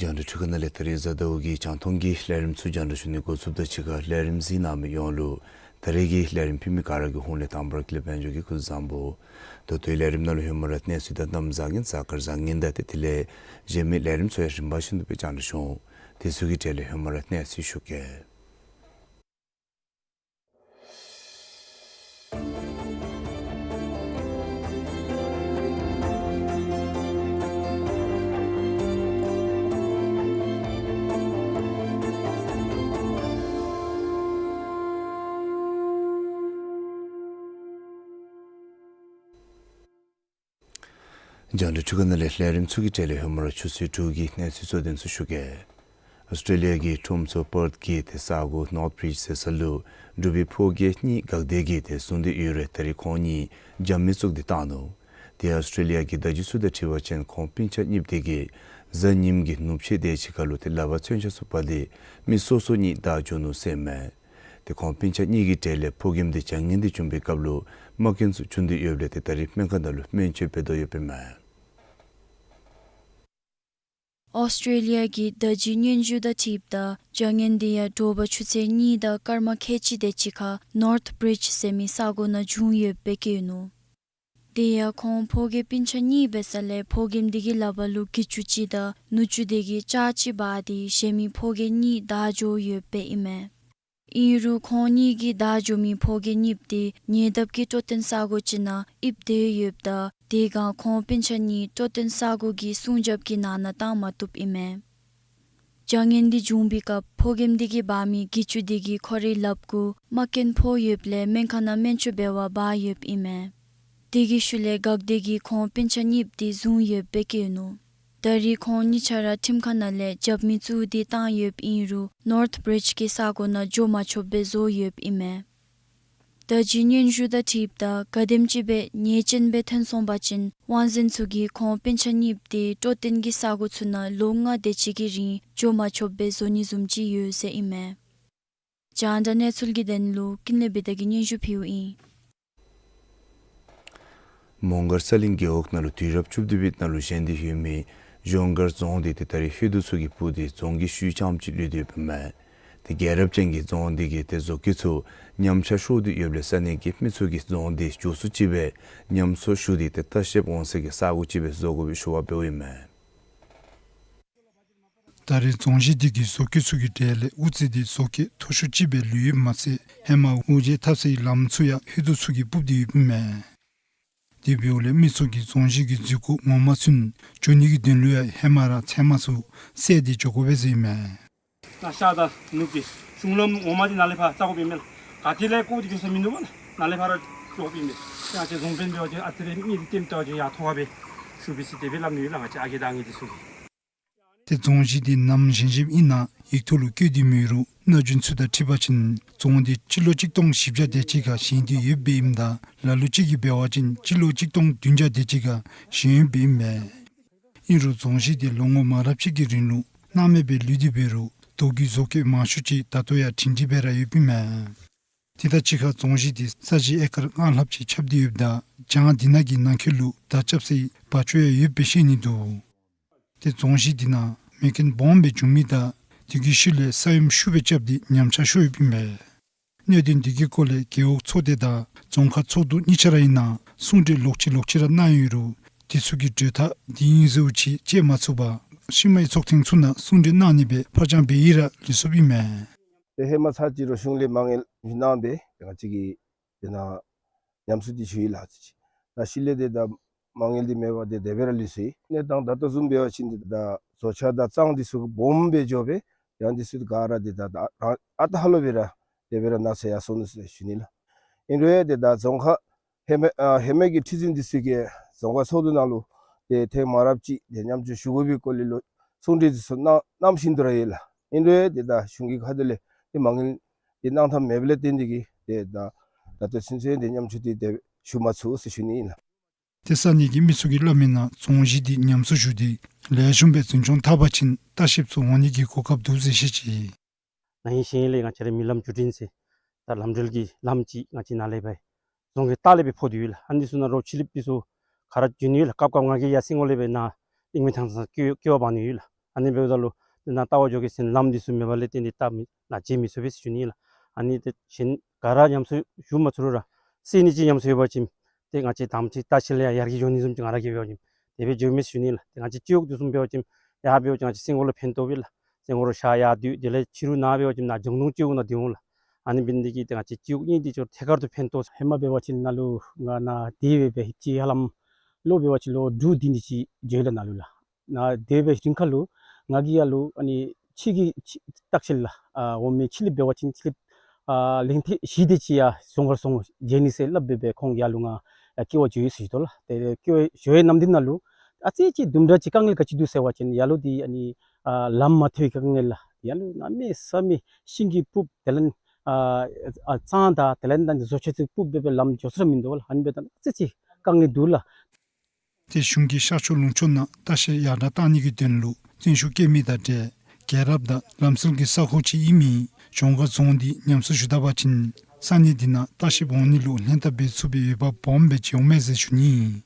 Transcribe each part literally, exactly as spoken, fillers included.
རྒྱང་བསྒྲགས་འཕྲུལ་ཁང་ནང་ལས་ད་རིས་གཟའ་ཟླཝ་གི་རྒྱང་མཐོང་གི་ལས་རིམ་ཚུ་རྒྱང་བསྒྲགས་ཞུ་ནི་འགོ་བཙུགསཔ་ད་ཕྱི་ཁར་ལས་རིམ་གཟིགས་གནང་མི་ཡོངས་ལུ་ད་རིས་ཀྱི་ལས་རིམ་ཕུལ་མི་ག་ར་གི་ཧོངས་ལས་དང་པ་ར་ཀུན་ལེགས་དཔལ་འབྱོར་གྱིས་སྐུ་གཟུགས་བཟང་པོ། ད་ལྟོའི་ལས་རིམ་ནང་ལུ་ཧེ་མ་ར་གནས་ཚུལ་དང་གནམ་བཟང་ངན་གཟའ་སྐར་བཟང་ངན་དང་དེ་དེ་ལས་གཞན་མི་ལས་རིམ་ཚུ་ཡང་རིམ་པ་བཞིན་དུ་སྦེ་རྒྱང་བསྒྲགས་ཞུ་འོང་། དེ་ཚུ་གི་གྲས་ལས་ཧེ་མ་ར་གནས་ཚུལ་ཞུ་གེ། རྒྱང་བསྒྲགས་འཕྲུལ་ཁང་ནང་ལས་ལས་རིམ་ཚུ་གི་གྲས་ལས་ཧེ་མ་ར་ཆུ་ཚོད་དྲུག་གི་གནས་ཚུལ་གཙོ་དོན་ཚུ་ཞུ་གེ། ཨོསི་ཊྲེ་ལི་ཡ་གི་ཁྲོམ་ཚོགས་པརཐ་གི་ཏེ་ས་གོ་ནོརཐ་བི་རིཇ་ཟེར་ས་ལུ་འབྲུག་པའི་ཕོ་རྒྱས་གཉིས་འགག་སྡེ་གིས་ཏེ་བཟུང་སྟེ་ཡོད་རུང་ད་རིས་ཁོང་གཉིས་རྒྱབ་མི་བཙུགས་ཏེ་བཏང་ནུག། ཏེ་ཨོསི་ཊྲེ་ལི་ཡ་གི་བརྡ་བརྒྱུད་ཚུ་དང་འཁྲིལ་བ་ཅིན་ཁོང་སྤུན་ཆ་གཉིསཔོ་དེ་གིས་གཟའ་ཉིམ་གི་ནུབ་ཕྱེད་དེ་ཅིག་ཁར་ལུ་ཏེ་ལག་པར་མཚོན་ཆ་ཚུ་འབག་སྟེ་མི་སོ་སོ་གཉིས་བདའ་འགྱོ་ནུག་ཟེར་མས། ཏེ་ཁོང་སྤུན་ཆ་གཉིས་ཀྱི་གྲས་ལས་ཕོ་རྒནམ་དེ་བྱ་ངན་དེ་བྱུང་པའི་སྐབས་ལུ་རྨ་སྐྱོན་ཚུ་བྱུང་སྟེ་ཡོདཔ་ལས་ཏེ་ད་རིས་སྨན་ཁང་ནང་ལུ་སྨན་བཅོས་འབད་དོ་ཡོདཔ་ཨིན་མས། ཨོསི་ཊྲེ་ལི་ཡ་གི་བརྡ་བརྒྱུད་སྙན་ཞུ་དང་འཁྲིལཝ་ད་བྱ་ངན་དེ་ཡང་དྲོ་པ་ཆུ་ཚོད་གཉིས་དང་སྐར་མ་ཁལ་གཅིག་དེ་ཅིག་ཁར་ནོརཐ་བི་རིཇ་ཟེར་མི་ས་གོ་ནང་བྱུང་ཡོདཔ་སྦེ་བཀོད་ནུག། དེ་ཡང་ཁོང་ཕོ་རྒས་སྤུན་ཆ་གཉིས་འབད་ས་ལས་ཕོ་རྒནམ་དེ་གི་ལག་པར་ལུ་གྱི་ཅུ་ཅིག་དང་ནུ་ཅུ་དེ་གིས་ལྕགས་ཅིག་འབག་སྟེ་གཞན་མི་ཕོ་རྒས་གཉིས་བདའ་འགྱོ་ཡོདཔ་ཨིན་མས། ཨིན་རུང་ཁོང་གཉིས་ཀྱིས་བདའ་འགྱོ་མི་ཕོ་རྒས་གཉིསཔོ་དེ་ཉེ་འདབས་ཀྱི་སྤྲོ་སྟོན་ས་གོ་ཅིག་ནང་ཡིབ་སྡོད་ཡོདཔ་ད་དེ་སྒང་ཁོང་སྤུན་ཆ་གཉིས་སྤྲོ་སྟོན་ས་གོ་གི་སྲུང་རྒྱབ་ཀྱི་ནང་ན་བཏང་མ་བཏུབ་ཨིན་མས། བྱ་ངན་དེ་བྱུང་པའི་སྐབས་ཕོ་རྒནམ་དེ་གིས་འབག་མི་གྱི་ཅུ་དེ་གིས་ཁོ་རའི་ལགཔ་གུ་རྨ་སྐྱོན་ཕོག་ཡོདཔ་ལས་སྨན་ཁང་ནང་སྨན་བཅོས་འབད་བར་འབག་ཡོདཔ་ཨིན་མས། དེ་གི་ཤུལ་ལས་འགག་སྡེ་གིས་ཁོང་སྤུན་ཆ་གཉིསཔོ་དེ་བཟུང་ཡོདཔ་སྦེ་བཀོད་ནུག། ད་རིས་ཁོང་གཉིས་ཆ་ར་ཁྲིམས་ཁང་ནང་ལས་རྒྱབ་མི་བཙུགས་ཏེ་བཏང་ཡོདཔ་ཨིན་རུང་ནོརཐ་བི་རིཇ་གི་ས་གོ་ནང་འགྱོ་མ་ཆོགཔ་སྦེ་བཟོ་ཡོདཔ་ཨིན་མས། བརྡ་བརྒྱུད་སྙན་ཞུ་དང་འཁྲིལཝ་ད་གལ་སྲིད་ཅིག་སྦེ་ཉེས་ཅན་སྦེ་ཐོན་སོང་པ་ཅིན་དབང་འཛིན་ཚུ་གིས་ཁོང་སྤུན་ཆ་གཉིསཔོ་དེ་སྤྲོ་སྟོན་གྱི་ས་གོ་ཚུ་ནང་ལོ་ལྔ་དེ་ཅིག་གི་རིང་འགྱོ་མ་ཆོགཔ་སྦེ་བཟོ་ནི་བཟུམ་ཅིག་ཡོད་ཟེར་ཨིན་མས། རྒྱང་བསྒྲགས་གནས་ཚུལ་གྱི་དོན་ལུ་ཀུན་ལེགས་བི་དྷ་གིས་སྙན་ཞུ་ཕུལཝ་ཨིན། མོང་སྒར་ས་གླིང་རྒེད་འོག་ནང་ལུ་དུས་རབས་བཅུ་བདུན་པའི་ནང་ལུ་བཞེངས་ཏེ་ཡོད་མི་གཞོང་སྒར་རྫོང་དེ་ཏེ་ད་རིས་ཧེ་དུ་ཚུ་གིས་སྤུར་ཏེ་རྫོང་གི་ཤུལ་རྐྱངམ་ཅིག་ལུས་ཏེ་ཡོདཔ་ཨིན་མས། ཏེ་རྒྱལ་རབས་ཅན་གྱི་རྫོང་དེ་གི་ཏེ་བཟོ་བཀོད་ཚུ་ཉམས་ཆག་ཤོར་ཏེ་ཡོདཔ་ལས་ས་གནས་ཀྱི་མི་ཚུ་གིས་རྫོང་དེ་མགྱོགས་སུ་ཅིག་སྦེ་ཉམས་གསོ་ཞུ་སྟེ་ཏེ་ལྟ་བཤལཔ་འོང་ས་གི་ས་གོ་ཅིག་སྦེ་བཟོ་དགོ་པའི་ཞུ་བ་འབདཝ་ཨིན་མས། ད་རེས་རྫོང་གཞི་དེ་གི་བཟོ་བཀོད་ཚུ་གི་གྲས་ལས་དབུ་རྩེ་དེ་བཟོ་བཀོད་མཐོ་ཤོས་ཅིག་སྦེ་ལུས་ཡོདཔ་མ་ཚད་ཧེ་མ་དབུ་འབྱེད་འཐབ་སའི་ལམ་ཚུ་ཡང་ཧེ་དུ་ཚུ་གིས་སྤུར་ཏེ་ཡོདཔ་ཨིན་མས། དེ་འབདཝ་ལས་མི་ཚུ་གིས་རྫོང་གཞི་གི་འཛུལ་སྒོ་ངོ་མ་ཚུན་འགྱོ་ནི་གི་དོན་ལུ་ཡང་ཧེ་མ་ར་ཚལ་མ་ཚུ་བསལ་ཏེ་འགྱོ་དགོ་པས་ཟེར་ཨིན་མས། ནཱ་ཤར་དང་ནུབ་ཀྱི་གཞུང་ལམ་ངོ་མ་འདི་ནཱ་ལས་ཕར་རྩ་དགོ་པས་མེན་ལགས། ག་ཏེ་ལས་བཀོག་སྟེ་འགྱོ་ས་མིན་འདུག་པ། ནཱ་ལས་ཕར་ར་འགྱོ་དགོ་པས་མེན། ང་བཅས་རྫོང་དཔོན་འབད་བ་ཅིན་ཨ་ཙི་རེ་མི་འདི་ལྟདམོ་བལྟ་བ་ཅིན་ཡར་མཐོ་བ་སྦེ་ཞུ་བས་ཟེར་དེ་སྦེ་སླབ་ནི་ཡོད་ལགས། ང་བཅས་ཨ་རྒས་དང་ཨང་རྒས་འདི་ཚུ་གིས། ཏེ་རྫོང་གཞི་འདི་ནམ་བཞེངས་བཞེངསམ་ཨིན་ན་ཡིག་ཐོག་ལུ་བཀོད་དེ་མེད་རུང་གནས་ཚུལ་ཚུ་དང་འཁྲིལ་བ་ཅིན་རྫོང་འདི་སྤྱི་ལོ་གཅིག་སྟོང་བཞི་བརྒྱ་དེ་ཅིག་ཁར་བཞེངས་ཏེ་ཡོདཔ་སྦེ་ཨིནམ་ད་ལ་ལུ་ཅིག་གིས་འབད་བ་ཅིན་སྤྱི་ལོ་གཅིག་སྟོང་བདུན་བརྒྱ་དེ་ཅིག་ཁར་བཞེངས་ཡོདཔ་ཨིན་མས། ཨིན་རུང་རྫོང་གཞི་འདི་ལོ་ངོ་མང་རབས་ཅིག་གི་རིང་ལུ་སྣང་མེད་སྦེ་ལུས་ཏེ་འབད་རུང་རྡོ་གི་བཟོ་བཀོད་མང་ཤོས་ཅིག་ད་ལྟོ་ཡང་སྒྲིང་སྒྲི་སྦེ་ར་ཡོདཔ་ཨིན་མས། དེ་དང་གཅིག་ཁར་རྫོང་གཞི་འདི་ས་གཞི་ཨེ་ཀར་ལྔ་ལྷགཔ་ཅིག་ཁྱབ་སྟེ་ཡོདཔ་ད་བྱང་འདི་ནང་གི་ནང་འཁོད་ལུ་མདའ་རྐྱབ་སའི་བ་ཅོ་ཡང་ཡོདཔ་སྦེ་བཤད་ནི་འདུག། ཏེ་རྫོང་གཞི་འདི་ནང་མེ་རྐྱེན་སྦོམ་སྦེ་བྱུང་མི་དང་དེ་གི་ཤུལ་ལས་ས་ཡོམ་ཤུགས་སྦེ་རྐྱབ་སྟེ་ཉམས་ཆག་ཤོར་ཡོདཔ་ཨིན་པས། གནད་དོན་འདི་གི་སྐོར་ལས་རྒེད་འོག་ཚོགས་སྡེ་དང་རྫོང་ཁག་ཚོགས་འདུ་གཉིས་ཆ་ར་ཨིན་ན་གསུང་གྲོས་ལོག་ཅི་ལོག་ཅི་ར་གནང་ཡོད་རུང་དེ་ཚུ་གི་གྲོས་ཐག་འདི་ཨིན་ཟེར་བ་ཅིན་བཅད་མ་ཚུགས་པར་ཕྱི་མའི་ཚོགས་ཐེངས་ཚུ་ནང་གསུང་གྲོས་གནང་ནི་སྦེ་ཕར་འགྱངས་འབད་ཡི་ར་ལུས་སོཔ་ཨིན་མས། ཏེ་ཧེ་མ་ཚར་གཅིག་ར་གཞུང་ལས་མ་དངུལ་ཞུ་གནང་སྦེ་ང་བཅས་ཀྱིས་དེ་ནང་ཉམས་གསོ་འདི་ཞུ་ཡི་ལགས་ཟེར་ཅི། ད་ཤུལ་ལས་ཏེ་ད་ མ་དངུལ་འདི་མེད་པར་ཏེ་དེ་སྦེ་ར་ལུས་སོ་ཡི། གནས་སྟངས་ད་ལྟོ་བཟུམ་འབད་བ་ཅིན་འདི་ད་བཟོ་ཆ་དང་གཙང་འདི་ཚུ་སྦོམ་སྦེ་འགྱོ་སྦེ་ཡང་འདི་ཚུ་ག་ར་འདི་ད་ད་རང་ཨ་རྟག་ལུ་སྦེ་ར་དེ་སྦེ་ར་ནག་ཚ་ཡར་སོང་ནུག་ཟེར་ཞུ་ནི་ལགས། ཨིན་རུང་ཡང་ཏེ་ད་རྫོང་ཁག་ཧེ་མ་ཨ་ཧེ་མ་གི་ཁྲི་འཛིན་འདི་ཚུ་གིས་རྫོང་ཁག་ཚོགས་འདུ་ནང་ལུ་ཏེ་ཐེངས་མ་རབས་ཅིག་ཏེ་མཉམ་ཞུགས་ཞུ་དགོ་པའི་སྐོར་ལས་ལོ་གསུང་གྲོས་འདི་ཚུ་གནང་གནངམ་བཞིན་དུ་ར་ཡོད་ལགས། ཨིན་རུང་ཡང་ཏེ་ད་གཞུང་གི་ཁ་ཐུག་ལས་ཏེ་མ་དངུལ་འདི་གནང་ཐབས་མེདཔ་ལས་བརྟེན་ཏེ་གིས་ཏེ་ད་ད་ལྟོ་ཚུན་ཚོད་ཏེ་མཉམ་ཞུགས་འདི་ཏེ་ཞུ་མ་ཚུགས་ཟེར་ཞུ་ནི་ཨིན་ལགས། ཏེ་ས་གནས་ཀྱི་མི་ཚུ་གིས་སླབ་མིའི་ནང་རྫོང་གཞི་འདི་ཉམས་གསོ་ཞུ་སྟེ་ལེགས་ཤོམ་སྦེ་འཛིན་སྐྱོང་འཐབ་པ་ཅིན་ལྟ་བཤལཔ་ཚུ་འོང་ནི་གི་གོ་སྐབས་འདུག་ཟེར་བཤད་ཅི། ན་ཧིང་གཞེས་ཧིང་ལས་ང་བཅས་རའི་མི་ལམ་བརྒྱུད་འཕྲིན་ཟེར་ད་ལམ་འགྲུལ་གྱི་ལམ་ཅིག་ང་བཅས་ནཱ་ལས་སྦེ་རྫོང་གི་ལྟག་ལས་སྦེ་ཕོག་སྟེ་ཡོད་ལགས། ཨ་ནི་ཚུ་ནང་རོགས་ཕྱི་གླིངཔ་འདི་ཚུ་ག་ར་འགྱོ་ནི་ཡོད་ལགས། སྐབས་སྐབས་ང་གིས་ཡར་སེང་གོ་ལས་སྦེ་ནཱ་གླིང་མི་ཐང་ས་སྐྱེལ་སྐྱེལ་བར་འབག་ནི་ཡོད་ལགས། ཨ་ནི་འབདཝ་ད་ལུ་ཏེ་ནཱ་ལྟ་བར་འགྱོ་གེ་ཟེར་ལམ་འདི་ཚུ་མེད་པ་ལས་བརྟེན་ཏེ་ད་མི་ནཱ་མཇལ་མི་ཚུགས་པས་ཟེར་ཞུ་ནི་ལགས། ཨ་ནི་ཏེ་གཞན་ག་ར་ཉམས་གསོ་ཞུ་མ་ཚུགས་རུང་ར་སེལ་ནི་ཅིག་ཉམས་གསོ་ཡོད་པ་ཅིན་ཏེ་ང་བཅས་དང་པ་ཅིག་ལྟ་བཤལ་ལས་ཡར་ཡར་གྱི་འགྱོ་ནི་བཟུམ་ཅིག་ང་ར་གིས་འབད་བ་ཅིན་དེ་སྦེ་འགྱོ་མས་ཟེར་ཞུ་ནི་ལགས། ཏེ་ང་བཅས་སྤྱི་འོག་འདི་བཟུམ་འབད་བ་ཅིན་ཡར་འབད་བ་ཅིན་ང་བཅས་སེང་གོ་ལུ་ཕན་ཐོགས་པས་ལགས། སེང་གོ་ལུ་ཤར་ཡར་སྡོད་དེ་ལས་ཕྱི་རུ་ནཱ་འབད་བ་ཅིན་ནཱ་ལྗང་མདོག་སྤྱི་འོག་ནང་སྡོད་འོང་ལགས། ཨ་ནི་འབད་ནི་འདི་གིས་ཏེ་ང་བཅས་སྤྱི་འོག་གཉིས་འདི་ཅིག་ཐད་ཀར་དུ་ཕན་ཐོགས། ཧེ་མ་འབད་བ་ཅིན་ནཱ་ལུ་ང་ནཱ་དེ་སྦེ་འབད་ཧེ་ཅིག་ཧ་ལམ་ལོ་འབད་བ་ཅིན་ལོ་དྲུག་བདུན་དེ་ཅིག་འགྱོ་ཡི་ལགས་ནཱ་ལུ་ལགས། ནཱ་དེ་སྦེ་རིང་ཁ་ལུ་ང་གིས་ཡར་ལུ་ཨ་ནི་ཕྱི་གི་ཕྱི་ལྟ་བཤལ་ལགས་ཨ་འོང་མི་ཕྱི་གླིངཔ་འབད་བ་ཅིན་ཕྱི་གླིངཔ་ཨ་གླིང་ཐེ་བཞི་དེ་ཅིག་ཡར་རྫོང་ཁར་སོང་མཇལ་ནི་ཟེར་སླབ་སྦེ་སྦེ་ཁོང་ཡར་ལུ་ང་ཨ་སྐྱེལ་བར་འགྱོ་ཡི་ཟེར་ཞུ་དོ་ལགས། ཏེ་སྐྱེལ་བར་འགྱོ་བའི་ནམ་དུས་ནང་ལུ་ཨ་ཙི་ཅིག་དུམ་གྲ་ཅིག་དཀའ་ངལ་ག་ཅི་འདུག་ཟེར་བ་ཅིན་ཡར་ལུ་འདི་ཨ་ནི་ཨ་ལམ་མ་ཐོབ་པའི་དཀའ་ངལ་ལགས། ཡར་ལུ་གནམ་མེད་ས་མེད་ཤིང་གི་སྤུབས་དེ་ལས་ཨ་ཨ་གཙང་དང་དེ་ལས་ད་བཟོ་ཆ་ཚུ་སྤུབས་སྦེ་སྦེ་ལམ་འགྱོ་ས་ར་མིན་འདུག་ལགས། ཨ་ནི་འབདཝ་ད་ཨ་ཙི་ཅིག་དཀའ་ངལ་འདུག་ལགས། ཏེ་གཞུང་གིས་ཤར་ཕྱོགས་ལུང་ཕྱོགས་ནང་ལྟ་བཤལ་ཡར་དྲག་གཏང་ནི་གི་དོན་ལུ་བརྩོན་ཤུགས་བསྐྱེད་མི་དང་འབྲེལ་རྒྱལ་རབས་དང་ལམ་སྲོལ་གྱི་ས་ཁོངས་ཅིག་ཨིན་མི་གཞོང་སྒར་རྫོང་འདི་ཉམས་གསོ་ཞུ་ད་པ་ཅིན་ས་གནས་འདི་ནང་ལྟ་བཤལཔ་འོང་ནི་ལུ་ལྷན་ཐབས་འབད་ཚུགས་པའི་འོས་འབབ་སྦོམ་སྦེ་འགྱོཝ་མས་ཟེར་ཞུ་ནི།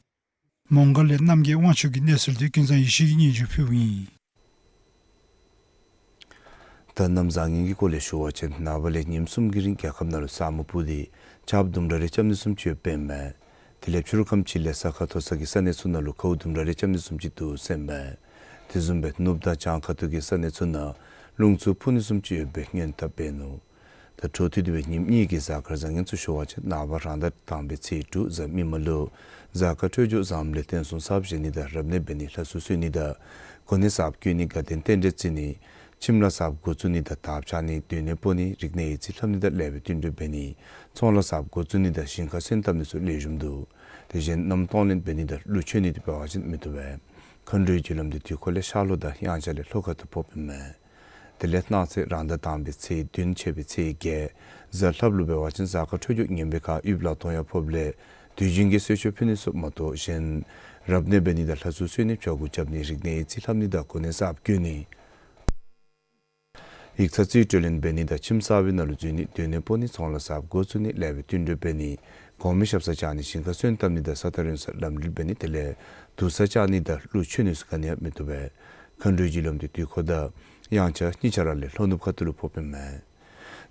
མོང་སྒར་ལས་རྣམ་རྒྱལ་དབང་ཕྱུག་གི་གནས་ཚུལ་འདི་ཀུན་བཟང་ཡེ་ཤེས་ཀྱིས་སྙན་ཞུ་ཕུལཝ་ཨིན། ད་གནམ་བཟང་ངན་གྱི་སྐོར་ལས་ཞུ་བ་ཅིན་ནངས་པ་ལས་ཉིནམ་གསུམ་གྱི་རིང་རྒྱལ་ཁབ་ནང་ལུ་ས་སྨུག་སྤུབས་ཏེ་ཆརཔ་དུམ་གྲ་རེ་རྐྱབ་ནི་བཟུམ་ཅིག་ཡོདཔ་ཨིན་མས། དེ་ལས་ཕྱི་རུ་ཁམས་ཅིག་ལས་ས་ཁ་མཐོ་ས་གི་ས་གནས་ཚུ་ནང་ལུ་ཁཝ་དུམ་གྲ་རེ་རྐྱབ་ནི་བཟུམ་ཅིག་འདུག་ཟེར་ཨིན་མས། དེ་བཟུམ་སྦེ་ནུབ་དང་བྱང་ཁ་ཐུག་གི་ས་གནས་ཚུ་ནང་རླུང་འཚུབ་འཕུ་ནི་བཟུམ་ཅིག་ཡོད་པའི་སྔོན་དཔག་འབད་ནུག། ད་འཕྲོ་མཐུད་དེ་སྦེ་ཉིནམ་གཉིས་ཀྱི་གཟའ་སྐར་བཟང་ངན་ཚུ་ཞུ་བ་ཅིན་ནངས་པ་རང་ཟླ་དང་པའི་ཚེས་དྲུག་གཟའ་མིག་དམར་ལུ་གཟའ་སྐར་འཕྲོད་སྦྱོར་བཟངམ་ལས་བརྟེན་སྲུང་གསརཔ་བཞེངས་ནི་དང་རབ་གནས་འབད་ནི་ལྷ་གསོལ་གསོལ་ནི་དང་གོ་གནས་གསརཔ་བསྐོ་ནི་དགའ་སྟོན་རྟེན་འབྲེལ་བརྩི་ནི་ཁྱིམ་ལཱ་གསརཔ་འགོ་བཙུགས་ནི་དང་དར་འཕྱར་ནི་སྡོད་གནས་སྤོ་ནི་རིག་གནས་ཡིག་རྩིས་ལྷབ་ནི་དང་ལེགས་པའི་བསྟུན་གྲོས་འབད་ནི་ཚོང་ལཱ་གསརཔ་འགོ་བཙུགས་ནི་དང་ཞིང་ཁ་སོན་བཏབ་ནི་ཚུ་ལེགས་ཤོམ་འདུག། དེ་བཞིན་མནའམ་གཏོང་ལེན་འབད་ནི་དང་ཀླུ་མཆོད་ནི་འདི་འབད་བ་ཅིན་མི་བཏུབ་པས། མཁའ་འགྲོའི་རྒྱུ་ལམ་འདི་དུས་འཁོར་ལས་ཤར་ལྷོ་དང་དབྱངས་འཆར་ལས་ལྷོ་ཁ་ཐུག་ཕོགཔ་ཨིན་མས། དེ་ལས་གནངས་ཚེ་རང་ཟླ་དང་པའི་ཚེས་བདུན་ཆད་པའི་ཚེས་བརྒྱད་གཟའ་ལྷགཔ་ལུ་འབད་བ་ཅིན་གཟའ་སྐར་འཕྲོད་སྦྱོར་ངན་པའི་ཁར་དབྱིབས་ལག་སྟོང་ཡང་ཕོགཔ་ལས་དུས་རྒྱུན་གྱི་གསོལ་མཆོད་ཕུལ་ནི་ཚུ་མ་གཏོགས་གཞན་རབ་གནས་འབད་ནི་དང་ལྷ་གསོལ་གསོལ་ནི་བྱ་འགུགས་རྐྱབ་ནི་རིག་གནས་ཡིག་རྩིས་ལྷབ་ནི་དང་གོ་གནས་གསརཔ་བསྐོ་ནི་ཡིག་ཚང་རྩིས་སྤྲོད་ལེན་འབད་ནི་དང་ཁྱིམ་གསར་པའི་ནང་ལུ་འཛུལ་ནི་སྡོད་གནས་སྤོ་ནི་ཚོང་ལཱ་གསརཔ་འགོ་བཙུགས་ནི་ལེགས་པའི་བསྟུན་གྲོས་འབད་ནི་གོང་མའི་ཞབས་སར་བཅར་ནི་ཞིང་ཁ་སོན་བཏབ་ནི་དང་ས་ཐག་རིང་སར་ལམ་འགྲུལ་འབད་ནི་དེ་ལས་དུར་སར་བཅར་ནི་དང་ཀླུ་མཆོད་ནི་ཚུ་ག་ནི་ཡང་མི་བཏུབ་པས། མཁའ་འགྲོའི་རྒྱུ་ལམ་འདི་དུས་འཁོར་དང་དབྱངས་འཆར་གཉིས་ཆ་ར་ལས་ལྷོ་ནུབ་ཁ་ཐུག་ལུ་ཕོགཔ་ཨིན་མས།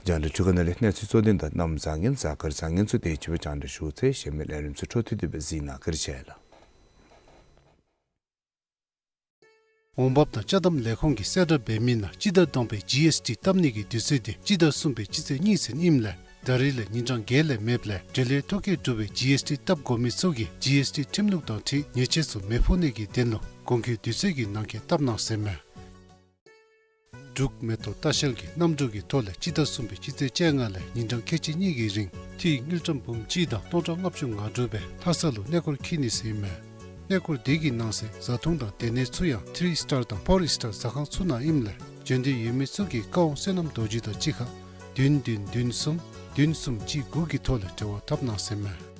རྒྱང་བསྒྲགས་འཕྲུལ་ཁང་ནང་ལས་གནས་ཚུལ་གཙོ་དོན་དང་གནམ་བཟང་ངན་གཟའ་སྐར་བཟང་ངན་ཚུ་དེ་ཅིག་སྦེ་རྒྱང་བསྒྲགས་ཞུ་ཚར་ཡི། གཞན་མི་ལས་རིམ་ཚུ་འཕྲོ་མཐུད་དེ་སྦེ་གཟིགས་གནང་བཀའ་དྲིན་ཆེ་ལགས། འོང་འབབ་དང་ཅ་དམ་ལས་ཁུངས་ཀྱིས་གསལ་བསྒྲགས་འབད་མི་ནང་སྤྱི་ཟླ་དང་པའི་ཇི་ཨེསི་ཊི་བཏབ་ནི་གི་དུས་ཚོད་འདི་སྤྱི་ཟླ་གསུམ་པའི་སྤྱི་ཚེས་གཉིས་ཚུན་ཨིནམ་ལས་ད་རེས་ལས་ཉིན་གྲངས་བརྒྱད་ལས་མེདཔ་ལས་འབྲེལ་ཡོད་ཐོ་བཀོད་གྲུབ་པའི་ཇི་ཨེསི་ཊི་བཏབ་དགོ་མི་ཚུ་གིས་ཇི་ཨེསི་ཊི་ཁྲིམས་ལུགས་དང་འཁྲིལ་ཉེས་ཆད་ཚུ་མི་ཕོག་ནི་གི་དོན་ལུ་གོང་འཁོད་དུས་ཚོད་ཀྱི་ནང་འཁོད་བཏབ་གནང་ཟེར་མས། འབྲུག་མེ་ཏོག་ལྟ་བཤལ་གྱིས་གནམ་གྲུ་གི་ཐོག་ལས་སྤྱི་ཟླ་གསུམ་པའི་སྤྱི་ཚེས་བཅོ་ལྔ་ལས་ཉིན་གྲངས་ཁལ་གཅིག་གཉིས་ཀྱི་རིང་ཁྲི་དངུལ་ཀྲམ་འབུམ་གཅིག་དང་སྟོང་ཕྲག་ལྔ་བཅུ་ང་དྲུག་སྦེ་ལྷ་ས་ལུ་གནས་སྐོར་འཁྱིད་ནི་ཟེར་ཨིན་མས། གནས་སྐོར་དེ་གི་ནང་གསེས་བཟའ་འཐུང་དང་སྡོད་གནས་ཚུ་ཡང་ཐི་རི་སི་ཊར་དང་ཕོར་སི་ཊར་ཟ་ཁང་ཚུ་ནང་ཨིནམ་ལས་འབྱོན་འདོད་ཡོད་མི་ཚུ་གིས་ཀ་ཝང་བསོད་ནམས་རྡོ་རྗེ་དང་གཅིག་ཁར་བདུན་བདུན་བདུན་གསུམ་བདུན་གསུམ་གཅིག་དགུ་གི་ཐོག་ལས་འབྲེལ་བ་འཐབ་གནང་ཟེར་ཨིན་མས།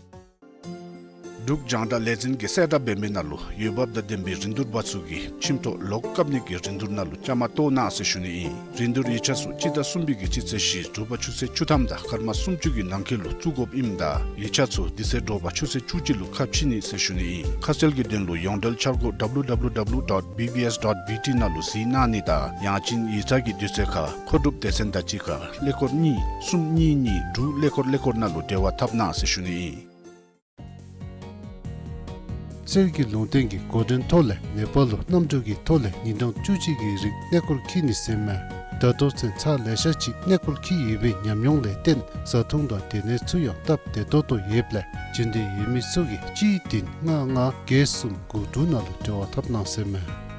འབྲུག་རྒྱང་བསྒྲགས་ལས་འཛིན་གྱིས་གསལ་བསྒྲགས་འབད་མི་ནང་ལུ་འོས་འབབ་དང་ལྡན་པའི་རིན་བསྡུར་པ་ཚུ་གིས་ཁྱིམ་ཐོག་ལོག་བཀབ་ནི་གི་རིན་བསྡུར་ནང་ལུ་བཅའ་མར་གཏོགས་གནང་ཟེར་ཞུ་ནི་ཨིན། རིན་བསྡུར་ཡིག་ཆ་ཚུ་སྤྱི་ཟླ་གསུམ་པའི་གི་སྤྱི་ཚེས་བཞི་དྲོ་པ་ཆུ་ཚོད་བཅུ་ཐམ་དང་སྐར་མ་སུམ་ཅུ་གི་ནང་འཁོད་ལུ་བཙུགས་དགོཔ་ཨིནམ་ད་ཡིག་ཆ་ཚུ་དེ་ཚེ་དྲོ་པ་ཆུ་ཚོད་བཅུ་གཅིག་ལུ་ཁ་ཕྱེ་ནི་ཟེར་ཞུ་ནི་ཨིན། ཁ་གསལ་གྱི་དོན་ལུ་ཡོངས་འབྲེལ་འཆར་སྒོ་W W W dot B B S dot B T ནང་ལུ་གཟིགས་གནང་ནི་དང་ཡང་ཅིན་ཡིག་ཚང་གི་དུས་ཚོད་ཁར་མཁོ་སྒྲུབ་སྡེ་ཚན་དང་གཅིག་ཁར་ཀླད་ཀོར་གཉིས་གསུམ་གཉིས་གཉིས་དྲུག་ཀླད་ཀོར་ཀླད་ཀོར་ནང་ལུ་འབྲེལ་བ་འཐབ་གནང་ཟེར་ཞུ་ནི་ཨིན། གསེར་གྱི་ལུང་བསྟན་གྱི་འགོ་འདྲེན་ཐོག་ལས་ནེ་པཱལ་ལུ་གནམ་གྲུ་གི་ཐོག་ལས་ཉིན་གྲངས་བཅུ་གཅིག་གི་རིང་གནས་སྐོར་འཁྱིད་ནི་ཟེར་ཨིན་མས། ད་ལྟོ་ཚུན་ཚར་ལེ་ཤ་ཅིག་གནས་སྐོར་འཁྱིད་ཡོད་པའི་ཉམས་མྱོང་ལས་བརྟེན་བཟའ་འཐུང་དང་སྡོད་གནས་ཚུ་ཡང་སྟབས་བདེ་ཏོག་ཏོ་ཡོདཔ་ལས་རྒྱུན་ལྡན་ཡོད་མི་ཚུ་གིས་གཅིག་བདུན་ལྔ་ལྔ་བརྒྱད་གསུམ་དགུ་དྲུག་ནང་ལུ་འབྲེལ་བ་འཐབ་གནང་ཟེར་མས།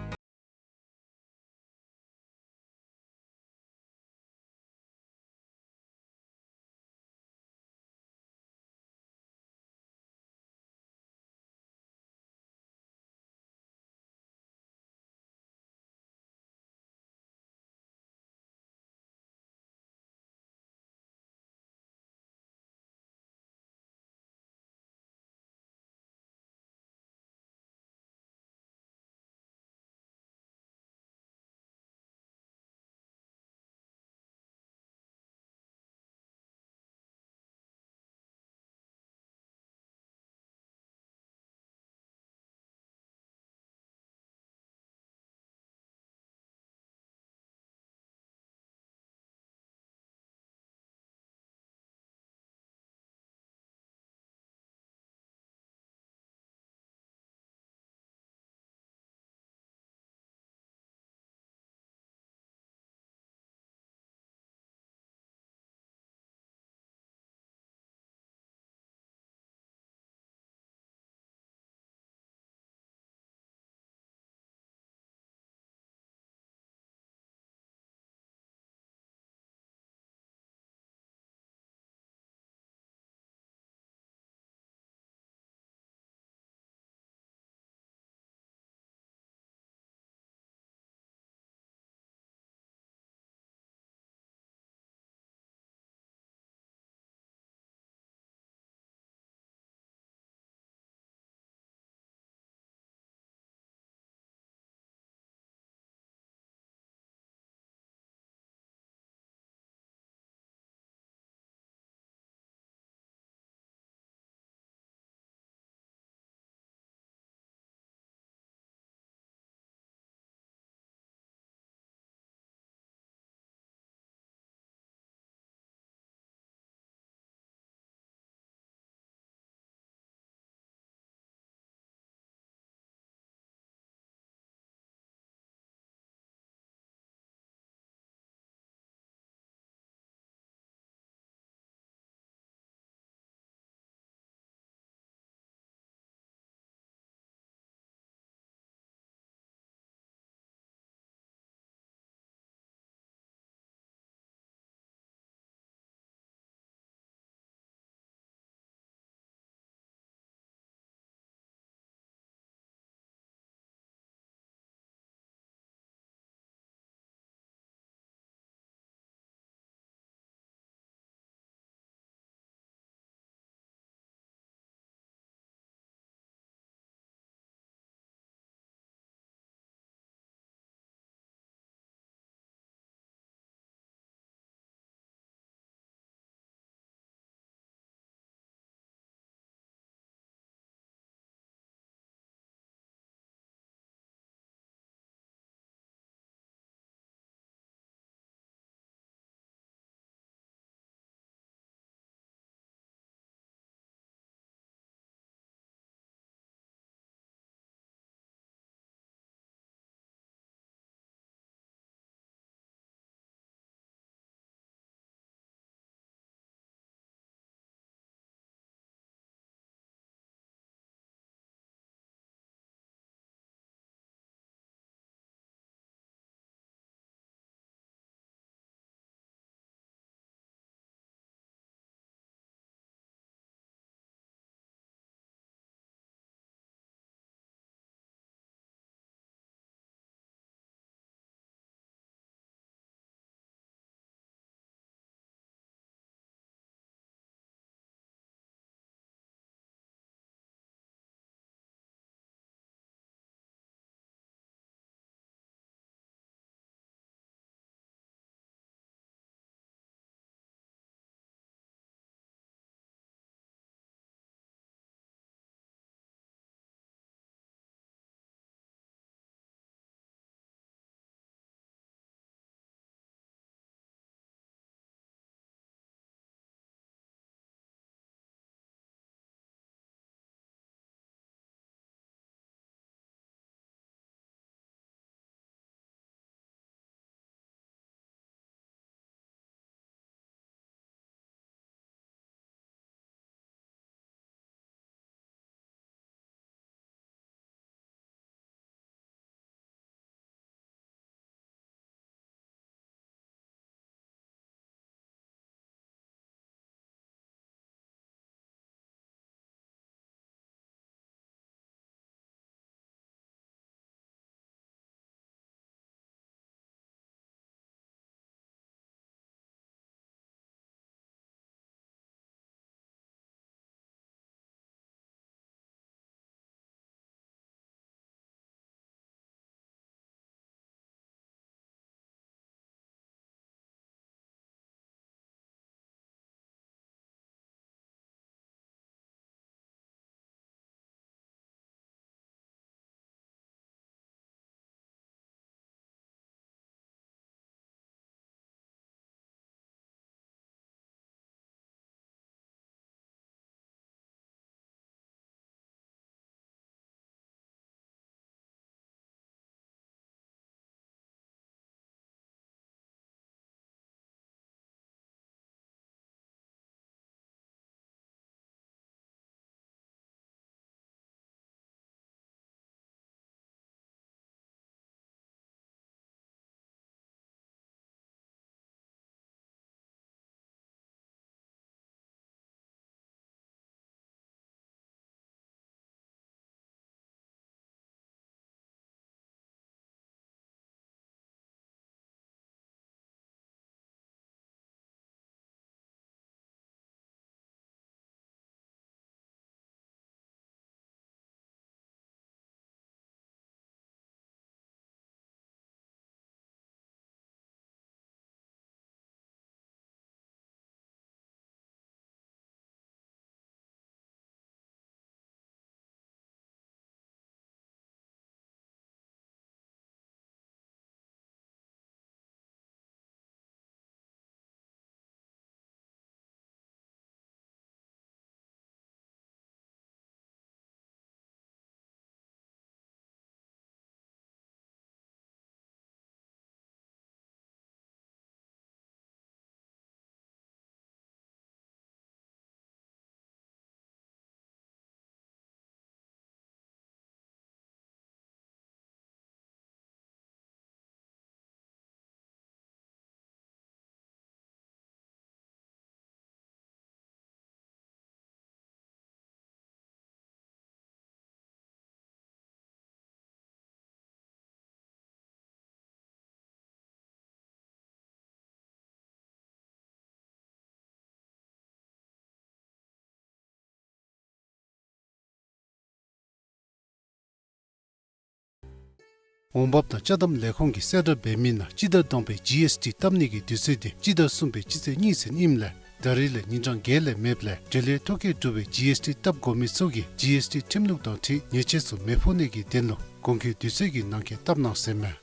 འོང་འབབ་དང་ཅ་དམ་ལས་ཁུངས་ཀྱིས་གསལ་བསྒྲགས་འབད་མི་ནང་སྤྱི་ཟླ་བདུན་པའི་ཇི་ཨེསི་ཊི་བཏབ་ནི་གི་དུས་ཚོད་དེ་སྤྱི་ཟླ་གསུམ་པའི་སྤྱི་ཚེས་གཉིས་ཚུན་ཨིནམ་ལས་ད་རིས་ལས་ཉིན་གྲངས་བརྒྱད་ལས་མེདཔ་ལས་འབྲེལ་ཡོད་ཐོ་བཀོད་གྲུབ་པའི་ཇི་ཨེསི་ཊི་བཏབ་དགོ་མི་ཚུ་གིས་ཇི་ཨེསི་ཊི་ཁྲིམས་ལུགས་དང་འཁྲིལ་ཉེས་ཆད་ཚུ་མི་ཕོག་ནི་གི་དོན་ལུ་དགོངས་འཁོད་དུས་ཚོད་ཀྱི་ནང་འཁོད་བཏབ་གནང་ཟེར་མས།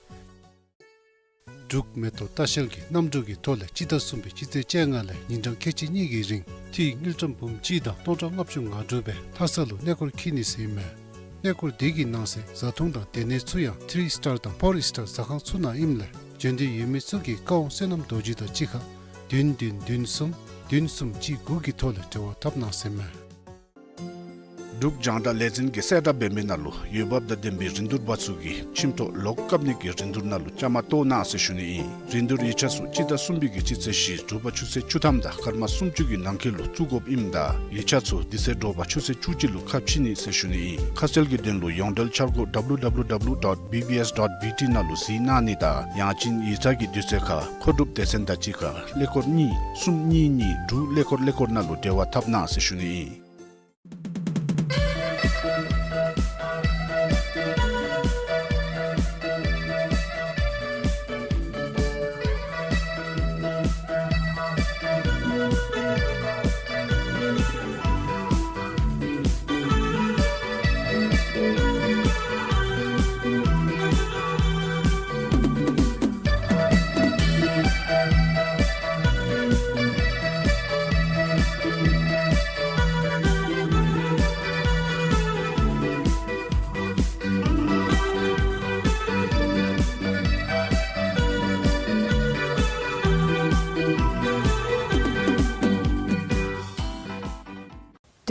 འབྲུག་མེ་ཏོག་ལྟ་བཤལ་གྱིས་གནམ་གྲུ་གི་ཐོག་ལས་སྤྱི་ཟླ་གསུམ་པའི་སྤྱི་ཚེས་བཅོ་ལྔ་ལས་ཉིན་གྲངས་ཁལ་གཅིག་གཉིས་ཀྱི་རིང་ཏི་དངུལ་ཀྲམ་འབུམ་གཅིག་དང་སྟོང་ཕྲག་ལྔ་བཅུ་ང་དྲུག་སྦེ་ལྷ་ས་ལུ་གནས་སྐོར་འཁྱིད་ནི་ཟེར་ཨིན་མས། གནས་སྐོར་དེ་གི་ནང་གསེས་བཟའ་འཐུང་དང་སྡོད་གནས་ཚུ་ཡང་ཐི་རི་སི་ཊར་དང་ཕོར་སི་ཊར་ཟ་ཁང་ཚུ་ནང་ཨིནམ་ལས་བྱོན་འདོད་ཡོད་མི་ཚུ་གིས་ཀ་ཝང་བསོད་ནམས་རྡོ་རྗེ་དང་གཅིག་ཁར་བདུན་བདུན་བདུན་གསུམ་བདུན་གསུམ་གཅིག་དགུ་གི་ཐོག་ལས་འབྲེལ་བ་འཐབ་གནང་ཟེར་ཨིན་མས། འབྲུག་རྒྱང་བསྒྲགས་ལས་འཛིན་གྱིས་གསལ་བསྒྲགས་འབད་མི་ནང་ལུ་འོས་འབབ་དང་ལྡན་པའི་རིན་བསྡུར་པ་ཚུ་གིས་ཁྱིམ་ཐོག་ལོག་བཀབ་ནི་གི་རིན་བསྡུར་ནང་ལུ་བཅའ་མར་གཏོགས་གནང་ཟེར་ཞུ་ནི་ཨིན། རིན་བསྡུར་ཡིག་ཆ་ཚུ་སྤྱི་ཟླ་གསུམ་པའི་གི་སྤྱི་ཚེས་བཞི་དྲོ་པ་ཆུ་ཚོད་བཅུ་ཐམ་དང་སྐར་མ་སུམ་ཅུ་གི་ནང་འཁོད་ལུ་བཙུགས་དགོཔ་ཨིནམ་ད་ཡིག་ཆ་ཚུ་དེ་ཚེ་དྲོ་པ་ཆུ་ཚོད་བཅུ་གཅིག་ལུ་ཁ་ཕྱེ་ནི་ཟེར་ཞུ་ནི་ཨིན། ཁ་གསལ་གྱི་དོན་ལུ་ཡོངས་འབྲེལ་འཆར་སྒོ་W W W dot B B S dot B T ནང་ལུ་གཟིགས་གནང་ནི་དང་ཡང་ཅིན་ཡིག་ཚང་གི་དུས་ཚོད་ཁར་མཁོ་སྒྲུབ་སྡེ་ཚན་དང་གཅིག་ཁར་ཀླད་ཀོར་གཉིས་གསུམ་གཉིས་གཉིས་དྲུག་ཀླད་ཀོར་ཀླད་ཀོར་ནང་ལུ་འབྲེལ་བ་འཐབ་གནང་ཟེར་ཞུ་ནི་ཨིན།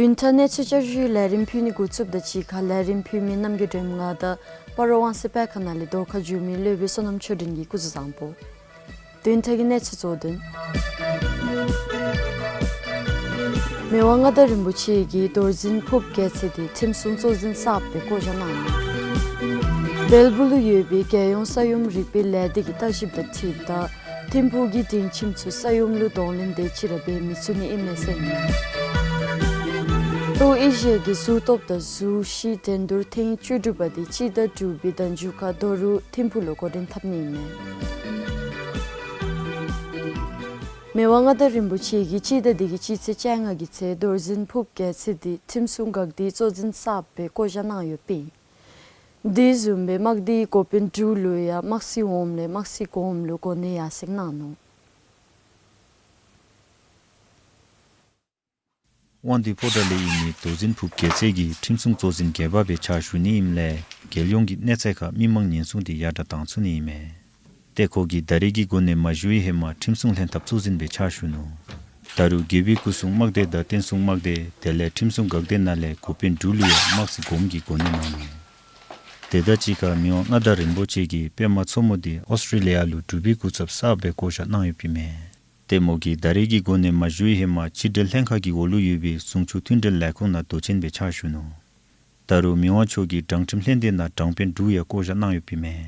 བདུན་ཕྲག་གནས་ཚུལ་བསྐྱར་ཞུའི་ལས་རིམ་ཕུལ་ནི་འགོ་བཙུགསཔ་དང་གཅིག་ཁར་ལས་རིམ་ཕུལ་མི་རྣམ་རྒྱལ་སྒྲོལ་མ་དང་སྤ་རོ་དབང་གསལ་དཔེ་ཁང་ནང་ལས་ཟློས་གར་བསྒྱུར་མི་སློབ་དཔོན་བསོད་ནམས་ཆོས་སྒྲོན་གྱིས་སྐུ་གཟུགས་བཟང་པོ། བདུན་ཕྲག་གི་གནས་ཚུལ་གཙོ་དོན། མི་དབང་མངའ་བདག་རིན་པོ་ཆེ་གིས་རྡོར་འཛིན་ཕུརཔ་རྒྱལ་མཚན་དེ་ཁྲིམས་སྲུང་གཙོ་འཛིན་གསརཔ་སྦེ་བསྐོ་བཞག་གནང་ནུག། བལ་པོ་ལུ་ཡོད་པའི་རྒྱལ་ཡོངས་ས་ཡོམ་རིག་པའི་ལས་སྡེ་གི་བརྟག་ཞིབ་དང་འཁྲིལཝ་ད་ཐིམ་ཕུག་གི་སྡིངས་ཁྱིམ་ཚུ་ས་ཡོམ་ལུ་གདོང་ལེན་དེ་ཅིག་ར་འབད་མི་ཚུགས་ནི་ཨིན་མས་ཟེར་ཨིན་མས། ལྷོ་ཨེ་ཤི་ཡ་གི་གཟུགས་སྟོབས་དང་གཟུགས་གཞི་འགྲན་བསྡུར་ཐེངས་བཅུ་དྲུག་པ་དེ་སྤྱི་ཟླ་དྲུག་པའི་ཟླ་མཇུག་ཁར་ད་རུང་ཐིམ་ཕུག་ལུ་འགོ་འདྲེན་འཐབ་ནི་ཨིན་མས། མི་དབང་མངའ་བདག་རིན་པོ་ཆེ་གིས་སྤྱི་ཟླ་འདི་གི་སྤྱི་ཚེས་བཅོ་ལྔ་གི་ཚེ་རྡོར་འཛིན་ཕུརཔ་རྒྱལ་མཚན་དེ་ཁྲིམས་སྲུང་འགག་སྡེའི་གཙོ་འཛིན་གསརཔ་སྦེ་བསྐོ་བཞག་གནང་ཡོདཔ་ཨིན། དེ་བཟུམ་སྦེ་དམག་སྡེའི་འགོ་དཔོན་དྲུག་ལུ་ཡང་དམག་སྲིད་འོགམ་ལས་དམག་སྲིད་གོངམ་ལུ་གོ་གནས་ཡར་སེང་གནང་ནུག། དབང་འདུས་ཕོ་བྲང་ལས་ཨིན་མི་རྡོར་འཛིན་ཕུརཔ་རྒྱལ་མཚན་གྱིས་ཁྲིམས་སྲུང་གཙོ་འཛིན་བརྒྱད་པ་སྦེ་ཕྱག་ཞུ་ནི་ཨིནམ་ལས་རྒྱལ་ཡོངས་ཀྱི་གནས་ཚད་ཁར་མི་དམངས་ཉེན་སྲུང་དེ་ཡར་དྲག་བཏང་ཚུགས་ནི་ཨིན་མས། ཏེ་ཁོ་གིས་ད་རིས་ཀྱི་གོ་གནས་མ་ཞུ་བའི་ཧེ་མ་ཁྲིམས་སྲུང་ལྷན་ཐབས་གཙོ་འཛིན་སྦེ་ཕྱག་ཞུ་ནུག། ད་རུང་རྒྱལ་པོའི་སྐུ་སྲུང་དམག་སྡེ་དང་བསྟན་སྲུང་དམག་སྡེ་དེ་ལས་ཁྲིམས་སྲུང་འགག་སྡེ་ནང་ལས་འགོ་དཔོན་དྲུག་ལུ་ཡང་དམག་སྲིད་གོངམ་གྱི་གོ་གནས་གནང་ནུག། དེ་དང་གཅིག་ཁར་མི་དབང་མངའ་བདག་རིན་པོ་ཆེ་གིས་པདྨ་མཚོ་མོ་དེ་ཨོསི་ཊྲེ་ལི་ཡ་ལུ་འབྲུག་པའི་སྐུ་ཚབ་གསརཔ་སྦེ་བསྐོ་བཞག་གནང་ཡོདཔ་ཨིན་མས། ཏེ་མོ་གིས་ད་རིས་ཀྱི་གོ་གནས་མ་ཞུ་བའི་ཧེ་མ་ཕྱི་འབྲེལ་ལྷན་ཁག་གི་འོག་ལུ་ཡོད་པའི་གཞུང་ཕྱོགས་མཐུན་འབྲེལ་ལས་ཁུངས་ནང་མདོ་ཆེན་སྦེ་ཕྱག་ཞུ་ནུག། ད་རུང་མི་དབང་མཆོག་གིས་དྲང་ཁྲིམས་ལྷན་སྡེ་ནང་དྲང་དཔོན་དྲུག་ཡང་བསྐོ་བཞག་གནང་ཡོདཔ་ཨིན་མས།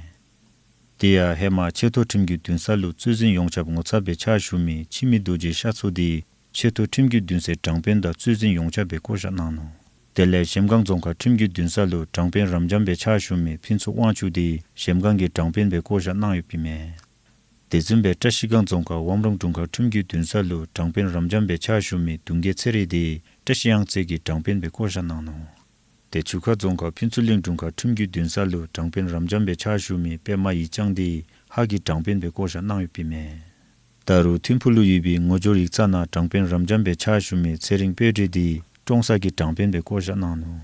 དེ་ཡང་ཧེ་མ་ཆེ་མཐོ་ཁྲིམས་ཀྱི་འདུན་ས་ལུ་རྩོད་འཛིན་ཡོངས་ཁྱབ་ངོ་ཚབ་སྦེ་ཕྱག་ཞུ་མི་འཆི་མེད་རྡོ་རྗེ་ཤཱཀྱ་མཚོ་དེ་ཆེ་མཐོ་ཁྲིམས་ཀྱི་འདུན་སའི་དྲང་དཔོན་དང་རྩོད་འཛིན་ཡོངས་ཁྱབ་སྦེ་བསྐོ་བཞག་གནང་ནུག། དེ་ལས་གཞལམ་སྒང་རྫོང་ཁག་ཁྲིམས་ཀྱི་འདུན་ས་ལུ་དྲང་དཔོན་རབ་འབྱམས་སྦེ་ཕྱག་ཞུ་མི་ཕུན་ཚོགས་དབང་ཕྱུག་དེ་གཞལམ་སྒང་གི་དྲང་དཔོན་སྦེ་བསྐོ་བཞག་གནང་ཡོདཔ་ཨིན་མས། དེ་བཟུམ་སྦེ་བཀྲ་ཤིས་སྒང་རྫོང་ཁག་ཝམ་རོང་དྲུང་ཁག་ཁྲིམས་ཀྱི་འདུན་ས་ལུ་དྲང་དཔོན་རབ་འབྱམས་སྦེ་ཕྱག་ཞུ་མི་གདུང་རྒྱལ་ཚེ་རིང་དེ་བཀྲ་ཤིས་གཡང་རྩེ་གི་དྲང་དཔོན་སྦེ་བསྐོ་བཞག་གནང་ནུག། ཏེ་ཆུ་ཁ་རྫོང་ཁག་ཕུན་ཚོགས་གླིང་དྲུང་ཁག་ཁྲིམས་ཀྱི་འདུན་ས་ལུ་དྲང་དཔོན་རབ་འབྱམས་སྦེ་ཕྱག་ཞུ་མི་པདྨ་ཡིག་བྱང་དེ་ཧཱ་གི་དྲང་དཔོན་སྦེ་བསྐོ་བཞག་གནང་ཡོདཔ་ཨིན་མས། ད་རུང་ཐིམ་ཕུག་ལུ་ཡོད་པའི་ངོ་སྦྱོར་ཡིག་ཚང་ནང་དྲང་དཔོན་རབ་འབྱམས་སྦེ་ཕྱག་ཞུ་མི་ཚེ་རིང་དཔལ་སྒྲོན་དེ་ཀྲོང་གསར་གྱི་དྲང་དཔོན་སྦེ་བསྐོ་བཞག་གནང་ནུག།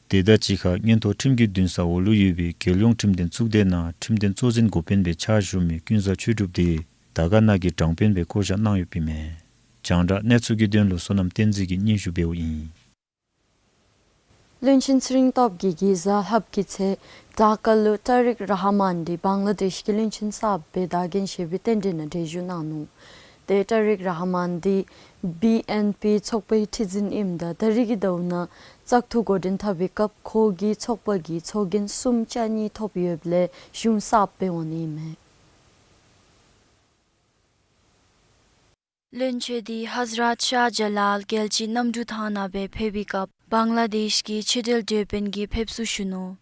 དེ་དང་གཅིག་ཁར་མངོན་མཐོ་ཁྲིམས་ཀྱི་འདུན་ས་འོག་ལུ་ཡོད་པའི་རྒྱལ་ཡོངས་ཁྲིམས་དོན་གཙུག་སྡེ་ནང་ཁྲིམས་དོན་གཙོ་འཛིན་འགོ་དཔོན་སྦེ་ཕྱག་ཞུ་མི་ཀུན་བཟང་ཆོས་གྲུབ་དེ་དར་དཀར་ན་གི་དྲང་དཔོན་སྦེ་བསྐོ་བཞག་གནང་ཡོདཔ་ཨིན་མས། རྒྱང་བསྒྲགས་གནས་ཚུལ་གྱི་དོན་ལུ་བསོད་ནམས་བསྟན་འཛིན་གྱིས་སྙན་ཞུ་འབདཝ་ཨིན། བློན་ཆེན་ཚེ་རིང་སྟོབས་རྒྱས་ཀྱིས་གཟའ་ལྷགཔ་གི་ཚེ་ཌ་ཀ་ལུ་ཏཱ་རིག་ར་ཧ་མཱན་དེ་བང་ལ་དེཤ་གི་བློན་ཆེན་གསརཔ་སྦེ་བདག་འཛིན་ཞུ་བའི་རྟེན་འབྲེལ་ནང་གྲལ་བཞུགས་གནང་ནུག། ཏེ་ཏཱ་རིག་ར་ཧ་མཱན་དེ་བི་ཨེན་པི་ཚོགས་པའི་ཁྲི་འཛིན་ཨིནམ་ད་ད་རིས་ཀྱི་ཟླཝ་ནང་བཙག་འཐུ་འགོ་འདྲེན་འཐབ་པའི་སྐབས་ཁོ་གིས་ཚོགས་པ་གི་ཚོགས་རྒྱན་སུམ་ཅ་གཉིས་ཐོབ་ཡོདཔ་ལས་གཞུང་གསརཔ་སྦེ་འོང་ནི་ཨིན་མས། བློན་ཆེན་དེ་ཧ་ཛ་རཏ་ཤཱ་ཇ་ལཱལ་རྒྱལ་སྤྱིའི་གནམ་གྲུ་ཐང་ནང་སྦེ་ཕེབས་པའི་སྐབས་བང་ལ་དེཤ་གི་ཕྱི་འབྲེལ་འབྲེལ་དཔོན་གྱིས་ཕེབས་བསུ་ཞུ་ནུག།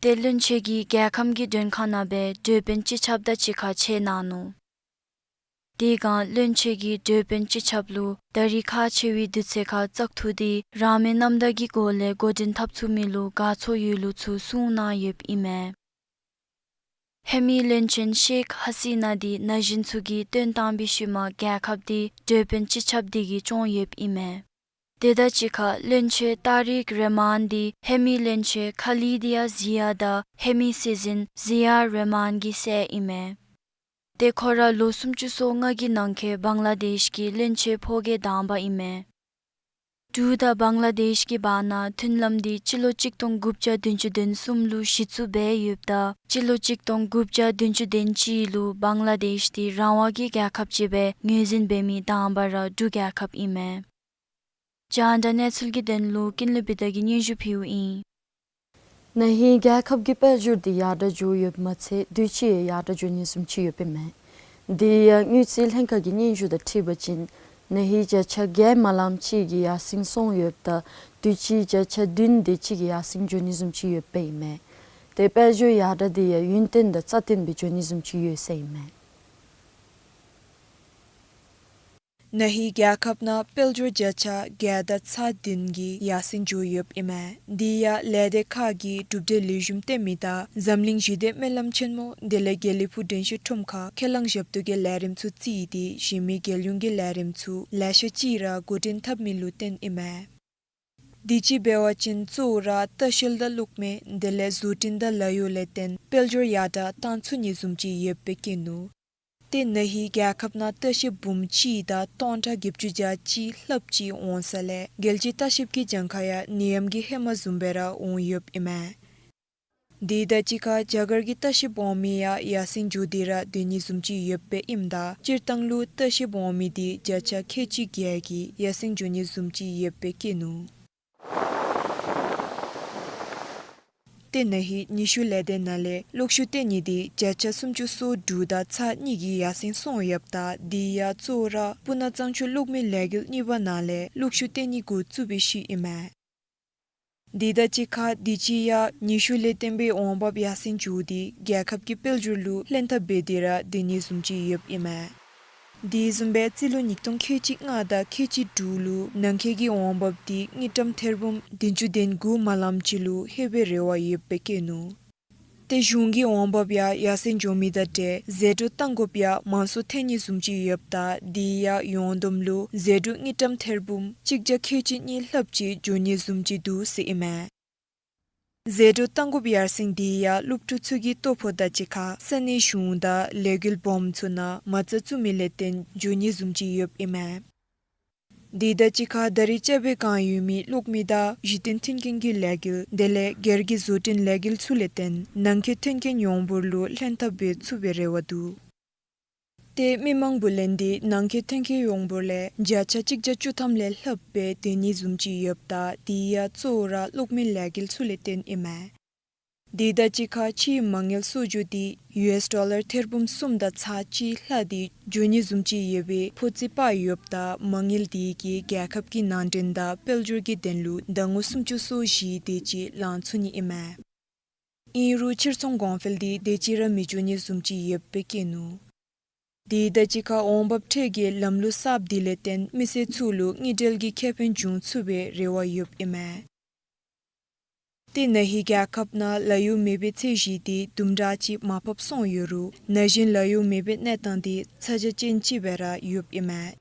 ཏེ་བློན་ཆེན་གྱིས་རྒྱལ་ཁམས་ཀྱི་མགྲོན་ཁང་ནང་སྦེ་འགྲོ་དཔོན་སྤྱི་ཁྱབ་དང་གཅིག་ཁར་ཕྱད་གནང་ནུག། དེ་སྒང་བློན་ཆེན་གྱིས་འགྲོ་དཔོན་སྤྱི་ཁྱབ་ལུ་ད་རིས་ཁག་ཆེ་བའི་དུས་ཚོད་ཁར་བཙག་འཐུ་འདི་རང་མོས་རྣམ་དག་གི་སྒོ་ལས་འགོ་འདྲེན་འཐབ་ཚུགས་མི་ལུ་དགའ་ཚོར་ཡོད་ལུགས་ཚུ་གསུངས་གནང་ཡོདཔ་ཨིན་མས། ཧེ་མའི་བློན་ཆེན་ཤེག་ཧ་སི་ན་འདི་ན་གཞོན་ཚུ་གིས་བཏོན་བཏང་བའི་ཤུལ་མ་རྒྱལ་ཁབ་འདི་འགྲོ་དཔོན་སྤྱི་ཁྱབ་འདི་གིས་སྐྱོང་ཡོདཔ་ཨིན་མས། དེ་དང་གཅིག་ཁར་བློན་ཆེན་ཏཱ་རིག་རེ་མཱན་འདི་ཧེ་མའི་བློན་ཆེན་ཁ་ལི་དི་ཡ་ཟི་ཡ་དང་ཧེ་མའི་སྲིད་འཛིན་ཟི་ཡ་རེ་མཱན་གྱི་སྲས་ཨིན་མས། ཏེ་ཁོ་ར་ལོ་སུམ་ཅུ་སོ་ལྔ་གི་ནང་འཁོད་བང་ལ་དེཤ་གི་བློན་ཆེན་ཕོ་རྒྱས་དང་པ་ཨིན་མས། འབྲུག་དང་བང་ལ་དེཤ་གི་བར་ན་མཐུན་ལམ་འདི་སྤྱི་ལོ་གཅིག་སྟོང་དགུ་བརྒྱ་བདུན་ཅུ་དོན་གསུམ་ལུ་གཞི་བཙུགས་འབད་ཡོདཔ་ད་སྤྱི་ལོ་གཅིག་སྟོང་དགུ་བརྒྱ་བདུན་ཅུ་དོན་གཅིག་ལུ་བང་ལ་དེཤ་འདི་རང་དབང་གི་རྒྱལ་ཁབ་ཅིག་སྦེ་ངོས་འཛིན་འབད་མི་དང་པ་ར་འབྲུག་རྒྱལ་ཁབ་ཨིན་མས། རྒྱང་བསྒྲགས་གནས་ཚུལ་གྱི་དོན་ལུ་ཀུན་ལེགས་བི་དྷ་གིས་སྙན་ཞུ་ཕུལཝ་ཨིན། ན་ཧིང་རྒྱལ་ཁབ་ཀྱི་དཔལ་འབྱོར་འདི་ཡར་དྲག་འགྱོ་ཡོདཔ་མ་ཚད་དུས་ཅི་ཡང་ཡར་དྲག་འགྱོ་ནི་བཟུམ་ཅིག་ཡོདཔ་ཨིན་མས། དེ་ཡང་དངུལ་རྩིས་ལྷན་ཁག་གི་སྙན་ཞུ་དང་འཁྲིལ་བ་ཅིན་ན་ཧིང་བརྒྱ་ཆ་བརྒྱད་མ་ལངམ་ཅིག་གི་ཡར་སེང་སོང་ཡོདཔ་ད་དུས་ཅི་བརྒྱ་ཆ་བདུན་དེ་ཅིག་གི་ཡར་སེང་འགྱོ་ནི་བཟུམ་ཅིག་ཡོདཔ་ཨིན་མས། ཏེ་དཔལ་འབྱོར་ཡར་དྲག་འདི་ཡང་ཡུན་བརྟན་དང་རྩ་བརྟན་སྦེ་འགྱོ་ནི་བཟུམ་ཅིག་ཡོད་ཟེར་ཨིན་མས། ན་ཧིང་རྒྱལ་ཁབ་ནང་དཔལ་འབྱོར་བརྒྱ་ཆ་བརྒྱད་དང་ཚག་བདུན་གྱི་ཡར་སེང་འགྱོ་ཡོདཔ་ཨིན་མས། དེ་ཡང་ལས་སྡེ་ཁག་གིས་གྲུབ་འབྲས་ལེགས་ཤོམ་བཏོན་མི་དང་འཛམ་གླིང་ཞི་བདེ་སྨོན་ལམ་ཆེན་མོ་དེ་ལས་དགེ་ལེགས་ཕུག་དྲན་ཤེས་ཁྲོམ་ཁར་ཁས་བླངས་ཞབས་ཏོག་གི་ལས་རིམ་ཚུ་བརྩིས་ཏེ་གཞན་མི་རྒྱལ་ཡོངས་ཀྱི་ལས་རིམ་ཚུ་ལེ་ཤ་ཅིག་ར་འགོ་འདྲེན་འཐབ་མི་ལུ་བརྟེན་ཨིན་མས། དུས་ཅི་འབད་བ་ཅིན་གཙོ་བོ་ར་ལྟ་བཤལ་དང་གློག་མེ་དེ་ལས་བཟོ་སྐྲུན་དང་ལཱ་གཡོག་ལས་བརྟེན་དཔལ་འབྱོར་ཡར་དྲག་བཏང་ཚུགས་ནི་བཟུམ་ཅིག་ཡོདཔ་སྦེ་བཀོད་ནུག། ཏེ་ན་ཧིང་རྒྱལ་ཁབ་ནང་ལྟ་བཤལཔ་འབུམ་གཅིག་དང་སྟོང་ཕྲག་བརྒྱད་ཅུ་གྱ་གཅིག་ལྷགཔ་ཅིག་འོང་ས་ལས་རྒྱལ་སྤྱིའི་ལྟ་བཤལཔ་གི་གྱངས་ཁ་ཡང་ནད་ཡམས་ཀྱི་ཧེ་མ་བཟུམ་སྦེ་ར་འོང་ཡོདཔ་ཨིན་མས། དེ་དང་གཅིག་ཁར་རྒྱ་གར་གྱི་ལྟ་བཤལཔ་འོང་མི་ཡང་ཡར་སེང་འགྱོ་སྟེ་ར་སྡོད་ནི་བཟུམ་ཅིག་ཡོདཔ་ཨིནམ་ད་སྤྱིར་བཏང་ལུ་ལྟ་བཤལཔ་འོང་མི་འདི་བརྒྱ་ཆ་ཁལ་གཅིག་བརྒྱད་ཀྱིས་ཡར་སེང་འགྱོ་ནི་བཟུམ་ཅིག་ཡོདཔ་སྦེ་བཀོད་ནུག། ཏེ་ན་ཧིང་ཉི་ཤུ་ལས་སྡེ་ནང་ལས་གློག་ཤུགས་བཏོན་ནི་འདི་བརྒྱ་ཆ་སུམ་ཅུ་སོ་དྲུག་དང་ཚག་གཉིས་ཀྱིས་ཡར་སེང་སོང་ཡོདཔ་ད་དེ་ཡང་གཙོ་བོ་ར་སྤུ་ན་གཙང་ཆུ་གློག་མེ་ལས་འགུལ་གཉིས་པ་ནང་ལས་གློག་ཤུགས་བཏོན་ནི་འགོ་བཙུགས་པའི་ཤུལ་ཨིན་མས། དེ་དང་གཅིག་ཁར་དུས་ཅི་ཡང་ཉི་ཤུ་ལས་བརྟེན་པའི་འོང་འབབ་ཡར་སེང་འགྱོ་སྟེ་རྒྱལ་ཁབ་ཀྱི་དཔལ་འབྱོར་ལུ་ལྷན་ཐབས་འབད་དེ་ར་སྡོད་ནི་བཟུམ་ཅིག་ཡོདཔ་ཨིན་མས། དེ་བཟུམ་སྦེ་རྩིས་ལོ་ཉིས་སྟོང་ཁལ་གཅིག་ལྔ་དང་ཁལ་གཅིག་དྲུག་ལུ་ནང་འཁོད་ཀྱི་འོང་འབབ་འདི་དངུལ་ཀྲམ་ཐེར་འབུམ་བདུན་ཅུ་དོན་དགུ་མ་ལངམ་ཅིག་ལུ་ལྷོད་པའི་རེ་བ་ཡོདཔ་སྦེ་བཀོད་ནུག། ཏེ་གཞུང་གི་འོང་འབབ་ཡང་ཡར་སེང་འགྱོ་མི་དང་འབྲེལ་ཟད་འགྲོ་བཏང་དགོཔ་ཡང་མང་སུ་ཐོན་ནི་བཟུམ་ཅིག་ཡོདཔ་ད་དེ་ཡང་ཡོངས་བསྡོམས་ལུ་ཟད་འགྲོ་དངུལ་ཀྲམ་ཐེར་འབུམ་གཅིག་བརྒྱ་ཁལ་གཅིག་གཉིས་ལྷགཔ་ཅིག་འགྱོ་ནི་བཟུམ་ཅིག་འདུག་ཟེར་ཨིན་མས། ཟད་འགྲོ་བཏང་དགོཔ་ཡར་སེང་འདི་ཡང་སློབ་ཕྲུག་ཚུ་གི་ལྟོ་ཕོགས་དང་གཅིག་ཁར་ས་གནས་གཞུང་དང་ལས་འགུལ་སྦོམ་ཚུ་ནང་མ་རྩ་བཙུགས་མི་ལས་བརྟེན་འགྱོ་ནི་བཟུམ་ཅིག་ཡོདཔ་ཨིན་མས། དེ་དང་གཅིག་ཁར་ད་རིས་རྐྱབ་པའི་བསྒང་ཡོད་མི་གློག་མེ་དང་གཞི་རྟེན་མཐུན་རྐྱེན་གྱི་ལས་འགུལ་དེ་ལས་སྒེར་གྱི་བཟོ་སྐྲུན་ལས་འགུལ་ཚུ་ལས་བརྟེན་ནང་འཁོད་མཐུན་རྐྱེན་ཡོངས་འབོར་ལུ་ལྷན་ཐབས་འབད་ཚུགས་པའི་རེ་བ་འདུག། ཏེ་མི་མང་བུ་ལོན་འདི་ནང་འཁོད་མཐུན་རྐྱེན་ཡོངས་འབོར་ལས་བརྒྱ་ཆ་གཅིག་བརྒྱ་བཅུ་ཐམ་ལས་ལྷགཔ་སྦེ་སྡོད་ནི་བཟུམ་ཅིག་ཡོདཔ་ད་དེ་ཡང་གཙོ་བོ་ར་གློག་མེ་ལས་འགུལ་ཚུ་ལས་བརྟེན་ཨིན་མས། དེ་དང་གཅིག་ཁར་ཕྱིའི་མ་དངུལ་གསོག་འཇོག་འདི་ཡུ་ཨེསི་ཌོ་ལར་ཐེར་འབུམ་གསུམ་དང་ཚག་གཅིག་ལྷག་སྟེ་འགྱོ་ནི་བཟུམ་ཅིག་ཡོད་པའི་ཕོ་རྩིས་དཔག་ཡོདཔ་ད་མ་དངུལ་འདི་གིས་རྒྱལ་ཁབ་ཀྱི་ནང་འདྲེན་དང་དཔལ་འབྱོར་གྱི་དོན་ལུ་ཟླ་ངོ་སུམ་ཅུ་སོ་བཞི་དེ་ཅིག་ལང་ཚུགས་ནི་ཨིན་མས། ཨིན་རུང་ཕྱིར་ཚོང་གོང་འཕེལ་འདི་དེ་ཅིག་ར་མི་འགྱོ་ནི་བཟུམ་ཅིག་ཡོདཔ་སྦེ་བཀོད་ནུག། དེ་དང་གཅིག་ཁར་འོང་འབབ་ཁྲལ་གྱི་ལམ་ལུགས་གསརཔ་འདི་ལས་བརྟེན་མི་སེར་ཚུ་ལུ་དངུལ་འབྲེལ་གྱི་ཁེ་ཕན་འབྱུང་ཚུགས་པའི་རེ་བ་ཡོདཔ་ཨིན་མས། ཏེ་ན་ཧིང་རྒྱལ་ཁབ་ནང་ལཱ་གཡོག་མེད་པའི་ཚད་གཞི་འདི་དུམ་གྲ་ཅིག་མར་ཕབ་སོང་ཡོད་རུང་ན་གཞོན་ལཱ་གཡོག་མེད་པའི་གནས་སྟངས་འདི་ཚ་གྱང་ཅན་ཅིག་སྦེ་ར་ཡོདཔ་ཨིན་མས།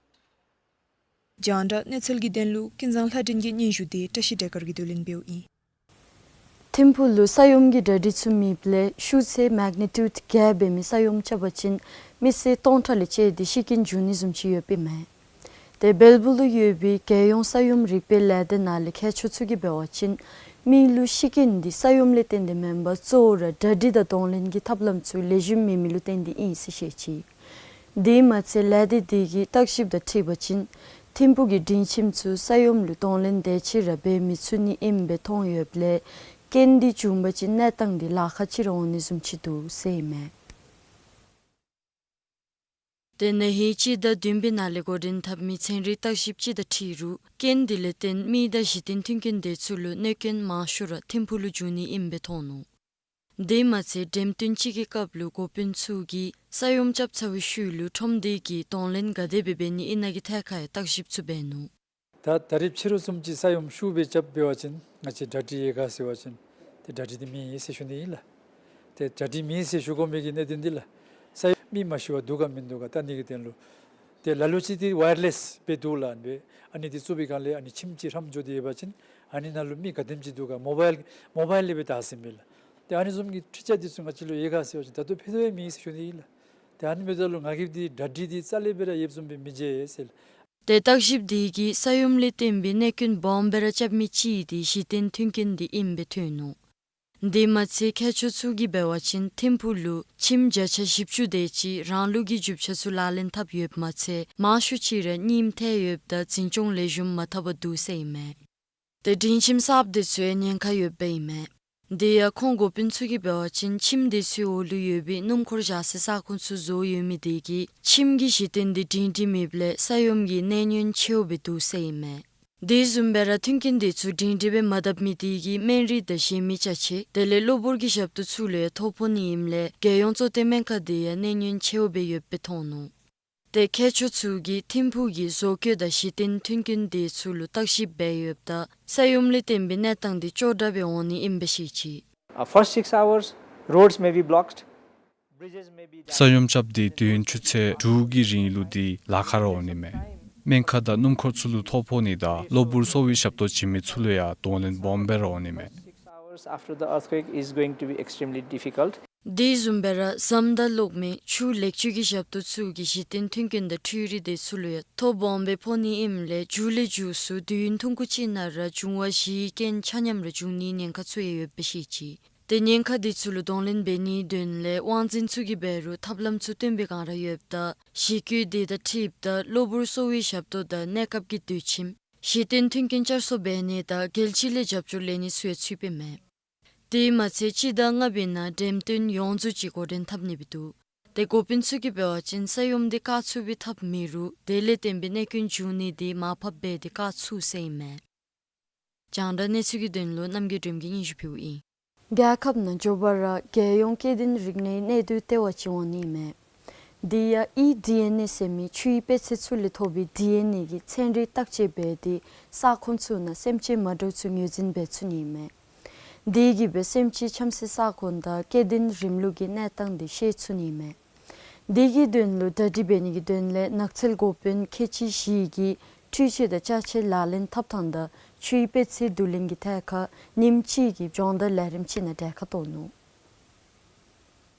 རྒྱང་བསྒྲགས་གནས་ཚུལ་གྱི་དོན་ལུ་ཀུན་བཟང་ལྷ་སྒྲོན་གྱི་སྙན་ཞུ་འདི་བཀྲ་ཤིས་བདེ་དཀར་གྱིས་བསྡུ་ལེན་འབདཝ་ཨིན། ཐིམ་ཕུག་ལུ་ས་ཡོམ་གྱི་གྲ་སྒྲིག་ཚུ་མེདཔ་ལས་ཤུགས་ཚད་མེག་ནི་ཊིའུཌ་བརྒྱད་འབད་མི་ས་ཡོམ་རྐྱབ་པ་ཅིན་མི་སེར་སྟོང་ཕྲག་ལས་བཅད་དེ་ཤི་རྐྱེན་འབྱུང་ནི་བཟུམ་ཅིག་ཡོདཔ་ཨིན་མས། ཏེ་སྦེལ་པུར་ལུ་ཡོད་པའི་རྒྱལ་ཡོངས་ས་ཡོམ་རིག་པའི་ལས་སྡེ་ནང་ལས་མཁས་མཆོག་ཚུ་གིས་འབད་བ་ཅིན་མི་ལུ་ཤི་རྐྱེན་འདི་ས་ཡོམ་ལས་བརྟེན་ཏེ་མེན་པར་གཙོ་བོ་ར་གྲ་སྒྲིག་དང་གདོང་ལེན་གྱི་ཐབས་ལམ་ཚུ་ལེགས་ཤོམ་མེད་མི་ལུ་བརྟེན་ཏེ་ཨིན་ཟེར་བཤད་ཅི། དེ་མ་ཚད་ལས་སྡེ་འདི་གི་བརྟག་ཞིབ་དང་འཁྲིལ་བ་ཅིན་ཐིམ་ཕུག་གི་མགྲོན་ཁྱིམ་ཚུ་ས་ཡོམ་ལུ་གདོང་ལེན་དེ་ཅིག་ར་འབད་མི་ཚུགས་ནི་ཨིནམ་སྦེ་མཐོང་ཡོདཔ་ལས་རྐྱེན་འདི་བྱུང་པ་ཅིན་གནས་སྟངས་འདི་ལཱ་ཁག་ཅིག་ར་འོང་ནི་བཟུམ་ཅིག་འདུག་ཟེར་ཨིན་མས། ཏེ་ན་ཧིང་སྤྱི་ཟླ་བདུན་པའི་ནང་ལས་འགོ་འདྲེན་འཐབ་མི་ཚན་རིག་བརྟག་ཞིབ་ཅིག་དང་འཁྲིལ་རུང་རྐྱེན་འདི་ལས་བརྟེན་མི་དང་གཞི་རྟེན་མཐུན་རྐྱེན་དེ་ཚུ་ལུ་གནོད་སྐྱོན་མང་ཤོས་ར་ཐིམ་ཕུག་ལུ་འབྱུང་ནི་ཨིནམ་སྦེ་མཐོང་ནུག། དེ་མ་ཚད་འགྲེམས་སྟོན་ཅིག་གི་སྐབས་ལུ་འགོ་དཔོན་ཚུ་གིས་ས་ཡོམ་རྐྱབ་ཚར་བའི་ཤུལ་ལུ་ཁྲོམ་སྡེ་གིས་གདོང་ལེན་ག་དེ་སྦེ་འབད་ནི་ཨིན་ན་གི་ཐད་ཁར་ཡང་བརྟག་ཞིབ་ཚུ་འབད་ནུག། ད་ད་རིས་ཕྱི་རུ་བཟུམ་ཅིག་ས་ཡོམ་ཤུགས་སྦེ་རྐྱབ་འབད་བ་ཅིན་ང་བཅས་གྲ་སྒྲིག་ཡོད་ག་ཟེར་བ་ཅིན་ཏེ་གྲ་སྒྲིག་འདི་མེད་ཟེར་ཞུ་ནི་ཨིན་ལགས། ཏེ་གྲ་སྒྲིག་མེད་ཟེར་ཞུ་དགོ་མི་གི་གནད་དོན་འདི་ལགས། ས་ཡོམ་མི་མ་ཤི་བར་འདུག་ག་མིན་འདུག་ག་བལྟ་ནི་གི་དོན་ལུ། ཏེ་ལ་ལུ་ཅིག་འདི་ཝའི་ཡར་ལེསི་སྦེ་འདུག་ལགས། ཨ་ནི་འདི་བཙུགས་པའི་སྒང་ལས་ཨ་ནི་ཁྱིམ་ཅིག་ཧྲམ་འགྱོ་སྟེ་ཡོད་པ་ཅིན་ཨ་ནི་ནང་ལུ་མི་ག་དེམ་ཅིག་འདུག་ག་མོ་བཱའིལ་མོ་བཱའིལ་ལས་སྦེ་བལྟ་ཟེར་མས་ལགས། ཏེ་ཨ་ནི་བཟུམ་གྱི་འཕྲུལ་ཆས་འདི་ཚུ་ང་བཅས་ལུ་ཡོད་ག་ཟེར་བ་ཅིན་ད་ལྟོ་ཕུལ་དོ་ཡང་མེད་ཟེར་ཞུ་ནི་ཨིན་ལགས། ཏེ་ཨ་ནི་འབདཝ་ད་ལུ་ང་གིས་འདི་གྲ་སྒྲིག་འདི་རྩ་ལས་སྦེ་ར་ཡོདཔ་བཟུམ་སྦེ་མི་མཇལ་ཟེར་ལགས། ཏེ་བརྟག་ཞིབ་འདི་གིས་ས་ཡོམ་ལས་བརྟེན་པའི་གནད་སྐྱོན་སྦོམ་སྦེ་ར་རྐྱབ་མི་ཅིག་འདི་གཞི་རྟེན་མཐུན་རྐྱེན་འདི་ཨིནམ་སྦེ་ཐོན་ནུག། དེ་མ་ཚད་མཁས་མཆོག་ཚུ་གིས་འབད་བ་ཅིན་ཐིམ་ཕུག་ལུ་ཁྱིམ་བརྒྱ་ཆ་བཞི་བཅུ་དེ་ཅིག་རང་ལུགས་ཀྱི་རྒྱུ་ཆ་ཚུ་ལག་ལེན་འཐབ་ཡོདཔ་མ་ཚད་མང་ཤོས་ཅིག་ར་རྙིངམ་ཐལ་ཡོདཔ་དང་འཛིན་སྐྱོང་ལེགས་ཤོམ་མ་འཐབ་པར་འདུག་ཟེར་ཨིན་མས། ཏེ་སྒྲིང་ཁྱིམ་གསརཔ་འདི་ཚུ་ཡང་ཉེན་ཁ་ཡོདཔ་ཨིན་མས། དེ་ཡང་ཁོང་འགོ་དཔོན་ཚུ་གིས་འབད་བ་ཅིན་ཁྱིམ་འདི་ཚུའི་འོག་ལུ་ཡོད་པའི་སྣུམ་འཁོར་བཞག་སའི་ས་ཁོངས་ཚུ་བཟོ་ཡོད་མི་དེ་གིས་ཁྱིམ་གྱི་གཞི་རྟེན་འདི་སྒྲིང་སྒྲིང་མེདཔ་ལས་ས་ཡོམ་གྱི་གནད་ཉེན་ཆེཝ་སྦེ་འདུག་ཟེར་ཨིན་མས། དེ་བཟུམ་སྦེ་ར་མཐུན་རྐྱེན་འདི་ཚུ་སྒྲིང་སྒྲིང་སྦེ་མ་བཏབ་མི་དེ་གིས་སྨན་རིགས་དང་གཞན་མི་ཅ་ཆས་དེ་ལས་གློ་བུར་གྱི་ཞབས་ཏོག་ཚུ་ལུ་ཡང་ཐོ་ཕོག་ནི་ཨིནམ་ལས་རྒྱལ་ཡོངས་གཙོ་བསྟེན་སྨན་ཁང་འདི་ཡང་གནད་ཉེན་ཆེཝ་སྦེ་ཡོདཔ་སྦེ་མཐོང་ནུག། ཏེ་མཁས་མཆོག་ཚུ་གིས་ཐིམ་ཕུག་གི་བཟོ་བཀོད་དང་གཞི་རྟེན་མཐུན་རྐྱེན་དེ་ཚུ་ལུ་བརྟག་ཞིབ་འབད་ཡོདཔ་ད་ས་ཡོམ་ལས་བརྟེན་པའི་གནས་སྟངས་འདི་སྐྱོ་དྲགས་སྦེ་འོང་ནི་ཨིནམ་སྦེ་བཤད་ཅི། Uh, first six hours, roads may be blocked, bridges may be damaged. ས་ཡོམ་རྐྱབ་སྟེ་དུས་ཡུན་ཆུ་ཚོད་དྲུག་གི་རིང་ལུ་འདི་ལཱ་ཁག་ར་འོང་ནི་མས། སྨན་ཁང་དང་སྣུམ་འཁོར་ཚུ་ལུ་ཐོ་ཕོག་ནི་དང་གློ་བུར་གསོ་བའི་ཞབས་ཏོག་བྱིན་མི་ཚུ་ལུ་ཡང་གདོང་ལེན་སྦོམ་སྦེ་ར་འོང་ནི་མས། Six hours after the earthquake is going to be extremely difficult. དེ་བཟུམ་སྦེ་ར་ཟམ་དང་གློག་མེ་ཆུ་ལེགས་བཅོས་ཀྱི་ཞབས་ཏོག་མཐུན་རྐྱེན་དང་འཕྲུལ་རིག་དེ་ཚུ་ལུ་ཡང་ཐོ་སྦོམ་སྦེ་ཕོག་ནི་ཨིནམ་ལས་མཇུག་ལས་མཇུག་སུ་དུས་ཡུན་ཐུང་ཀུ་ཅིག་ནང་ར་འབྱུང་བ་བཞིའི་རྐྱེན་ཆ་མཉམ་ར་འབྱུང་ནིའི་ཉེན་ཁ་ཚུ་ཡང་ཡོདཔ་སྦེ་བཤད་ཅི། ཏེ་ཉེན་ཁ་དེ་ཚུ་ལུ་གདོང་ལེན་འབད་ནིའི་དོན་ལས་དབང་འཛིན་ཚུ་གིས་འབད་རུང་ཐབས་ལམ་ཚུ་སྟོན་པའི་བསྒང་ར་ཡོདཔ་ད་གཞི་བཀོད་དེ་དང་འཁྲིལཝ་ད་གློ་བུར་གསོ་བའི་ཞབས་ཏོག་དང་གནས་སྐབས་ཀྱི་སྡོད་ཁྱིམ་གཞི་རྟེན་མཐུན་རྐྱེན་བསྐྱར་གསོ་འབད་ནི་དང་རྒྱལ་སྤྱི་ལས་རྒྱབ་སྐྱོར་ལེན་ནི་ཚུ་ཡང་ཚུདཔ་ཨིན་མས། དེ་མ་ཚད་སྤྱི་ཟླ་ལྔ་པའི་ནང་འགྲེམས་སྟོན་ཡོངས་རྫོགས་ཅིག་འགོ་འདྲེན་འཐབ་ནི་སྦེ་འདུག། ཏེ་འགོ་དཔོན་ཚུ་གིས་འབད་བ་ཅིན་ས་ཡོམ་འདི་བཀག་ཚུགས་པའི་ཐབས་མེད་རུང་དེ་ལས་བརྟེན་པའི་གནད་སྐྱོན་འབྱུང་ནི་འདི་མར་ཕབ་འབད་དེ་བཀག་ཚུགས་ཟེར་ཨིན་མས། རྒྱང་བསྒྲགས་གནས་ཚུལ་གྱི་དོན་ལུ་རྣམ་རྒྱལ་སྒྲོལམ་གིས་སྙན་ཞུ་ཕུལཝ་ཨིན། རྒྱལ་ཁབ་ནང་མགྱོགས་པ་ར་རྒྱལ་ཡོངས་སྐྱེ་ལྡན་རིག་གནས་གནས་སྡུད་ལྟེ་བ་ཅིག་འོང་ནི་ཨིན་མས། དེ་ཡང་ཨི་ཌི་ཨེན་ཨེ་ཟེར་མི་ཆུའི་དཔེ་ཚད་ཚུ་ལས་ཐོབ་པའི་ཌི་ཨེན་ཨེ་གི་ཚན་རིག་བརྟག་དཔྱད་འབད་དེ་ས་ཁོངས་ཚུ་ནང་སེམས་ཅན་མ་འདྲཝ་ཚུ་ངོས་འཛིན་འབད་ཚུགས་ནི་ཨིན་མས། དེ་གིས་སྦེ་སེམས་ཅན་འཁྱམ་སའི་ས་ཁོངས་དང་སྐྱེ་ལྡན་རིམ་ལུགས་ཀྱི་གནས་སྟངས་དེ་ཤེས་ཚུགས་ནི་ཨིན་མས། དེ་གི་དོན་ལུ་གྲ་སྒྲིག་འབད་ནི་གི་དོན་ལས་ནགས་ཚལ་འགོ་དཔོན་ཁལ་གཅིག་བཞི་གིས་འཕྲུལ་ཆས་དང་ཅ་ཆས་ལག་ལེན་འཐབ་ཐངས་དང་ཆུའི་དཔེ་ཚད་བསྡུ་ལེན་གྱི་ཐད་ཁར་ཉིནམ་གཅིག་གི་སྦྱོང་བརྡར་ལས་རིམ་ཅིག་ནང་གྲལ་ཁར་གཏོགས་ནུག།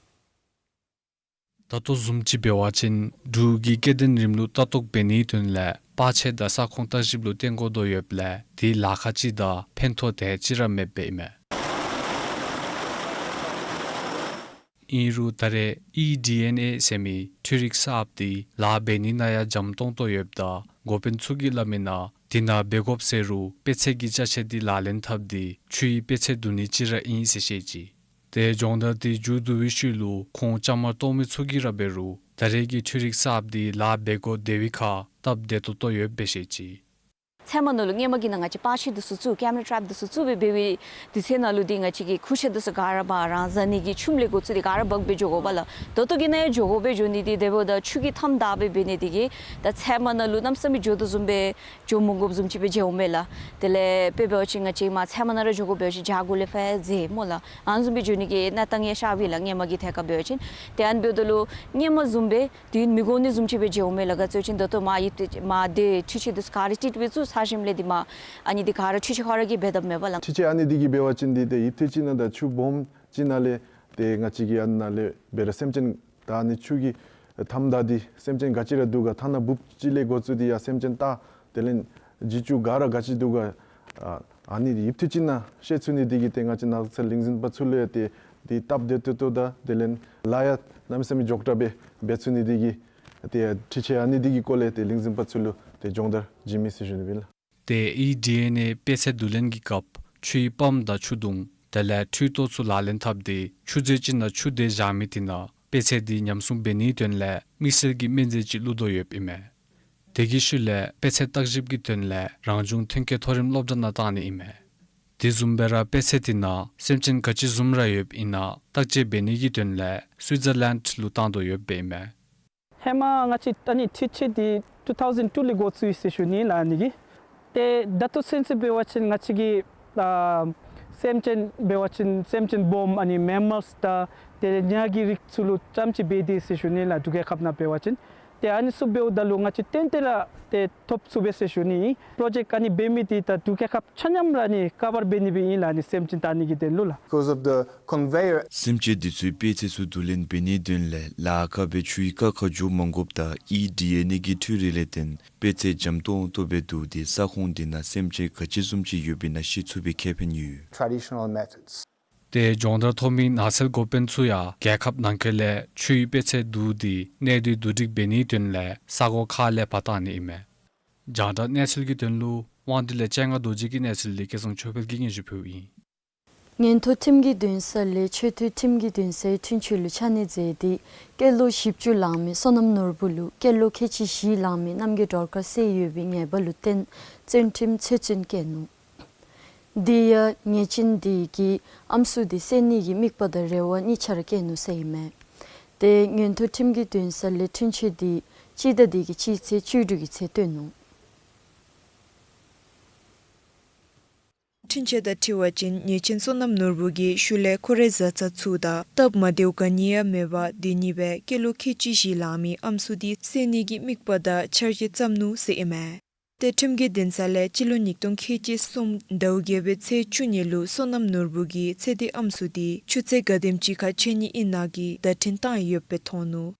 ད་ལྟོ་བཟུམ་ཅིག་འབད་བ་ཅིན་འབྲུག་གི་སྐྱེ་ལྡན་རིམ་ལུགས་ལྟ་རྟོག་འབད་ནིའི་དོན་ལས་པར་ཆས་དང་ས་ཁོངས་བརྟག་ཞིབ་ལུ་བརྟེན་དགོ་དོ་ཡོདཔ་ལས་དེ་ལཱ་ཁག་ཅིག་དང་ཕན་ཐོགས་དེ་ཅིག་ར་མེདཔ་ཨིན་མས། ཨིན་རུང་ད་རེས་ཨི་ཌི་ཨེན་ཨེ་ཟེར་མི་འཕྲུལ་རིག་གསརཔ་དེ་ལཱ་འབད་ནི་ནང་ཡང་འཇམ་ཏོང་ཏོ་ཡོདཔ་ད་འགོ་དཔོན་ཚུ་གིས་སླབ་མི་ནང་དེ་ནང་འབད་དགོཔ་ཟེར་རུང་དཔེ་ཚད་ཀྱི་ཅ་ཆས་དེ་ལག་ལེན་འཐབ་སྟེ་ཆུའི་དཔེ་ཚད་བསྡུ་ནི་ཅིག་ར་ཨིན་ཟེར་བཤད་ཅི། ཏེ་སྦྱོང་བརྡར་དེ་མཇུག་བསྡུ་བའི་ཤུལ་ལུ་ཁོང་བཅའ་མར་གཏོགས་མི་ཚུ་གིས་ར་འབད་རུང་ད་རེས་ཀྱི་འཕྲུལ་རིག་གསརཔ་དེ་ལཱ་འབད་དགོ་དེ་བའི་ཁར་སྟབས་བདེ་ཏོག་ཏོ་ཡོདཔ་སྦེ་བཤད་ཅི། ཚལ་མ་ནང་ལུ་སྔོན་མ་གི་ནང་ང་བཅས་པར་ཆས་འདི་ཚུ་བཙུགས་ཀེམ་ར་ཊྲེཔ་འདི་ཚུ་བཙུགས་སྦེ་འབད་བའི་དུས་ཚོད་ནང་ལུ་འདི་ང་བཅས་ཀྱི་ཁུར་ཆེན་འདི་ཚུ་ག་ར་འབག་རང་བཟའ་ནི་གི་ཆུམ་ལས་འགོ་བཙུགས་ཏེ་ག་ར་འབག་སྦེ་འགྱོ་དགོ་པས་ལགས། ད་ལྟོ་གི་ནང་ཡང་འགྱོ་དགོ་པས། འགྱོ་ནི་འདི་དེ་འབདཝ་ད་ཆུ་གིས་མཐའམ་བདའ་སྦེ་འབད་ནི་དེ་གིས་ད་ཚལ་མ་ནང་ལུ་གནམ་མེད་ས་མེད་འགྱོ་དོ་བཟུམ་སྦེ་འགྱོ་མི་དགོཔ་བཟུམ་ཅིག་སྦེ་མཇལཝ་མས་ལགས། དེ་ལས་དཔེ་འབད་བ་ཅིན་ང་བཅས་མར་ཚལ་མ་ནང་ར་འགྱོ་དགོ་པས་ཟེར་མོ་ལགས། ཨ་ནི་བཟུམ་སྦེ་འགྱོ་ནི་གི་གནས་སྟངས་ཡང་ཤར་བས་ལགས། སྔོན་མ་གི་ཐད་ཁར་འབད་བ་ཅིན། ཏེ་ཨ་ནི་འབདཝ་ད་ལུ་སྔོན་མ་བཟུམ་སྦེ་དུས་ཡུན་མི་འགོར་ནི་བཟུམ་ཅིག་སྦེ་མཇལཝ་མས་ལགས། ག་ཅི་ཟེར་བ་ཅིན་ད་ལྟོ་མར་ཡིབ་སྟེ་མར་དེ་འཕྲུལ་ཆས་འདི་ཚུ་ག་ར་ཊིཊ་སྦེ་བཙུགས་ཚར་ཞིནམ་ལས་འདི་མར་ཨ་ནི་འདི་ག་ར་འཕྲུལ་ཆས་ཁོ་ར་གིས་འབད་དཔ་མས་པ་ལགས། འཕྲུལ་ཆས་ཨ་ནི་འདི་གིས་འབད་བ་ཅིན་འདི་ཏེ་ཡུདཔ་ཐེངས་ཅིག་ནང་ད་ཆུ་སྦོམ་ཅིག་ནང་ལས་ཏེ་ང་བཅས་ཀྱི་ཨ་ནཱ་ལས་འབད་ར་སེམས་ཅན་ད་ཨ་ནི་ཆུ་གིས་མཐའམ་བདའ་སྟེ་སེམས་ཅན་ག་ཅི་ར་འདུག་ག་ཐ་ན་འབུཔ་ཅིག་ལས་འགོ་བཙུགས་ཏེ་ཡང་སེམས་ཅན་རྟ་དེ་ལས་རྗེས་ཅུ་ག་ར་ག་ཅི་འདུག་ག་ཨ་ཨ་ནི་ཡུདཔ་ཐེངས་ཅིག་ནང་ཤེས་ཚུགས་ནི་འདི་གིས་ཏེ་ང་བཅས་ནགས་ཚལ་ལས་འཛིན་པ་ཚུ་ལུ་ཡང་ཏེ་འདི་སྟབས་བདེ་ཏོག་ཏོ་དང་དེ་ལས་ལཱ་ཡང་གནམ་མེད་ས་མེད་མགྱོགས་དྲགས་སྦེ་འབད་ཚུགས་ནི་འདི་གིས་ཏེ་འཕྲུལ་ཆས་ཨ་ནི་འདི་གི་སྐོར་ལས་ཏེ་ལས་འཛིན་པ་ཚུ་ལུ་ཏེ་སྦྱོང་བརྡར་བྱིན་མི་ཟེར་ཞུ་ནི་ཨིན་ལགས། ཏེ་ཨི་ཌི་ཨེན་ཨེ་དཔེ་ཚད་བསྡུ་ལེན་གྱི་སྐབས་ཆུའི་པམཔ་དང་ཆུ་དུང་དེ་ལས་འཕྲུལ་ཏོག་ཚུ་ལག་ལེན་འཐབ་སྟེ་ཆུ་མཛོད་ཅིག་ནང་ཆུ་དེ་བཞག་མི་དེ་ནང་དཔེ་ཚད་དེ་ཉམས་སྲུང་འབད་ནིའི་དོན་ལས་དམིགས་བསལ་གྱི་སྨན་རྫས་ཅིག་བླུག་དོ་ཡོདཔ་ཨིན་མས། དེ་གི་ཤུལ་ལས་དཔེ་ཚད་བརྟག་ཞིབ་ཀྱི་དོན་ལས་རང་བྱུང་ཐོན་སྐྱེད་མཐོ་རིམ་སློབ་གྲྭ་ནང་བཏང་ནི་ཨིན་མས། དེ་བཟུམ་སྦེ་ར་དཔེ་ཚད་དེ་ནང་སེམས་ཅན་ག་ཅི་བཟུམ་ར་ཡོདཔ་ཨིན་ན་བརྟག་དཔྱད་འབད་ནི་གི་དོན་ལས་སུའི་ཛར་ལེནཌ་ལུ་བཏང་དོ་ཡོདཔ་ཨིན་མས། ཧེ་མ་ང་བཅས་ཨ་ནི་འཕྲུལ་ཆས་འདི་ཊུ་ཐའུ་ཛེནཌ་ཊུ་ལས་འགོ་བཙུགས་ཡི་ཟེར་ཞུ་ནི་ལགས་ཨ་ནི་གི། ཏེ་ད་ལྟོ་ཚུན་ཚོད་འབད་བ་ཅིན་ང་བཅས་ཀྱིས་ཨ་སེམས་ཅན་འབད་བ་ཅིན་སེམས་ཅན་སྦོམ་ཨ་ནི་མེ་མཱལསི་དང་དེ་ལས་ཉ་གི་རིགས་ཚུ་ལུ་རྐྱངམ་ཅིག་འབད་དེ་ཟེར་ཞུ་ནི་ལགས། འབྲུག་རྒྱལ་ཁབ་ནང་འབད་བ་ཅིན་ཏེ་ཨ་ནི་ཚུ་འབདཝ་ད་ལུ་ང་བཅས་ཏན་ཏན་ར་ཏེ་ཐོབ་ཚུགས་པས་ཟེར་ཞུ་ནི། པྲོ་ཇེཀཊ་ཨ་ནི་འབད་མི་འདི་ད་འབྲུག་རྒྱལ་ཁབ་ཆ་མཉམ་ར་ཨ་ནི་ཀ་བར་འབད་ནི་སྦེ་ཨིན་ལགས་ཨ་ནི་སེམས་ཅན་བལྟ་ནི་གི་དོན་ལུ་ལགས། Because of the conveyor. སེམས་ཅན་འདི་ཚུའི་དཔེ་ཚད་ཚུ་བསྡུ་ལེན་འབད་ནིའི་དོན་ལས་ལཱ་ཁག་སྦེ་ཆུའི་རྐ་ཁར་འགྱོ་མ་དགོཔ་དང་ཨི་ཌི་ཨེན་ཨེ་གི་འཕྲུལ་རིག་ལས་བརྟེན་དཔེ་ཚད་འཇམ་ཏོང་ཏོ་སྦེ་བསྡུ་སྟེ་ས་ཁོངས་འདི་ནང་སེམས་ཅན་ག་ཅི་བཟུམ་ཅིག་ཡོདཔ་ཨིན་ན་ཤེས་ཚུགས་པའི་ཁེ་ཕན་ཡོད། Traditional methods. ཏེ་སྦྱོང་བརྡར་ཐོབ་མི་ནགས་ཚལ་འགོ་དཔོན་ཚུ་ཡང་རྒྱལ་ཁབ་ནང་འཁོད་ལས་ཆུའི་དཔེ་ཚད་བསྡུ་སྟེ་གནས་སྡུད་བསྡུ་སྒྲིག་འབད་ནིའི་དོན་ལས་ས་གོ་ཁག་ལས་ཕར་བཏང་ནི་ཨིན་མས། རྒྱང་བསྒྲགས་གནས་ཚུལ་གྱི་དོན་ལུ་དབང་འདུས་ལས་སྤྱན་སྔ་རྡོ་རྗེ་གི་གནས་ཚུལ་འདི་སྐལ་བཟང་ཆོས་འཕེལ་གྱིས་སྙན་ཞུ་ཕུལཝ་ཨིན། མངོན་མཐོ་ཁྲིམས་ཀྱི་འདུན་ས་ལས་ཆེས་མཐོའི་ཁྲིམས་ཀྱི་འདུན་སའི་འཁྲུན་ཆོད་ལུ་ཆ་གནས་མཛད་དེ་སྐྱེས་ལོ་བཞི་བཅུ་ལང་མི་བསོད་ནམས་ནོར་བུ་ལུ་སྐྱེས་ལོ་ཁལ་གཅིག་བཞི་ལང་མི་རྣམ་རྒྱལ་སྒྲོལ་དཀར་བསད་ཡོད་པའི་ཉེས་པ་ལུ་བརྟེན་བཙོན་ཁྲིམས་ཆོད་བཙོན་བཀལ་ནུག། དེ་ཡང་ཉེས་ཅན་དེ་གིས་ཨམ་སྲུ་དེ་བསད་ནི་གི་དམིགས་པ་དང་རེ་བ་གཉིས་ཆ་ར་བསྐྱེད་ནུག་ཟེར་ཨིན་མས། ཏེ་མངོན་མཐོ་ཁྲིམས་ཀྱི་འདུན་ས་ལས་འཁྲུན་ཆོད་དེ་སྤྱི་ཟླ་དེ་གི་སྤྱི་ཚེས་བཅུ་དྲུག་གི་ཚེ་བཏོན་ནུག། འཁྲུན་ཆོད་དང་འཁྲིལ་བ་ཅིན་ཉེས་ཅན་བསོད་ནམས་ནོར་བུ་གིས་ཤུལ་ལས་ཁོ་རའི་བཟའ་ཚང་ཚུ་དང་སྟབས་མ་བདེཝ་ག་ནི་ཡང་མེད་པར་དེ་ཉིད་སྦེ་སྐྱེས་ལོ་ཁལ་གཅིག་བཞི་ལང་མི་ཨམ་སྲུ་དེ་བསད་ནི་གི་དམིགས་པ་དང་འཆར་གཞི་བརྩམས་ནུག་ཟེར་ཨིན་མས། ཏེ་ཁྲིམས་ཀྱི་འདུན་ས་ལས་སྤྱི་ལོ་ཉིས་སྟོང་ཁལ་གཅིག་གསུམ་ཟླཝ་བརྒྱད་པའི་ཚེས་བཅུ་གཉིས་ལུ་བསོད་ནམས་ནོར་བུ་གིས་ཚེ་འདས་ཨམ་སྲུ་དེ་ཆུ་ཚོད་ག་དེམ་ཅིག་ཁར་ཆད་ནི་ཨིན་ན་གི་བརྡ་འཕྲིན་བཏང་ཡོདཔ་སྦེ་མཐོང་ནུག།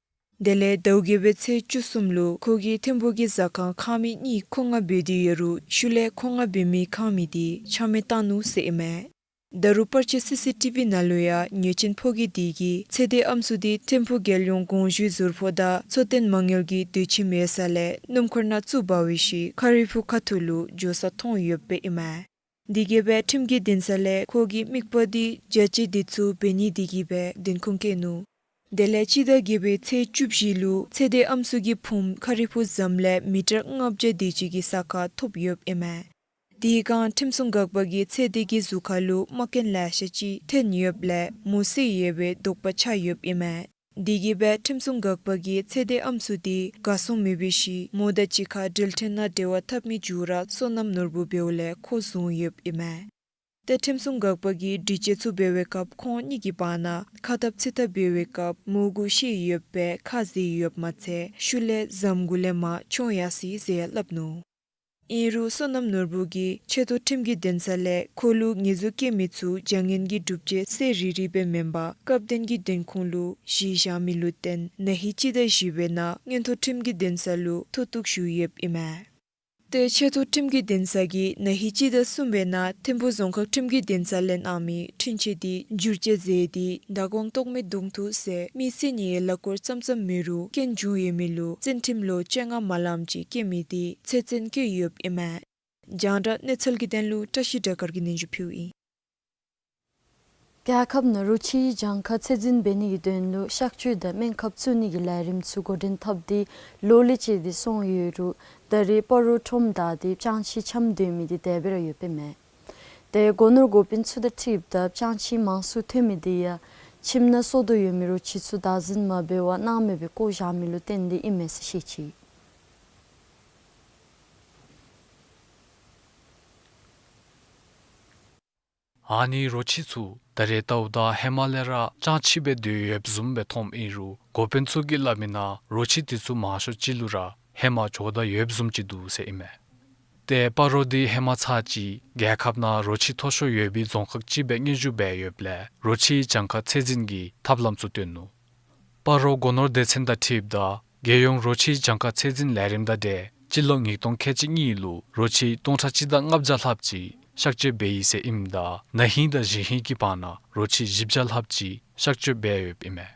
དེ་ལས་ཟླཝ་བརྒྱད་པའི་ཚེས་བཅུ་གསུམ་ལུ་ཁོ་གིས་ཐིམ་ཕུག་གི་ཟ་ཁང་ཁང་མིག་གཉིས་མཁོ་མངགས་འབད་དེ་ཡོད་རུང་ཤུལ་ལས་མཁོ་མངགས་འབད་མི་ཁང་མིག་དེ་ཆ་མེད་བཏང་ནུག་ཟེར་ཨིན་མས། ད་རུང་པར་ཆས་སི་སི་ཊི་བི་ནང་ལུ་ཡང་ཉེས་ཅན་ཕོ་སྐྱེས་དེ་གིས་ཚེ་འདས་ཨམ་སྲུ་དེ་ཐིམ་ཕུག་རྒྱལ་ཡོངས་དགོངས་ཞུའི་ཟུར་ཕོགས་དང་འཚོ་རྟེན་མ་དངུལ་གྱི་དུས་ཆེན་མེད་ས་ལས་སྣུམ་འཁོར་ནང་བཙུགས་འབག་འབད་ཞིནམ་ཁ་རི་ཕུག་ཁ་ཐུག་ལུ་འགྱོ་ས་མཐོང་ཡོདཔ་སྦེ་ཨིན་མས། དེ་གིས་སྦེ་ཁྲིམས་ཀྱི་འདུན་ས་ལས་ཁོ་གི་དམིགས་པ་དེ་བྱ་བྱེད་དེ་ཚུ་འབད་ནི་དེ་གིས་སྦེ་བདེན་ཁུངས་བཀལ་ནུག། དེ་ལས་སྤྱི་ཟླ་བརྒྱད་པའི་ཚེས་བཅུ་བཞི་ལུ་ཚེ་འདས་ཨམ་སྲུ་གི་ཕུངམ་ཁ་རི་ཕུག་ཟམ་ལས་མི་ཊར་ལྔ་བརྒྱ་དེ་ཅིག་གི་ས་ཁར་ཐོབ་ཡོདཔ་ཨིན་མས། དེ་སྒང་ཁྲིམས་སྲུང་འགག་པ་གིས་ཚེ་འདས་ཀྱི་གཟུགས་ཁ་ལུ་རྨ་སྐྱོན་ལེ་ཤ་ཅིག་ཐོན་ཡོདཔ་ལས་མོ་བསད་ཡོད་པའི་དོགས་པ་ཆགས་ཡོདཔ་ཨིན་མས། དེ་གིས་སྦེ་ཁྲིམས་སྲུང་འགག་པ་གིས་ཚེ་འདས་ཨམ་སྲུ་དེ་གར་སོང་མེད་པའི་ཤུལ་མོ་དང་གཅིག་ཁར་འབྲེལ་ཐོགས་ནང་འབྲེལ་བ་འཐབ་མི་མཇུག་ར་བསོད་ནམས་ནོར་བུ་འབདཝ་ལས་ཁོ་བཟུང་ཡོདཔ་ཨིན་མས། ཏེ་ཁྲིམས་སྲུང་འགག་པ་གིས་དྲི་དཔྱད་ཚུ་འབད་བའི་སྐབས་ཁོང་གཉིས་ཀྱི་བར་ན་ཁ་འཐབ་ཚིག་འཐབ་འབད་བའི་སྐབས་མོ་གུ་བཤེད་ཡོདཔ་སྦེ་ཁ་བཟེད་ཡོདཔ་མ་ཚད་ཤུལ་ལས་ཟམ་གུ་ལས་མར་མཆོང་ཡར་སོ་ཡི་ཟེར་སླབ་ནུག། ཨིན་རུང་བསོད་ནམས་ནོར་བུ་གིས་ཆེ་མཐོ་ཁྲིམས་ཀྱི་འདུན་ས་ལས་ཁོ་ལུ་ཉེས་འཛུགས་བཀལ་མི་ཚུ་བྱ་ངན་གྱི་སྒྲུབ་བྱེད་གསལ་རི་རི་སྦེ་མེན་པར་སྐབས་དོན་གྱི་བདེན་ཁུངས་ལུ་གཞི་བཞག་མི་ལུ་བརྟེན་ན་ཧིང་སྤྱི་ཟླ་བཞི་པའི་ནང་མངོན་མཐོ་ཁྲིམས་ཀྱི་འདུན་ས་ལུ་མཐོ་གཏུགས་ཞུ་ཡོདཔ་ཨིན་མས། ཏེ་ཆེ་མཐོ་ཁྲིམས་ཀྱི་འདུན་ས་གིས་ན་ཧིང་སྤྱི་ཟླ་གསུམ་པའི་ནང་ཐིམ་ཕུག་རྫོང་ཁག་ཁྲིམས་ཀྱི་འདུན་ས་ལས་གནང་མི་འཁྲུན་ཆོད་དེ་བསྒྱུར་བཅོས་མཛད་དེ་བདག་དབང་གཏོགས་མེད་བརྡུང་ཐུབ་ཟེར་མི་བསད་ནིའི་གླ་འཁོར་ཙམ་ཙམ་མེན་རུང་སྐྱོན་བྱུང་ཡོད་མི་ལུ་བཙོན་ཁྲིམས་ལོ་བཅོ་ལྔ་མ་ལངམ་ཅིག་བཀལ་མི་དེ་ཚེ་བཙོན་བཀལ་ཡོདཔ་ཨིན་མས། རྒྱང་བསྒྲགས་གནས་ཚུལ་གྱི་དོན་ལུ་བཀྲ་ཤིས་སྒྲོལ་དཀར་གྱིས་སྙན་ཞུ་ཕུལཝ་ཨིན། རྒྱལ་ཁབ་ནང་རོ་ཁྱིའི་གྱངས་ཁ་ཚད་འཛིན་འབད་ནི་གི་དོན་ལུ་གཤག་བཅོས་དང་སྨན་ཁབ་བཙུགས་ནི་གི་ལས་རིམ་ཚུ་འགོ་འདྲེན་འཐབ་སྟེ་ལོ་ལས་བཅད་དེ་སོང་ཡོད་རུང་ད་རེས་སྤ་རོ་ཁྲོམ་བདའ་སྟེ་ལྕང་ཁྱི་འཁྱམས་སྡོད་མི་དེ་དེ་སྦེ་ར་ཡོདཔ་ཨིན་མས། ཏེ་སྒོ་ནོར་འགོ་དཔོན་ཚུ་དང་འཁྲིལཝ་ད་ལྕང་ཁྱི་མང་སུ་ཐོན་མི་དེ་ཡང་ཁྱིམ་ནང་གསོ་དོ་ཡོད་མི་རོ་ཁྱི་ཚུ་བདག་འཛིན་མ་འབད་བར་གནང་མེད་པའི་བཀོ་བཞག་མི་ལུ་བརྟེན་ཏེ་ཨིན་མས་ཟེར་བཤད་ཅི། ཨ་ནི་རོ་ཁྱི་ཚུ་ད་རེས་ལྟཝ་ད་ཧེ་མ་ལས་ར་ལྕང་ཁྱི་སྦེ་སྡོད་ཡོདཔ་བཟུམ་སྦེ་མཐོངམ་ཨིན་རུང་འགོ་དཔོན་ཚུ་གིས་སླབ་མི་ནང་རོ་ཁྱི་དེ་ཚུ་མང་ཤོས་ཅིག་ལུ་ར་ཧེ་མ་ཇོ་བདག་ཡོདཔ་བཟུམ་ཅིག་འདུག་ཟེར་ཨིན་མས། ཏེ་སྤ་རོ་འདི་ཧེ་མ་ཚར་གཅིག་རྒྱལ་ཁབ་ནང་རོ་ཁྱི་མཐོ་ཤོས་ཡོད་པའི་རྫོང་ཁག་ཅིག་སྦེ་སྙན་ཞུ་འབད་ཡོདཔ་ལས་རོ་ཁྱིའི་གྱངས་ཁ་ཚད་འཛིན་གྱི་ཐབས་ལམ་ཚུ་སྟོན་ནུག། སྤ་རོ་སྒོ་ནོར་སྡེ་ཚན་དང་འཁྲིལཝ་ད་རྒྱལ་ཡོངས་རོ་ཁྱིའི་གྱངས་ཁ་ཚད་འཛིན་ལས་རིམ་དང་འབྲེལ་སྤྱི་ལོ་ཉིས་སྟོང་ཁལ་གཅིག་གཉིས་ལུ་རོ་ཁྱི་སྟོང་ཕྲག་གཅིག་དང་ལྔ་བརྒྱ་ལྷགཔ་ཅིག་གཤག་བཅོས་འབད་ཡི་ཟེར་ཨིནམ་ད་ན་ཧིང་དང་གཞེས་ཧིང་གི་བར་ན་རོ་ཁྱི་བཞི་བརྒྱ་ལྷགཔ་ཅིག་གཤག་བཅོས་འབད་ཡོདཔ་ཨིན་མས།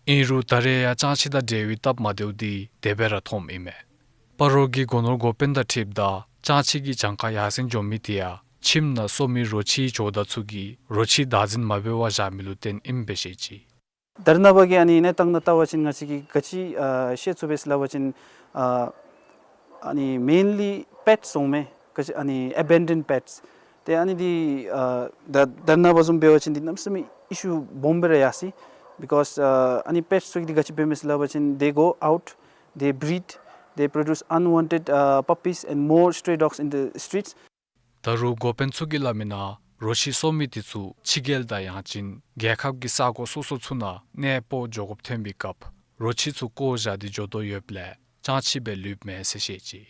ཨིན་རུང་ད་རེས་ཡང་ལྕང་ཁྱི་དང་འབྲེལ་བའི་སྟབས་མ་བདེཝ་འདི་དེ་སྦེ་ར་མཐོངམ་ཨིན་མས། སྤ་རོ་གི་སྒོ་ནོར་འགོ་དཔོན་དང་འཁྲིལཝ་ད་ལྕང་ཁྱི་གི་གྱངས་ཁ་ཡར་སེང་འགྱོ་མི་དེ་ཡང་ཁྱིམ་ནང་གསོ་མི་རོ་ཁྱིའི་ཇོ་བདག་ཚུ་གིས་རོ་ཁྱི་བདག་འཛིན་མ་འབད་བར་བཞག་མི་ལུ་བརྟེན་ཨིནམ་སྦེ་བཤད་ཅི། ད་རེས་ནངས་པ་གི་ཨ་ནི་གནས་སྟངས་ནང་བལྟ་བ་ཅིན་ང་བཅས་ཀྱིས་ག་ཅི་ཨ་ཤེས་ཚུགས་པས་ཟེར་སླབ་པ་ཅིན་ཨ་ཨ་ནི་མེན་ལི་པེཊསི་འོང་མས། ག་ཅི་ཨ་ནི་ཨེ་བེན་ཌོན་པེཊསི། ཏེ་ཨ་ནི་འདི་ཨ་ད་ད་རེས་ནངས་པ་བཟུམ་འབད་བ་ཅིན་འདི་གནམ་མེད་ས་མེད་ཨི་ཤུ་སྦོམ་སྦེ་ར་ཡར་སོ་ཡི། Because ཨ་ཨ་ནི་པེཊསི་ཚུ་གིས་འདི་ག་ཅི་འབད་མས་ཟེར་སླབ་པ་ཅིན་they go out, they breed, they produce unwanted uh, puppies and more stray dogs in the streets. ད་རུང་འགོ་དཔོན་ཚུ་གིས་སླབ་མིའི་ནང་རོ་ཁྱི་གསོ་མི་འདི་ཚུ་ཕྱི་རྒྱལ་དང་ཡང་ཅིན་རྒྱལ་ཁབ་ཀྱི་ས་གོ་སོ་སོ་ཚུ་ནང་གནས་སྤོ་འགྱོ་དགོཔ་ཐོན་པའི་སྐབས་རོ་ཁྱི་ཚུ་བཀོ་བཞག་སྟེ་འགྱོ་དོ་ཡོདཔ་ལས་སྤྱང་ཁྱི་སྦེ་ལུསཔ་མས་ཟེར་བཤད་ཅི།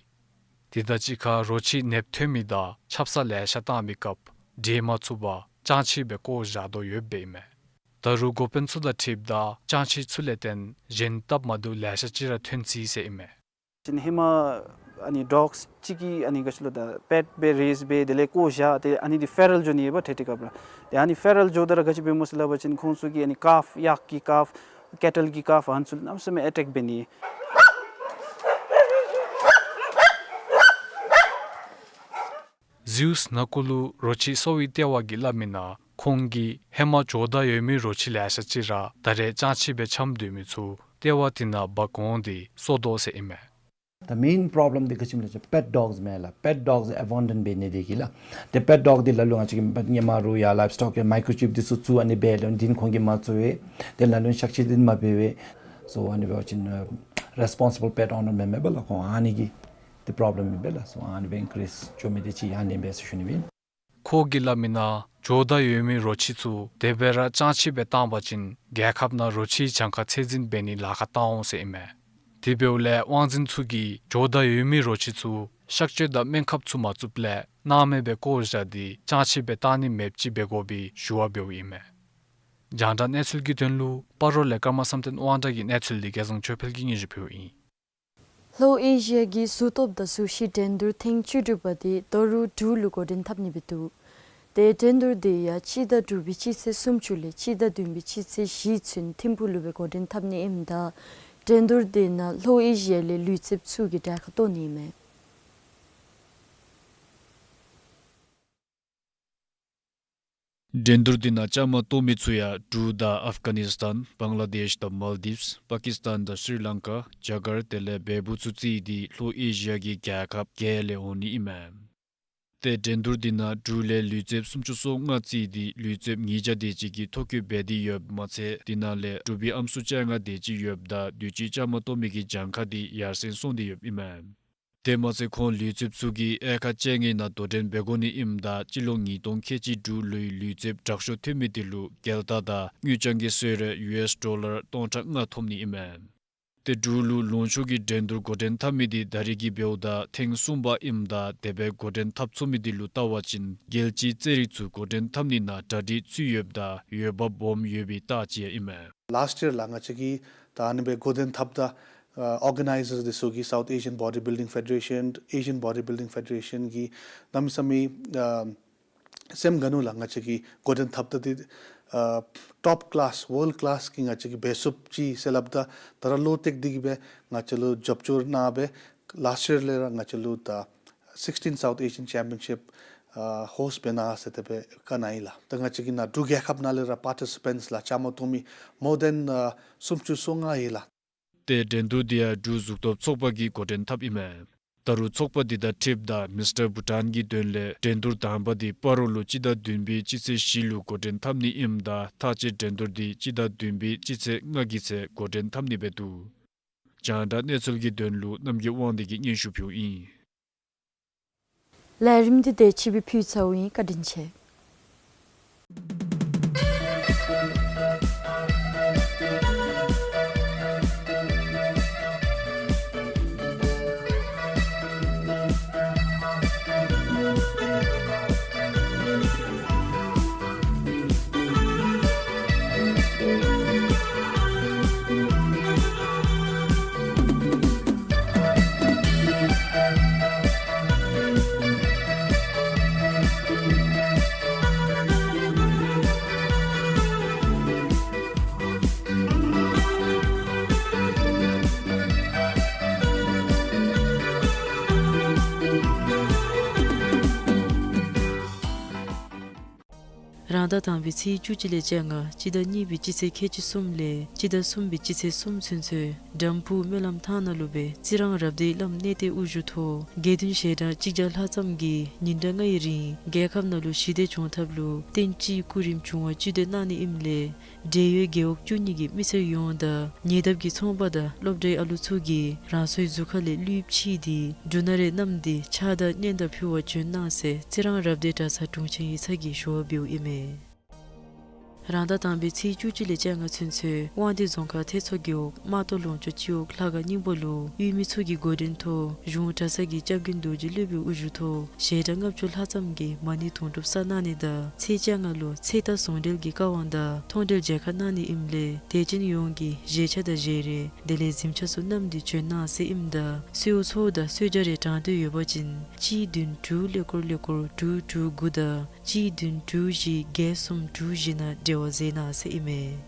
དེ་དང་གཅིག་ཁར་རོ་ཁྱི་ནདཔ་ཐོན་མི་དང་ཆབ་གསང་ལེ་ཤ་བཏང་མི་སྐབས་འདྲེན་མ་ཚུགས་པར་སྤྱང་ཁྱི་སྦེ་བཀོ་བཞག་དོ་ཡོདཔ་ཨིན་མས། ད་རུང་འགོ་དཔོན་ཚུ་དང་འཁྲིལཝ་ད་སྤྱང་ཁྱི་ཚུ་ལས་བརྟེན་གཞན་སྟབས་མ་བདེཝ་ལེ་ཤ་ཅིག་ར་ཐོན་ཅི་ཟེར་ཨིན་མས། ཅིན་ཧེ་མ་ཨ་ནི་ཌོགསི་གཅིག་གིས་ཨ་ནི་ག་ཅི་ལོ་ད་པེཊ་སྦེ་རེསི་འབད་དེ་ལས་བཀོ་བཞག་སྟེ་ཨ་ནི་འདི་ཕེ་རལ་འགྱོ་ནི་ཡོདཔ་ཏེ་དེ་སྐབས་ར། ཏེ་ཨ་ནི་ཕེ་རལ་འགྱོཝ་ད་ར་ག་ཅི་འབད་སྨོ་ཟེར་སླབ་པ་ཅིན་ཁོང་ཚུ་གིས་ཨ་ནི་ཀཱལཕ་གཡག་གི་ཀཱལཕ་ཀེ་ཊལ་གྱི་ཀཱལཕ་ཨ་ནི་ཚུ་གནམ་མེད་ས་མེད་ཨེ་ཊེཀ་འབད་ནི། ཟེའུསི་ནཱ་ཀུ་ལུ་རོ་ཁྱི་གསོ་བའི་ལྟེ་བ་གིས་སླབ་མིའི་ནང་ཁོང་གིས་ཧེ་མ་འགྱོ་དང་ཡོད་མི་རོ་ཁྱི་ལེ་ཤ་ཅིག་ར་ད་རེས་སྤྱང་ཁྱི་སྦེ་འཁྱམས་སྡོད་མི་ཚུ་ལྟེ་བ་དེ་ནང་འབག་འོང་སྟེ་གསོ་དོ་ཟེར་ཨིན་མས། The main problem འདི་ག་ཅི་སྨོ་ལགས་ཟེར་བ་ཅིན་པེཊ་ཌོགསི་མས་ལགས། པེཊ་ཌོགསི་ཨེ་བཱན་ཌོན་འབད་ནི་འདི་གིས་ལགས། ཏེ་པེཊ་ཌོག་འདི་ལ་ལུ་ང་བཅས་ཀྱིས་ཧེ་མ་རུང་ཡང་ལའིབ་སི་ཊོཀ་ཡང་མའི་ཀོརོ་ཅིཔ་འདི་ཚུ་བཙུགས་ཨ་ནི་འབད་ལགས། དེ་ནི་ཁོང་གིས་མ་བཙུགས་པས། དེ་ལ་ལུ་གཤག་བཅོས་འདི་མ་འབད་བས། སོ་ཨ་ནི་འབད་བ་ཅིན་རེསི་པོན་སི་བཱལ་པེཊ་ཨོ་ནར་མེན་མས་པ་ལགས། ཁོང་ཨ་ནི་གིས་འདི་པོརོབ་ལེམ་ཨིན་པས་ལགས། སོ་ཨ་ནི་སྦེ་ཨིན་ཀི་རིསི་འགྱོ་མི་འདི་ཅིག་ཨ་ནི་ཨིན་པས་ཟེར་ཞུ་ནི་ཨིན། ཁོ་གིས་སླབ་མིའི་ནང་འགྱོ་དང་ཡོད་མི་རོ་ཁྱི་ཚུ་དེ་སྦེ་ར་སྤྱང་ཁྱི་སྦེ་བཏང་པ་ཅིན་རྒྱལ་ཁབ་ནང་རོ་ཁྱིའི་གྱངས་ཁ་ཚད་འཛིན་འབད་ནི་ལཱ་ཁག་བཏང་འོང་ཟེར་ཨིན་མས། དེ་འབདཝ་ལས་དབང་འཛིན་ཚུ་གིས་འགྱོ་དང་ཡོད་མི་རོ་ཁྱི་ཚུ་གཤག་བཅོས་དང་སྨན་ཁབ་ཚུ་མ་བཙུགསཔ་ལས་སྣང་མེད་སྦེ་བཀོ་བཞག་སྟེ་སྤྱང་ཁྱི་སྦེ་བཏང་ནི་མེདཔ་ཅིག་འབད་དགོ་པའི་ཞུ་བ་འབདཝ་ཨིན་མས། རྒྱང་བསྒྲགས་གནས་ཚུལ་གྱི་དོན་ལུ་སྤ་རོ་ལས་ཀརྨ་བསམ་གཏན་དབང་གྲགས་ཀྱི་གནས་ཚུལ་འདི་རྒྱལ་བཟང་ཆོས་འཕེལ་གྱིས་སྙན་ཞུ་ཕུལཝ་ཨིན། ལྷོ་ཨེ་ཤི་ཡ་གི་གཟུགས་སྟོབས་དང་གཟུགས་གཞི་འགྲན་བསྡུར་ཐེངས་བཅུ་དྲུག་པ་འདི་ད་རུང་འབྲུག་ལུ་འགོ་འདྲེན་འཐབ་ནི་སྦེ་འདུག། ཏེ་འགྲན་བསྡུར་འདི་ཡང་སྤྱི་ཟླ་དྲུག་པའི་སྤྱི་ཚེས་སུམ་ཅུ་ལས་སྤྱི་ཟླ་བདུན་པའི་སྤྱི་ཚེས་བཞི་ཚུན་ཐིམ་ཕུག་ལུ་སྦེ་འགོ་འདྲེན་འཐབ་ནི་ཨིནམ་ད་འགྲན་བསྡུར་འདི་ནང་ལྷོ་ཨེ་ཤི་ཡ་ལས་ལུས་རྩལཔ་ཚུ་གིས་གྲལ་ཁར་གཏོགས་ནི་ཨིན་མས། འགྲན་བསྡུར་འདི་ནང་བཅའ་མར་གཏོགས་མི་ཚུ་ཡང་འབྲུག་དང་ཨཕ་ག་ནིསི་ཐཱན་བང་ལ་དེཤ་དང་མཱལ་དིབས་པ་ཀིསི་ཐཱན་དང་སི་རི་ལང་ཀ་ཇ་གར་ཏ་དེ་ལས་བལ་པོ་ཚུ་བརྩིས་ཏེ་ལྷོ་ཨེ་ཤི་ཡ་གི་རྒྱལ་ཁབ་བརྒྱད་ལས་འོང་ནི་ཨིན་མས། ཏེ་འགྲན་བསྡུར་འདི་ནང་འབྲུག་ལས་ལུས་རྩལཔ་སུམ་ཅུ་སོ་ལྔ་བརྩིས་ཏེ་ལུས་རྩལཔ་ཉིས་བརྒྱ་དེ་ཅིག་གིས་ཐོ་བཀོད་འབད་དེ་ཡོདཔ་མ་ཚད་འདི་ནང་ལས་འབྲུག་པའི་ཨམ་སྲུ་བཅོ་ལྔ་དེ་ཅིག་ཡོདཔ་ད་དུས་ཅི་བཅའ་མར་གཏོགས་མི་གི་གྱངས་ཁ་འདི་ཡར་སེང་སོང་སྟེ་ཡོདཔ་ཨིན་མས། དེ་མ་ཚད་ཁོང་ལུས་རྩལཔ་ཚུ་གིས་དབྱེ་ཁག་བཅོ་ལྔའི་ནང་དོ་འགྲན་འབད་དགོ་ནི་ཨིནམ་ད་སྤྱི་ལོ་ཉིས་སྟོང་ཁལ་གཅིག་འབྲུག་ལུའི་ལུས་རྩལཔ་དྲག་ཤོས་ཐོན་མི་དེ་ལུ་རྒྱལ་རྟགས་དང་དངུལ་རྐྱང་གི་གསོལ་རས་ཡུ་ཨེསི་ཌོ་ལར་སྟོང་ཕྲག་ལྔ་ཐོབ་ནི་ཨིན་མས། ཏེ་འབྲུག་ལུ་ལུང་ཕྱོགས་ཀྱི་འགྲན་བསྡུར་འགོ་འདྲེན་འཐབ་མི་འདི་ད་རེས་ཀྱི་འབདཝ་ད་ཐེངས་གསུམ་པ་ཨིནམ་ད་དེ་སྦེ་འགོ་འདྲེན་འཐབ་ཚུགས་མི་འདི་ལུ་བལྟ་བ་ཅིན་རྒྱལ་སྤྱིའི་རྩེད་རིགས་ཚུ་འགོ་འདྲེན་འཐབ་ནི་ནང་གྲ་སྒྲིག་ཚུད་ཡོདཔ་དང་འོས་འབབ་སྦོམ་ཡོད་པའི་རྟགས་ཅིག་ཡང་ཨིན་མས། ལཱསཊ་ཡིར་ལས་ང་བཅས་ཀྱིས་ད་ཨ་ནི་སྦེ་འགོ་འདྲེན་འཐབ་ད་ཨ་ཨོར་ག་ནའི་ཛརསི་འདི་ཚུ་གིས་South Asian Body Building Federation, Asian Body Building Federation གིས་གནམ་མེད་ས་མེད་ཨ་སེམས་དགའ་ནུག་ལགས། ང་བཅས་ཀྱིས་འགོ་འདྲེན་འཐབ་ད་འདི་ཨ་ཊོཔ་ཀི་ལཱསི་ཝཱལཌ་ཀི་ལཱསི་གི་ང་བཅས་ཀྱིས་འབད་ཚུགསཔ་ཅིག་ཟེར་སླབ་ད་ད་ར་བློ་གཏད་དེ་གིས་སྦེ་ང་བཅས་ལུ་རྒྱབ་སྐྱོར་གནང་སྦེ་ལཱསཊ་ཡིར་ལས་ར་ང་བཅས་ལུ་ད་sixteen South Asian Championship ཨ་ཧོསཊ་འབད་གནང་ཟེར་དེ་སྦེ་བཀའ་གནང་ཡི་ལགས། ད་ང་བཅས་ཀྱི་ནང་འབྲུག་རྒྱལ་ཁབ་ནང་ལས་ར་པར་ཊི་སི་པེནཊསི་ལགས་བཅའ་མར་གཏོགས་མི་མོར་དེན་ཨ་སུམ་ཅུ་སོ་ལྔ་ཡོད་ལགས། ཏེ་འགྲན་བསྡུར་འདི་ཡང་འབྲུག་གཟུགས་སྟོབས་ཚོགས་པ་གིས་འགོ་འདྲེན་འཐབ་ཨིན་མས། ད་རུང་ཚོགས་པ་འདི་དང་འཁྲིལཝ་ད་མིསི་ཊར་བྷུ་ཊཱན་གྱི་དོན་ལས་འགྲན་བསྡུར་དང་པ་འདི་སྤ་རོ་ལུ་སྤྱི་ཟླ་བདུན་པའི་སྤྱི་ཚེས་བཞི་ལུ་འགོ་འདྲེན་འཐབ་ནི་ཨིནམ་ད་མཐའ་དཔྱད་འགྲན་བསྡུར་འདི་སྤྱི་ཟླ་བདུན་པའི་སྤྱི་ཚེས་ལྔ་གི་ཚེ་འགོ་འདྲེན་འཐབ་ནི་སྦེ་འདུག། རྒྱང་བསྒྲགས་གནས་ཚུལ་གྱི་དོན་ལུ་རྣམ་རྒྱལ་དབང་འདུས་ཀྱིས་སྙན་ཞུ་ཕུལཝ་ཨིན། ལས་རིམ་འདི་དེ་ཅིག་སྦེ་ཕུལ་ཚརཝ་ཨིན། བཀའ་དྲིན་ཆེ། ཟླ་དང་པའི་ཚེས་བཅུ་གཅིག་ལས་བཅོ་ལྔ་སྤྱི་ཟླ་གཉིས་པའི་སྤྱི་ཚེས་ཁལ་གཅིག་གསུམ་ལས་སྤྱི་ཟླ་གསུམ་པའི་སྤྱི་ཚེས་གསུམ་ཚུན་ཚོད་འགྲམ་ཕུག་སྨོན་ལམ་ཐང་ནང་ལུ་སྦེ་རྩི་རང་རབ་སྡེའི་བླམ་གནས་བརྟན་དབུ་བཞུགས་ཐོག་དགེ་འདུན་ཞལ་གྲངས་གཅིག་བརྒྱ་ལྷག་ཙམ་གྱིས་ཉིན་གྲངས་ལྔའི་རིང་རྒྱལ་ཁབ་ནང་ལུ་ཞི་བདེ་འབྱུང་ཐབས་ལུ་རྟེན་སྤྱིའི་སྐུ་རིམ་བྱུང་བ་སྤྱི་སྡོད་གནང་ནི་ཨིནམ་ལས་འབྲེལ་ཡོད་རྒེད་འོག་བཅུ་གཉིས་ཀྱི་མི་སེར་ཡོངས་དང་ཉེ་འདབས་ཀྱི་ཚོང་པ་དང་སློབ་གྲྭའི་ཨ་ལུ་ཚུ་གིས་རང་སོའི་གཟུགས་ཁ་ལས་ལུསཔ་ཕྱིས་ཏེ་འབྲུ་སྣ་རེ་བསྣམས་ཏེ་ཕྱག་དང་སྙན་དར་ཕུལ་བར་བྱོན་གནང་ཟེར་རྩི་རང་རབ་སྡེ་གྲྭ་ཚང་དྲུང་ཆེན་ཡིག་ཚང་གིས་ཞུ་བ་འབདཝ་ཨིན་མས། རང་ཟླ་དང་པའི་ཚེས་བཅུ་གཅིག་ལས་བཅོ་ལྔ་ཚུན་ཚོད་དབང་འདུས་རྫོང་ཁག་ཐེད་མཚོ་རྒེད་འོག་རྨ་ལྟོ་ལུང་ཕྱོགས་སྤྱི་འོག་ལྷ་ཁང་སྙིང་པོ་ལུ་ཡུལ་མི་ཚུ་གི་འགོ་འདྲེན་ཐོག་གཞུང་གྲྭ་ཚང་གི་སྐྱབས་མགོན་རྡོ་རྗེ་སློབ་དཔོན་དབུ་བཞུགས་ཐོག་ཞལ་གྲངས་ལྔ་བཅུ་ལྷག་ཙམ་གྱིས་མ་ཎི་དུང་སྒྲུབ་བསགས་གནང་ནི་དང་ཚེས་བཅོ་ལྔ་ལུ་ཚེ་རྟག་ཟུང་འབྲེལ་གྱི་བཀའ་དབང་དང་མཐོང་གྲོལ་མཇལ་ཁ་གནང་ནི་ཨིནམ་ལས་དད་ཅན་ཡོངས་ཀྱིས་བཞེས་ཆས་དང་བཞེས་རས་དེ་ལས་གཟིམ་ཆས་ཚུ་བསྣམས་ཏེ་བྱོན་གནང་ཟེར་ཨིནམ་ད་གསོལཝ་ཚོགས་དང་གསོལ་ཇ་རེ་དྲང་དོད་ཡོད་པ་ཅིན་གཅིག་བདུན་དྲུག་ཀླད་ཀོར་ཀླད་ཀོར་དྲུག་དྲུག་དགུ་དང་གཅིག་བདུན་དྲུག་བཞི་བརྒྱད་གསུམ་དྲུག་བཞི་ནང་འབྲེལ་བ་མཛད་གནང་ཟེར་ཨིན་མས།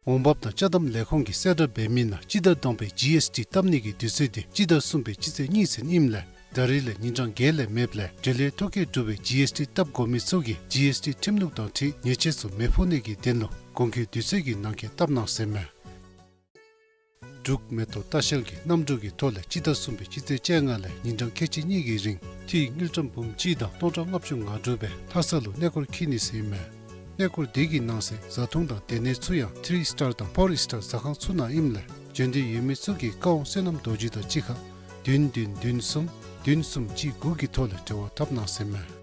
འོང་འབབ་དང་ཅ་དམ་ལས་ཁུངས་ཀྱིས་གསལ་བསྒྲགས་འབད་མི་ནང་སྤྱི་ཟླ་དང་པའི་ཇི་ཨེསི་ཊི་བཏབ་ནི་གི་དུས་ཚོད་དེ་སྤྱི་ཟླ་གསུམ་པའི་སྤྱི་ཚེས་གཉིས་ཚུན་ཨིནམ་ལས་ད་རིས་ལས་ཉིན་གྲངས་བརྒྱད་ལས་མེདཔ་ལས་འབྲེལ་ཡོད་ཐོ་བཀོད་གྲུབ་པའི་ཇི་ཨེསི་ཊི་བཏབ་དགོ་མི་ཚུ་གིས་ཇི་ཨེསི་ཊི་ཁྲིམས་ལུགས་དང་འཁྲིལ་ཉེས་ཆད་ཚུ་མི་ཕོག་ནི་གི་དོན་ལུ་གོང་གི་དུས་ཚོད་ཀྱི་ནང་འཁོད་བཏབ་གནང་ཟེར་མས། འབྲུག་མེ་ཏོག་ལྟ་བཤལ་གྱིས་གནམ་གྲུ་གི་ཐོག་ལས་སྤྱི་ཟླ་གསུམ་པའི་སྤྱི་ཚེས་བཅོ་ལྔ་ལས་ཉིན་གྲངས་ཁལ་གཅིག་གཉིས་ཀྱི་རིང་ཐིག་དངུལ་ཀྲམ་འབུམ་གཅིག་དང་སྟོང་ཕྲག་ལྔ་བཅུ་ང་དྲུག་སྦེ་ལྷ་ས་ལུ་གནས་སྐོར་འཁྱིད་ནི་ཟེར་ཨིན་མས། གནས་སྐོར་དེ་གི་ནང་གསེས་བཟའ་འཐུང་དང་སྡོད་གནས་ཚུ་ཡང་ཐི་རི་སི་ཊར་དང་ཕོར་སི་ཊར་ཟ་ཁང་ཚུ་ནང་ཨིནམ་ལས་བྱོན་འདོད་ཡོད་མི་ཚུ་གིས་བཀའ་དབང་བསོད་ནམས་རྡོ་རྗེ་དང་གཅིག་ཁར་བདུན་བདུན་བདུན་གསུམ་བདུན་གསུམ་གཅིག་དགུ་གི་ཐོག་ལས་འབྲེལ་བ་འཐབ་གནང་ཟེར་ཨིན་མས།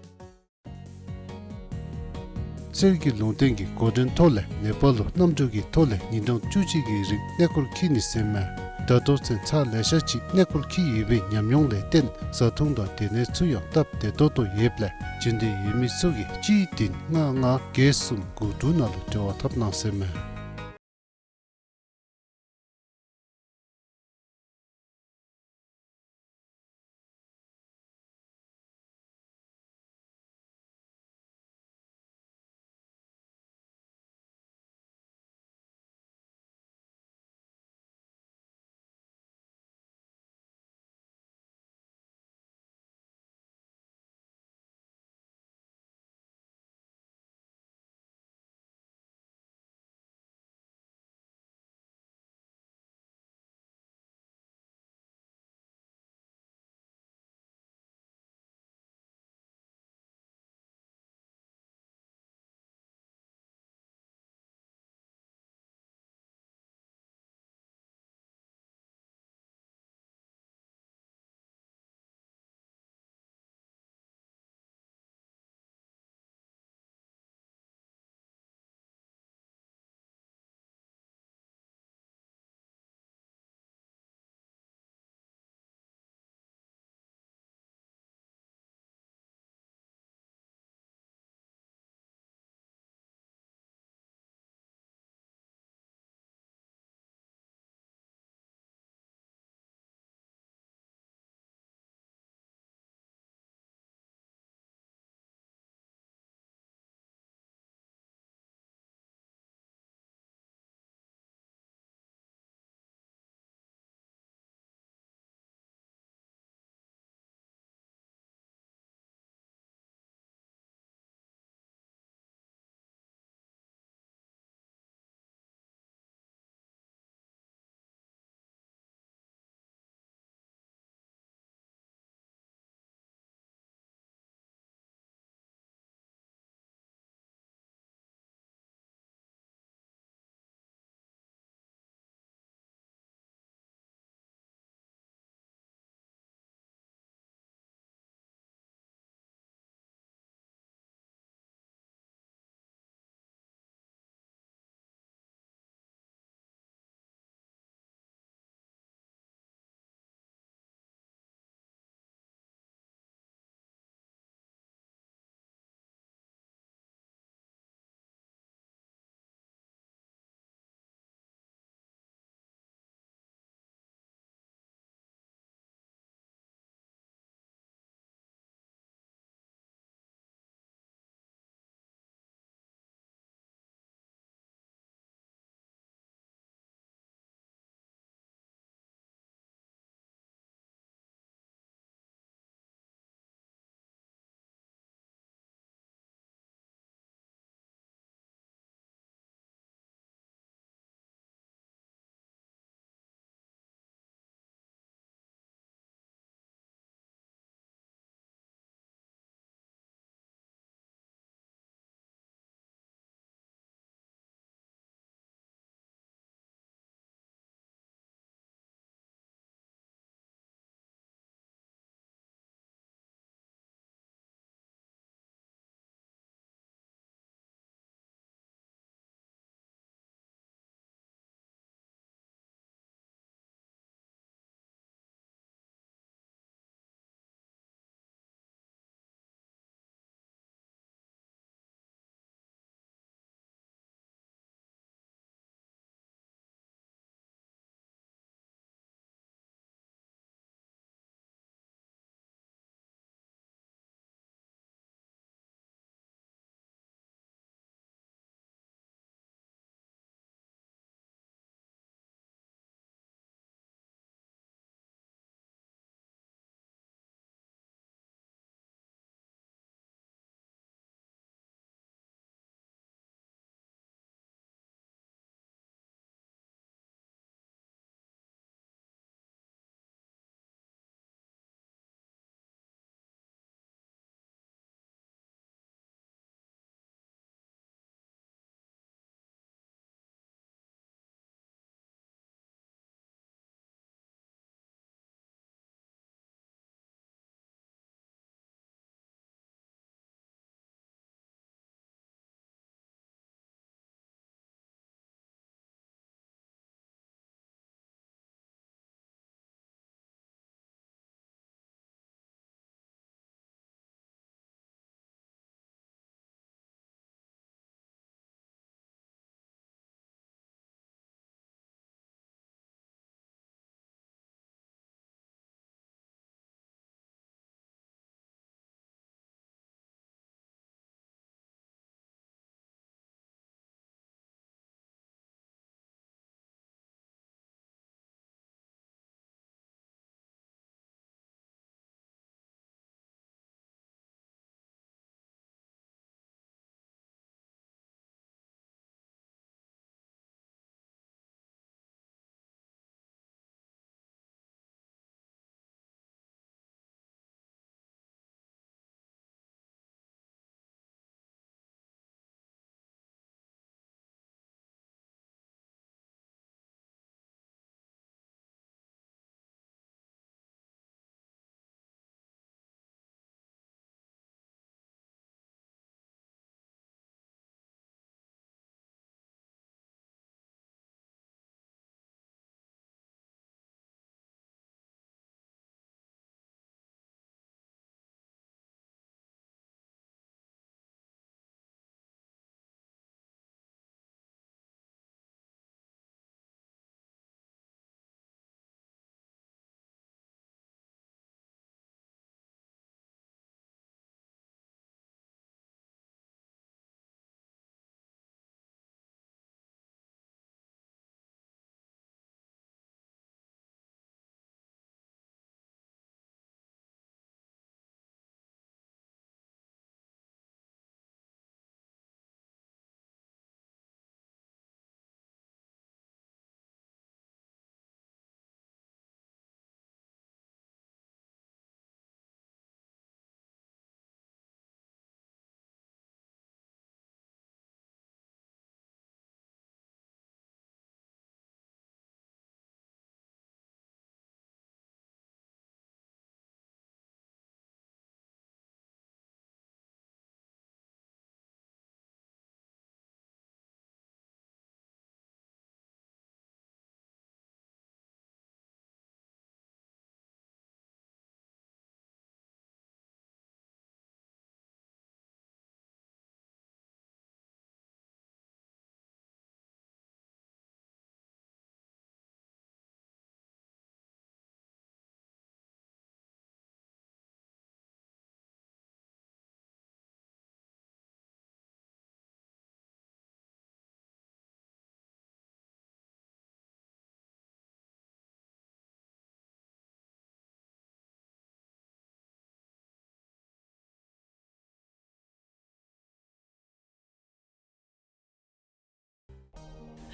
གསེར་གྱི་ལུང་བསྟན་གྱི་འགོ་འདྲེན་ཐོག་ལས་ནེ་པཱལ་ལུ་གནམ་གྲུ་གི་ཐོག་ལས་ཉིན་གྲངས་བཅུ་གཅིག་གི་རིང་གནས་སྐོར་འཁྱིད་ནི་ཟེར་ཨིན་མས། ད་ལྟོ་ཚུན་ཚར་ལེ་ཤ་ཅིག་གནས་སྐོར་འཁྱིད་ཡོད་པའི་ཉམས་མྱོང་ལས་བརྟེན་བཟའ་འཐུང་དང་སྡོད་གནས་ཚུ་ཡང་སྟབས་བདེ་ཏོག་ཏོ་ཡོདཔ་ལས་བྱོན་འདོད་ཡོད་མི་ཚུ་གིས་གཅིག་བདུན་ལྔ་ལྔ་བརྒྱད་གསུམ་དགུ་དྲུག་ནང་ལུ་འབྲེལ་བ་འཐབ་གནང་ཟེར་ཨིན་མས།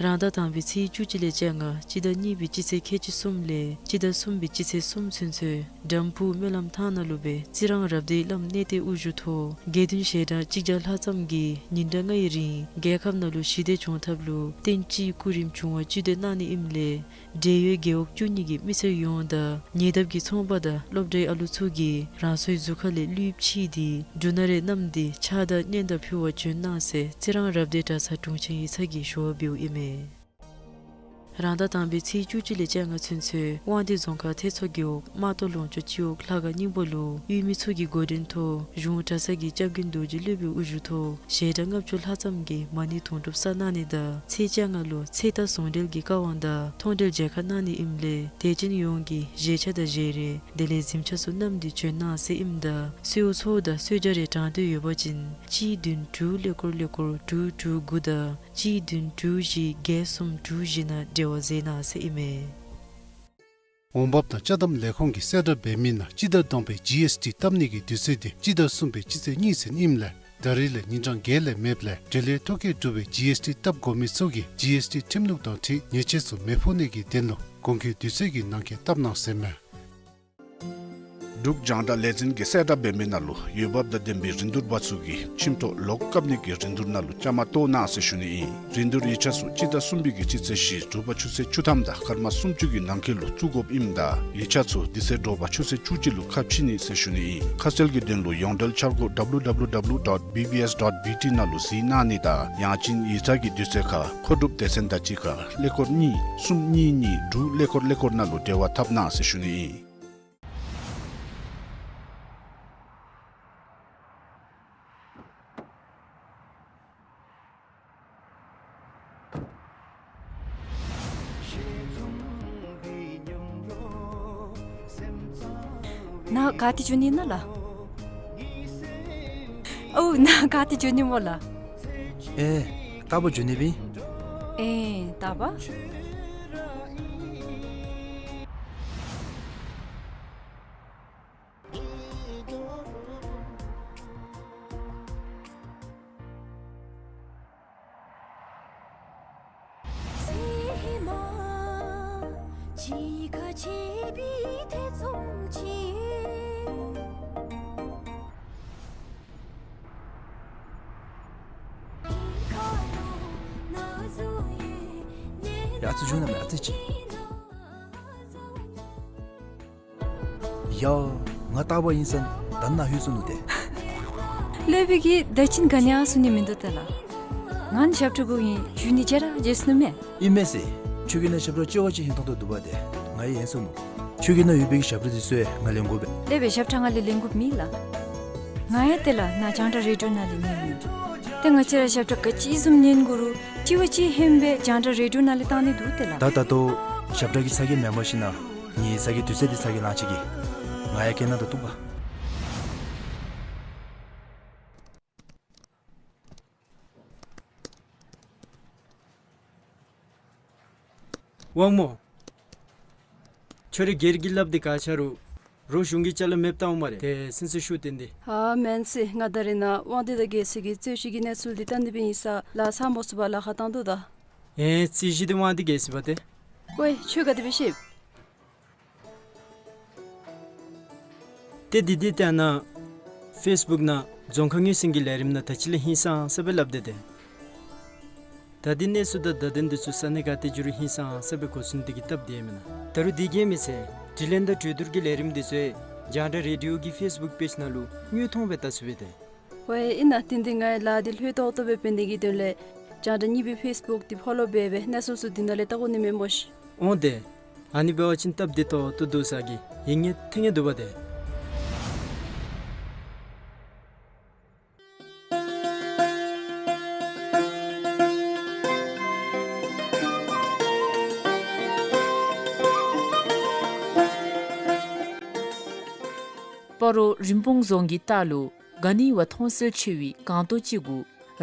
རང་ཟླ་དང་པའི་ཚེས་བཅུ་གཅིག་ལས་བཅོ་ལྔ་སྤྱི་ཟླ་གཉིས་པའི་སྤྱི་ཚེས་ཁལ་གཅིག་གསུམ་ལས་སྤྱི་ཟླ་གསུམ་པའི་སྤྱི་ཚེས་གསུམ་ཚུན་ཚོད་དམ་ཕུག་སྨོན་ལམ་ཐང་ནང་ལུ་སྦེ་རྩི་རང་རབ་སྡེའི་བླམ་གནས་བརྟན་དབུ་བཞུགས་ཐོག་དགེ་འདུན་ཞལ་གྲངས་གཅིག་བརྒྱ་ལྷག་ཙམ་གྱིས་ཉིན་གྲངས་ལྔའི་རིང་རྒྱལ་ཁབ་ནང་ལུ་ཞི་བདེ་འབྱུང་ཐབས་ལུ་རྟེན་སྤྱིའི་སྐུ་རིམ་བྱུང་བ་བཅུད་དེ་གནང་ནི་ཨིནམ་ལས་འབྲེལ་ཡོད་རྒེད་འོག་བཅུ་གཉིས་ཀྱི་མི་སེར་ཡོངས་དང་ཉེ་འདབས་ཀྱི་ཚོང་པ་དང་སློབ་གྲྭའི་ཨ་ལུ་ཚུ་གིས་རང་སོའི་གཟུགས་ཁ་ལས་ལུསཔ་ཕྱིས་ཏེ་འབྲུ་སྣ་རེ་བསྣམས་ཏེ་ཕྱག་དང་སྙན་དར་ཕུལ་བར་བྱོན་གནང་ཟེར་རྩི་རང་རབ་སྡེ་གྲྭ་ཚང་དྲུང་ཆེན་ཡིག་ཚང་གིས་ཞུ་བ་འབདཝ་ཨིན་མས། རང་ཟླ་དང་པའི་ཚེས་བཅུ་གཅིག་ལས་བཅོ་ལྔ་ཚུན་ཚོད་དབང་འདུས་རྫོང་ཁག་ཐེད་ཚོ་རྒེད་འོག་རྨ་ཏོ་ལུང་ཕྱོགས་སྤྱི་འོག་ལྷ་ཁང་རྙིང་པ་ལུ་ཡུལ་མི་ཚུ་གི་འགོ་འདྲེན་ཐོག་གཞུང་གྲྭ་ཚང་གི་སྐྱབས་མགོན་རྡོ་རྗེ་སློབ་དཔོན་དབུ་བཞུགས་ཐོག་ཞལ་གྲངས་ལྔ་བཅུ་ལྷག་ཙམ་གྱིས་མ་ཎི་དུང་སྒྲུབ་བསགས་གནང་ནི་དང་ཚེས་བཅོ་ལྔ་ལུ་ཚེ་རྟག་ཟུང་འབྲེལ་གྱི་བཀའ་དབང་དང་མཐོང་གྲོལ་མཇལ་ཁ་གནང་ནི་ཨིནམ་ལས་དད་ཅན་ཡོངས་ཀྱིས་བཞེས་ཆས་དང་བཞེས་རས་དེ་ལས་གཟིམ་ཆས་ཚུ་བསྣམས་ཏེ་བྱོན་གནང་ཟེར་ཨིནམ་ད་གསོལཝ་ཚོགས་དང་གསོལ་ཇ་རེ་དྲང་འདོད་ཡོད་པ་ཅིན་གཅིག་བདུན་དྲུག་ཀླད་ཀོར་ཀླད་ཀོར་དྲུག་དྲུག་དགུ་དང་གཅིག་བདུན་དྲུག་བཞི་བརྒྱད་གསུམ་དྲུག་བཞི་ནང་འབྲེལ་བ་མཛད་གནང་ཟེར་ཨིན་མས། འོང་འབབ་དང་ཅ་དམ་ལས་ཁུངས་ཀྱིས་གསལ་བསྒྲགས་འབད་མི་ནང་སྤྱི་ཟླ་བདུན་པའི་ཇི་ཨེསི་ཊི་བཏབ་ནི་གི་དུས་ཚོད་དེ་སྤྱི་ཟླ་གསུམ་པའི་སྤྱི་ཚེས་གཉིས་ཚུན་ཨིནམ་ལས་ད་རིས་ལས་ཉིན་གྲངས་བརྒྱད་ལས་མེདཔ་ལས་འབྲེལ་ཡོད་ཐོ་བཀོད་གྲུབ་པའི་ཇི་ཨེསི་ཊི་བཏབ་དགོ་མི་ཚུ་གིས་ཇི་ཨེསི་ཊི་ཁྲིམས་ལུགས་དང་འཁྲིལ་ཉེས་ཆད་ཚུ་མི་ཕོག་ནི་གི་དོན་ལུ་དགོངས་འཁོད་དུས་ཚོད་ཀྱི་ནང་འཁོད་བཏབ་གནང་ཟེར་མས། འབྲུག་རྒྱང་བསྒྲགས་ལས་འཛིན་གྱིས་གསལ་བསྒྲགས་འབད་མི་ནང་ལུ་འོས་འབབ་དང་ལྡན་པའི་རིན་བསྡུར་པ་ཚུ་གིས་ཁྱིམ་ཐོག་ལོག་བཀབ་ནི་གི་རིན་བསྡུར་ནང་ལུ་བཅའ་མར་གཏོགས་གནང་ཟེར་ཞུ་ནི་ཨིན། རིན་བསྡུར་ཡིག་ཆ་ཚུ་སྤྱི་ཟླ་གསུམ་པའི་གི་སྤྱི་ཚེས་བཞི་དྲོ་པ་ཆུ་ཚོད་བཅུ་ཐམ་དང་སྐར་མ་སུམ་ཅུ་གི་ནང་འཁོད་ལུ་བཙུགས་དགོཔ་ཨིནམ་ད་ཡིག་ཆ་ཚུ་དེ་ཚེ་དྲོ་པ་ཆུ་ཚོད་བཅུ་གཅིག་ལུ་ཁ་ཕྱེ་ནི་ཟེར་ཞུ་ནི་ཨིན། ཁ་གསལ་གྱི་དོན་ལུ་ཡོངས་འབྲེལ་འཆར་སྒོ་W W W dot B B S dot B T ནང་ལུ་གཟིགས་གནང་ནི་དང་ཡང་ཅིན་ཡིག་ཚང་གི་དུས་ཚོད་ཁར་མཁོ་སྒྲུབ་སྡེ་ཚན་དང་གཅིག་ཁར་ཀླད་ཀོར་གཉིས་གསུམ་གཉིས་གཉིས་དྲུག་ཀླད་ཀོར་ཀླད་ཀོར་ནང་ལུ་འབྲེལ་བ་འཐབ་གནང་ཟེར་ཞུ་ནི་ཨིན། ནཱ་ག་ཏེ་འགྱོ་ནི་ཨིན་ན་ལགས། ཨོ་ནཱ་ག་ཏེ་འགྱོ་ནི་སྨོ་ལགས། ཨེ་རྟག་པར་འགྱོ་ནི་སྦེ་ཨིན། ཨེ་རྟག་པར། ཡ་ཨ་ཙི་བྱོན་གནང་མས་ཨ་ཙི་ཅིག། ཡ་ང་རྟག་པར་ཨིན་ཟེར་ད་ནཱ་ལྷོད་སོ་ནུག་ཏེ། སློབ་དཔོན་གྱིས་ད་ཅི་ག་ནི་ཡང་གསུང་ནི་མིན་འདུག་ཏེ་ལགས། ང་ནི་ཞབས་ཁྲ་དགོ་ཨིན། ཞུ་ནི་བརྗེད་ར་བརྗེད་སོ་ནུག་མས། ཨིན་མས་ཟེར། ཁྱོད་ཀྱི་ནང་ཞབས་ཁྲ་ལྕི་བ་ཅིག་ཧིང་ཐང་ཐོག་འདུག་པ་ཏེ། ང་ཡང་ཧན་སོ་ནུག། ཁྱོད་ཀྱི་ནང་ཡོད་པའི་གི་ཞབས་ཁྲ་འདི་ཚུ་ཡང་ང་ལེན་དགོ་པས། སློབ་དཔོན་ཞབས་ཁྲ་ང་ལས་ལེན་དགོཔ་མེད་ལགས། ང་ཡང་ཏེ་ལགས་ནཱ་རྒྱང་བསྒྲགས་རེ་ཌི་ཡོ་ནང་ལས་ཉན་ནི། ཏེ་ང་བཅས་ར་ཞབས་ཁྲ་ག་ཅི་བཟུམ་ཉན་དགོ་རུང་ལྕི་བ་ཅིག་ཧན་སྦེ་རྒྱང་བསྒྲགས་རེ་ཌི་ཡོ་ནང་ལས་བཏང་ནི་འདུག་ཏེ་ལགས། ད་ད་ལྟོ་ཞབས་ཁྲ་གི་ཚ་གྱང་མེན་པར་ཞིན་ན་ངེའི་ཚ་གྱང་དུས་ཚོད་འདི་ཚ་གྱང་ལང་ཅི་གི། ང་ཡང་སྐད་ནང་དུ་གཏུགས་པ། དབང་མོ། ཁྱོད་རའི་སྒེར་གྱི་ལགཔ་འདི་ག་ཆ་རུང་རོགས་གཞུང་གི་ཅ་ལ་མེདཔ་བཏང་འོང་སྨ་རེ། ཏེ་སེམས་སུ་ཤུགས་བཏོན་ཏེ། ཨ་མེན་ཟེར། ང་ད་རེས་ནཱ་དབང་འདུས་དང་རྒྱལ་སྲས་ཀྱི་རྩོད་གཞི་གི་གནས་ཚུལ་འདི་བལྟ་ནི་སྦེ་ཨིན་ས་ལགས། ཚར་མ་ཚུགས་པར་ལཱ་ཁག་བཏང་དོ་ད། ཨེ་རྩོད་གཞི་འདི་དབང་འདུས་རྒྱལ་སྲས་པ་ཏེ། ཝའེ་ཁྱོད་ག་དེ་སྦེ་ཤེས། ཏེ་འདི་འདི་ལྟ་ན་ཕེསི་བུཀ་ནང་རྫོང་ཁ་ངོས་ཟིན་གྱི་ལས་རིམ་ནང་ད་ཅི་ལས་ཧིང་སངས་ས་སྦེ་སླབ་སྟེ་ཏེ། ད་འདི་གནས་ཚུལ་དང་བརྡ་དོན་འདི་ཚུ་ས་གནས་ག་ཏེ་འགྱོ་རུང་ཧིང་སངས་ས་སྦེ་གོ་ཚུགས་ནི་དེ་གིས་སྟབས་བདེ་མེན་ན། ད་རུང་དེ་གིས་མི་ཚད་དྲི་ལན་དང་གྲོས་བསྡུར་གྱི་ལས་རིམ་འདི་ཚུ་རྒྱང་བསྒྲགས་རེ་ཌི་ཡོ་གི་ཕེསི་བུཀ་པེཇ་ནང་ལུ་དངོས་མཐོང་སྦེ་བལྟ་ཚུགས་པས་ཏེ། ཝའེ་ཨིན་ན་ཏེ་འདི་ངེའི་ལཱ་འདི་ལྷོད་ཏོག་ཏོ་སྦེ་འབད་ནི་གི་དོན་ལས་རྒྱང་བསྒྲགས་གཉིས་པའི་ཕེསི་བུཀ་འདི་ཕོ་ལོ་འབད་སྦེ་གནས་ཚུལ་ཚུ་འདི་ནང་ལས་བལྟ་དགོ་ནི་མས་སྨོ་ཤིག། འོང་ཏེ། ཨ་ནི་འབད་བ་ཅིན་སྟབས་བདེ་ཏོག་ཏོ་འདུག་ས་གི་ཡིད་ངེས་ཐེ་ངེས་འདུག་པ་ཏེ། སྤ་རོ་རིན་སྤུངས་རྫོང་གི་ལྟག་ལུ་ག་ནི་བ་མཐོང་གསལ་ཆེ་བའི་སྒང་ཏོག་ཅིག་གུ་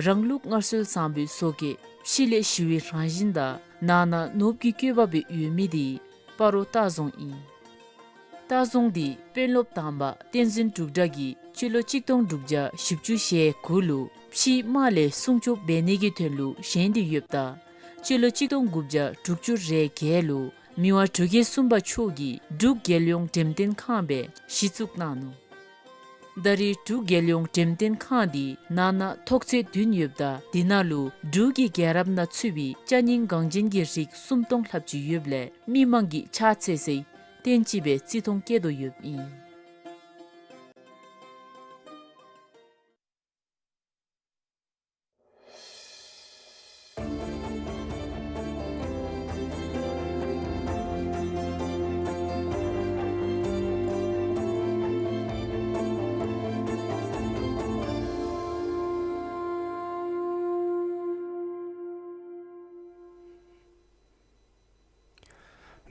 རང་ལུགས་སྔར་སྲོལ་བཟང་པོའི་བཟོ་བཀོད་ཕྱི་ལས་ཞི་བའི་རང་བཞིན་དང་ནང་ན་ནོར་བུ་གི་བཀོད་པ་སྦེ་ཡོད་མི་འདི་སྤ་རོ་སྟག་རྫོང་ཨིན། སྟག་རྫོང་འདི་དཔོན་སློབ་དང་པ་བསྟན་འཛིན་འབྲུག་གྲགས་ཀྱིས་སྤྱི་ལོ་གཅིག་སྟོང་དྲུག་བརྒྱ་བཞི་བཅུ་ཞེ་དགུ་ལུ་ཕྱིའི་དམག་ལས་སྲུང་སྐྱོབ་འབད་ནི་གི་དོན་ལུ་བཞེངས་ཏེ་ཡོདཔ་ད་ སྤྱི་ལོ་གཅིག་སྟོང་དགུ་བརྒྱ་དྲུག་ཅུ་རེ་བརྒྱད་ལུ་མི་དབང་འབྲུག་རྒྱལ་གསུམ་པ་མཆོག་གིས་འབྲུག་རྒྱལ་ཡོངས་འགྲེམས་སྟོན་ཁང་སྦེ་གཞི་བཙུགས་གནང་ནུག། ད་རེས་འབྲུག་རྒྱལ་ཡོངས་འགྲེམས་སྟོན་ཁང་འདི་ནང་ན་ཐོག་ཚད་བདུན་ཡོདཔ་ད་དེ་ནང་ལུ་འབྲུག་གི་རྒྱལ་རབས་ནང་ཚུད་པའི་ཅ་རྙིང་འགངས་ཅན་གྱི་རིགས་སུམ་སྟོང་ལྷགཔ་ཅིག་ཡོདཔ་ལས་མི་མང་གིས་ཕྱག་འཚལ་སའི་རྟེན་ཅིག་སྦེ་བརྩི་མཐོང་བསྐྱེད་དོ་ཡོདཔ་ཨིན།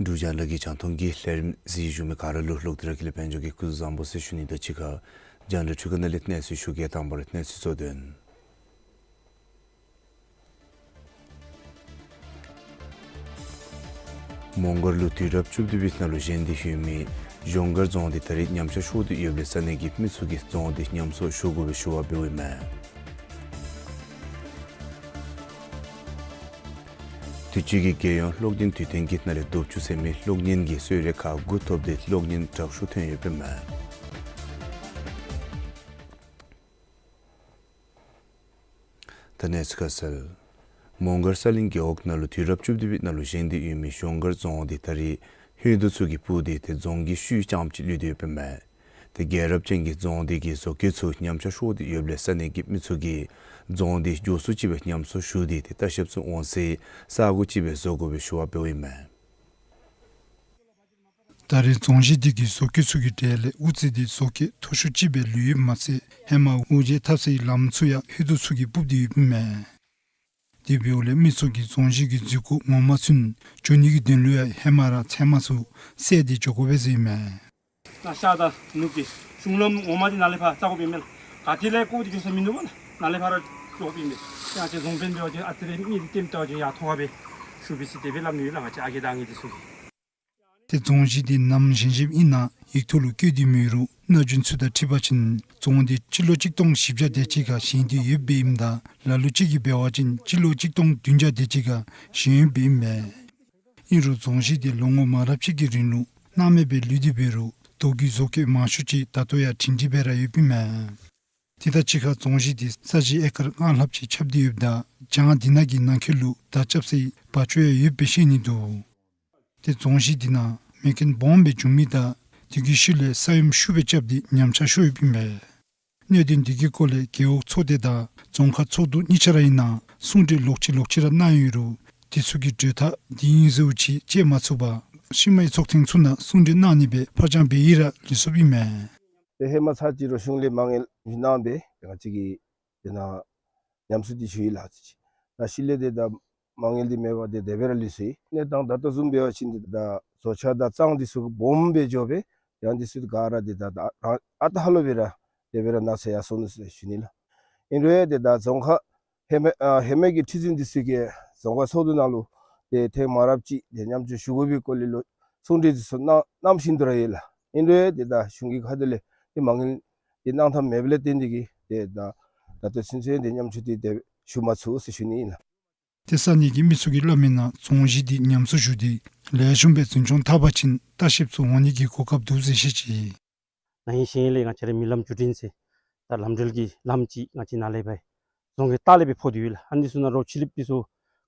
འབྲུག་རྒྱང་བསྒྲགས་ཀྱི་རྒྱང་མཐོང་གི་ལས་རིམ་གཟིགས་བཞུགས་མི་ག་ར་ལུ་ལོག་སྟེ་ར་ཁྱེད་ལུ་དཔལ་འབྱོར་གྱི་སྐུ་གཟུགས་བཟང་པོ་ཟེར་ཞུ་ནི་དང་གཅིག་ཁར་རྒྱང་བསྒྲགས་འཕྲུལ་ཁང་ནང་ལས་གནས་ཚུལ་ཞུ་གེ། དང་པ་ར་གནས་ཚུལ་གཙོ་དོན། མོང་སྒར་ལུ་དུས་རབས་བཅུ་བདུན་པའི་ནང་ལུ་བཞེངས་ཏེ་ཡོད་མི་གཞོང་སྒར་རྫོང་འདི་ད་རེས་ཉམས་ཆག་ཤོར་ཏེ་ཡོདཔ་ལས་ས་གནས་ཀྱི་མི་ཚུ་གིས་རྫོང་འདི་ཉམས་གསོ་ཞུ་དགོ་པའི་ཞུ་བ་འབདཝ་ཨིན་མས། དུས་ཅི་གི་རྒྱལ་ཡོངས་གློག་བརྙན་དུས་སྟོན་གྱི་ནང་ལས་རྡོབ་ཅུ་ཟེར་མི་གློག་བརྙན་གྱི་གསོལ་རས་ཁག་དགུ་ཐོབ་སྟེ་གློག་བརྙན་དྲག་ཤོས་ཐོན་ཡོདཔ་ཨིན་མས། ད་གནས་ཚུལ་ཁ་གསལ། མོང་སྒར་ས་གླིང་རྒེད་འོག་ནང་ལུ་དུས་རབས་བཅུ་བདུན་པའི་ནང་ལུ་བཞེངས་ཏེ་ཡོད་མི་གཞོང་སྒར་རྫོང་འདི་ད་རེས་ཧོད་དུ་ཚུ་གིས་སྤུར་ཏེ་ཏེ་རྫོང་གི་ཤུལ་རྐྱངམ་ཅིག་ལུས་ཏེ་ཡོདཔ་ཨིན་མས། ཏེ་རྒྱལ་རབས་ཅན་གྱི་རྫོང་འདི་གི་བཟོ་བཀོད་ཚུ་ཉམས་ཆག་ཤོར་ཏེ་ཡོདཔ་ལས་ས་གནས་ཀྱི་མི་ཚུ་གིས་རྫོང་འདི་མགྱོགས་སུ་ཅིག་སྦེ་ཉམས་གསོ་ཞུ་སྟེ་ཏེ་ལྟ་བཤལཔ་ཚུ་འོང་སའི་ས་སྒོ་ཅིག་སྦེ་བཟོ་དགོ་པའི་ཞུ་བ་འབདཝ་ཨིན་མས། ད་རེས་རྫོང་གཞི་འདི་གི་བཟོ་བཀོད་ཚུ་གི་གྲས་ལས་དབུ་རྩེ་འདི་བཟོ་བཀོད་མཐོ་ཤོས་ཅིག་སྦེ་ལུས་ཡོདཔ་མ་ཚད་ཧེ་མ་དབུ་འབྱེད་འཐབ་སའི་ལམ་ཚུ་ཡང་ཧོད་དུ་ཚུ་གིས་སྤུར་ཏེ་ཡོདཔ་ཨིན་མས། དེ་འབདཝ་ལས་མི་ཚུ་གིས་རྫོང་གཞི་གི་འཛུལ་སྒོ་ངོ་མ་ཚུན་འགྱོ་ནི་གི་དོན་ལུ་ཡང་ཧེ་མ་ར་ཚལ་མ་ཚུ་བསལ་ཏེ་འགྱོ་དགོ་པས་ཟེར་ཨིན་མས། ན་ཤར་དང་ནུབ་ཀྱི་གཞུང་ལམ་ངོ་མ་འདི་ནཱ་ལས་ཕར་བཙག་དགོཔ་ཨིན་མས་ལགས། ག་ཏེ་ལས་བཀོག་སྟེ་འགྱོ་ས་མིན་འདུག་པ་ལགས། ནཱ་ལས་ཕར་ར་འགྱོ་དགོཔ་ཨིན་མས། ཡང་ཅིན་རྫོང་དཔོན་འབད་བ་ཅིན་ཨ་ཙི་རེ་མི་འདི་ལྟདམོ་བལྟ་བ་ཅིན་ཡར་མཐོ་ཁ་སྦེ་ཞུ་བས་ཟེར་དེ་སྦེ་སླབ་ནི་ཡོད་ལགས། ང་བཅས་ཨ་རྒས་དང་ངེ་འདི་ཚུ་གིས། ཏེ་རྫོང་གཞི་འདི་ནམ་བཞེངས་བཞེངསམ་ཨིན་ན་ཡིག་ཐོག་ལུ་བཀོད་དེ་མེད་རུང་གནས་ཆུང་ཚུ་དང་འཁྲིལ་བ་ཅིན་རྫོང་འདི་སྤྱི་ལོ་གཅིག་སྟོང་བཞི་བརྒྱ་དེ་ཅིག་ཁར་བཞེངས་ཏེ་ཡོདཔ་ཨིནམ་ད་ལ་ལུ་ཅིག་གིས་འབད་བ་ཅིན་སྤྱི་ལོ་གཅིག་སྟོང་བདུན་བརྒྱ་དེ་ཅིག་ཁར་བཞེངས་ཡོདཔ་ཨིན་མས། ཨིན་རུང་རྫོང་གཞི་འདི་ལོ་ངོ་མང་རབས་ཅིག་གི་རིང་ལུ་སྣང་མེད་སྦེ་ལུས་ཏེ་འབད་རུང་རྡོ་གི་བཟོ་བཀོད་མང་ཤོས་ཅིག་ད་ལྟོ་ཡང་སྒྲིང་སྒྲི་སྦེ་ར་ཡོདཔ་ཨིན་མས། དེ་དང་གཅིག་ཁར་རྫོང་གཞི་འདི་ས་གཞི་ཨེ་ཀར་ལྔ་ལྷགཔ་ཅིག་ཁྱབ་སྟེ་ཡོདཔ་ད་བྱང་འདི་ནང་གི་ནང་འཁོད་ལུ་དར་རྐྱབ་སའི་བ་ཅོ་ཡང་ཡོདཔ་སྦེ་བཤད་ནི་འདུག། ཏེ་རྫོང་གཞི་འདི་ནང་མེ་རྐྱེན་སྦོམ་སྦེ་བྱུང་མི་དང་དེ་གི་ཤུལ་ལས་ས་ཡོམ་ཤུགས་སྦེ་རྐྱབ་སྟེ་ཉམས་ཆག་ཤོར་ཡོདཔ་ཨིན་མས། གནད་དོན་འདི་གི་སྐོར་ལས་རྒེད་འོག་ཚོགས་སྡེ་དང་རྫོང་ཁག་ཚོགས་འདུ་གཉིས་ཆ་ར་ཨིན་ན་གསུང་གྲོས་ལོག་ཅི་ལོག་ཅི་ར་གནང་ཡོད་རུང་དེ་ཚུ་གི་གྲོས་ཐག་འདི་ཨིན་ཟེར་ཅིག་བཅད་མ་ཚུགས་པར་ཤུལ་མའི་ཚོགས་ཐེངས་ཚུ་ནང་གསུང་གྲོས་གནང་ནི་སྦེ་ཕར་འགྱངས་འབད་ཡི་ར་ལུས་སོཔ་ཨིན་མས། ཏེ་ཧེ་མ་ཚར་གཅིག་རུ་གཞུང་ལས་མ་དངུལ་ཞུ་གནང་སྦེ་ང་བཅས་ཀྱིས་དེ་ནང་ཉམས་གསོ་འདི་ཞུ་ཡི་ལགས་ཟེར་ཅིག། ད་ཤུལ་ལས་ཏེ་ད་མ་དངུལ་འདི་མེད་པར་ཏེ་དེ་སྦེ་ར་ལུས་སོ་ཡི། གནས་སྟངས་ད་ལྟོ་བཟུམ་འབད་བ་ཅིན་ཏེ་ད་བཟོ་ཆ་དང་གཙང་འདི་ཚུ་སྦོམ་སྦེ་འགྱོ་སྦེ་ཡང་འདི་ཚུ་ག་ར་ཏེ་ད་ད་རང་ཨ་རྟག་ལུ་སྦེ་ར་དེ་སྦེ་ར་ནཱ་ཚུ་ཡར་སོང་ནུག་ཟེར་ཞུ་ནི་ལགས། ཨིན་རུང་ཡང་ཏེ་ད་རྫོང་ཁག་ཧེ་མ་ཨ་ཧེ་མ་གི་ཁྲི་འཛིན་འདི་ཚུ་གིས་རྫོང་ཁག་ཚོགས་འདུ་ནང་ལུ་ཏེ་ཐེངས་མང་རབས་ཅིག་ཏེ་མཉམ་སྤྱོད་ཞུ་དགོ་པའི་སྐོར་ལས་ལོ་གསུང་གྲོས་འདི་ཚུ་གནང་གནངམ་བཞིན་དུ་ར་ཡོད་ལགས། ཨིན་རུང་ཡང་ཏེ་ད་གཞུང་གི་ཁ་ཐུག་ལས་ཏེ་མ་དངུལ་འདི་གནང་ཐངས་མེདཔ་ལས་བརྟེན་ཏེ་གིས་ཏེ་ད་ད་ལྟོ་ཚུན་ཚོད་ཏེ་མཉམ་སྤྱོད་འདི་ཏེ་ཞུ་མ་ཚུགས་ཟེར་ཞུ་ནི་ཨིན་ལགས། ཏེ་ས་གནས་ཀྱི་མི་ཚུ་གིས་སླབ་མིའི་ནང་རྫོང་གཞི་འདི་ཉམས་གསོ་ཞུ་སྟེ་ལེགས་ཤོམ་སྦེ་འཛིན་སྐྱོང་འཐབ་པ་ཅིན་ལྟ་བཤལཔ་ཚུ་འོང་ནི་གི་གོ་སྐབས་འདུག་ཟེར་བཤད་ཅི། ན་ཧིང་གཞེས་ཧིང་ལས་ང་བཅས་རའི་མི་ལམ་བཅུ་བདུན་ཟེར་ད་ལམ་འགྲུལ་གྱི་ལམ་ཅིག་ང་བཅས་ནཱ་ལས་སྦེ་རྫོང་གི་ལྟག་ལས་སྦེ་ཕོག་སྟེ་ཡོད་ལགས། ཨ་ནི་ཚུ་ནང་རོགས་ཕྱི་གླིངཔ་འདི་ཚུ་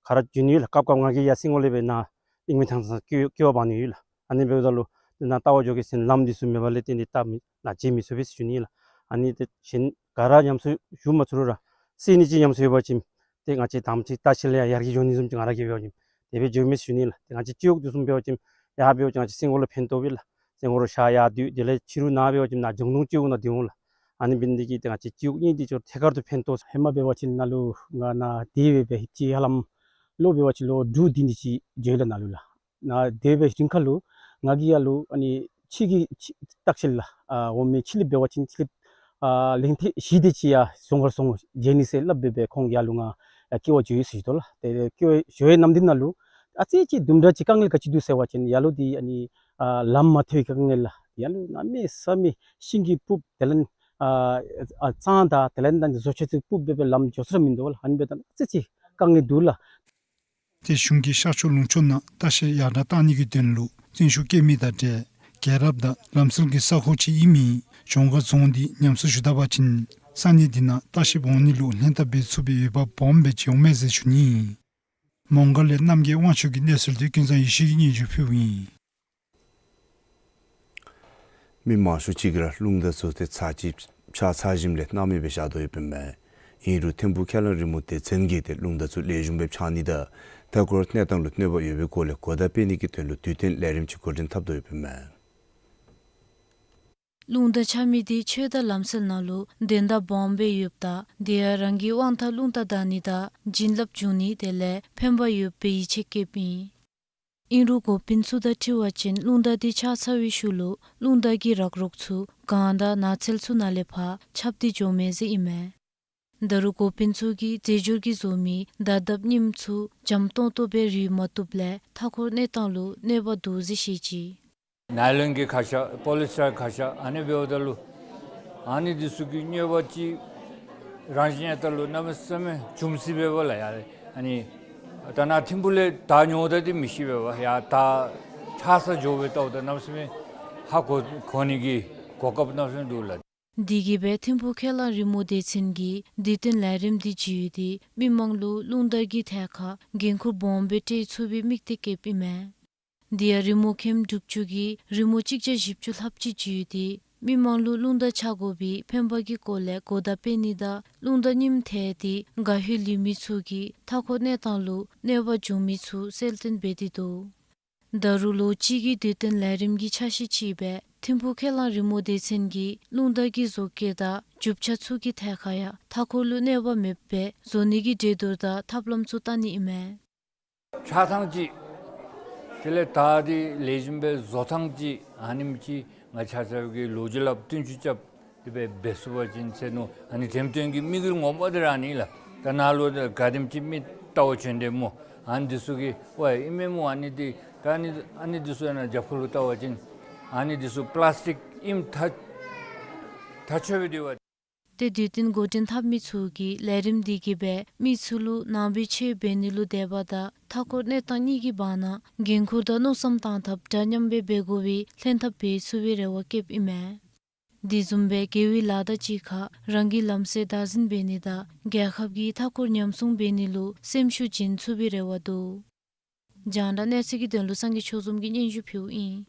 ག་ར་འགྱོ་ནི་ཡོད་ལགས། སྐབས་སྐབས་ང་གིས་ཡར་སེང་གོ་ལས་སྦེ་ནཱ་གླིང་མི་ཐང་ཚང་སྐྱེ་སྐྱེ་བ་འབག་ནི་ཡོད་ལགས། ཨ་ནི་འབདཝ་ད་ལུ་ནཱ་ལྟ་བར་འགྱོ་གེ་ཟེར་ལམ་འདི་ཚུ་མེད་པ་ལས་བརྟེན་ཏེ་ད་མི་ནཱ་མཇལ་མི་ཚུགས་པས་ཟེར་ཞུ་ནི་ལགས། ཨ་ནི་ཏེ་གཞན་ག་ར་ཉམས་གསོ་ཞུ་མ་ཚུགས་རུང་ར་ས་གནས་ཅིག་ཉམས་གསོ་ཡོད་པ་ཅིན་ཏེ་ང་བཅས་དང་པ་ཅིག་ལྟ་བཤལ་ཡར་ཡར་གྱི་འགྱོ་ནི་བཟུམ་ཅིག་ང་ར་གིས་འབད་བ་ཅིན་དེ་སྦེ་འགྱོ་མས་ཟེར་ཞུ་ནི་ལགས། ཏེ་ང་བཅས་སྤྱི་འོག་འདི་བཟུམ་འབད་བ་ཅིན་ཡར་འབད་བ་ཅིན་ང་བཅས་སེང་གོ་ལུ་ཕན་ཐོགས་པས་ལགས། སེང་གོ་ལུ་ཤར་ཡར་སྡོད་དེ་ལས་ཕྱི་རུ་ནཱ་འབད་བ་ཅིན་ནཱ་ལྗང་གདོང་སྤྱི་འོག་ནང་སྡོད་འོང་ལགས། ཨ་ནི་འབད་ནི་འདི་གིས་ཏེ་ང་བཅས་སྤྱི་འོག་གཉིས་འདི་ཅོག་ཐད་ཀར་དུ་ཕན་ཐོགས། ཧེ་མ་འབད་བ་ཅིན་ནཱ་ལུ་ང་ནཱ་དེ་སྦེ་སྦེ་ཅིག་ཧ་ལམ་ལོ་འབད་བ་ཅིན་ལོ་དྲུག་བདུན་དེ་ཅིག་འགྱོ་ཡི་ལགས་ནཱ་ལུ་ལགས། ནཱ་དེ་སྦེ་ཞིནམ་ཁར་ལུ་ང་གིས་ཡར་ལུ་ཨ་ནི་ཕྱི་གི་ཕྱི་ལྟ་བཤལ་ལགས་ཨ་འོང་མི་ཕྱི་གླིངཔ་འབད་བ་ཅིན་ཕྱི་གླིངཔ་ཨ་གླིང་ཐེངས་བཞི་དེ་ཅིག་ཡར་རྫོང་ཁར་སོང་མཇལ་ནི་ཟེར་སླབ་སྦེ་སྦེ་ཁོང་ཡར་ལུ་ང་ཨ་སྐྱེལ་བར་འགྱོ་ཡི་ཟེར་ཞུ་དོ་ལགས། ཏེ་སྐྱེལ་བར་འགྱོ་བའི་ནམ་དུས་ནང་ལུ་ཨ་ཙི་ཅིག་དུམ་གྲ་ཅིག་དཀའ་ངལ་ག་ཅི་འདུག་ཟེར་བ་ཅིན་ཡར་ལུ་འདི་ཨ་ནི་ཨ་ལམ་མ་ཐོབ་པའི་དཀའ་ངལ་ལགས། ཡར་ལུ་གནམ་མེད་ས་མེད་ཤིང་གིས་སྤུབས་དེ་ལས་ཨ་ཨ་གཙང་དང་དེ་ལས་ད་བཟོ་ཆ་ཚུ་སྤུབས་སྦེ་སྦེ་ལམ་འགྱོ་ས་ར་མིན་འདུག་ལགས། ཨ་ནི་འབདཝ་ད་ཨ་ཙི་ཅིག་དཀའ་ངལ་འདུག་ལགས། ཏེ་གཞུང་གིས་ཤར་ཕྱོགས་ལུང་ཕྱོགས་ནང་ལྟ་བཤལ་ཡར་དྲག་གཏང་ནི་གི་དོན་ལུ་བརྩོན་ཤུགས་བསྐྱེད་མི་དང་འབྲེལ་རྒྱལ་རབས་དང་ལམ་སྲོལ་གྱི་ས་ཁོངས་ཅིག་ཨིན་མི་གཞོང་སྒར་རྫོང་འདི་ཉམས་གསོ་ཞུ་ད་པ་ཅིན་ས་གནས་འདི་ནང་ལྟ་བཤལ་འོང་ནི་ལུ་ལྷན་ཐབས་འབད་ཚུགས་པའི་འོས་འབབ་སྦོམ་སྦེ་ཅིག་འོང་མས་ཟེར་ཞུ་ནི། མོང་སྒར་ལས་རྣམ་རྒྱལ་དབང་ཕྱུག་གི་གནས་ཚུལ་འདི་ཀུན་བཟང་ཡེ་ཤེས་ཀྱིས་སྙན་ཞུ་ཕུལཝ་ཨིན། མི་མང་ཤོས་ཅིག་གིས་ར་རླུང་རྟ་ཚུ་ཏེ་ཚར་གཅིག་ཕྱག་འཚལ་ཞིནམ་ལས་སྣང་མེད་སྦེ་བཞག་དོ་ཡོདཔ་ཨིན་མས། ཨིན་རུང་ཐིམ་ཕུག་ཁས་བླངས་རི་མོ་སྡེ་ཚན་གྱིས་ཏེ་རླུང་རྟ་ཚུ་ལེགས་ཤོམ་སྦེ་འཕྱང་ནི་དང་མཐའ་འཁོར་གནས་སྟངས་ལུ་གནོད་པ་ཡོད་པའི་སྐོར་ལས་གོ་བརྡ་སྤེལ་ནི་གི་དོན་ལུ་དུས་སྟོན་ལས་རིམ་ཅིག་འགོ་འདྲེན་འཐབ་དོ་ཡོདཔ་ཨིན་མས། རླུང་རྟ་འཕྱང་མི་འདི་ཆོས་དང་ལམ་སྲོལ་ནང་ལུ་དོན་དག་སྦོམ་སྦེ་ཡོདཔ་ད་དེ་ཡང་རང་གི་དབང་ཐང་རླུང་རྟ་བདའ་ནི་དང་བྱིན་རླབས་འབྱུང་ནི་དེ་ལས་ཕན་པ་ཡོདཔ་སྦེ་ཡིད་ཆེས་བསྐྱེདཔ་ཨིན། ཨིན་རུང་འགོ་དཔོན་ཚུ་དང་འཁྲིལ་བ་ཅིན་རླུང་རྟ་འདི་ཕྱག་འཚལ་བའི་ཤུལ་ལུ་རླུང་རྟ་གི་རག་རོག་ཚུ་གངས་དང་ནགས་ཚལ་ཚུ་ནང་ལས་ཕར་ཁྱབ་སྟེ་འགྱོཝ་མས་ཟེར་ཨིན་མས། ད་རུང་འགོ་དཔོན་ཚུ་གིས་རྫས་སྦྱོར་གྱིས་བཟོ་མི་མདའ་དང་རྔམ་ཚུ་འཇམ་ཏོང་ཏོ་སྦེ་རུལ་མ་བཏུབ་ལས་མཐའ་འཁོར་གནས་སྟངས་ལུ་གནོད་པ་འདུག་ཟེར་བཤད་ཅི། ནའི་ལོན་གྱི་ཁ་ཤ་པོ་ལི་སི་ཊར་ཁ་ཤ་ཨ་ནི་འབདཝ་ད་ལུ་ཨ་ནི་འདི་ཚུ་གིས་གནོད་པ་ཅིག་རང་བཞིན་ཡང་ད་ལུ་གནམ་མེད་ས་མེད་འབྱུང་སྲིད་པས་པ་ལགས། ཡ་ཨ་ནི་ད་ནཱ་ཐིམ་ཕུག་ལས་ད་ཉོཝ་ད་འདི་མི་ཤེས་པས་པ། ཡ་ད་ཕྱག་འཚལ་འགྱོ་སྦེ་བལྟཝ་ད་གནམ་མེད་ས་མེད་ཧ་གོ་གོ་ནི་གི་གོ་སྐབས་གནམ་མེད་ས་མེད་འདུག་ལགས། དེ་གིས་སྦེ་ཐིམ་ཕུག་ཁས་བླངས་རི་མོ་སྡེ་ཚན་གྱིས་དུས་སྟོན་ལས་རིམ་འདི་བརྒྱུད་དེ་མི་མང་ལུ་རླུང་རྟ་གི་ཐད་ཁར་འགན་ཁུར་སྦོམ་སྦེ་སྤྲོད་ཚུགས་པའི་དམིགས་གཏད་བསྐྱེདཔ་ཨིན་མས། དེ་ཡང་རི་མོ་མཁནམ་དྲུག་ཅུ་གིས་རི་མོ་གཅིག་བརྒྱ་བཞི་བཅུ་ལྷགཔ་ཅིག་བརྒྱུད་དེ་མི་མང་ལུ་རླུང་རྟ་འཕྱང་དགོ་པའི་ཕན་པ་གི་སྐོར་ལས་གོ་བརྡ་སྤེལ་ནི་དང་རླུང་རྟ་རྔམ་ཐལ་ཏེ་དགའ་ཧུས་ལུས་མི་ཚུ་གིས་མཐའ་འཁོར་གནས་སྟངས་ལུ་གནོད་པ་འབྱུང་མི་ཚུ་གསལ་སྟོན་འབད་དེ་འདུག། ད་རུང་ལོ་གཅིག་གི་དུས་སྟོན་ལས་རིམ་གྱི་ཆ་ཤས་ཅིག་སྦེ་ཐིམ་ཕུག་ཁས་བླངས་རི་མོ་སྡེ་ཚན་གྱིས་རླུང་རྟ་གི་བཟོ་བཀོད་དང་རྒྱུ་ཆ་ཚུ་གི་ཐད་ཁར་ཡང་མཐའ་འཁོར་ལུ་གནོད་པ་མེདཔ་སྦེ་བཟོ་ནི་གི་གྲོས་བསྡུར་དང་ཐབས་ལམ་ཚུ་བལྟ་ནི་ཨིན་མས། ཆགས་ཐངས་ཅིག་དེ་ལས་ད་འདི་ལེགས་ཤོམ་སྦེ་བཟོ་ཐངས་ཅིག་ཨ་ནེམ་ཅིག་ང་བཅས་ཀྱིས་ལོ་རྒྱུས་སླབ་བསྟུན་ཅུང་རྐྱབ་དེ་སྦེ་འབད་ཚུགས་པ་ཅིན་ཟེར་མནོ། ཨ་ནི་དྲནམ་དོན་གྱི་དམིགས་ཡུལ་ངོ་མ་འདི་ར་ཨ་ནི་ལགས། ད་ནཱ་ལུ་ག་དེམ་ཅིག་མི་ལྟ་བར་བྱོན་དེས་སྨོ། ཨ་ནི་འདི་ཚུ་གིས་ཝའེ་ཨིན་མས་སྨོ། ཨ་ནི་འདི་ད་ཨ་ནི་ཨ་ནི་འདི་ཚུ་ཡང་ན་རྒྱབ་ཁ་ལུ་བལྟ་བ་ཅིན་ཨ་ནི་འདི་ཚུ་པི་ལཱསི་ཊིཀ་ཨིནམ་ཐག་ཐག་ཆོད་སྦེ་འདུག་པ། ཏེ་དུས་སྟོན་འགོ་འདྲེན་འཐབ་མི་ཚུ་གིས་ལས་རིམ་འདི་གིས་སྦེ་མི་ཚུ་ལུ་ནང་པའི་ཆོས་འབད་ནི་ལུ་དད་པ་དང་མཐའ་འཁོར་གནས་སྟངས་གཉིས་ཀྱི་བར་ན་འགན་ཁུར་དང་མནོ་བསམ་བཏང་ཐབས་འདྲ་མཉམ་སྦེ་འབད་དགོ་པའི་ལྷན་ཐབས་འབད་ཚུགས་པའི་རེ་བ་བསྐྱེདཔ་ཨིན་མས། དེ་བཟུམ་སྦེ་དགེ་བའི་ལཱ་དང་གཅིག་ཁར་རང་གི་ལམ་སྲོལ་བདག་འཛིན་འབད་ནི་དང་རྒྱལ་ཁབ་ཀྱི་མཐའ་འཁོར་ཉམས་སྲུང་འབད་ནི་ལུ་སེམས་ཤུགས་བྱིན་ཚུགས་པའི་རེ་བ་འདུག། རྒྱང་བསྒྲགས་གནས་ཚུལ་གྱི་དོན་ལུ་སངས་རྒྱས་ཆོས་འཛོམས་ཀྱིས་སྙན་ཞུ་ཕུལཝ་ཨིན།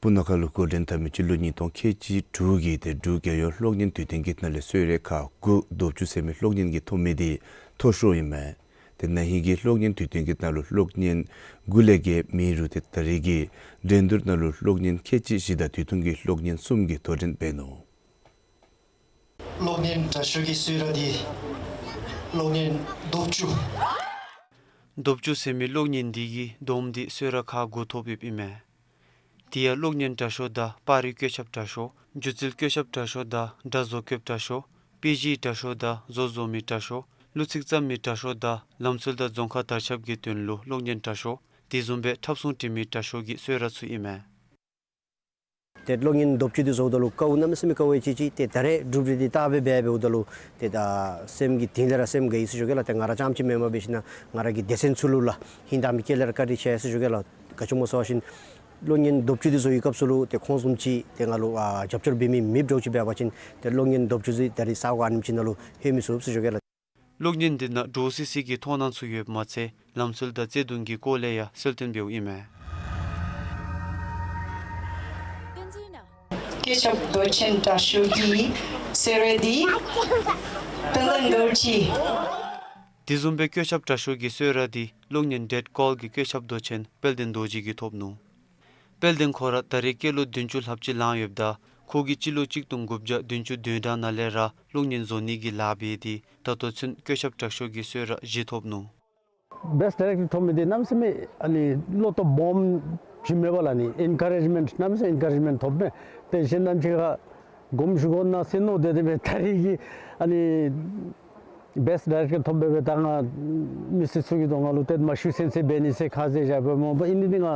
སྤུ་ན་ཁ་ལུ་འགོ་འདྲེན་འཐབ་མི་སྤྱི་ལོ་ཉིས་སྟོང་ཁལ་གཅིག་དྲུག་གི་ཏེ་འབྲུག་རྒྱལ་ཡོངས་གློག་བརྙན་དུས་སྟོན་གྱི་ནང་ལས་གསོལ་རས་ཁག་དགུ་རྡོབ་ཅུ་ཟེར་མི་གློག་བརྙན་གྱི་ཐོབ་མི་འདི་མཐོ་ཤོས་ཨིན་མས། ཏེ་ན་ཧིང་གི་གློག་བརྙན་དུས་སྟོན་གྱི་ནང་ལུ་གློག་བརྙན་དགུ་ལས་བརྒལ་མེད་རུང་ཏེ་ད་རེས་ཀྱི་འགྲན་བསྡུར་ནང་ལུ་གློག་བརྙན་ཁལ་གཅིག་བཞི་དང་དུས་ཐུང་གི་གློག་བརྙན་གསུམ་གྱིས་དོ་འགྲན་འབད་ནུག། གློག་བརྙན་དྲག་ཤོས་ཀྱི་གསོལ་རས་འདི་གློག་བརྙན་རྡོབ་ཅུ། རྡོབ་ཅུ་ཟེར་མི་གློག་བརྙན་འདི་གིས་བསྡོམས་ཏེ་གསོལ་རས་ཁག་དགུ་ཐོབ་ཡོདཔ་ཨིན་མས། དེ་ཡང་གློག་བརྙན་དྲག་ཤོས་དང་པར་རིས་བཀོད་ཁྱབ་དྲག་ཤོས། སྒྱུ་རྩལ་བཀོད་ཁྱབ་དྲག་ཤོས་དང་སྒྲ་བཟོ་བཀོདཔ་དྲག་ཤོས། དཔེ་གཞི་དྲག་ཤོས་དང་བཟོ་བཟོ་མི་དྲག་ཤོས། གླུ་ཚིག་བརྩམ་མི་དྲག་ཤོས་དང་ལམ་སྲོལ་དང་རྫོང་ཁ་དར་ཁྱབ་ཀྱི་དོན་ལུ་གློག་བརྙན་དྲག་ཤོས། དེ་བཟུམ་སྦེ་འཁྲབ་གསུང་འབྲི་མི་དྲག་ཤོས་ཀྱི་གསོལ་རས་ཚུ་ཨིན་མས། ཏེ་གློག་བརྙན་རྡོབ་ཅུ་འདི་བཟོཝ་ད་ལུ་དཀའཝ་གནམ་མེད་ས་མེད་དཀའཝ་ཅིག་ཅིག། ཏེ་ད་རེས་གྲུབ་འབྲས་འདི་བལྟ་སྦེ་འབད་འབདཝ་ད་ལུ་ཏེ་ད་སེམས་ཀྱི་གཏིང་ལས་ར་སེམས་དགའ་ཡི་ཟེར་ཞུ་གེ་ལགས། ཏེ་ང་ར་རྐྱངམ་ཅིག་མེན་པར་འབད་ཞིན་ན་ང་ར་གི་སྡེ་ཚན་ཚུ་ལུ་ལགས་ཧིང་དྭངས་མའི་དཀྱིལ་ལས་ར་བཀའ་དྲིན་ཆེ་ཟེར་ཞུ་གེ་ལགས། ག་ཅི་སྨོ་ཟེར་བ་ཅིན་གློག་བརྙན་རྡོབ་ཅུ་འདི་བཟོ་བའི་སྐབས་སུ་ལུ་ཏེ་ཁོང་བཟུམ་ཅིག་ཏེ་ང་ལུ་ཨ་རྒྱབ་སྐྱོར་འབད་མི་མེདཔ་འདྲཝ་ཅིག་འབད་བ་ཅིན་ཏེ་གློག་བརྙན་རྡོབ་ཅུ་འདི་ད་རེས་ས་གོ་ཨ་ནེམ་ཅིག་ནང་ལུ་ལྷོད་མི་ཚུགས་ཟེར་ཞུ་གེ་ལགས། གློག་བརྙན་འདི་ནང་འདྲོག་སི་སི་གི་མཐོང་སྣང་ཚུ་ཡོདཔ་མ་ཚད་ལམ་སྲོལ་དང་བརྩེ་གདུང་གི་སྐོར་ལས་ཡང་གསལ་སྟོན་འབདཝ་ཨིན་མས། བཀོད་ཁྱབ་མདོ་ཆེན་དྲག་ཤོས་ཀྱི་གསོལ་རས་འདི་དཔལ་ལྡན་རྡོ་རྗེ། དེ་བཟུམ་སྦེ་བཀོད་ཁྱབ་དྲག་ཤོས་ཀྱི་གསོལ་རས་འདི་གློག་བརྙན་ཌེཌ་ཀཱལ་གྱི་བཀོད་ཁྱབ་མདོ་ཆེན་དཔལ་ལྡན་རྡོ་རྗེ་གིས་ཐོབ་ནུག། དཔལ་ལྡན་ཁོ་ར་ད་རེས་སྐྱེས་ལོ་བདུན་ཅུ་ལྷགཔ་ཅིག་ལང་ཡོདཔ་ད་ཁོ་གིས་སྤྱི་ལོ་གཅིག་སྟོང་དགུ་བརྒྱ་བདུན་ཅུ་དོན་གྲངས་ནང་ལས་ར་གློག་བརྙན་བཟོ་ནི་གི་ལཱ་འབད་དེ་ད་ལྟོ་ཚུན་བཀོད་ཁྱབ་དྲག་ཤོས་ཀྱི་གསོལ་རས་བཞི་ཐོབ་ནུག། བེསཊ་ཌའི་རེཀ་ཊར་ཐོབ་མི་འདི་གནམ་མེད་ས་མེད་ཨ་ནི་བློ་སྟོབས་སྦོམ་ཅིག་མས་པ་ལགས། ཨ་ནི་ཨེན་ཀ་རེཇ་མེནཊ་གནམ་མེད་ས་མེད་ཨེན་ཀ་རེཇ་མེནཊ་ཐོབ་མས། ཏེ་གཞན་རྣམས་ཅིག་ཁར་དགོངསམ་ཞུ་དགོ་ན་ཟེར་མནོ་སྟེ་དེ་སྦེ་ད་རེས་ཀྱི་ཨ་ནི་བེསཊ་ཌའི་རེཀ་ཊར་ཐོབ་སྦེ་སྦེ་ད་ང་མི་སེར་ཚུ་གིས་ད་ང་ལུ་ཏེ་མ་ཤེས་ཚུན་ཚོད་འབད་ནི་ཟེར་ཁ་ཟེར་བཞག་པས་སྨོ། ཨིན་ཏེ་འདི་ང་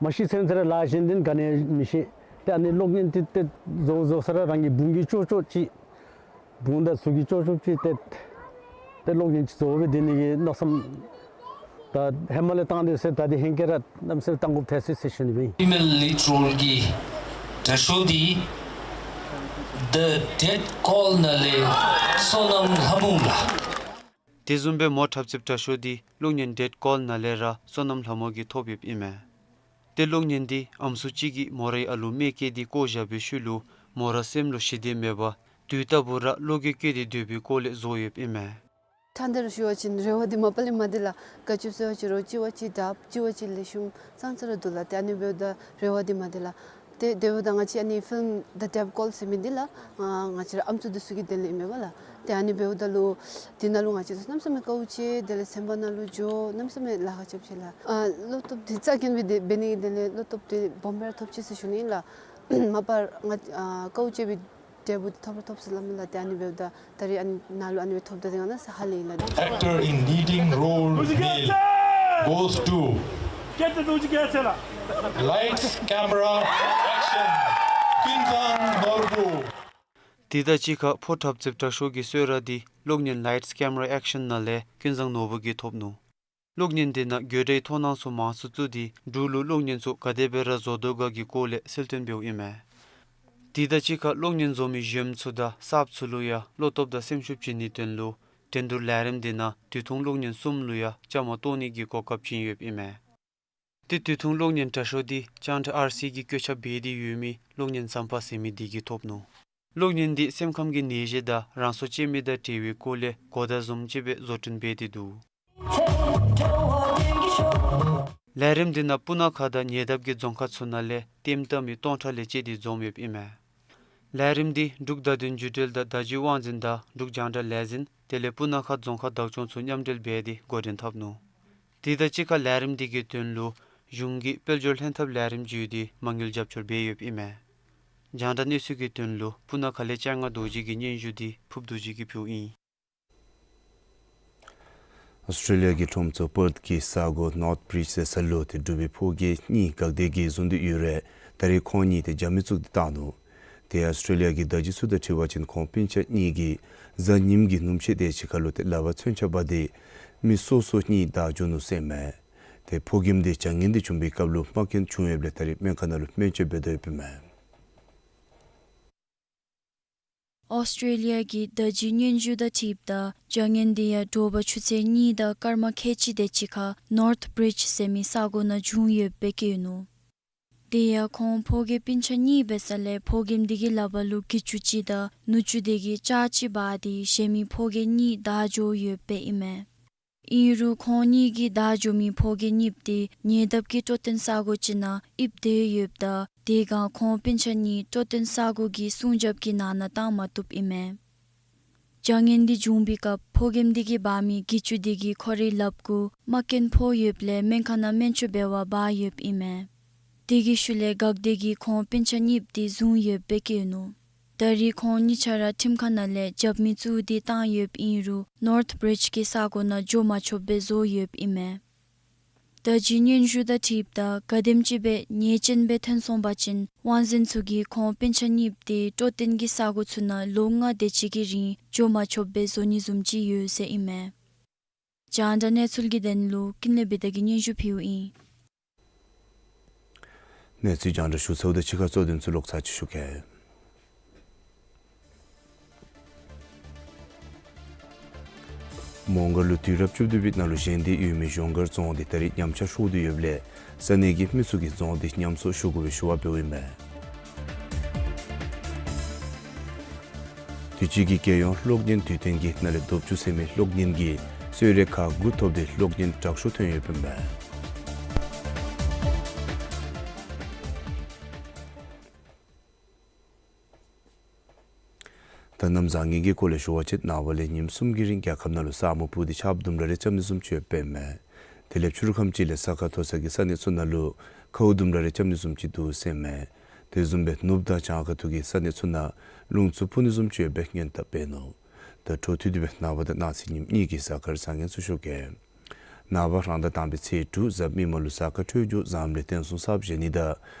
མ་ཤེས་ཚུན་ཚོད་ར་ལཱ་གཞན་འདི་ག་ནི་མི་ཤེས། ཏེ་ཨ་ནི་གློག་བརྙན་འདི་ཏེ་བཟོ་བཟོ་ས་ར་རང་གི་བུང་གི་ཅོག་ཅོག་ཅིག་བུང་དང་ཚུ་གི་ཅོག་ཅོག་ཅིག་ཏེ་ ཏེ་གློག་བརྙན་ཅིག་བཟོ་སྦེ་སྡོད་ནི་གི་མནོ་བསམ་ད་ཧེ་མ་ལས་བཏང་སྟེ་ཡོད་ཟེར། ད་འདི་ཧེང་སྐལ་ར་གནམ་མེད་ས་མེད་བཏང་དགོཔ་ཐལ་སོ་ཡི་ཟེར་ཞུ་ནི་ཨིན། ཕི་མེལ་ལིཌ་རོལ་གྱི་དྲག་ཤོས་འདི་The Dead Call ནང་ལས་བསོད་ནམས་ལྷ་མོ་ལགས། དེ་བཟུམ་སྦེ་མོ་འཁྲབ་རྩེདཔ་དྲག་ཤོས་འདི་གློག་བརྙན་Dead Call ནང་ལས་ར་བསོད་ནམས་ལྷ་མོ་གིས་ཐོབ་ཡོདཔ་ཨིན་མས། ཏེ་གློག་བརྙན་འདི་ཨམ་སྲུ་ཅིག་གིས་མོ་རའི་ཨ་ལུ་རྨས་བཀལ་ཏེ་བཀོ་བཞག་པའི་ཤུལ་ལུ་མོ་ར་སེམས་ལུ་ཞི་བདེ་མེད་པར་དུས་རྟག་བུ་ར་གློག་གིས་བཀོད་དེ་སྡོད་པའི་སྐོར་ལས་བཟོ་ཡོདཔ་ཨིན་མས། ཕྲང་སྟེ་ར་ཞུ་བ་ཅིན་རེ་བ་འདི་མ་པ་ལས་མང་སྟེ་ལགས། ག་ཅི་ཟེར་བ་ཅིན་རོགས་གཅིག་བ་གཅིག་དྲག་གཅིག་བ་གཅིག་ལེགས་ཤོམ་ཙང་ཙ་ར་འདུག་ལགས། ཏེ་ཨ་ནི་འབདཝ་ད་རེ་བ་འདི་མང་སྟེ་ལགས། ཏེ་དེ་འབདཝ་ད་ང་བཅས་ཨ་ནི་ཕིལམ་The Dead Call ཟེར་མི་འདི་ལགས། ཨ་ང་བཅས་ར་ཨམ་སྲུ་འདི་ཚུ་གི་དོན་ལས་ཨིན་མས་པ་ལགས། ཏེ་ཨ་ནི་འབདཝ་ད་ལུ་འདི་ནང་ལུ་ང་བཅས་ཚུ་གནམ་མེད་ས་མེད་དཀའཝ་སྤྱད། དེ་ལས་སེམས་པ་ནང་ལུ་འགྱོ་གནམ་མེད་ས་མེད་ལཱ་ཁག་རྐྱབ་ཅི་ལགས། ཨ་བློ་སྟོབས་འདི་རྩ་འགེངས་སྦེ་འདི་འབད་ནི་གི་དོན་ལས་བློ་སྟོབས་འདི་སྦོམ་སྦེ་ར་ཐོབ་ཅི་ཟེར་ཞུ་ནི་ཨིན་ལགས། མ་པ་ང་ཨ་དཀའཝ་སྤྱད་པའི་འབྲས་བུ་འདི་ཐོབ་ར་ཐོབ་ཟེར་སླབ་མས་ལགས། ཏེ་ཨ་ནི་འབདཝ་ད་ད་རིས་ཨ་ནི་ནང་ལུ་ཨ་ནི་སྦེ་ཐོབ་ད་འདི་ང་གནམ་མེད་ས་མེད་ཧ་ལས་ཡི་ལགས། Actor in leading role male goes to Lights, Camera, Action, ཀུན་བཟང་ནོར་བུ། དེ་དང་གཅིག་ཁར་ཕོ་འཁྲབ་རྩེདཔ་དྲག་ཤོས་ཀྱི་གསོལ་རས་འདི་གློག་བརྙན་Lights, Camera, Action ནང་ལས་ཀུན་བཟང་ནོར་བུ་གིས་ཐོབ་ནུག། གློག་བརྙན་འདི་ནང་དགོད་བྲའི་མཐོང་སྣང་ཚུ་མང་སུ་བཙུགས་ཏེ་འབྲུག་ལུ་གློག་བརྙན་ཚུ་ག་དེ་སྦེ་ར་བཟོ་དོ་ག་གི་སྐོར་ལས་གསལ་སྟོན་འབདཝ་ཨིན་མས། དེ་དང་གཅིག་ཁར་གློག་བརྙན་བཟོ་མི་གཞོནམ་ཚུ་དང་གསརཔ་ཚུ་ལུ་ཡང་བློ་སྟོབས་དང་སེམས་ཤུགས་བསྐྱེད་ནིའི་དོན་ལུ་འགྲན་བསྡུར་ལས་རིམ་འདི་ནང་དུས་ཐུང་གློག་བརྙན་གསུམ་ལུ་ཡང་བཅའ་མར་གཏོགས་ནི་གི་གོ་སྐབས་བྱིན་ཡོདཔ་ཨིན་མས། ཏེ་དུས་ཐུང་གློག་བརྙན་དྲག་ཤོས་འདི་རྒྱང་བསྒྲགས་ཨར་སི་གི་བཀོད་ཁྱབ་འབད་དེ་ཡོད་མི་གློག་བརྙན་ཟམ་པ་ཟེར་མི་འདི་གིས་ཐོབ་ནུག། གློག་བརྙན་འདི་སེམས་ཁམས་ཀྱི་ནད་གཞི་དང་རང་སྲོག་བཅད་མི་དང་འབྲེལ་བའི་སྐོར་ལས་གོ་བརྡ་བཟུམ་ཅིག་སྦེ་བཟོ་སྐྲུན་འབད་དེ་འདུག། ལས་རིམ་འདི་ནང་སྤུ་ན་ཁ་དང་ཉེ་འདབས་ཀྱི་རྫོང་ཁག་ཚུ་ནང་ལས་ལྟདམོ་བལྟ་མི་སྟོང་ཕྲག་ལས་བཅད་དེ་འཛོམས་ཡོདཔ་ཨིན་མས། ལས་རིམ་འདི་འབྲུག་བརྡ་དོན་བརྒྱུད་འབྲེལ་དང་བརྡ་བརྒྱུད་དབང་འཛིན་དང་འབྲུག་རྒྱང་བསྒྲགས་ལས་འཛིན་དེ་ལས་སྤུ་ན་ཁ་རྫོང་ཁག་བདག་སྐྱོང་ཚུ་མཉམ་འབྲེལ་འབད་དེ་འགོ་འདྲེན་འཐབ་ནུག། དེ་དང་གཅིག་ཁར་ལས་རིམ་འདི་གི་དོན་ལུ་གཞུང་གིས་དཔལ་འབྱོར་ལྷན་ཐབས་ལས་རིམ་བརྒྱུད་དེ་མ་དངུལ་རྒྱབ་སྐྱོར་འབད་ཡོདཔ་ཨིན་མས། རྒྱང་བསྒྲགས་གནས་ཚུལ་གྱི་དོན་ལུ་སྤུ་ན་ཁ་ལས་སྤྱན་སྔ་རྡོ་རྗེ་གི་སྙན་ཞུ་འདི་ཕུབ་རྡོ་རྗེ་གིས་ཕུལཝ་ཨིན། ཨོསི་ཊེ་ལི་ཡ་གི་ཁྲོམ་ཚོགས་པརཐ་གི་ས་གོ་ནོརཐ་བིརིཇ་ཟེར་ས་ལུ་ཏེ་འབྲུག་པའི་ཕོ་སྐྱེས་གཉིས་དགག་སྡེ་གིས་བཟུང་སྟེ་ཡོད་རུང་ད་རིས་ཁོང་གཉིས་ཏེ་རྒྱབ་མི་བཙུགས་ཏེ་བཏང་ནུག། ཏེ་ཨོསི་ཊེ་ལི་ཡ་གི་བརྡ་བརྒྱུད་ཚུ་དང་འཁྲིལ་བ་ཅིན་ཁོང་སྤུན་ཆ་གཉིས་ཀྱིས་གཟའ་ཉིམ་གི་ནུབ་ཕྱེད་དེ་ཅིག་ཁར་ལུ་ཏེ་ལག་པར་མཚོན་ཆ་འབག་སྟེ་མི་སོ་སོ་གཉིས་བདའ་འགྱོ་ནུག་ཟེར་མས། ཏེ་ཕོ་རྒནམ་འདི་བྱ་ངན་འདི་བྱུང་བའི་སྐབས་ལུ་རྨ་སྐྱོན་བྱུང་ཡོདཔ་ལས་ད་རིས་སྨན་ཁང་ནང་ལུ་སྨན་བཅོས་འབད་དོ་ཡོདཔ་ཨིན་མས། ཨོསི་ཊེ་ལི་ཡ་གི་བརྡ་བརྒྱུད་སྙན་ཞུ་དང་འཁྲིལཝ་ད་བྱ་ངན་འདི་ཡང་དྲོ་པ་ཆུ་ཚོད་གཉིས་དང་སྐར་མ་ཁལ་གཅིག་དེ་ཅིག་ཁར་ནོརཐ་བིརིཇ་ཟེར་མི་ས་གོ་ནང་བྱུང་ཡོདཔ་སྦེ་བཀོད་ནུག། དེ་ཡང་ཁོང་ཕོ་སྐྱེས་སྤུན་ཆ་གཉིས་འབད་ས་ལས་ཕོ་རྒནམ་འདི་གི་ལག་པར་ལུ་གྱི་ཅུ་ཅིག་དང་ནུ་ཅུ་དེ་གིས་ལྕགས་ཅིག་འབག་སྟེ་གཞན་མི་ཕོ་སྐྱེས་གཉིས་བདའ་འགྱོ་ཡོདཔ་སྦེ་ཨིན་མས། ཨིན་རུང་ཁོང་གཉིས་ཀྱིས་བདའ་འགྱོ་མི་ཕོ་སྐྱེས་གཉིསཔོ་དེ་ཉེ་འདབས་ཀྱི་སྤྲོ་སྟོན་ས་གོ་ཅིག་ནང་ཡིབ་སྡོད་ཡོདཔ་ད་དེ་སྒང་ཁོང་སྤུན་ཆ་གཉིས་སྤྲོ་སྟོན་ས་གོ་གི་སྲུང་རྒྱབ་ཀྱི་ནང་ན་བཏང་མ་བཏུབ་ཨིན་མས། བྱ་ངན་འདི་བྱུང་བའི་སྐབས་ཕོ་རྒནམ་འདི་གིས་འབག་མི་གྱི་ཅུ་འདི་གིས་ཁོ་རའི་ལགཔ་གུ་རྨ་སྐྱོན་ཕོག་ཡོདཔ་ལས་སྨན་ཁང་ནང་སྨན་བཅོས་འབད་བར་འབག་ཡོདཔ་ཨིན་མས། དེ་གི་ཤུལ་ལས་དགག་སྡེ་གིས་ཁོང་སྤུན་ཆ་གཉིསཔོ་དེ་བཟུང་ཡོདཔ་སྦེ་བཀོད་ནུག། ད་རིས་ཁོང་གཉིས་ཆ་ར་ཁྲིམས་ཁང་ནང་ལས་རྒྱབ་མི་བཙུགས་ཏེ་བཏང་ཡོདཔ་ཨིན་རུང་ནོརཐ་བིརིཇ་གི་ས་གོ་ནང་འགྱོ་མ་ཆོགཔ་སྦེ་བཟོ་ཡོདཔ་ཨིན་མས། བརྡ་བརྒྱུད་སྙན་ཞུ་དང་འཁྲིལཝ་ད་ག་དེམ་ཅིག་སྦེ་ཉེས་ཅན་སྦེ་ཐོན་སོང་པ་ཅིན་དབང་འཛིན་ཚུ་གིས་ཁོང་སྤུན་ཆ་གཉིསཔོ་དེ་སྤྲོ་སྟོན་གྱི་ས་གོ་ཚུ་ནང་ལོ་ལྔ་དེ་ཅིག་གི་རིང་འགྱོ་མ་ཆོགཔ་སྦེ་བཟོ་ནི་བཟུམ་ཅིག་ཡོད་ཟེར་ཨིན་མས། རྒྱང་བསྒྲགས་གནས་ཚུལ་གྱི་དོན་ལུ་ཀུན་ལེགས་བི་དྷ་གིས་སྙན་ཞུ་ཕུལཝ་ཨིན། གནས་ཚུལ་རྒྱང་བསྒྲགས་ཞུ་ཚརཝ་དང་གཅིག་ཁར་གཙོ་དོན་ཚུ་ལོག་ཚར་ཅིག་ཞུ་གེ། མོང་སྒར་ལུ་དུས་རབས་བཅུ་བདུན་པའི་ནང་ལུ་བཞེངས་ཏེ་ཡོད་མི་གཞོང་སྒར་རྫོང་འདི་ད་རིས་ཉམས་ཆག་ཤོར་ཏེ་ཡོདཔ་ལས་ས་གནས་ཀྱི་མི་ཚུ་གིས་རྫོང་འདི་ཉམས་གསོ་ཞུ་དགོ་པའི་ཞུ་བ་འབདཝ་ཨིན་མས། དུས་ཅི་གི་རྒྱལ་ཡོངས་གློག་བརྙན་དུས་སྟོན་གྱི་ནང་ལས་རྡོབ་ཅུ་ཟེར་མི་གློག་བརྙན་གྱི་གསོལ་རས་ཁག་དགུ་ཐོབ་སྟེ་གློག་བརྙན་དྲག་ཤོས་ཐོན་ཡོདཔ་ཨིན་མས། ད་གནམ་བཟང་ངན་གྱི་སྐོར་ལས་ཞུ་བ་ཅིན་ནངས་པ་ལས་ཉིནམ་གསུམ་གྱི་རིང་རྒྱལ་ཁབ་ནང་ལུ་ས་སྨུག་ཕུབ་སྟེ་ཆརཔ་ལྡུམ་ར་རེ་རྐྱབ་ནི་བཟུམ་ཅིག་ཡོདཔ་ཨིན་མས། དེ་ལས་ཕྱི་རུ་ཁམས་ཅིག་ལས་ས་ཁ་མཐོ་ས་གི་ས་གནས་ཚུ་ནང་ལུ་ཁཝ་ལྡུམ་ར་རེ་རྐྱབ་ནི་བཟུམ་ཅིག་འདུག་ཟེར་མས། དེ་བཟུམ་སྦེ་ནུབ་དང་བྱང་ཁ་ཐུག་གི་ས་གནས་ཚུ་ནང་རླུང་འཚུབ་འཕུ་ནི་བཟུམ་ཅིག་ཡོད་པའི་སྔོན་བརྡ་སྤེལ་ནུག། ད་འཕྲོ་མཐུད་དེ་སྦེ་ནངས་པ་དང་གནངས་ཚེ་ཉིནམ་གཉིས་ཀྱི་གཟའ་སྐར་བཟང་ངན་ཚུ་ཞུ་གེ། ནངས་པ་རང་ཟླ་དང་པའི་ཚེས་དྲུག་གཟའ་མིག་དམར་ལུ་གཟའ་སྐར་འཕྲོད་འགྱུར་བཟངམ་ལས་རྟེན་གསུམ་གསརཔ་བཞེངས་ནི་དང་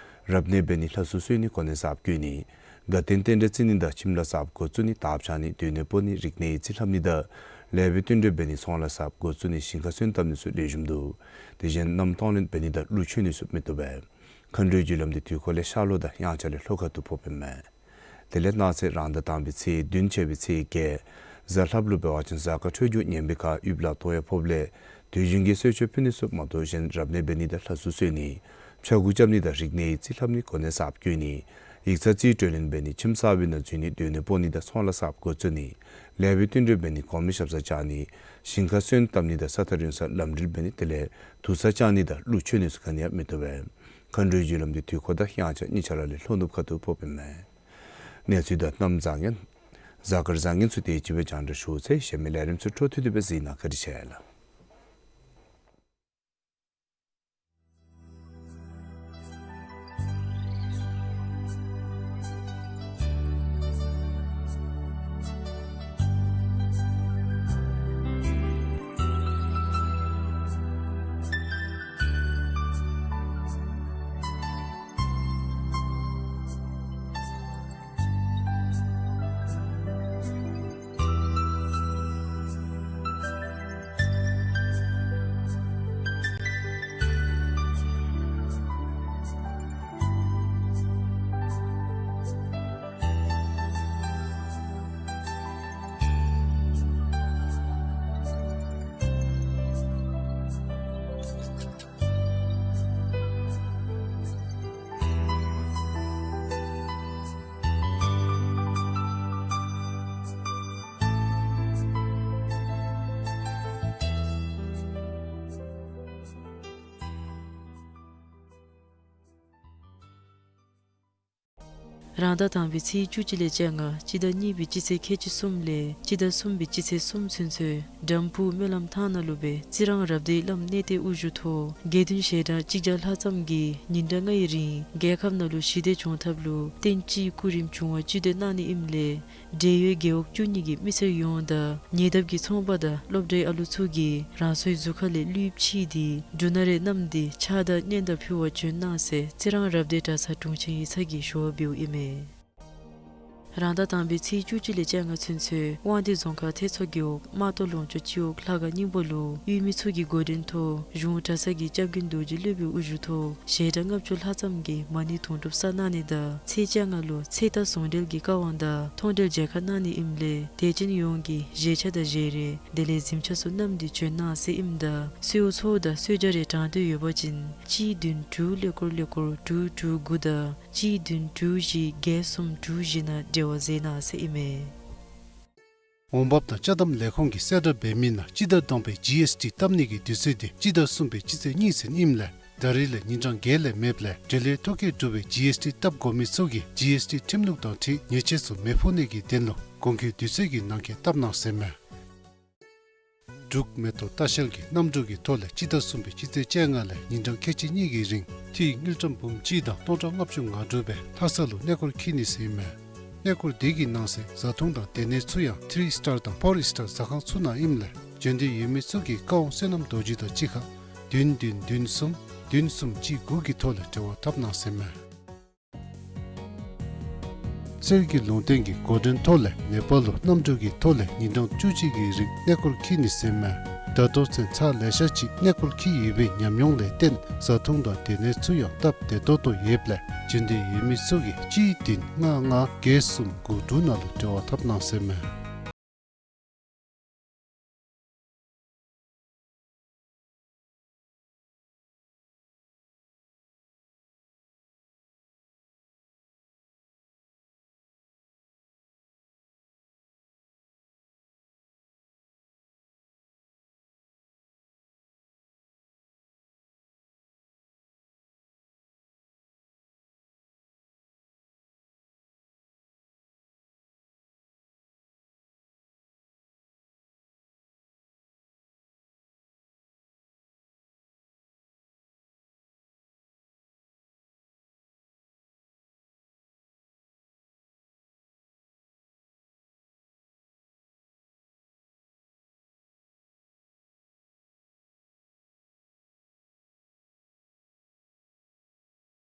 རབ་གནས་འབད་ནི་ལྷ་གསོལ་གསོལ་ནི་གོ་གནས་གསརཔ་བསྐོ་ནི་དགའ་སྟོན་རྟེན་འབྲེལ་བརྩི་ནི་དང་ཁྱིམ་ལཱ་གསརཔ་འགོ་བཙུགས་ནི་དར་འཕྱར་ནི་སྡོད་གནས་སྤོ་ནི་རིག་གནས་ཡིག་རྩིས་ལྷབ་ནི་དང་ ལེགས་པའི་བསྟུན་གྲོས་འབད་ནི་ཚོང་ལཱ་གསརཔ་འགོ་བཙུགས་ནི་ཞིང་ཁར་སོན་བཏབ་ནི་ཚུ་ལེགས་ཤོམ་འདུག། དེ་བཞིན་གནམ་གཏོང་ལེན་འབད་ནི་དང་ཀླུ་མཆོད་ནི་ཚུ་མི་བཏུབ་པས། མཁའ་འགྲོའི་རྒྱུ་ལམ་འདི་དུས་འཁོར་ལས་ཤར་ལྷོ་དང་དབྱངས་འཆར་ལས་ལྷོ་ཁ་ཐུག་ཕོགཔ་ཨིན་མས། དེ་ལས་གནངས་ཚེ་རང་ཟླ་དང་པའི་ཚེས་བདུན་ཆད་པའི་ཚེས་བརྒྱད། གཟའ་ལྷགཔ་ལུ་འབད་བ་ཅིན་གཟའ་སྐར་འཕྲོད་སྦྱོར་ངན་པའི་ཁར་ཡུདཔ་ལ་ལྟོ་ཡང་ཕོགཔ་ལས་དུས་རྒྱུན་གྱི་གསོལ་མཆོད་ཕུལ་ནི་ཚུ་མ་གཏོགས་གཞན་རབ་གནས་འབད་ནི་དང་ལྷ་གསོལ་གསོལ་ནི། ཕྱྭ་འགུགས་རྐྱབ་ནི་དང་རིག་གནས་ཡི་རྩིས་ལྷབ་ནི་གོ་གནས་གསརཔ་བསྐོ་ནི། ཡིག་ཚང་རྩིས་སྤྲོད་ལེན་འབད་ནི། ཁྱིམ་གསར་པའི་ནང་འཛུལ་ནི། སྡོད་གནས་སྤོ་ནི་དང་ཚོང་ལཱ་གསརཔ་འགོ་བཙུགས་ནི། ལེགས་པའི་བསྟུན་གྲོས་འབད་ནི། གོང་མའི་ཞབས་སར་བཅར་ནི། ཞིང་ཁར་སོན་བཏབ་ནི་དང་ས་ཐག་རིང་སར་ལམ་འགྲུལ་འབད་ནི། དེ་ལས་དུར་ས་བཅག་ནི་དང་ཀླུ་མཆོད་ནི་ཚུ་ག་ནི་ཡང་མི་བཏུབ་པས། མཁའ་འགྲོའི་རྒྱུ་ལམ་འདི་དུས་འཁོར་དང་དབྱངས་འཆར་གཉིས་ཆ་ར་ལས་ལྷོ་ནུབ་ཁ་ཐུག་ཕོགཔ་ཨིན་མས། གནས་ཚུལ་དང་གནམ་བཟང་ངན། གཟའ་སྐར་བཟང་ངན་ཚུ་དེ་ཅིག་སྦེ་རྒྱང་བསྒྲགས་ཞུ་ཚར་ཡི། གཞན་མི་ལས་རིམ་ཚུ་འཕྲོ་མཐུད་དེ་སྦེ་གཟིགས་གནང་། བཀའ་དྲིན་ཆེ་ལགས། རང་ཟླ་དང་པའི་ཚེས་བཅུ་གཅིག་ལས་བཅོ་ལྔ། སྤྱི་ཟླ་གཉིས་པའི་སྤྱི་ཚེས་ཁལ་གཅིག་གསུམ་ལས་སྤྱི་ཟླ་གསུམ་པའི་སྤྱི་ཚེས་གསུམ་ཚུན་ཚོད་འགྲམ་ཕུག་སྨོན་ལམ་ཐང་ནང་ལུ་སྦེ་རྩི་རང་རབ་སྡེའི་བླམ་གནས་བརྟན་དབུ་བཞུགས་ཐོག་དགེ་འདུན་ཞལ་གྲངས་གཅིག་བརྒྱ་ལྷག་ཙམ་གྱིས་ཉིན་གྲངས་ལྔའི་རིང་རྒྱལ་ཁབ་ནང་ལུ་ཞི་བདེ་བྱུང་ཐབས་ལུ་རྟེན་གཅིག་སྐུ་རིམ་བྱུང་བ་སྤྱི་སྡོད་གནང་ནི་ཨིནམ་ལས་འབྲེལ་ཡོད་རྒེད་འོག་བཅུ་གཉིས་ཀྱི་མི་སེར་ཡོངས་དང་ཉེ་འདབས་ཀྱི་ཚོང་པ་དང་སློབ་གྲྭའི་ཨ་ལུ་ཚུ་གིས་རང་སོའི་གཟུགས་ཁ་ལས་ལུསཔ་ཕྱིས་ཏེ་འབྲུ་སྣ་རེ་བསྣམས་ཏེ་ཕྱག་དང་སྙན་དར་ཕུལ་བར་བྱོན་གནང་ཟེར་རྩི་རང་རབ་སྡེ་གྲྭ་ཚང་དྲུང་ཆེན་ཡིག་ཚང་གིས་ཞུ་བ་འབདཝ་ཨིན་མས། རང་ཟླ་དང་པའི་ཚེས་བཅུ་གཅིག་ལས་བཅོ་ལྔ་ཚུན་ཚོད་དབང་འདུས་རྫོང་ཁག་ཐེད་ཚོ་རྒེད་འོག་རྨ་ཏོ་ལུང་ཕྱོགས་སྤྱི་འོག་ལྷ་ཁང་སྙིང་པོ་ལུ་ཡུལ་མི་ཚུ་གིས་འགོ་འདྲེན་ཐོག་གཞུང་གྲྭ་ཚང་གི་སྐྱབས་མགོན་རྡོ་རྗེ་སློབ་དཔོན་དབུ་བཞུགས་ཐོག་ཞལ་གྲངས་ལྔ་བཅུ་ལྷག་ཙམ་གྱིས་མ་ཎི་དུང་སྒྲུབ་བསགས་གནང་ནི་དང་ཚེས་བཅོ་ལྔ་ལུ་ཚེ་རྟ་ཟུང་འབྲེལ་གྱི་བཀའ་དབང་དང་མཐོང་གྲོལ་མཇལ་ཁ་གནང་ནི་ཨིནམ་ལས་དད་ཅན་ཡོངས་ཀྱིས་བཞེས་ཆས་དང་བཞེས་རས་དེ་ལས་གཟིམ་ཆས་ཚུ་བསྣམས་ཏེ་བྱོན་གནང་ཟེར་ཨིནམ་ད་གསོལཝ་ཚོགས་དང་གསོལ་ཇ་རེ་དྲང་འདོད་ཡོད་པ་ཅིན་གཅིག་བདུན་དྲུག་ཀླད་ཀོར་ཀླད་ཀོར་དྲུག་དྲུག་དགུ་དང་གཅིག་བདུན་དྲུག་བཞི་བརྒྱད་གསུམ་དྲུག་བཞི་ནང་འབྲེལ་བ་མཛད་གནང་ཟེར་ཨིན་མས། འོང་འབབ་དང་ཅ་དམ་ལས་ཁུངས་ཀྱིས་གསལ་བསྒྲགས་འབད་མི་ནང་སྤྱི་ཟླ་དང་པའི་ཇི་ཨེསི་ཊི་བཏབ་ནི་གི་དུས་ཚོད་འདི་སྤྱི་ཟླ་གསུམ་པའི་སྤྱི་ཚེས་གཉིས་ཚུན་ཨིནམ་ལས་ད་རིས་ལས་ཉིན་གྲངས་བརྒྱད་ལས་མེདཔ་ལས་འབྲེལ་ཡོད་ཐོ་བཀོད་གྲུབ་པའི་ཇི་ཨེསི་ཊི་བཏབ་དགོ་མི་ཚུ་གིས་ཇི་ཨེསི་ཊི་ཁྲིམས་ལུགས་དང་འཁྲིལ་ཉེས་ཆད་ཚུ་མི་ཕོག་ནི་གི་དོན་ལུ་དགོངས་འཁོད་དུས་ཚོད་ཀྱི་ནང་འཁོད་བཏབ་གནང་ཟེར་མས། འབྲུག་མེ་ཏོག་ལྟ་བཤལ་གྱིས་གནམ་གྲུ་གི་ཐོག་ལས་སྤྱི་ཟླ་གསུམ་པའི་སྤྱི་ཚེས་བཅོ་ལྔ་ལས་ཉིན་གྲངས་ཁལ་གཅིག་གཉིས་ཀྱི་རིང་ཐིག་དངུལ་ཀྲམ་འབུམ་གཅིག་དང་སྟོང་ཕྲག་ལྔ་བཅུ་ང་དྲུག་སྦེ་ལྷ་ས་ལུ་གནས་སྐོར་འཁྱིད་ནི་ཟེར་ཨིན་མས། གནས་སྐོར་དེ་གི་ནང་གསེས་བཟའ་འཐུང་དང་སྡོད་གནས་ཚུ་ཡང་ཐི་རི་སི་ཊར་དང་ཕོར་སི་ཊར་ཟ་ཁང་ཚུ་ནང་ཨིནམ་ལས་བྱོན་འདོད་ཡོད་མི་ཚུ་གིས་བཀའ་དབང་བསོད་ནམས་རྡོ་རྗེ་དང་གཅིག་ཁར་བདུན་བདུན་བདུན་གསུམ་བདུན་གསུམ་གཅིག་དགུ་གི་ཐོག་ལས་འབྲེལ་བ་འཐབ་གནང་ཟེར་ཨིན་མས། གསེར་གྱི་ལུང་བསྟན་གྱི་འགོ་འདྲེན་ཐོག་ལས་ནེ་པཱལ་ལུ་གནམ་གྲུ་གི་ཐོག་ལས་ཉིན་གྲངས་བཅུ་གཅིག་གི་རིང་གནས་སྐོར་འཁྱིད་ནི་ཟེར་ཨིན་མས། ད་ལྟོ་ཚུན་ཚར་ལེ་ཤ་ཅིག་གནས་སྐོར་འཁྱིད་ཡོད་པའི་ཉམས་མྱོང་ལས་བརྟེན་བཟའ་འཐུང་དང་སྡོད་གནས་ཚུ་ཡང་སྟབས་བདེ་ཏོག་ཏོ་ཡོདཔ་ལས་བྱོན་འདོད་ཡོད་མི་ཚུ་གིས་གཅིག་བདུན་ལྔ་ལྔ་བརྒྱད་གསུམ་དགུ་དྲུག་ནང་ལུ་འབྲེལ་བ་འཐབ་གནང་ཟེར་ཨིན་མས།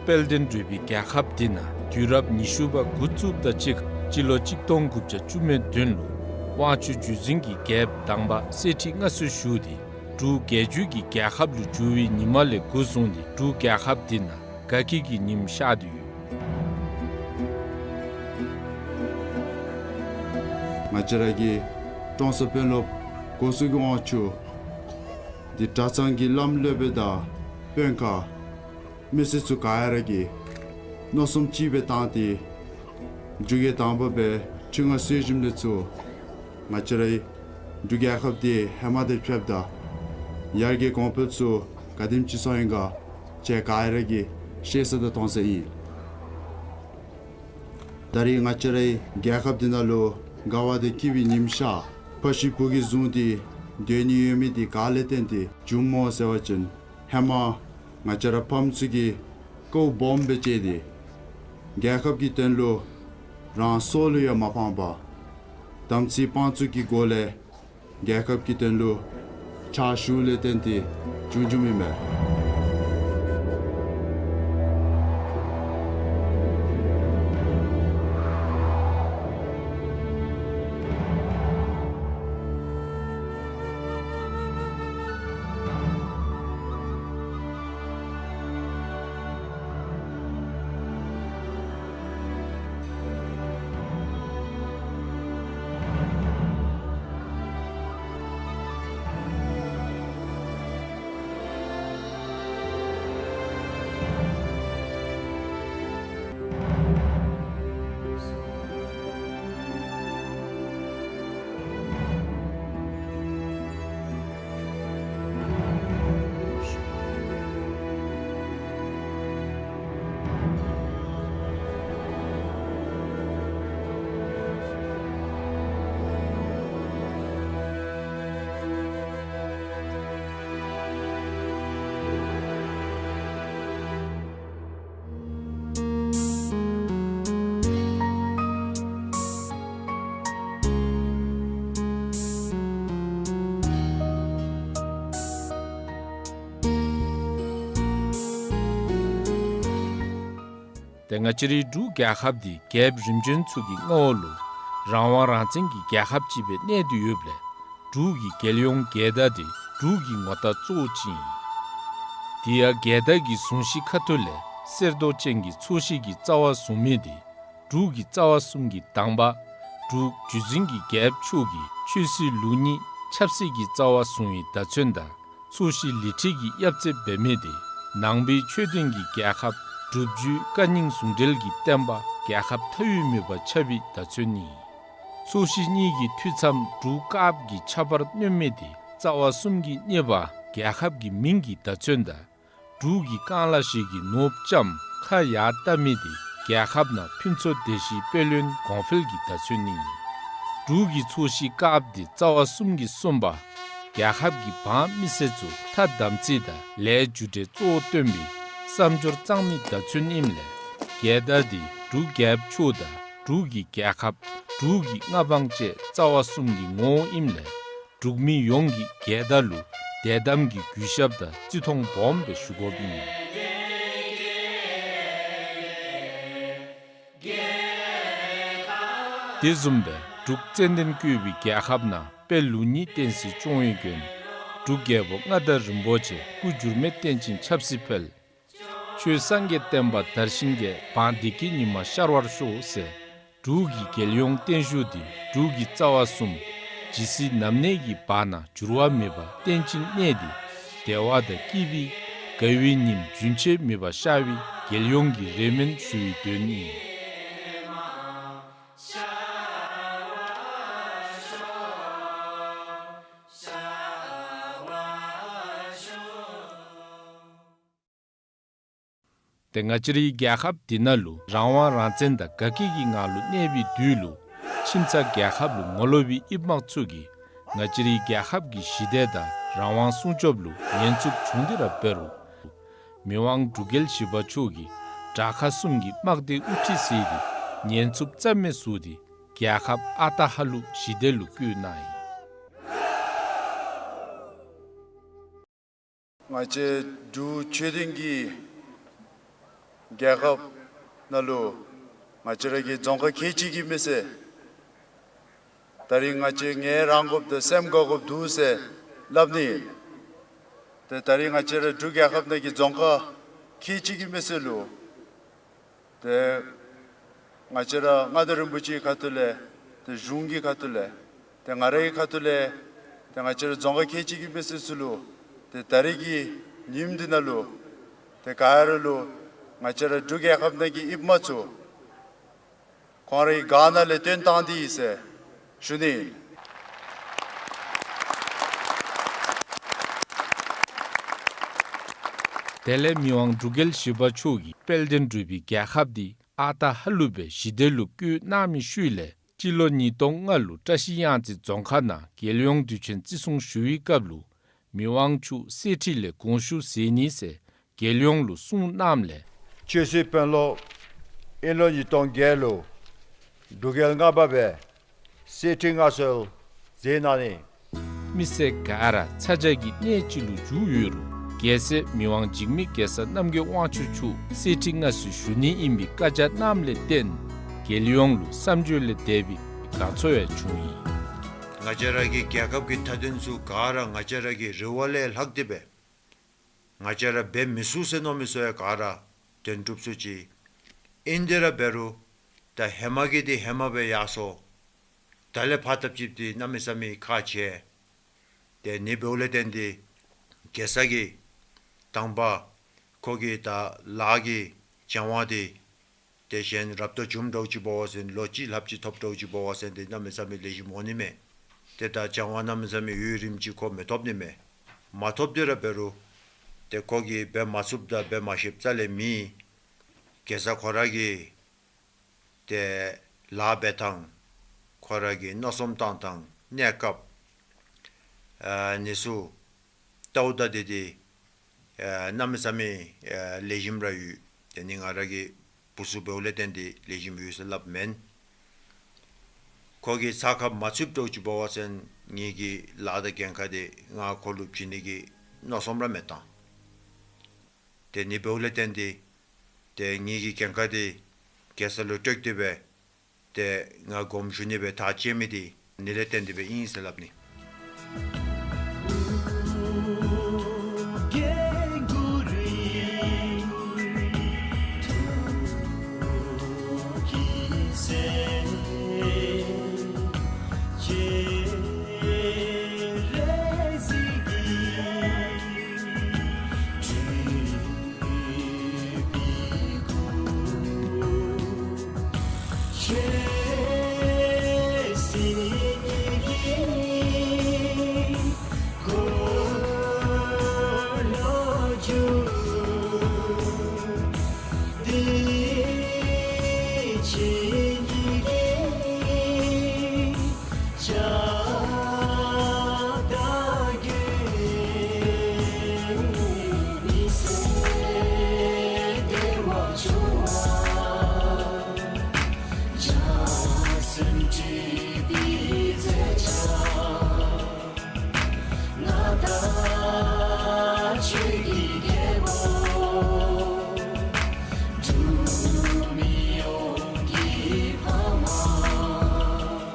དཔལ་ལྡན་འབྲུག་པའི་རྒྱལ་ཁབ་འདི་ནང་དུས་རབས་ཉི་ཤུ་པ་འགོ་བཙུགསཔ་དང་གཅིག་ཁར་སྤྱི་ལོ་གཅིག་སྟོང་དགུ་བརྒྱ་བཅུ་མེད་བདུན་ལུ་དབང་ཕྱུག་རྒྱུད་འཛིན་གྱི་རྒྱལཔོ་དང་པ་གསེར་ཁྲི་མངའ་གསོལ་ཞུ་སྟེ་འབྲུག་རྒྱལ་བརྒྱུད་ཀྱི་རྒྱལ་ཁབ་ལུ་འགྱུར་བའི་ཉིནམ་ལས་འགོ་བཟུང་སྟེ་འབྲུག་རྒྱལ་ཁབ་འདི་ནང་དགའ་སྐྱིད་ཀྱི་ཉིམ་ཤར་ཏེ་ཡོད། ང་བཅས་ར་གི་ཀྲོང་གསར་དཔོན་སློབ་སྒོ་སྲུང་གི་དབང་ཕྱུག་འདི་གྲྭ་ཚང་གི་བླམ་སློབ་དཔོན་དང་དཔོན་ཁག་མི་སེར་ཚུ་ག་ར་གིས་མནོ་བསམ་གཅིག་སྦེ་བཏང་སྟེ་འབྲུག་རྒྱལ་དང་པ་སྦེ་ཁྲི་མངའ་གསོལ་ཞིནམ་ལས་ཚུར་ང་བཅས་རའི་འབྲུག་རྒྱལ་ཁབ་འདི་ཧེ་མ་དང་ཕྱདཔ་ད་ཡར་རྒྱས་གོང་འཕེལ་ཚུ་ག་དེམ་ཅིག་སོང་ཡི་ག་ཁྱེད་ག་ར་གིས་ཤེས་ས་དང་མཐོང་ས་ཨིན། ད་རེས་ང་བཅས་རའི་རྒྱལ་ཁབ་འདི་ནང་ལུ་དགའ་བ་དང་སྐྱིད་པའི་ཉིམ་ཤར་ཕ་ཤུལ་བུ་གིས་བཟུང་སྟེ་སྡོད་ནི་ཡོད་མི་འདི་ག་ལས་བརྟེན་ཏེ་བྱུངམ་སྨོ་ཟེར་བ་ཅིན་ཧེ་མ་ང་བཅས་ར་ཕམ་ཚུ་གིས་དཀའཝ་སྦོམ་སྦེ་སྤྱད་དེ་རྒྱལ་ཁབ་ཀྱི་དོན་ལུ་རང་སྲོག་ལུ་ཡང་མ་ཕངས་པར་དམ་ཚིག་དཔང་བཙུགས་ཀྱི་སྒོ་ལས་རྒྱལ་ཁབ་ཀྱི་དོན་ལུ་ཕྱག་ཞུཝ་ལས་བརྟེན་ཏེ་བྱུང་བྱུངམ་ཨིན་མས། ཏེ་ང་བཅས་རའི་འབྲུག་རྒྱལ་ཁབ་འདི་རྒྱལཔོ་རིམ་བྱོན་ཚུ་གི་མངའ་འོག་ལུ་རང་དབང་རང་བཙན་གྱི་རྒྱལ་ཁབ་ཅིག་སྦེ་གནས་ཏེ་ཡོདཔ་ལས་འབྲུག་གི་རྒྱལ་ཡོངས་རྒྱལ་དར་འདི་འབྲུག་གི་ངོ་རྟགས་གཙོ་བོ་ཅིག་ཨིན། དེ་ཡང་རྒྱལ་དར་གྱི་གཟུངས་གཞི་ཁ་ཐུག་ལས་གསེར་མདོག་ཅན་གྱི་ཚོས་གཞི་གི་རྩ་བ་བཟུང་མི་འདི་འབྲུག་གི་རྩ་བ་གསུམ་གྱི་དང་པ་འབྲུག་རྒྱུད་འཛིན་གྱི་རྒྱལཔོ་མཆོག་གིས་ཆོས་སྲིད་ལུགས་གཉིས་ཆབ་སྲིད་ཀྱི་རྩ་བ་བཟུང་བའི་བརྡ་མཚོན་དང་ཚོས་གཞི་ལི་ཁྲི་གི་གཡབ་རྩེ་འབད་མི་འདི་ནང་པའི་ཆོས་ལྡན་གྱི་རྒྱལ་ཁབ་སྒྲུབ་བརྒྱུད་བཀའ་རྙིང་ཟུང་འབྲེལ་གྱི་བསྟན་པ་རྒྱལ་ཁབ་མཐའ་དབུས་མེད་པར་ཁྱབ་པའི་བརྡ་མཚོན་ཨིན། ཚོས་གཞི་གཉིས་ཀྱི་འཐུས་མཚམས་འབྲུག་དཀརཔོ་གི་ཆབ་འབར་བསྣོལ་མི་འདི་རྩ་བ་གསུམ་གྱི་གཉེར་པ་རྒྱལ་ཁབ་ཀྱི་མིང་གི་བརྡ་མཚོན་དང་འབྲུག་གི་རྐང་ལག་བཞི་གི་ནོར་བུ་ལྕམ་ཁ་ཡར་བལྟ་མི་འདི་རྒྱལ་ཁབ་ནང་ཕུན་ཚོགས་སྡེ་བཞིའི་དཔལ་ཡོན་གོང་འཕེལ་གྱི་བརྡ་མཚོན་ཨིན། འབྲུག་གི་ཚོས་གཞི་དཀརཔོ་འདི་རྩ་བ་གསུམ་གྱིས་གསུངས་པ་རྒྱལ་ཁབ་ཀྱི་འབངས་མི་སེར་ཚུ་ཐ་དམ་ཚིག་དང་ལས་རྒྱུ་འབྲས་གཙོ་བོར་བཏོན་པའི་བསམ་སྦྱོར་གཙང་མའི་བརྡ་མཚོན་ཨིནམ་ལས་རྒྱལ་དར་འདི་འབྲུག་རྒྱལཔོ་མཆོག་དང་འབྲུག་གི་རྒྱལ་ཁབ་འབྲུག་གི་མངའ་འབངས་བཅས་རྩ་བ་གསུམ་གྱི་ངོ་བོ་ཨིནམ་ལས་འབྲུག་མི་ཡོངས་ཀྱིས་རྒྱལ་དར་ལུ་དད་དམ་གྱི་གུས་ཞབས་དང་བརྩི་མཐོང་སྦོམ་སྦེ་ཞུ་དགོཔ་ཨིན། དེ་བཟུམ་སྦེ་འབྲུག་ཙན་དན་བཀོད་པའི་རྒྱལ་ཁབ་ནང་དཔལ་ལུགས་གཉིས་བསྟན་སྲིད་སྐྱོང་བའི་མགོན་འབྲུག་རྒྱལ་པོ་མངའ་བདག་རིན་པོ་ཆེ་སྐུ་འགྱུར་མེད་བརྟན་ཅིང་ཆབ་སྲིད་འཕེལ། ཆོས་སངས་རྒྱས་བསྟན་པ་དར་ཞིང་རྒྱས། འབངས་བདེ་སྐྱིད་ཉི་མ་ཤར་བར་ཤོག་ཟེར་འབྲུག་གི་རྒྱལ་ཡོངས་བརྟན་བཞུགས་འདི་འབྲུག་གི་རྩ་བ་གསུམ་ཇི་སྲིད་ནམ་གནས་ཀྱི་བར་ན་འགྱུར་བ་མེད་པར་བརྟན་ཅིང་གནས་ཏེ་བདེ་བ་དང་སྐྱིད་པའི་དགའ་བའི་ཉིམ་རྒྱུན་ཆད་མེད་པར་ཤར་བའི་རྒྱལ་ཡོངས་ཀྱི་རེ་སྨོན་ཞུ་བའི་དོན་ཨིན། ཏེ་ང་བཅས་རའི་རྒྱལ་ཁབ་འདི་ནང་ལུ་རང་དབང་རང་བཙན་དང་དགའ་སྐྱིད་ཀྱི་ངང་ལུ་གནས་པའི་དུས་ལུ་ཁྱིམ་ཚང་རྒྱལ་ཁབ་ལུ་ངོ་ལོག་པའི་དབྱིབས་དམག་ཚུ་གིས་ང་བཅས་རའི་རྒྱལ་ཁབ་ཀྱི་ཞི་བདེ་དང་རང་དབང་སྲུང་སྐྱོབ་ལུ་ཉེན་ཚབས་བྱུང་སྟེ་ར་འབད་རུང་མི་དབང་འབྲུག་རྒྱལ་བཞི་པ་མཆོག་གིས་དགྲ་ཁ་གསུམ་གྱི་དམག་སྡེ་དབུ་ཁྲིད་བསད་དེ་ཉེན་ཚབས་རྩ་མེད་བཟོ་སྟེ་རྒྱལ་ཁབ་ཨ་རྟག་ཧ་ལུགས་ཞི་བདེ་ལུ་བཀོད་གནང་ཡི། ང་བཅས་འབྲུག་ཆོས་ལྡན་གྱི་ རྒྱལ་ཁབ་ནང་ལུ་ང་བཅས་ར་གི་རྫོང་ཁག་ཁལ་གཅིག་གིས་མི་ཚད། ད་རིས་ང་བཅས་ངལ་རངས་དགོཔ་དང་སེམས་དགའ་དགོཔ་འདུག་ཟེར་སླབ་ནི་ཨིན། ཏེ་ད་རིས་ང་བཅས་ར་འབྲུག་རྒྱལ་ཁབ་ནང་གི་རྫོང་ཁག་ཁལ་གཅིག་གིས་མི་ཚད་ལུ་ཏེ་ང་བཅས་ར་མངའ་བདག་རིན་པོ་ཆེའི་ཁ་ཐུག་ལས་ཏེ་གཞུང་གི་ཁ་ཐུག་ལས་ཏེ་ང་རའི་ཁ་ཐུག་ལས་ཏེ་ང་བཅས་ར་རྫོང་ཁག་ཁལ་གཅིག་གིས་མི་ཚད་ཚུ་ལུ་ཏེ་ད་རིས་ཀྱི་ཉིནམ་འདི་ནང་ལུ་ཏེ་ག་ར་ལུ་ང་བཅས་ར་འབྲུག་རྒྱལ་ཁབ་ནང་གི་ཨིཔ་མ་ཚུ་ཁོང་རའི་སྒར་ནང་ལས་བཏོན་བཏང་སྟེ་ཟེར་ཞུ་ནི་ཨིན། དེ་ལས་མི་དབང་འབྲུག་རྒྱལ་བཞི་པ་མཆོག་གིས་དཔལ་ལྡན་འབྲུག་པའི་རྒྱལ་ཁབ་འདི་ཨ་རྟག་ཧ་ལུགས་སྦེ་ཞི་བདེ་ལུ་བཀོད་གནང་མི་ཤུལ་ལས་སྤྱི་ལོ་ཉིས་སྟོང་ལྔ་ལུ་བཀྲ་ཤིས་གཡང་རྩེ་རྫོང་ཁག་ནང་རྒྱལ་ཡོངས་དུས་ཆེན་བརྩི་སྲུང་ཞུ་བའི་སྐབས་ལུ་མི་དབང་མཆོག་གསེར་ཁྲི་ལས་དགོངས་ཞུ་མཛད་ནི་ཟེར་རྒྱལ་ཡོངས་ལུ་གསུངས་གནངམ་ལས། ཆོས་སྲིད་དཔོན་སློབ་དབྱིན་ལོ་ཉིས་སྟོང་བརྒྱད་ལུ་འབྲུག་རྒྱལ་ལྔ་པ་སྦེ་གསེར་ཁྲི་མངའ་གསོལ་མཛད་གནང་ནི། མི་སེར་ག་ར་ཚ་གྱང་གི་གནས་ཅིག་ལུ་བཞུགས་ཡོད་རུང་རྒྱལ་སྲས་མི་དབང་འཇིགས་མེད་གེ་སར་རྣམ་རྒྱལ་དབང་ཕྱུག་མཆོག་གསེར་ཁྲི་མངའ་གསོལ་ཞུ་ནི་ཨིན་པའི་བཀའ་རྒྱ་གནངམ་ལས་བརྟེན་རྒྱལ་ཡོངས་ལུ་བསམ་བརྗོད་ལས་འདས་པའི་དགའ་ཚོར་ཡང་བྱུང་ཡི། ང་བཅས་ར་གི་རྒྱལ་ཁབ་ཀྱི་མཐའ་དོན་ཚུ་ག་ར་ང་བཅས་ར་གི་རེ་བ་ལས་ལྷག་སྟེ་སྦེ་ང་བཅས་ར་འབད་མི་ཚུགས་ཟེར་མནོ་མི་ཚུ་ཡང་ག་ར་དོན་གྲུབ་ཚུགས་ཅི། ཨིན་དེ་ར་འབད་རུང་ད་ཧེ་མ་གི་འདི་ཧེ་མ་སྦེ་ཡར་སོང་། ད་ལས་ཕར་ཐབས་ཅིག་འདི་གནམ་མེད་ས་མེད་ཁག་ཆེ། ཏེ་ཨ་ནི་འབདཝ་ལས་བརྟེན་ཏེ་གེ་སར་གྱི་དང་པ་ཁོ་གི་ད་ལཱ་གི་སྦྱང་བ་འདི་ཏེ་གཞན་རབ་ཏུ་བྱུང་འདྲཝ་ཅིག་འབད་བ་ཅིན་ལོ་གཅིག་ལྷགཔ་ཅིག་ཐོབ་འདྲཝ་ཅིག་འབད་བ་ཅིན་ཏེ་གནམ་མེད་ས་མེད་ལེགས་ཤོམ་འོང་ནི་མས། ཏེ་ད་སྦྱང་བ་གནམ་མེད་ས་མེད་ཡུན་རིངམོ་ཅིག་ཁོ་མི་ཐོབ་ནི་མས། མ་ཐོབ་དེ་ར་འབད་རུང་ཏེ་ཁོ་གིས་འབད་མ་ཚུགསཔ་དང་འབད་མ་ཤེསཔ་རྩ་ལས་མེད། གེ་སར་ཁོ་ར་གི་ཏེ་ལཱ་འབད་ཐངས་ཁོ་ར་གི་མནོ་བསམ་བཏང་ཐངས་གནས་སྐབས་ཨ་ཨ་ནི་ཚུ་བལྟཝ་ད་འདི་འདི་ཨ་གནམ་མེད་ས་མེད་ཨ་ལེགས་ཤོམ་ར་ཡོད། ཏེ་ཨ་ནི་ང་ར་གི་བུ་ཚུ་འབདཝ་ལས་བརྟེན་ཏེ་ལེགས་ཤོམ་ཡོད་ཟེར་སླབ་མེན། ཁོ་གིས་ཚ་ཁ་མ་ཚུདཔ་འདྲཝ་ཅིག་འབད་བ་ཅིན་ངེ་གི་ལཱ་དང་འགན་ཁག་འདི་ང་ཁོ་ལུ་བྱིན་ནི་གི་མནོ་བསམ་ར་མི་བཏང་། ཏེ་ཨ་ནི་འབདཝ་ལས་བརྟེན་ཏེ་ཏེ་ངེ་གི་འགན་ཁག་འདི་གེ་སར་ལུ་སྤྲོད་དེ་སྦེ་ཏེ་ང་དགོངསམ་ཞུ་ནི་སྦེ་ཐག་བཅད་མི་འདི་ཨ་ནི་ལས་བརྟེན་ཏེ་སྦེ་ཨིན་ཟེར་སླབ་ནི།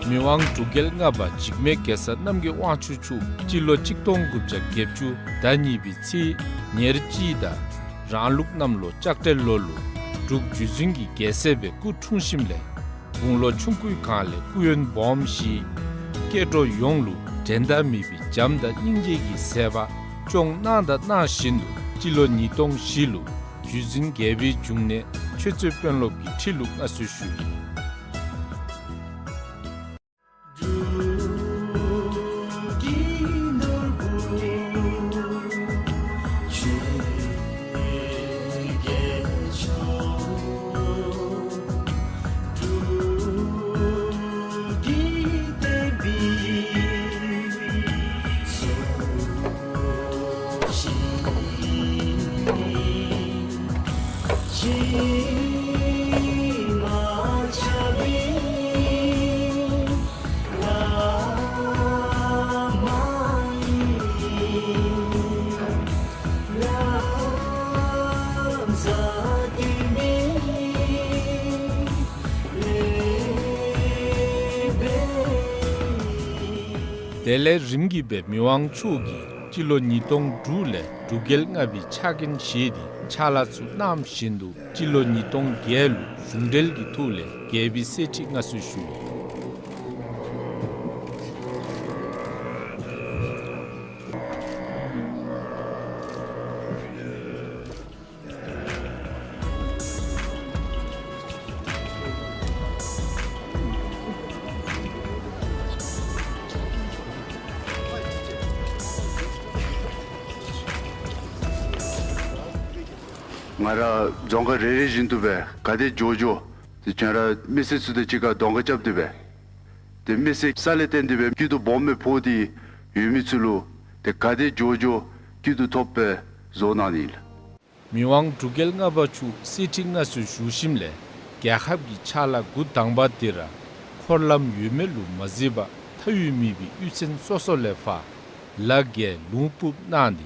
མི་དབང་འབྲུག་རྒྱལ་ལྔ་པ་འཇིགས་མེད་གེ་སར་རྣམ་རྒྱལ་དབང་ཕྱུག་མཆོག་སྤྱི་ལོ་གཅིག་སྟོང་དགུ་བརྒྱ་བརྒྱད་ཅུ་ཟླ་གཉིས་པའི་ཚེས་ཉེར་གཅིག་དང་རང་ལུགས་གནམ་ལོ་ལྕགས་སྤྲེལ་ལོ་ལུ་འབྲུག་རྒྱུད་འཛིན་གྱི་རྒྱལ་སྲས་སྦེ་སྐུ་འཁྲུངས་ཞིནམ་ལས་དགུང་ལོ་ཆུང་ཀུའི་སྒང་ལས་སྐུ་ཡོན་སྦོམ་བཞེས། སྐྱེ་འགྲོ་ཡོངས་ལུ་འགྲན་ཟླ་མེད་པའི་བྱམས་དང་སྙིང་རྗེ་གི་མཛད་པ་སྐྱོང་གནང་དང་གནང་བཞིན་དུ་སྤྱི་ལོ་ཉིས་སྟོང་བཞི་ལུ་རྒྱུད་འཛིན་རྒྱལ་པོའི་འབྱུང་གནས་ཆོས་རྩེ་དཔོན་སློབ་ཀྱི་ཁྲི་ལུ་མངའ་གསོལ་ཞུ་ཡི། དེ་ལས་རིམ་གྱིས་སྦེ་མི་དབང་མཆོག་གིས་སྤྱི་ལོ་ཉིས་སྟོང་དྲུག་ལས་འབྲུག་རྒྱལ་ལྔ་པའི་ཕྱག་འགན་བཞེས་ཏེ་ཕྱག་ལཱ་ཚུ་གནངམ་བཞིན་དུ་སྤྱི་ལོ་ཉིས་སྟོང་བརྒྱད་ལུ་གཞུང་འབྲེལ་གྱི་ཐོག་ལས་རྒྱལ་པོའི་གསེར་ཁྲི་མངའ་གསོལ་ཞུ་ཡི། ང་ར་རྫོང་ཁག་རེ་རེ་བཞིན་དུ་སྦེ་ག་དེ་མགྱོགས་མགྱོགས་ཏེ་ཁྱོད་ར་མི་སེར་ཚུ་དང་གཅིག་ཁར་གདོང་ཁ་རྐྱབ་སྟེ་སྦེ་ཏེ་མི་སེར་ས་ལས་བརྟེན་ཏེ་སྦེ་སྐྱིད་སྡུག་སྦོམ་སྦེ་ཕོག་སྟེ་ཡོད་མི་ཚུ་ལུ་ཏེ་ག་དེ་མགྱོགས་མགྱོགས་སྐྱིད་སྡུག་ཐོབ་པའི་བཟོ་གནང་ནི་ཨིན་ལགས། མི་དབང་འབྲུག་རྒྱལ་ལྔ་པ་མཆོག་གསེར་ཁྲི་མངའ་གསོལ་ཞུ་ཞིནམ་ལས་རྒྱལ་ཁབ་ཀྱི་ཕྱག་ལཱ་འགོ་དང་པ་དེ་ར་འཁོར་ལམ་ཡོད་མེད་ལུ་མ་གཟིགས་པར་མཐའ་དབུས་མེད་པའི་གཡུས་ཚན་སོ་སོ་ལས་ཕར་ལ་བརྒལ་ལུང་སྤུབས་གནང་སྟེ་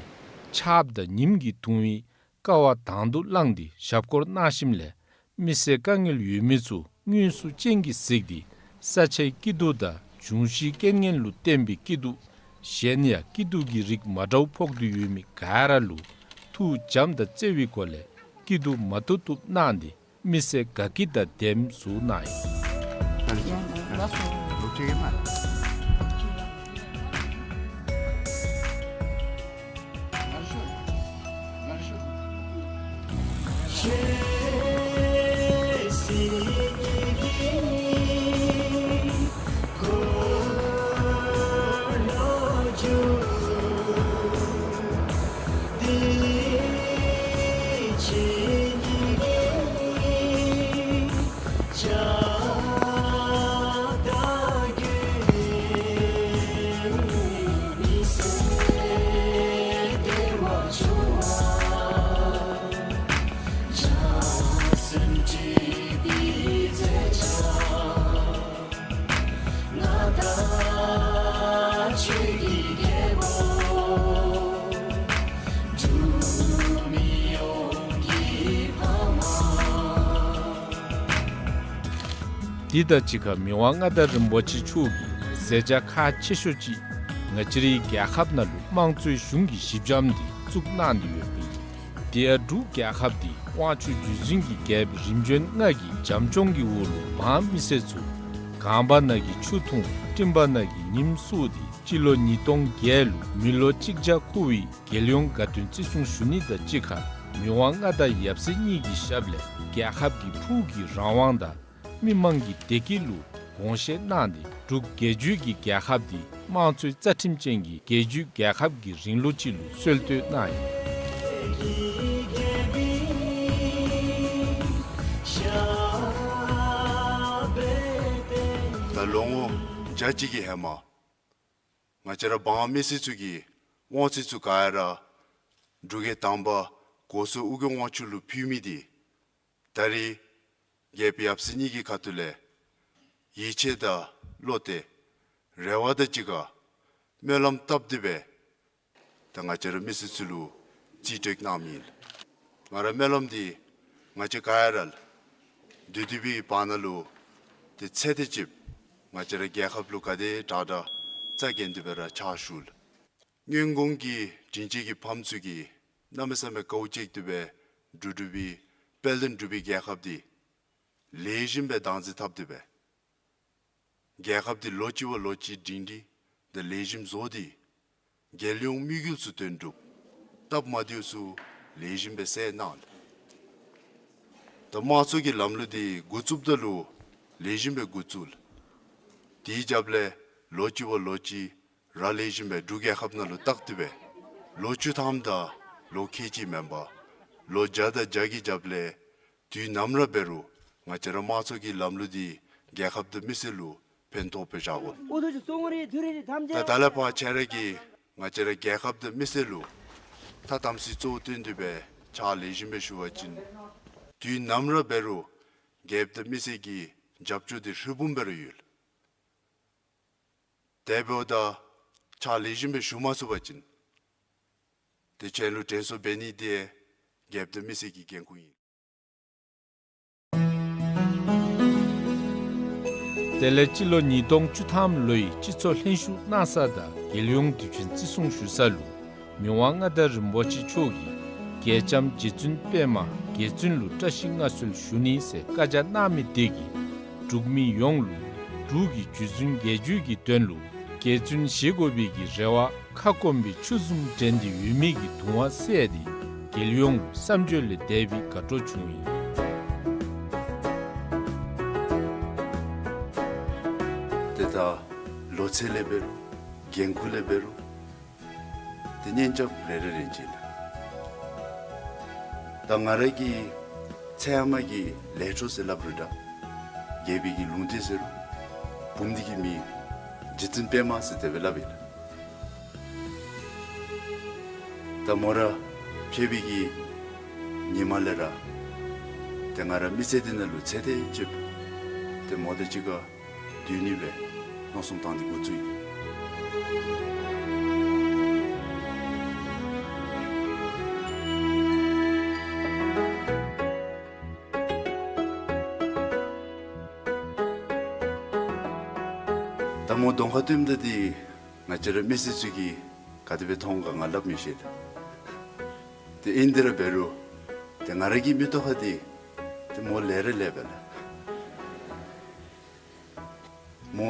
ཆརཔ་དང་ཉིམ་གྱི་གདུང་བས་དཀའ་བ་དང་དུ་བླངས་ཏེ་ཞབས་སྐོར་གནང་ཞིནམ་ལས་མི་སེར་དཀའ་ངལ་ཡོད་མི་ཚུ་དངོས་སུ་སྤྱན་གྱིས་གཟིགས་ཏེ་ས་ཆའི་སྐྱིད་སྡུག་དང་འབྱུང་བཞིའི་རྐྱེན་ངན་ལུ་བརྟེན་པའི་སྐྱིད་སྡུག་གཞན་ཡང་སྐྱིད་སྡུག་གི་རིགས་མ་འདྲཝ་ཕོག་སྟེ་ཡོད་མི་ག་ར་ལུ་ཐུགས་བྱམས་དང་བརྩེ་བའི་སྒོ་ལས་སྐྱིད་སྡུག་མ་ཐོབ་ཐོབ་གནང་སྟེ་མི་སེར་དགའ་སྐྱིད་དང་ལྡནམ་བཟོ་གནང་ཡི། དེ་དང་གཅིག་ཁར་མི་དབང་མངའ་བདག་རིན་པོ་ཆེ་མཆོག་གིས་མཛད་བྱ་ཁག་ཆེ་ཤོས་ཅིག་ང་བཅས་རའི་རྒྱལ་ཁབ་ནང་ལུ་དམངས་གཙོའི་གཞུང་གི་གཞི་འགྱམ་འདི་བཙུགས་གནང་སྟེ་ཡོདཔ་ཨིན། དེ་ཡང་འབྲུག་རྒྱལ་ཁབ་འདི་དབང་ཕྱུག་རྒྱུད་འཛིན་གྱི་རྒྱལཔོ་རིམ་བྱོན་ལྔ་གི་བྱམས་སྐྱོང་གི་འོག་ལུ་འབངས་མི་སེར་ཚུ་གངས་བར་ན་གི་ཆུ་འཐུང་སྤྲིན་བར་ན་གི་ཉིམ་བསུ་སྟེ་སྤྱི་ལོ་ཉིས་སྟོང་བརྒྱད་ལུ་མི་ལོ་གཅིག་བརྒྱ་འཁོར་བའི་རྒྱལ་ཡོངས་དགའ་སྟོན་བརྩི་སྲུང་ཞུ་ནི་དང་གཅིག་ཁར་མི་དབང་མངའ་བདག་ཡབ་སྲས་གཉིས་ཀྱི་ཞབས་ལས་རྒྱལ་ཁབ་ཀྱི་ཕུགས་ཀྱི་རང་དབང་དང་མི་དམངས་ཀྱི་བདེ་སྐྱིད་ལུ་དགོངས་བཞེས་གནང་སྟེ་འབྲུག་རྒྱལ་བརྒྱུད་ཀྱི་རྒྱལ་ཁབ་འདི་དམངས་གཙོའི་རྩ་ཁྲིམས་ཅན་གྱི་རྒྱལ་བརྒྱུད་རྒྱལ་ཁབ་ཀྱི་རིང་ལུགས་ཅིག་ལུ་སྲོལ་གཏོད་གནང་ཡི། ད་ལོ་ངོ་བརྒྱ་གཅིག་གི་ཧེ་མ་ང་བཅས་ར་འབངས་མི་སེར་ཚུ་གིས་དབང་ཚད་ཚུ་ག་ར་འབྲུག་རྒྱལ་དང་པ་གོ་ས་ཨོ་རྒྱན་དབང་ཕྱུག་ལུ་ཕུལ་མི་འདི་ད་རེས་རྒྱལཔོ་ཡབ་སྲས་གཉིས་ཀྱི་ཁ་ཐུག་ལས་ཡིད་ཆེས་དང་བློ་གཏད་རེ་བ་དང་གཅིག་ཁར་སྨོན་ལམ་བཏབ་སྟེ་སྦེ་ད་ང་བཅས་ར་མི་སེར་ཚུ་ལུ་རྩིས་སྤྲོད་གནངམ་ཨིན། ང་ར་སྨོན་ལམ་འདི་ང་བཅས་ག་ར་ལུ་བདུད་འདུལ་བའི་བར་ན་ལུ་ཏེ་ཚེ་འདི་ཅིག་ང་བཅས་ར་རྒྱལ་ཁབ་ལུ་ག་དེ་དྲག་དྲག་རྩ་འགེངས་ཏེ་སྦེ་ར་ཕྱག་ཞུ་ལགས། སྔོན་གོང་གི་དྲིན་ཅན་གྱི་ཕམ་ཚུ་གིས་གནམ་མེད་ས་མེད་དཀའཝ་སྤྱད་དེ་སྦེ་འབྲུག་འབྲུག་པའི་དཔལ་ལྡན་འབྲུག་པའི་རྒྱལ་ཁབ་འདི་ལེགས་ཤོམ་སྦེ་བདག་འཛིན་འཐབ་སྟེ་སྦེ་རྒྱལ་ཁབ་འདི་ལོ་གཅིག་བ་ལོ་གཅིག་སྒྲིང་སྒྲིང་དང་ལེགས་ཤོམ་བཟོ་སྟེ་རྒྱལ་ཡོངས་དམིགས་ཡུལ་ཚུ་དོན་འགྲུབ་སྟབས་མ་བདེཝ་ཚུ་ལེགས་ཤོམ་སྦེ་སེལ་གནང་ལགས། ད་དམངས་གཙོ་གི་ལམ་ལུགས་འདི་འགོ་བཙུགསཔ་ད་ལུ་ལེགས་ཤོམ་སྦེ་འགོ་བཙུགས་ལགས། དེའི་རྒྱབ་ལས་ལོ་གཅིག་བ་ལོ་གཅིག་ར་ལེགས་ཤོམ་སྦེ་འབྲུག་རྒྱལ་ཁབ་ནང་ལུ་བཏགས་ཏེ་སྦེ་ལོ་བཅུ་ཐམ་དང་ལོ་ཁལ་གཅིག་མེན་པར་ལོ་བརྒྱ་དང་བརྒྱ་གི་རྒྱབ་ལས་དུས་ནམ་ར་འབད་རུང་ང་བཅས་ར་དམངས་གཙོ་གི་ལམ་ལུགས་འདི་རྒྱལ་ཁབ་དང་མི་སེར་ལུ་ཕན་ཐོགས་སྦེ་བཞག་དགོ། ད་ད་ལས་ཕར་ཁྱེད་ར་གིས་ང་བཅས་ར་རྒྱལ་ཁབ་དང་མི་སེར་ལུ་ཐ་དམ་ཚིག་གཙོ་བོ་བཏོན་ཏེ་སྦེ་ཕྱག་ལེགས་ཤོམ་སྦེ་ཞུ་བ་ཅིན་དུས་ནམ་ར་འབད་རུང་རྒྱལཔོ་དང་མི་སེར་གྱི་རྒྱབ་སྐྱོར་འདི་ཧྲིལ་བུམ་སྦེ་ར་ཡོད། དེ་འབདཝ་ད་ཕྱག་ལེགས་ཤོམ་སྦེ་ཞུ་མ་ཚུགས་པ་ཅིན་ཏེ་ཁྱེད་ལུ་དྲན་གསོ་འབད་ནི་འདི་རྒྱལཔོ་དང་མི་སེར་གྱི་འགན་ཁུར་ཨིན། དེ་ལས་སྤྱི་ལོ་ཉིས་སྟོང་བཅུ་ཐམ་ལོའི་སྤྱི་ཚོགས་ལྷན་བཞུགས་གནང་ས་དང་རྒྱལ་ཡོངས་དུས་ཆེན་བརྩི་སྲུང་ཞུ་ས་ལུ་མི་དབང་མངའ་བདག་རིན་པོ་ཆེ་མཆོག་གིས་རྒྱལ་ལྕམ་རྗེ་བཙུན་པདྨ་རྒྱལ་བཙུན་ལུ་བཀྲ་ཤིས་མངའ་གསོལ་ཞུ་ནི་ཟེར་བཀའ་རྒྱ་གནང་མི་དེ་གིས་འབྲུག་མི་ཡོངས་ལུ་འབྲུག་གི་རྒྱུད་འཛིན་རྒྱལ་བརྒྱུད་ཀྱི་དོན་ལུ་རྒྱལ་བཙུན་བཞེས་དགོ་པའི་གི་རེ་བ་ཁ་སྐོམ་པའི་ཆུ་བཟུམ་འདྲེན་ཏེ་ཡོད་མི་གི་གདུང་བ་སེལ་ཏེ་རྒྱལ་ཡོངས་ལུ་བསམ་བརྗོད་ལས་འདས་པའི་དགའ་སྤྲོ་བྱུང་ཡི། ཏེ་ད་ལོ་ཚད་ལས་འབད་རུང་འགན་ཁུར་ལས་འབད་རུང་ཏེ་གཉེན་རྐྱབ་རེ་རེ་རེ་བཞིན་ལགས། ད་ང་ར་གི་ཚེ་ཧེ་མ་གི་ལས་འཕྲོ་ཟེར་སླབ་རུང་འདྲ། རྒྱལ་པོའི་གི་ལུང་བསྟན་ཟེར་རུང་བུམོ་འདི་གི་མིང་རྗེ་བཙུན་པདྨ་ཟེར་དེ་སྦེ་སླབ་ཨིན་ལགས། ད་མོ་ར་ཕྱད་པའི་གི་ཉིནམ་ལས་ར་ཏེ་ང་ར་མི་ཚེ་འདི་ནང་ལུ་ཚེ་འདི་ཅིག་ཏེ་མོ་དང་གཅིག་ཁར་སྡོད་ནི་སྦེ་མནོ་བསམ་བཏང་སྟེ་འགོ་བཙུགས་ཡི། ད་མོ་གདོང་ཁར་བསྟནམ་ད་འདི་ང་བཅས་ར་མི་སེར་ཚུ་གིས་ག་དེ་སྦེ་མཐོང་ག་ང་སླབ་མི་ཤེས་ལགས། ཏེ་ཨིན་ཏེ་ར་འབད་རུང་ཏེ་ང་ར་གི་མིག་ཏོ་ཁར་འདི་ཏེ་མོ་ལེགས་ར་ལེགས་པས་ལགས། མོ་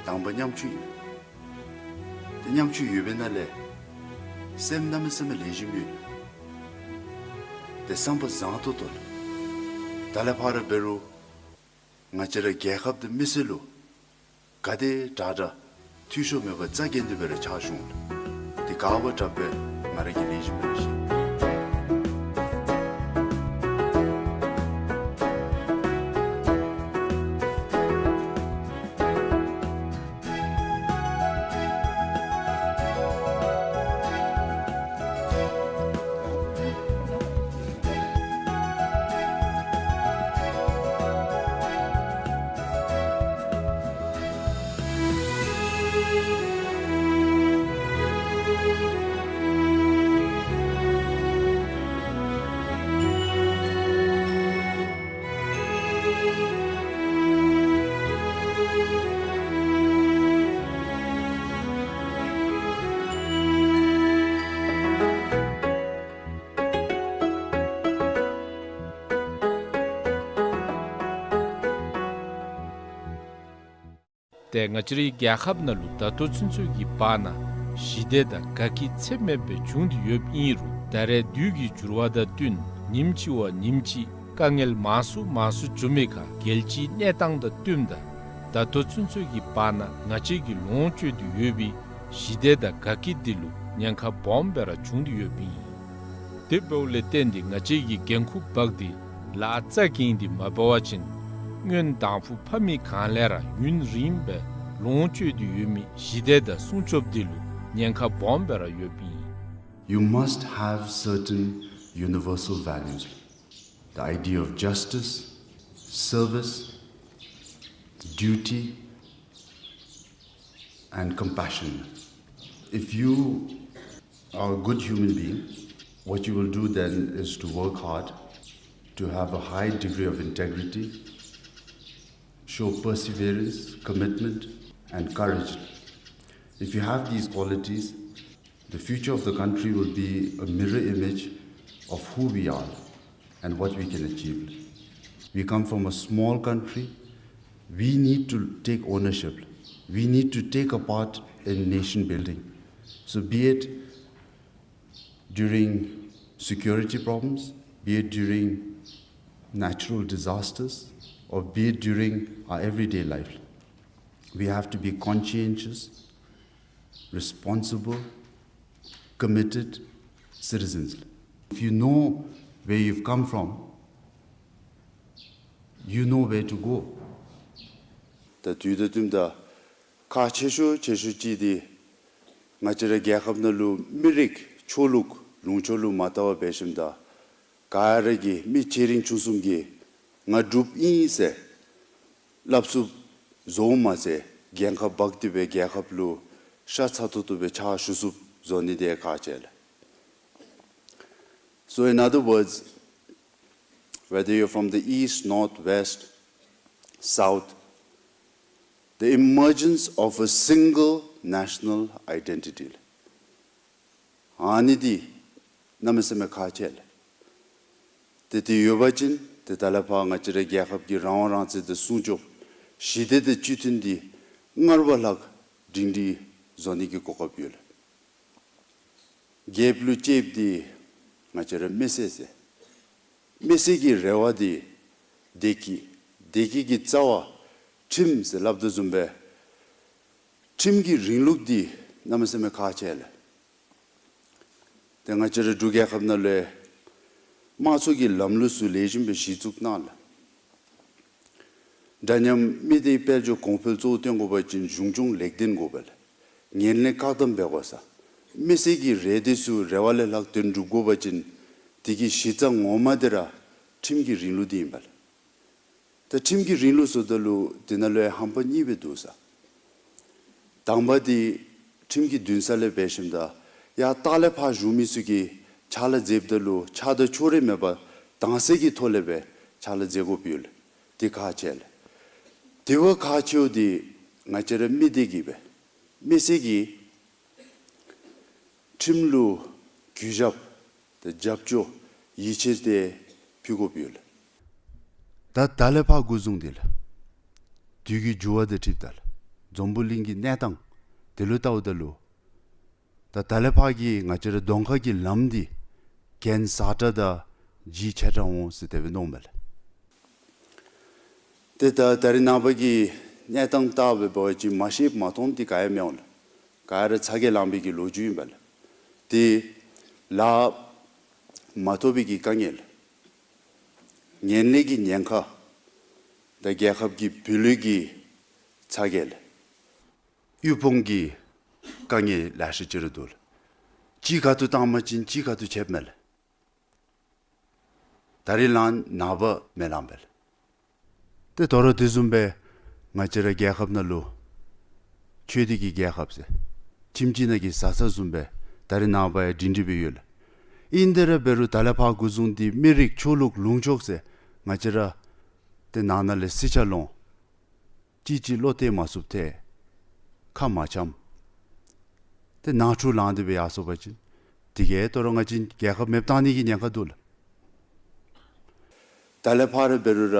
དང་པ་ཉམ་ཆུང་ཨིན། ཏེ་ཉམ་ཆུང་ཡོད་པའི་ནང་ལས་སེམས་གནམ་མེད་ས་མེད་ལེགས་ཤོམ་ཡོད། ཏེ་བསམ་པ་བཟང་ཏོག་ཏོ་ལགས། ད་ལས་ཕར་འབད་རུང་ང་བཅས་ར་རྒྱལ་ཁབ་དང་མི་སེར་ལུ་ག་དེ་དྲག་དྲག་འཐུས་ཤོར་མེད་པར་རྩ་འགེངས་ཏེ་སྦེ་ར་ཕྱག་ཞུ་འོང་ལགས། ཏེ་ག་བ་དྲག་པས་ང་ར་གིས་ལེགས་ཤོམ་སྦེ་ར་ཤེས། ཏེ་ང་བཅས་རའི་རྒྱལ་ཁབ་ནང་ལུ་ད་ལྟོ་ཚུན་ཚོད་ཀྱི་བར་ན་ཞི་བདེ་དང་དགའ་སྐྱིད་ཚད་མེད་སྦེ་བྱུང་སྟེ་ཡོདཔ་ཨིན་རུང་ད་རེས་དུས་ཀྱི་འགྱུར་བ་དང་བསྟུན་ཉིནམ་གཅིག་བ་ཉིནམ་གཅིག་དཀའ་ངལ་མང་སུ་མང་སུ་འབྱུང་མི་ཁར་རྒྱལ་སྤྱིའི་གནས་སྟངས་དང་བསྟུནམ་ད་ད་ལྟོ་ཚུན་ཚོད་ཀྱི་བར་ན་ང་བཅས་ཀྱིས་ལོངས་སྤྱོད་དེ་ཡོད་པའི་ཞི་བདེ་དང་དགའ་སྐྱིད་འདི་ལུ་ཉེན་ཁ་སྦོམ་སྦེ་ར་བྱུང་སྟེ་ཡོདཔ་ཨིན། དེ་འབདཝ་ལས་བརྟེན་ཏེ་ང་བཅས་ཀྱིས་འགན་ཁུར་འབག་སྟེ་ལཱ་རྩ་འགེངས་ཏེ་མ་འབད་བ་ཅིན་སྔོན་དང་ཕུ་ཕ་མེས་གང་ལས་ར་ཡུན་རིངམོ་སྦེ་ལོངས་སྤྱོད་དེ་ཡོད་མི་ཞི་བདེ་དང་སྲུང་སྐྱོབ་འདི་ལུ་ཉེན་ཁ་སྦོམ་སྦེ་ར་ཡོདཔ་ཨིན། You must have certain universal values. The idea of justice, service, duty, and compassion. If you are a good human being, what you will do then is to work hard, to have a high degree of integrity, show perseverance, commitment, and courage. If you have these qualities, the future of the country will be a mirror image of who we are and what we can achieve. We come from a small country. We need to take ownership. We need to take a part in nation building. So be it during security problems, be it during natural disasters, or be it during our everyday life, we have to be conscientious, responsible, committed citizens. If you know where you've come from, you know where to go. ད་དུས་དང་བསྟུནམ་ད་ཁག་ཆེ་ཤོས་ཆེ་ཤོས་ཅིག་འདི་ང་བཅས་ར་རྒྱལ་ཁབ་ནང་ལུ་མི་རིགས་ཆོས་ལུགས་ལུང་ཕྱོགས་ལུ་མ་བལྟ་བར་འབད་ཞིནམ་ད་ག་ར་གིས་མི་ཆེ་འབྲིང་ཆུང་གསུམ་གྱིས་ང་འབྲུགཔ་ཨིན་ཟེར་སླབ་ཚུགསཔ་བཟོཝ་མ་ཚད་འགན་ཁག་འབག་སྟེ་སྦེ་རྒྱལ་ཁབ་ལུ་ཤ་ཚ་ཏོག་ཏོ་སྦེ་ཕྱག་ཞུ་ཚུགསཔ་བཟོ་ནི་འདི་ཁག་ཆེ་ལགས། So in other words, whether you're from the east, north, west, south, The emergence of a single national identity. ཨ་ནི་འདི་གནམ་མེད་ས་མེད་ཁག་ཆེ་ལགས། ཏེ་དེ་ཡོད་པ་ཅིན་ཏེ་ད་ལས་ཕར་ང་བཅས་ར་རྒྱལ་ཁབ་ཀྱི་རང་དབང་རང་བཙན་དང་སྲུང་སྐྱོབ་ཞི་བདེ་དང་སྤྱི་མཐུན་འདི་སྔར་བ་ལྷག་སྒྲིང་སྒྲིང་བཟོ་ནི་གི་གོ་སྐབས་ཡོད་ལགས། རྒྱལཔོ་ལུ་གཅེས་འདི་ང་བཅས་ར་མི་སེར་ཟེར། མི་སེར་གྱི་རེ་བ་འདི་བདེ་སྐྱིད། བདེ་སྐྱིད་ཀྱི་རྩ་བ་ཁྲིམས་ཟེར་སླབ་དོ་བཟུམ་སྦེ་ཁྲིམས་ཀྱི་རིང་ལུགས་འདི་གནམ་མེད་ས་མེད་ཁག་ཆེ་ལགས། ཏེ་ང་བཅས་ར་འབྲུག་རྒྱལ་ཁབ་ནང་ལུ་དམངས་གཙོ་གི་ལམ་ལུགས་ཚུ་ལེགས་ཤོམ་སྦེ་གཞི་བཙུགས་གནང་ལགས། འདྲ་མཉམ་མི་སྡེའི་དཔལ་འབྱོར་གོང་འཕེལ་གཙོ་བོ་སྟོན་དགོ་པ་ཅིན་གཞུང་སྐྱོང་ལེགས་ལྡན་དགོ་པས་ལགས། ངན་ལྷད་བཀག་སྡོམ་འབད་དགོ་ས། མི་སེར་གྱི་རེ་འདོད་ཚུ་རེ་བ་ལས་ལྷག་དོན་འགྲུབ་དགོ་པ་ཅིན་དེ་གི་གཞི་རྩ་ངོ་མ་འདི་ར་ཁྲིམས་ཀྱི་རིང་ལུགས་འདི་ཨིན་པས་ལགས། ད་ཁྲིམས་ཀྱི་རིང་ལུགས་ཟེརཝ་ད་ལུ་དེ་ནང་ལུ་ཡང་ཧམ་པ་གཉིས་སྦེ་འདུག་ས། དང་པ་འདི་ཁྲིམས་ཀྱི་འདུན་ས་ལས་འབད་ཞིནམ་ད་ཡར་ལྟག་ལས་ཕར་བཞུགས་མི་ཚུ་གིས་ཕྱག་ལཱ་མཛདཔ་ད་ལུ་ཆགས་སྡང་ཕྱོགས་རིས་མེད་པར་དྭངས་གསལ་གྱི་ཐོག་ལས་སྦེ་ཕྱག་ལཱ་མཛད་དགོཔ་ཡོད་ལགས། འདི་ཁག་ཆེ་ལགས། དེ་བ་ཁག་ཆེཝ་འདི་ང་བཅས་ར་མི་སྡེ་གིས་སྦེ་མི་སེར་གྱིས་ཁྲིམས་ལུ་གུས་ཞབས་དང་རྒྱབ་སྐྱོར་ཡིད་ཆེས་འདི་ཕུལ་དགོཔ་ཡོད་ལགས། ད་ད་ལས་ཕར་འགོ་བཟུང་སྟེ་ལགས། དུས་ཀྱི་འགྱུར་བ་དང་འཁྲིལཝ་ད་ལགས། འཛམ་བུ་གླིང་གི་གནས་སྟངས་དེ་ལུ་བལྟཝ་ད་ལུ་ད་ད་ལས་ཕར་གྱི་ང་བཅས་ར་གདོང་ཁ་གི་ལམ་འདི་གྱེན་ཟ་དྲགས་དང་ལྗིད་ཆེ་དྲགས་འོང་ཟེར་དེ་སྦེ་མནོཝ་མས་ལགས། ཏེ་ད་ད་རེས་ནངས་པ་གི་གནས་སྟངས་བལྟ་བ་འབད་བ་ཅིན་མ་ཤེས་མ་མཐོང་འདི་ག་ཡང་མི་འོང་ལགས། ག་ར་ཚ་གྱང་ལངས་པའི་གི་ལོ་རྒྱུས་ཨིན་པས་ལགས། ཏེ་ལཱ་མ་ཐོབ་པའི་གི་དཀའ་ངལ། ངན་ལྷད་ཀྱི་ཉེན་ཁ། ད་རྒྱལ་ཁབ་ཀྱི་བུ་ལོན་གྱི་ཚ་གྱང་ལགས། དབུལ་ཕོངས་ཀྱི་དཀའ་ངལ་ལེ་ཤ་ཅིག་ར་འདུག་ལགས། གཅིག་ཁ་ཐུག་བཏང་པ་ཅིན་གཅིག་ཁ་ཐུག་ཆདཔ་མས་ལགས། ད་རེས་ལངམ་ནངས་པ་མི་ལང་པས་ལགས། ཏེ་དོ་རུང་དེ་བཟུམ་སྦེ་ང་བཅས་ར་རྒྱལ་ཁབ་ནང་ལུ་ཆོས་སྡེ་གི་རྒྱལ་ཁབ་ཟེར་ཁྱིམ་གཅིག་ནང་གི་བཟའ་ཚང་བཟུམ་སྦེ་ད་རེས་ནངས་པ་ཡང་སྒྲིང་སྒྲིང་སྦེ་ཡོད་ལགས། ཨིན་དེ་ར་འབད་རུང་ད་ལས་ཕར་འགོ་བཟུང་སྟེ་མི་རིགས་ཆོས་ལུགས་ལུང་ཕྱོགས་ཟེར་ང་བཅས་ར་ཏེ་ནང་ན་ལས་སྲིད་ཆ་ལོང་གཅིག་གཅིག་བློ་གཏད་མ་ཚུགསཔ་ཐལ། ཁ་མ་འཆམ། ཏེ་ནང་འཁྲུག་ལང་སྟེ་སྦེ་ཡར་སོང་པ་ཅིན་དེ་གིས་དོ་རུང་ང་བཅས་རྒྱལ་ཁབ་མེདཔ་བཏང་ནི་གི་ཉེན་ཁ་འདུག་ལགས། ད་ལས་ཕར་འབད་རུང་ར་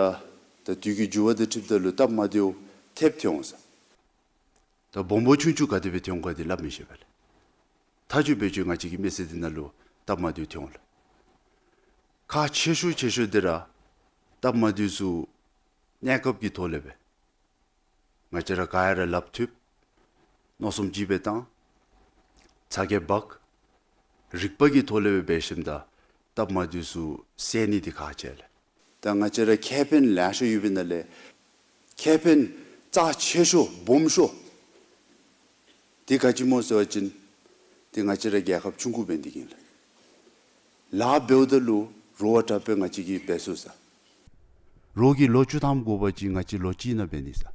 ད་དུས་ཀྱི་འགྱུར་བ་དང་འཁྲིལཝ་ད་ལུ་སྟབས་མ་བདེཝ་ཐེབས་ཐོན་འོང་ས། ད་སྦོམ་པོ་ཆུང་ཆུང་ག་དེ་སྦེ་ཐོན་ག་དེ་སླབ་མི་ཤེས་པས་ལགས། མཐའ་མཇུག་འབད་བ་ཅིན་ང་བཅས་ཀྱི་མི་སེར་འདི་ནང་ལུ་སྟབས་མ་བདེཝ་ཐོན་འོང་ལགས། ཁག་ཆེ་ཤོས་ཆེ་ཤོས་འདི་ར་སྟབས་མ་བདེཝ་ཚུ་གནས་སྐབས་ཀྱི་ཐོག་ལས་སྦེ་ང་བཅས་ར་ག་ཡ་ར་ལགཔ་མཐུད། མནོ་བསམ་གཅིག་སྦེ་བཏང་། ཚ་གྱང་འབག། རིག་པ་གི་ཐོག་ལས་སྦེ་འབད་ཞིནམ་ད་སྟབས་མ་བདེཝ་ཚུ་སེལ་ནི་འདི་ཁག་ཆེ་ལགས། ད་ང་བཅས་ར་ཁེ་ཕན་ལེ་ཤ་ཡོད་པའི་ནང་ལས་ཁེ་ཕན་རྩ་ཆེ་ཤོས་སྦོམ་ཤོས་འདི་ག་ཅི་སྨོ་ཟེར་བ་ཅིན་ཏེ་ང་བཅས་ར་རྒྱལ་ཁབ་ཆུང་ཀུ་འབད་ནི་འདི་གིས་ཨིན་ལགས། ལཱ་འབདཝ་ད་ལུ་རོགས་དྲག་པོ་ང་བཅས་ཀྱིས་འབད་ཚུགས་ས། རོགས་ཀྱིས་ལོ་བཅུ་ཐམ་དགོ་པ་ཅིན་ང་བཅས་ལོ་གཅིག་ནང་འབད་ནི་ས།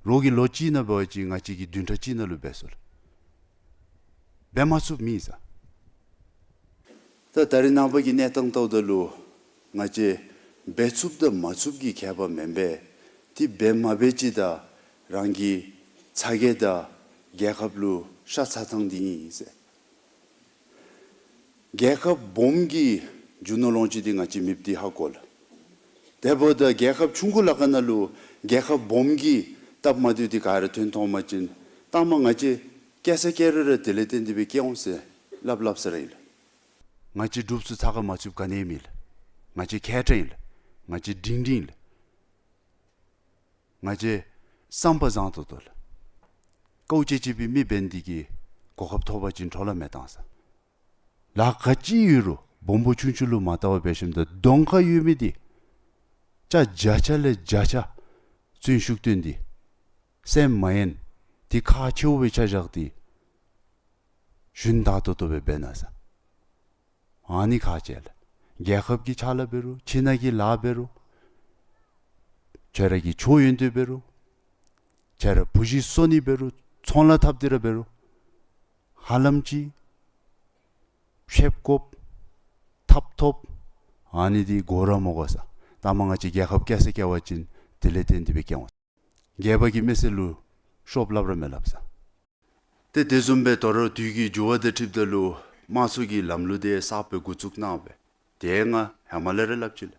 རོགས་ཀྱིས་ལོ་གཅིག་ནང་འབད་བ་ཅིན་ང་བཅས་ཀྱིས་བདུན་ཕྲག་གཅིག་ནང་ལུ་འབད་ཚུགས་ལགས། འབད་མ་ཚུགསཔ་མེད་ས། ད་ད་རེས་ནངས་པ་གི་གནས་སྟངས་བལྟཝ་ད་ལུ་ང་བཅས་འབད་ཚུགསཔ་དང་མ་ཚུགསཔ་ཀྱི་ཁྱད་པར་མེན་པས། ཏེ་འབད་མ་འབད་ཅིག་ད་རང་གི་ཚ་གྱང་དང་རྒྱལ་ཁབ་ལུ་ཤ་ཚ་ཐངས་འདི་ཨིན་ཟེར། རྒྱལ་ཁབ་སྦོམ་གྱི་རྒྱུ་ནོར་ལོངས་སྤྱོད་འདི་ང་བཅས་མེདཔ་འདི་ཧ་གོ་ལགས། དེ་འབདཝ་ད་རྒྱལ་ཁབ་ཆུང་ཀུ་ལ་ཁ་ནང་ལུ་རྒྱལ་ཁབ་སྦོམ་གྱི་སྟབས་མ་བདེཝ་འདི་ག་ར་ཐོན་ཐོན་པ་ཅིན་ལྟ་མ་ང་བཅས་སྐྱེ་ས་སྐྱེ་རུང་ར་དེ་ལས་བརྟེན་ཏེ་སྦེ་སྐྱེ་འོང་ཟེར་སླབ་སླབ་ས་ར་ཨིན་ལགས། ང་བཅས་འབྲུགཔ་ཚུ་ཚ་ཁ་མ་ཚུདཔ་ག་ནི་ཡང་མེད་ལགས། ང་བཅས་མཁས་དྲགས་ཨིན་ལགས། ང་བཅས་སྒྲིང་སྒྲིང་ལགས། ང་བཅས་བསམ་པ་བཟང་ཏོག་ཏོ་ལགས། ཀའུ་ཅེ་ཅེ་པའི་མི་འབད་ནི་འདི་གིས་གོ་སྐབས་ཐོབ་པ་ཅིན་འཕྲོ་བརླག་མི་བཏང་ས། ལཱ་ག་ཅི་ཡོད་རུང་སྦོམ་པོ་ཆུང་ཆུང་ལུ་མ་བལྟ་བར་འབད་ཞིནམ་ད་གདོང་ཁར་ཡོད་མི་འདི་ཅ་བརྒྱ་ཆ་ལས་བརྒྱ་ཆ་བརྩོན་ཤུགས་བཏོན་ཏེ་སེམས་མ་ཡེངས་ཏེ་ཁག་ཆེཝ་སྦེ་ཆ་བཞག་སྟེ་ཞུན་དག་ཏོག་ཏོ་སྦེ་འབད་གནང་ས། ཨ་ནི་ཁག་ཆེ་ལགས། རྒྱལ་ཁབ་ཀྱི་ཕྱག་ལཱ་འབད་རུང་ཁྱིམ་ནང་གི་ལཱ་འབད་རུང་ཁྱོད་ར་གི་ཆོས་ཡོན་ཏན་འབད་རུང་ཁྱོད་ར་བུ་གཞི་གསོ་ནི་འབད་རུང་ཚོང་ལཱ་འཐབ་སྟེ་ར་འབད་རུང་ཧ་ལམ་ཅིག་ཤེསཔ་དགོཔ་ཐབ་ཐོབ་ཨ་ནི་འདི་དགོ་ར་མི་དགོ་ས། ལྟ་མ་ང་བཅས་རྒྱལ་ཁབ་སྐྱེ་ས་སྐྱེ་བ་ཅིན་དེ་ལས་བརྟེན་ཏེ་སྦེ་སྐྱེ་འོང་། རྒྱལ་པོ་གིས་མི་སེར་ལུ་ཤོབ་སླབ་ར་མི་སླབ་ཟེར། ཏེ་དེ་བཟུམ་སྦེ་དོ་རུང་དུས་ཀྱི་འགྱུར་བ་དང་འཁྲིལཝ་ད་ལུ་དམངས་གཙོ་གི་ལམ་ལུགས་འདི་གསརཔ་སྦེ་འགོ་བཙུགས་གནང་སྦེ་ཏེ་ང་ཧེ་མ་ལས་ར་སླབ་ཅི་ལགས།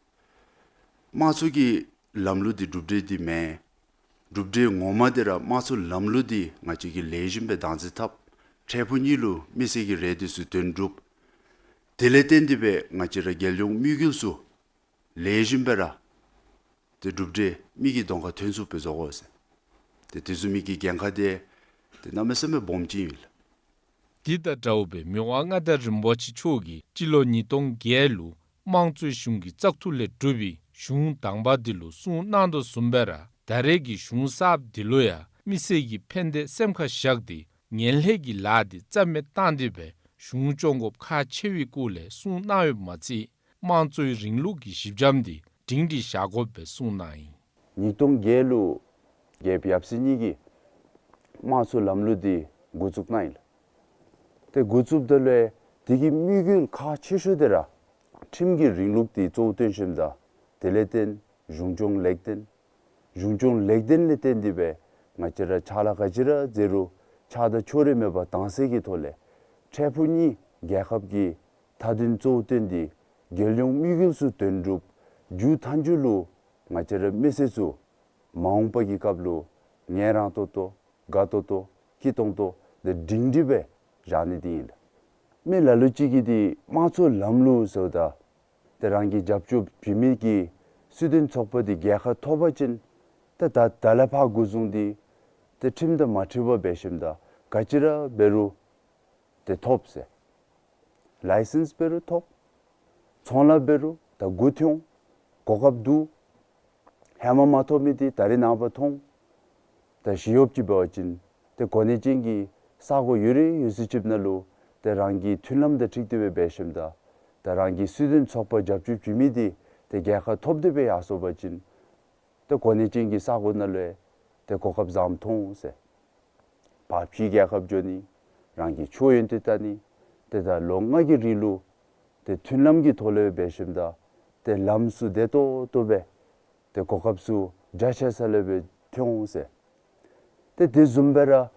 དམངས་གཙོ་གི་ལམ་ལུགས་འདི་གྲུབ་འབྲས་འདི་མེན། གྲུབ་འབྲས་ངོ་མ་འདི་ར་དམངས་གཙོ་ལམ་ལུགས་འདི་ང་བཅས་ཀྱིས་ལེགས་ཤོམ་སྦེ་བདག་འཛིན་འཐབ། འཕྲལ་ཕུགས་གཉིས་ལུ་མི་སེར་གྱི་རེ་འདོད་ཚུ་དོན་གྲུབ། དེ་ལས་བརྟེན་ཏེ་སྦེ་ང་བཅས་ར་རྒྱལ་ཡོངས་དམིགས་ཡུལ་ཚུ་ལེགས་ཤོམ་སྦེ་ར་ཏེ་གྲུབ་འབྲས་མི་གི་གདོང་ཁར་ཐོན་ཚུགསཔ་སྦེ་བཟོ་དགོ་ཟེར། ཏེ་དེ་བཟུམ་མའི་གི་འགན་ཁག་འདི་ཏེ་གནམ་མེད་ས་མེད་སྦོམ་ཅིག་ཨིན་ལགས། དེ་དང་འདྲཝ་སྦེ་མི་དབང་མངའ་བདག་རིན་པོ་ཆེ་མཆོག་གིས་སྤྱི་ལོ་ཉིས་སྟོང་བརྒྱད་ལུ་དམངས་གཙོའི་གཞུང་གི་བཙག་འཐུ་ལས་གྲུབ་པའི་གཞུང་དང་པ་འདི་ལུ་གསུངས་གནང་དོ་བཟུམ་སྦེ་ར་ད་རེས་ཀྱི་གཞུང་གསརཔ་འདི་ལུ་ཡང་མི་སེར་གྱིས་ཕན་བདེ་སེམས་ཁར་བཞག་སྟེ་ངན་ལྷད་ཀྱི་ལཱ་འདི་རྩ་མེད་བཏང་སྟེ་སྦེ་གཞུང་སྐྱོང་དགོཔ་ཁག་ཆེ་བའི་སྐོར་ལས་གསུངས་གནང་ཡོདཔ་མ་ཚད་དམངས་གཙོའི་རིང་ལུགས་ཀྱི་གཞི་འགྱམ་འདི་སྒྲིང་སྒྲི་བཞག་དགོཔ་སྦེ་གསུངས་གནང་ཡི། ཉིས་སྟོང་བརྒྱད་ལུ་རྒྱལཔོ་ཡབ་སྲས་གཉིས་ཀྱིས་དམངས་གཙོའི་ལམ་ལུགས་འདི་འགོ་བཙུགས་གནང་ཡི་ལགས། ཏེ་འགོ་བཙུགསཔ་ད་ལུ་དེ་གི་དམིགས་ཡུལ་ཁག་ཆེ་ཤོས་འདི་ར་ཁྲིམས་ཀྱི་རིང་ལུགས་འདི་གཙོ་བོ་བཏོན་ཞིནམ་ད་དེ་ལས་བརྟེན་གཞུང་སྐྱོང་ལེགས་ལྡན། གཞུང་སྐྱོང་ལེགས་ལྡན་ལས་བརྟེན་ཏེ་སྦེ་ང་བཅས་ར་ཕྱག་ལཱ་ག་ཅི་ར་མཛད་རུང་ཆགས་སྡང་ཕྱོགས་རིས་མེད་པར་དྭངས་གསལ་གྱི་ཐོག་ལས་འཕྲལ་ཕུགས་གཉིས་རྒྱལ་ཁབ་ཀྱི་མཐའ་དོན་གཙོ་བོ་བཏོན་ཏེ་རྒྱལ་ཡོངས་དམིགས་ཡུལ་ཚུ་དོན་གྲུབ། མཇུག་མཐའ་མཇུག་ལུ་ང་བཅས་ར་མི་སེར་ཚུ་མ་འོངས་པ་གི་སྐབས་ལུ་ངལ་རངས་ཏོག་ཏོ་དགའ་ཏོག་ཏོ་སྐྱིད་ཏོང་ཏོ་དང་སྒྲིང་སྒྲི་སྦེ་བཞག་ནི་འདི་ཨིན་ལགས། མི་ལ་ལུ་ཅིག་གིས་འདི་དམངས་གཙོའི་ལམ་ལུགས་ཟེརཝ་ད་ཏེ་རང་གི་རྒྱབ་སྐྱོར་བྱིན་མི་གི་སྲིད་དོན་ཚོགས་པ་འདི་རྒྱལ་ཁ་ཐོབ་པ་ཅིན་ཏེ་ད་ད་ལས་ཕར་འགོ་བཟུང་སྟེ་ཏེ་ཁྲིམས་དང་མ་འཁྲིལ་བར་འབད་ཞིནམ་ད་ག་ཅི་ར་འབད་རུང་ཏེ་ཐོབ་ཟེར། ལའི་སེནསི་འབད་རུང་ཐོབ། ཚོང་ལཱ་འབད་རུང་ད་མགུ་འཐོན། གོ་སྐབས་འདུག། ཧེ་མ་མ་ཐོབ་མི་འདི་ད་རིས་ནངས་པ་ཐོབ། ད་ཞི་གཡོགཔ་ཅིག་འབད་བ་ཅིན་ཏེ་གོ་གནས་ཅན་གྱི་ས་གོ་ཡོད་རིགས་ཡོད་ཚད་ཅིག་ནང་ལུ་ཏེ་རང་གི་མཐུན་ལམ་དང་འཁྲིལ་ཏེ་སྦེ་འབད་ཞིནམ་ད་ད་རང་གི་སྲིད་དོན་ཚོགས་པ་རྒྱབ་སྐྱོར་བྱིན་མི་འདི་ཏེ་རྒྱལ་ཁ་ཐོབ་སྟེ་སྦེ་ཡར་སོང་པ་ཅིན་ཏེ་གོ་གནས་ཅན་གྱི་ས་གོ་ནང་ལུ་ཏེ་གོ་སྐབས་བཟངམ་ཐོབ་ཟེར། ཕར་ཕྱི་རྒྱལ་ཁབ་འགྱོ་ནི། རང་གི་ཕྱོགས་ཡོན་ཏན་བལྟ་ནི། ཏེ་ད་ལོ་ལྔ་གི་རིང་ལུ་ཏེ་མཐུན་ལམ་གྱི་ཐོག་ལས་འབད་ཞིནམ་ད་ཏེ་ལམ་ཚུ་བདེ་ཏོག་ཏོ་སྦེ་ཏེ་གོ་སྐབས་ཚུ་རྒྱ་ཆེ་ས་ལས་སྦེ་ཐོན་འོང་ཟེར། ཏེ་དེ་བཟུམ་སྦེ་ར་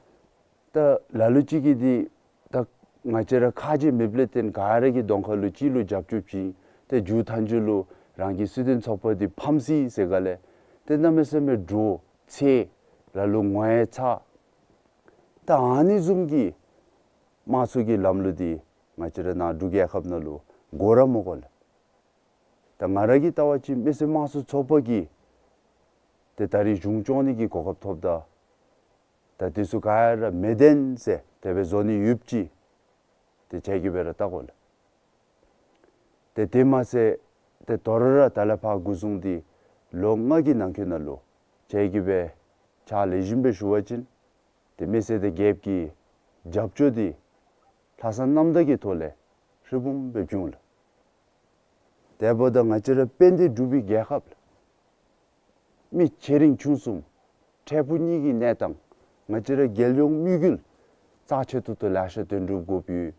ད་ལ་ལུ་ཅིག་གིས་འདི་ད་ང་བཅས་ར་ཁ་རྗེ་མེདཔ་ལས་བརྟེན་ག་ར་གི་གདོང་ཁ་ལུ་གཅིག་ལུ་རྒྱབ་སྐྱོར་བྱིན། ཏེ་མཇུག་མཐའ་མཇུག་ལུ་རང་གི་སྲིད་དོན་ཚོགས་པ་འདི་ཕམ་སོ་ཡི་ཟེར་ག་ལས་ཏེ་གནམ་མེད་ས་མེད་འདྲོག་ཚེར། ལ་ལུ་ངོ་ཡང་ཚ། ད་ཨ་ནི་བཟུམ་གྱི་དམངས་གཙོ་གི་ལམ་ལུགས་འདི་ང་བཅས་ར་ནང་འབྲུག་རྒྱལ་ཁབ་ནང་ལུ་དགོ་ར་མི་དགོ་ལགས། ད་ང་ར་གིས་བལྟ་བ་ཅིན་མི་སེར་དམངས་གཙོ་ཚོགས་པ་གིས་ཏེ་ད་རིས་གཞུང་སྐྱོང་ནི་གི་གོ་སྐབས་ཐོབ་ད་ད་དེ་ཚུ་ག་ར་མེ་འདོན་ཟེར་དེ་སྦེ་བཟོ་ནི་ཡོདཔ་ཅིག་ཏེ་ཁྱེད་ཀྱིས་འབད་ར་བལྟ་དགོ་ལགས། ཏེ་དེ་མ་ཚད་ཏེ་དོ་རུང་ར་ད་ལས་ཕར་འགོ་བཟུང་སྟེ་ལོ་ལྔ་གི་ནང་འཁོད་ནང་ལུ་ཁྱེད་ཀྱིས་འབད་ཕྱག་ལེགས་ཤོམ་སྦེ་ཞུ་བ་ཅིན་ཏེ་མི་སེར་དང་རྒྱལཔོ་གི་རྒྱབ་སྐྱོར་འདི་ལྷག་བསམ་རྣམ་དག་གི་ཐོག་ལས་ཧྲིལ་བུམ་སྦེ་འབྱུང་ལགས། དེ་འབདཝ་ད་ང་བཅས་ར་དཔལ་ལྡན་འབྲུག་པའི་རྒྱལ་ཁབ་ལགས། མི་ཆེ་འབྲིང་ཆུང་གསུམ་འཕྲལ་ཕུགས་གཉིས་ཀྱི་གནས་སྟངས་ང་བཅས་ར་རྒྱལ་ཡོངས་དམིགས་ཡུལ་རྩ་ཆེ་ཏོག་ཏོ་ལེ་ཤ་དོན་གྲུབ་དགོཔ་ཡོད།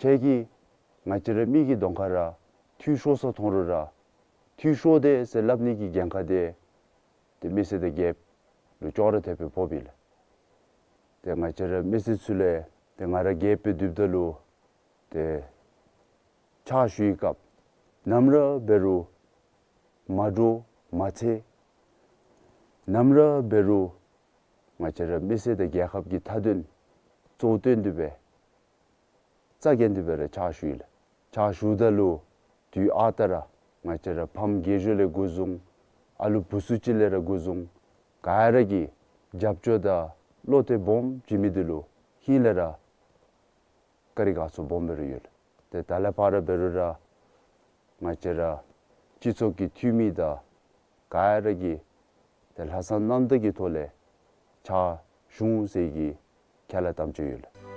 ཁྱེད་ཀྱིས་ང་བཅས་ར་མི་གི་གདོང་ཁ་ར་འཐུས་ཤོར་སོང་ཐོན་རུང་ར་འཐུས་ཤོར་དེས་ཟེར་སླབ་ནི་གི་འགན་ཁག་འདི་ཏེ་མི་སེར་དང་རྒྱལཔོ་ལུ་ཅོག་ར་འཐདཔ་སྦེ་ཕོགཔ་ཨིན་ལགས། ཏེ་ང་བཅས་ར་མི་སེར་ཚུ་ལས་ཏེ་ང་ར་རྒྱལཔོ་སྦེ་སྡོདཔ་ད་ལུ་ཏེ་ཕྱག་ཞུ་བའི་སྐབས་ནམ་ར་འབད་རུང་མ་འདྲོག་མ་ཚེར། ནམ་ར་འབད་རུང་ང་བཅས་ར་མི་སེར་དང་རྒྱལ་ཁབ་ཀྱི་མཐའ་དོན་གཙོ་བོ་བཏོན་ཏེ་སྦེ་རྩ་འགེངས་ཏེ་སྦེ་ར་ཕྱག་ཞུ་ཡི་ལགས། ཕྱག་ཞུཝ་ད་ལུ་དུས་ཨ་རྟག་ར་ང་བཅས་ར་ཕམ་རྒས་གཞོན་ལས་འགོ་བཟུང་ཨ་ལུ་བུ་ཚུ་ཅིག་ལས་ར་འགོ་བཟུང་ག་ར་གིས་རྒྱབ་སྐྱོར་དང་བློ་གཏད་སྦོམ་བྱིན་མི་འདི་ལུ་ཧིང་ལས་ར་བཀའ་དྲིན་དགའ་ཚོར་སྦོམ་སྦེ་ར་ཡོད་ལགས། ཏེ་ད་ལས་ཕར་འབད་རུང་ར་ང་བཅས་ར་སྤྱི་ཚོགས་ཀྱི་འཐུས་མི་དང་ག་ར་གིས་ཏེ་ལྷག་བསམ་རྣམ་དག་གི་ཐོག་ལས་ཕྱག་ཞུ་འོང་ཟེར་གྱི་ཁས་བླངས་དམ་བཅའ་ཡོད་ལགས།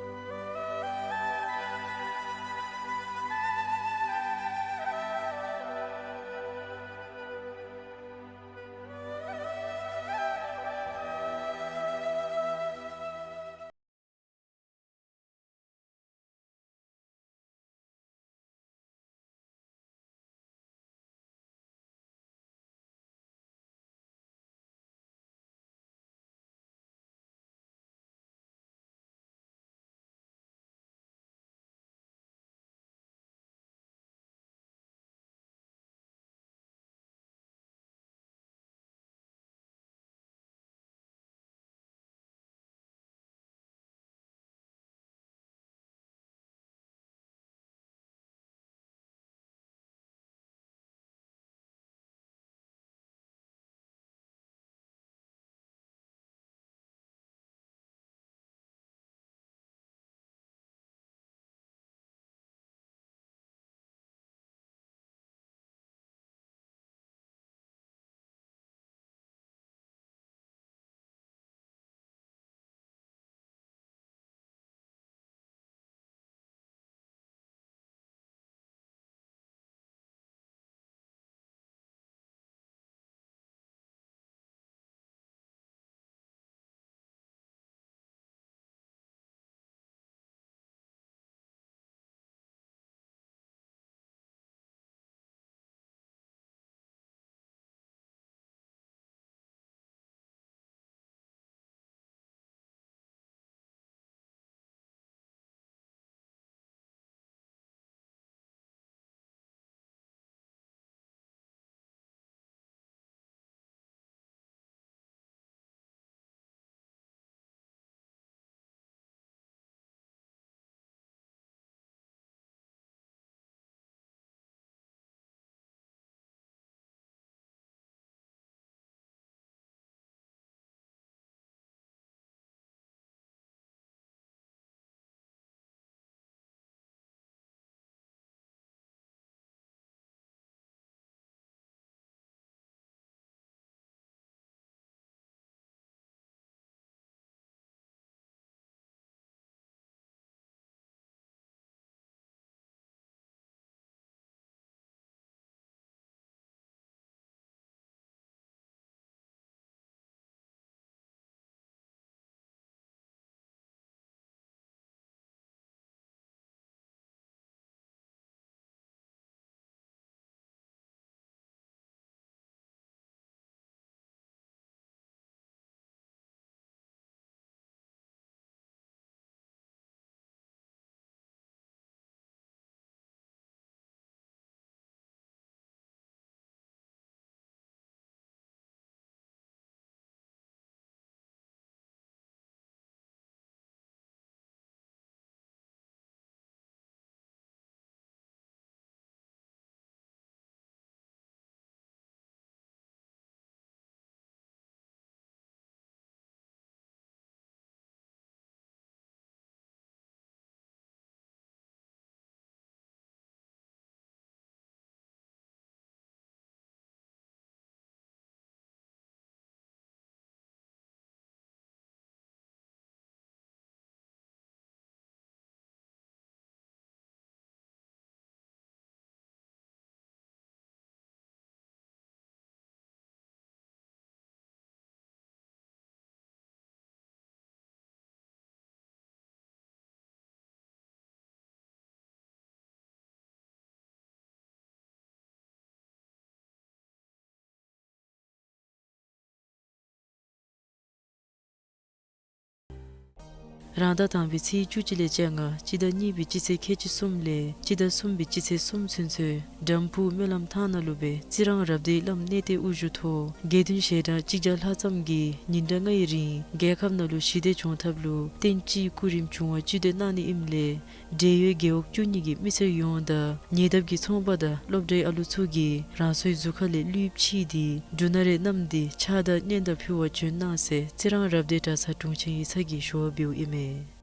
རང་ཟླ་དང་པའི་ཚེས་བཅུ་གཅིག་ལས་བཅོ་ལྔ་སྤྱི་ཟླ་གཉིས་པའི་སྤྱི་ཚེས་ཁལ་གཅིག་གསུམ་ལས་སྤྱི་ཟླ་གསུམ་པའི་སྤྱི་ཚེས་གསུམ་ཚུན་ཚོད་འགྲམ་ཕུག་སྨོན་ལམ་ཐང་ནང་ལུ་སྦེ་རྩི་རང་རབ་སྡེའི་བླམ་གནས་བརྟན་དབུ་བཞུགས་ཐོག་དགེ་འདུན་ཞལ་གྲངས་གཅིག་བརྒྱ་ལྷག་ཙམ་གྱིས་ཉིན་གྲངས་ལྔའི་རིང་རྒྱལ་ཁབ་ནང་ལུ་ཞི་བདེ་འབྱུང་ཐབས་ལུ་རྟེན་སྤྱིའི་སྐུ་རིམ་བྱུང་བ་བཅུད་དེ་གནང་ནི་ཨིནམ་ལས་འབྲེལ་ཡོད་རྒེད་འོག་བཅུ་གཉིས་ཀྱི་མི་སེར་ཡོངས་དང་ཉེ་འདབས་ཀྱི་ཚོང་པ་དང་སློབ་གྲྭའི་ཨ་ལུ་ཚུ་གིས་རང་སོའི་གཟུགས་ཁ་ལས་ལུསཔ་ཕྱིས་ཏེ་འབྲུ་སྣ་རེ་བསྣམས་ཏེ་ཕྱག་དང་སྙན་དར་ཕུལ་བར་བྱོན་གནང་ཟེར་རྩི་རང་རབ་སྡེ་གྲྭ་ཚང་དྲུང་ཆེན་ཡིག་ཚང་གིས་ཞུ་བ་འབདཝ་ཨིན་མས།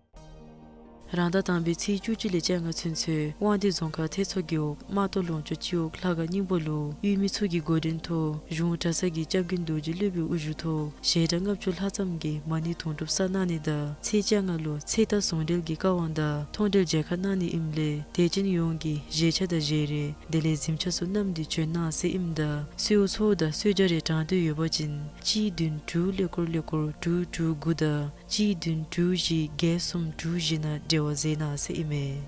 རང་ཟླ་དང་པའི་ཚེས་བཅུ་གཅིག་ལས་བཅོ་ལྔ་ཚུན་ཚོད་དབང་འདུས་རྫོང་ཁག་ཐེད་མཚོ་རྒེད་འོག་རྨ་ལྟོ་ལུང་ཕྱོགས་སྤྱི་འོག་ལྷ་ཁང་སྙིང་པོ་ལུ་ཡུལ་མི་ཚུ་གི་འགོ་འདྲེན་ཐོག་གཞུང་གྲྭ་ཚང་གི་སྐྱབས་མགོན་རྡོ་རྗེ་སློབ་དཔོན་དབུ་བཞུགས་ཐོག་ཞལ་གྲངས་ལྔ་བཅུ་ལྷག་ཙམ་གྱིས་མ་ཎི་དུང་སྒྲུབ་བསགས་གནང་ནི་དང་ཚེས་བཅོ་ལྔ་ལུ་ཚེ་རྟག་ཟུང་འབྲེལ་གྱི་བཀའ་དབང་དང་མཐོང་གྲོལ་མཇལ་ཁ་གནང་ནི་ཨིནམ་ལས་དད་ཅན་ཡོངས་ཀྱིས་བཞེས་ཆས་དང་བཞེས་རས་དེ་ལས་གཟིམ་ཆས་ཚུ་བསྣམས་ཏེ་བྱོན་གནང་ཟེར་ཨིནམ་ད་གསོལཝ་ཚོགས་དང་གསོལ་ཇ་རེ་དྲང་དོན་ཡོད་པ་ཅིན་གཅིག་བདུན་དྲུག་ཀླད་ཀོར་ཀླད་ཀོར་དྲུག་དྲུག་དགུ་དང་གཅིག་བདུན་དྲུག་བཞི་བརྒྱད་གསུམ་དྲུག་བཞི་ནང་འབྲེལ་བ་མཛད་གནང་ཟེར་ཨིན་མས།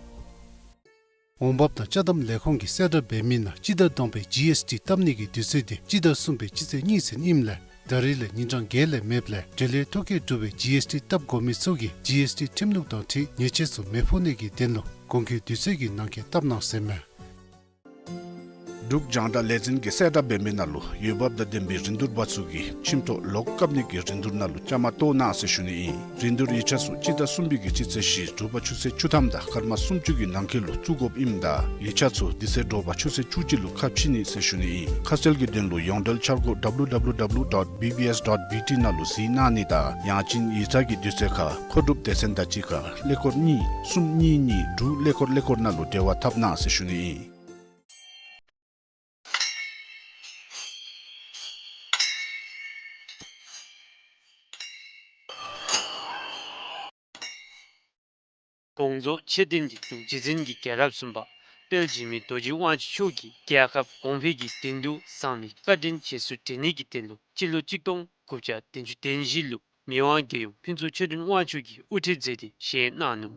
འོང་འབབ་དང་ཅ་དམ་ལས་ཁུངས་ཀྱིས་གསལ་བསྒྲགས་འབད་མི་ནང་སྤྱི་ཟླ་བདུན་པའི་ཇི་ཨེསི་ཊི་བཏབ་ནི་གི་དུས་ཚོད་དེ་སྤྱི་ཟླ་གསུམ་པའི་སྤྱི་ཚེས་གཉིས་ཚུན་ཨིནམ་ལས་ད་རིས་ལས་ཉིན་གྲངས་བརྒྱད་ལས་མེདཔ་ལས་འབྲེལ་ཡོད་ཐོ་བཀོད་གྲུབ་པའི་ཇི་ཨེསི་ཊི་བཏབ་དགོ་མི་ཚུ་གིས་ཇི་ཨེསི་ཊི་ཁྲིམས་ལུགས་དང་འཁྲིལ་ཉེས་ཆད་ཚུ་མི་ཕོག་ནི་གི་དོན་ལུ་གོང་གི་དུས་ཚོད་ཀྱི་ནང་འཁོད་བཏབ་གནང་ཟེར་མས། འབྲུག་རྒྱང་བསྒྲགས་ལས་འཛིན་གྱིས་གསལ་བསྒྲགས་འབད་མི་ནང་ལུ་འོས་འབབ་དང་ལྡན་པའི་རིན་བསྡུར་པ་ཚུ་གིས་ཁྱིམ་ཐོག་ལོག་བཀབ་ནི་གི་རིན་བསྡུར་ནང་ལུ་བཅའ་མར་གཏོགས་གནང་ཟེར་ཞུ་ནི་ཨིན། རིན་བསྡུར་ཡིག་ཆ་ཚུ་སྤྱི་ཟླ་གསུམ་པའི་གི་སྤྱི་ཚེས་བཞི་དྲོ་པ་ཆུ་ཚོད་བཅུ་ཐམ་དང་སྐར་མ་སུམ་ཅུ་གི་ནང་འཁོད་ལུ་བཙུགས་དགོཔ་ཨིནམ་ད་ཡིག་ཆ་ཚུ་དེ་ཚེ་དྲོ་པ་ཆུ་ཚོད་བཅུ་གཅིག་ལུ་ཁ་ཕྱེ་ནི་ཟེར་ཞུ་ནི་ཨིན། ཁ་གསལ་གྱི་དོན་ལུ་ཡོངས་འབྲེལ་འཆར་སྒོ་www dot bbs dot bt ནང་ལུ་གཟིགས་གནང་ནི་དང་ཡང་ཅིན་ཡིག་ཚང་གི་དུས་ཚོད་ཁར་མཁོ་སྒྲུབ་སྡེ་ཚན་དང་གཅིག་ཁར་ཀླད་ཀོར་གཉིས་གསུམ་གཉིས་གཉིས་དྲུག་ཀླད་ཀོར་ཀླད་ཀོར་ནང་ལུ་འབྲེལ་བ་འཐབ་གནང་ཟེར་ཞུ་ནི་ཨིན། དགོངས་རྫོགས་མཆོད་རྟེན་གྱི་གཙུག་རྒྱན་འཛིན་གྱི་རྒྱལ་རབས་གསུམ་པ་དཔལ་འཇིགས་མེད་རྡོ་རྗེ་དབང་ཕྱུག་མཆོག་གིས་རྒྱལ་ཁབ་གོང་འཕེལ་གྱི་དོན་དུ་གསང་བའི་བཀའ་དྲིན་རྗེས་སུ་དྲན་ནི་གི་དོན་ལུ་སྤྱི་ལོ་གཅིག་སྟོང་དགུ་བརྒྱ་བདུན་ཅུ་དོན་བཞི་ལུ་མི་དབང་རྒྱལ་ཡུམ་ཕུན་ཚོགས་ཆོས་སྒྲོན་དབང་ཕྱུག་གིས་དབུ་ཁྲིད་མཛད་དེ་བཞེངས་གནང་ནུག།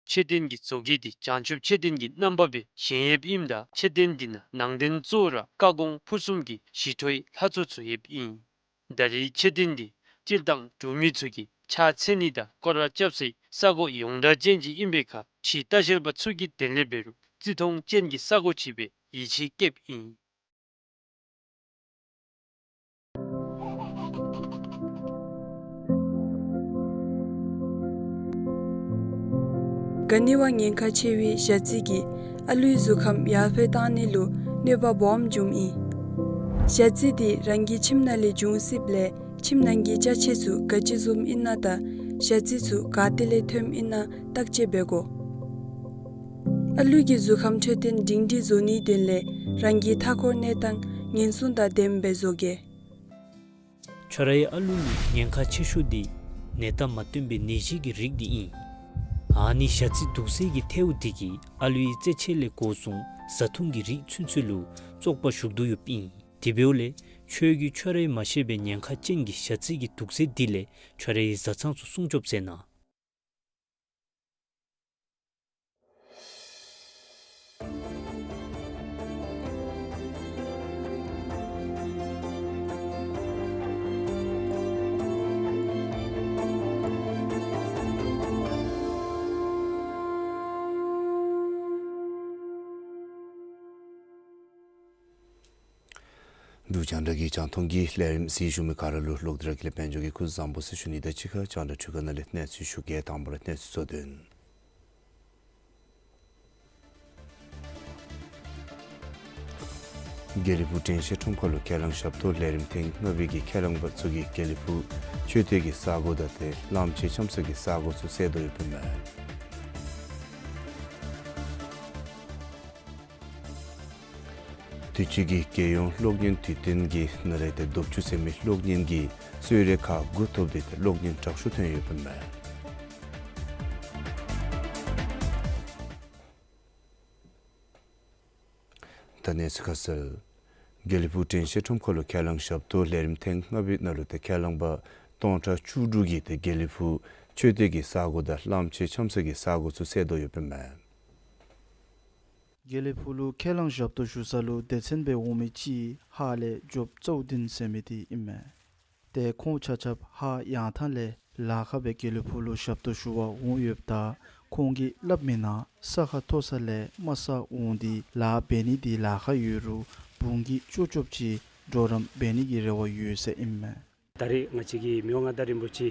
མཆོད་རྟེན་གྱི་བཟོ་བཀོད་འདི་བྱང་ཆུབ་མཆོད་རྟེན་གྱི་རྣམ་པ་སྦེ་བཞེངས་ཡོདཔ་ཨིནམ་ད་མཆོད་རྟེན་འདི་ནང་ནང་རྟེན་གཙོ་བོ་ར་བཀའ་དགོངས་ཕུར་གསུམ་གྱི་ཞི་ཁྲོའི་ལྷ་ཚོགས་ཚུ་ཡོདཔ་ཨིན། ད་རེས་མཆོད་རྟེན་འདི་སྤྱིར་བཏང་འབྲུག་མི་ཚུ་གིས་ཕྱག་འཚལ་ནི་དང་སྐོར་ར་རྐྱབ་སའི་ས་སྒོ་ཡོངས་གྲགས་ཅན་ཅིག་ཨིན་པའི་ཁར་ཁྲི་ལྟ་བཤལ་པ་ཚུ་གིས་དེ་ལས་འབད་རུང་བརྩི་མཐོང་ཅན་གྱི་ས་སྒོ་ཅིག་སྦེ་ཡིད་ཆེས་བསྐྱེདཔ་ཨིན། ག་ནི་བ་ཉེན་ཁ་ཆེ་བའི་ཞ་རྩི་གིས་ཨ་ལུའི་གཟུགས་ཁམས་ཡར་འཕེལ་བཏང་ནི་ལུ་གནོད་པ་སྦོམ་འབྱུངམ་ཨིན། ཞ་རྩི་འདི་རང་གི་ཁྱིམ་ནང་ལས་འབྱུང་སྲིདཔ་ལས་ཁྱིམ་ནང་གི་ཅ་ཆས་ཚུ་ག་ཅི་བཟུམ་ཨིན་ན་དང་ཞ་རྩི་ཚུ་ག་ཏེ་ལས་ཐོནམ་ཨིན་ན་བརྟག་དཔྱད་འབད་དགོ། ཨ་ལུ་གི་གཟུགས་ཁམས་འཕྲོད་བསྟེན་སྒྲིང་སྒྲིང་བཟོ་ནིའི་དོན་ལས་རང་གི་མཐའ་འཁོར་གནས་སྟངས་ཉེན་སྲུང་དང་ལྡནམ་སྦེ་བཟོ་གེ། ཁྱོད་རའི་ཨ་ལུ་ལུ་ཉེན་ཁ་ཆེ་ཤོས་འདི་ནད་རྟགས་མ་སྟོན་པའི་ནད་གཞི་གི་རིགས་འདི་ཨིན། ཨ་ནི་ཞ་རྩི་དུག་སེལ་གྱི་ཐལཝ་འདི་གིས་ཨ་ལུའི་རྩེད་ཆས་ལས་འགོ་བཟུང་བཟའ་འཐུང་གི་རིགས་ཚུན་ཚོད་ལུ་བཙོག་པ་ཞུགས་དོ་ཡོདཔ་ཨིན། དེ་འབདཝ་ལས་ཁྱོད་ཀྱིས་ཁྱོད་རའི་མ་ཤེས་པའི་ཉེན་ཁ་ཅན་གྱི་ཞ་རྩི་གི་དུག་སེལ་འདི་ལས་ཁྱོད་རའི་བཟའ་ཚང་ཚུ་སྲུང་སྐྱོབ་མཛད་གནང་། འབྲུག་རྒྱང་བསྒྲགས་ཀྱི་རྒྱང་མཐོང་གི་ལས་རིམ་གཟིགས་བཞུགས་མི་ག་ར་ལུ་ལོག་སྟེ་ར་དགེ་ལེགས་དཔལ་འབྱོར་གྱིས་སྐུ་གཟུགས་བཟང་པོ་ཟེར་ཞུ་ནི་དང་གཅིག་ཁར་རྒྱང་བསྒྲགས་འཕྲུལ་ཁང་ནང་ལས་གནས་ཚུལ་ཞུ་གེ། དང་པ་ར་གནས་ཚུལ་གཙོ་དོན། དགེ་ལེགས་ཕུག་དྲན་ཤེས་ཁྲོམ་ཁ་ལུ་ཁས་བླངས་ཞབས་ཏོག་ལས་རིམ་ཐེངས་ལྔ་པའི་གི་ཁས་བླངས་པ་ཚུ་གིས་དགེ་ལེགས་ཕུག་མཆོད་རྟེན་གྱི་ས་སྒོ་དང་ཏེ་གླངམོ་ཆེ་འཆམ་ས་གི་ས་སྒོ་ཚུ་བསལ་དོ་ཡོདཔ་ཨིན་མས། དུས་ཅི་གི་རྒྱལ་ཡོངས་གློག་བརྙན་དུས་སྟོན་གྱི་ནང་ལས་ཏེ་རྡོབ་ཆུ་ཟེར་མི་གློག་བརྙན་གྱི་གསོལ་རས་ཁག་དགུ་ཐོབ་སྟེ་ཏེ་གློག་བརྙན་དྲག་ཤོས་ཐོན་ཡོདཔ་ཨིན་མས། ད་གནས་ཚུལ་ཁ་གསལ། དགེ་ལེགས་ཕུག་དྲན་ཤེས་ཁྲོམ་ཁ་ལུ་ཁས་བླངས་ཞབས་ཏོག་ལས་རིམ་ཐེངས་ལྔ་པའི་ནང་ལུ་ཏེ་ཁས་བླངས་པ་སྟོང་ཕྲག་བཅུ་དྲུག་གིས་ཏེ་དགེ་ལེགས་ཕུག་མཆོད་རྟེན་གྱི་ས་སྒོ་དང་གླངམོ་ཆེ་འཆམ་ས་གི་ས་སྒོ་ཚུ་བསལ་དོ་ཡོདཔ་ཨིན་མས། དགེ་ལེགས་ཕུག་ལུ་ཁས་བླངས་ཞབས་ཏོག་ཞུ་ས་ལུ་སྡེ་ཚན་སྦེ་འོང་མི་ཅིག་ཧཱ་ལས་ཇོབ་ཙའུ་ཏིན་ཟེར་མི་འདི་ཨིན་མས། ཏེ་ཁོང་ཆ་ཁྱབ་ཧཱ་ཡང་ཐང་ལས་ལ་ཁ་སྦེ་དགེ་ལེགས་ཕུག་ལུ་ཞབས་ཏོག་ཞུ་བར་འོང་ཡོདཔ་ད་ཁོང་གིས་སླབ་མི་ནང་ས་ཁ་མཐོ་ས་ལས་དམའ་ས་འོང་སྟེ་ལཱ་འབད་ནི་འདི་ལཱ་ཁག་ཡོད་རུང་བུང་གི་ཅོག་ཅོགཔ་ཅིག་གྲོགས་རམ་འབད་ནི་གི་རེ་བ་ཡོད་ཟེར་ཨིན་མས། ད་རེས་ང་བཅས་ཀྱི་མི་དབང་མངའ་བདག་རིན་པོ་ཆེ་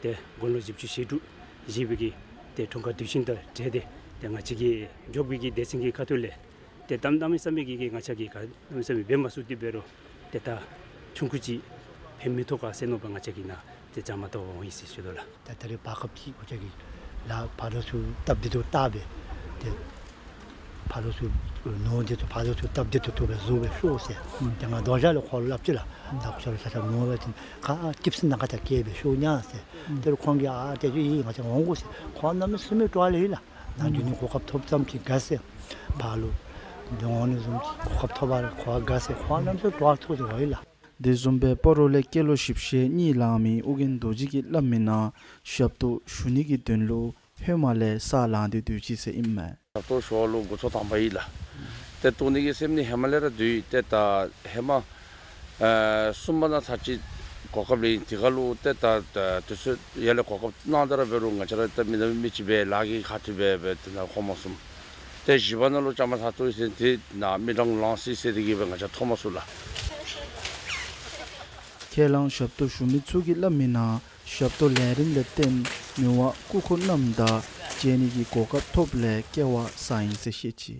ཏེ་དགུང་ལོ་བཞི་བཅུ་ཞེ་དྲུག་བཞེས་པའི་གི་ཏེ་འཁྲུངས་སྐར་དུས་ཆེན་དང་འབྲེལ་ཏེ་ཏེ་ང་བཅས་ཀྱི་འབྱོར་བའི་གི་སྡེ་ཚན་གྱི་ཁ་ཐུག་ལས་ཏེ་གནམ་མེད་ས་མེད་ཀྱི་གི་ང་བཅས་ཀྱིས་ག་གནམ་མེད་ས་མེད་འབད་མ་ཚུགས་ཏེ་འབད་རུང་ཏེ་ད་ཆུང་ཀུ་ཅིག་ཕན་མི་ཐོགས་ག་ཟེར་མནོ་བ་ང་བཅས་ཀྱིས་ནཱ་ཏེ་བཅའ་མར་གཏོགས་འོང་ཡི་ཟེར་ཞུ་དོ་ལགས། ད་ད་རེས་བར་སྐབས་ཅིག་ང་བཅས་ཀྱིས་ལཱ་ཕར་ཚུར་སྟབས་བདེ་ཏོག་ཏོ་སྦེ་ཏེ་ཕར་ཚུར་ནོར་བདེ་ཏོག་ཕར་ཚུར་སྟབས་བདེ་ཏོག་ཏོ་སྦེ་བཟོ་སྦེ་ཤོག་ཟེར། ཏེ་ང་རྡོག་རྩ་ལས་ཁོ་ལུ་སླབ་ཅི་ལགས། ད་ཁོ་ལུ་ཆ་ཆ་ནོར་བ་ཅིན་ཁ་སྐྱིད་སི་ནང་ཁ་ཐལ་སྐྱེལ་སྦེ་ཤོག་ཉན་ཟེར། ཏེ་རུང་ཁོང་གིས་ཨ་ཏེ་ཅིག་ཨིན་ང་བཅས་འོང་དགོ་ཟེར། ཁོང་གནམ་མེད་ས་མེད་སྤྲོ་བ་ལེ་ཤ་ལགས། ནཱ་འགྱོ་ནི་གོ་སྐབས་ཐོབ་ཙམ་ཅིག་དགའ་ཟེར། ཕར་ལུ་འགྱོ་ནི་བཟུམ་ཅིག་གོ་སྐབས་ཐོབ་པ་ར་ཁོ་དགའ་ཟེར། ཁོང་གནམ་མེད་ས་མེད་སྤྲོ་བ་ཐོག་ཏེ་ཡོད་ལགས། དེ་བཟུམ་སྦེ་སྤ་རོ་ལས་སྐྱེས་ལོ་བཞི་བཅུ་ཞེ་གཉིས་ལང་མི་ཨོ་རྒྱན་རྡོ་རྗེ་གིས་སླབ་མི་ནང་ཞབས་ཏོག་ཞུ་ནི་གི་དོན་ལུ་ཧེ་མ་ལས་ས་ལང་སྟེ་སྡོད་ཅི་ཟེར་ཨིན་མས། ཞབས་ཏོག་ཞུ་བ་ལུ་འགོ་ཐོག་དང་པ་ཨིན་ལགས། ཏེ་བཏོན་ནི་གི་སེམས་ནི་ཧེ་མ་ལས་ར་འདུག། ཏེ་ད་ཧེ་མ་ཨ་གསུམ་པ་ནང་ཚར་གཅིག་གོ་སྐབས་ལེན་དེ་ཁར་ལུ་ཏེ་ད་ད་དུས་ཚོད་ཡར་ལས་གོ་སྐབས་གནང་སྟེ་ར་འབད་རུང་ང་བཅས་ར་ཏེ་མི་ནག་མི་ཅིག་སྦེ་ལཱ་གི་ཁ་ཐུག་སྦེ་སྦེ་ཏེ་ནཱ་འོང་མ་ཚུགས། ཏེ་བཞི་པ་ནང་ལུ་བཅའ་མར་ཐག་བཅད་ཡི་ཟེར་ཏེ་ནཱ་མི་གྲངས་ལང་སི་ཟེར་དེ་གིས་སྦེ་ང་བཅས་ཐོབ་མ་ཚུགས་ལགས། ཁས་བླངས་ཞབས་ཏོག་ཞུ་མི་ཚུ་གིས་སླབ་མི་ནང་ཞབས་ཏོག་ལས་རིམ་ལས་བརྟེན་མི་དབང་སྐུ་འཁོར་རྣམས་དང་མཇལ་ནི་གི་གོ་སྐབས་ཐོབ་ལས་སྐལ་བ་བཟང་ཡི་ཟེར་བཤད་ཅི།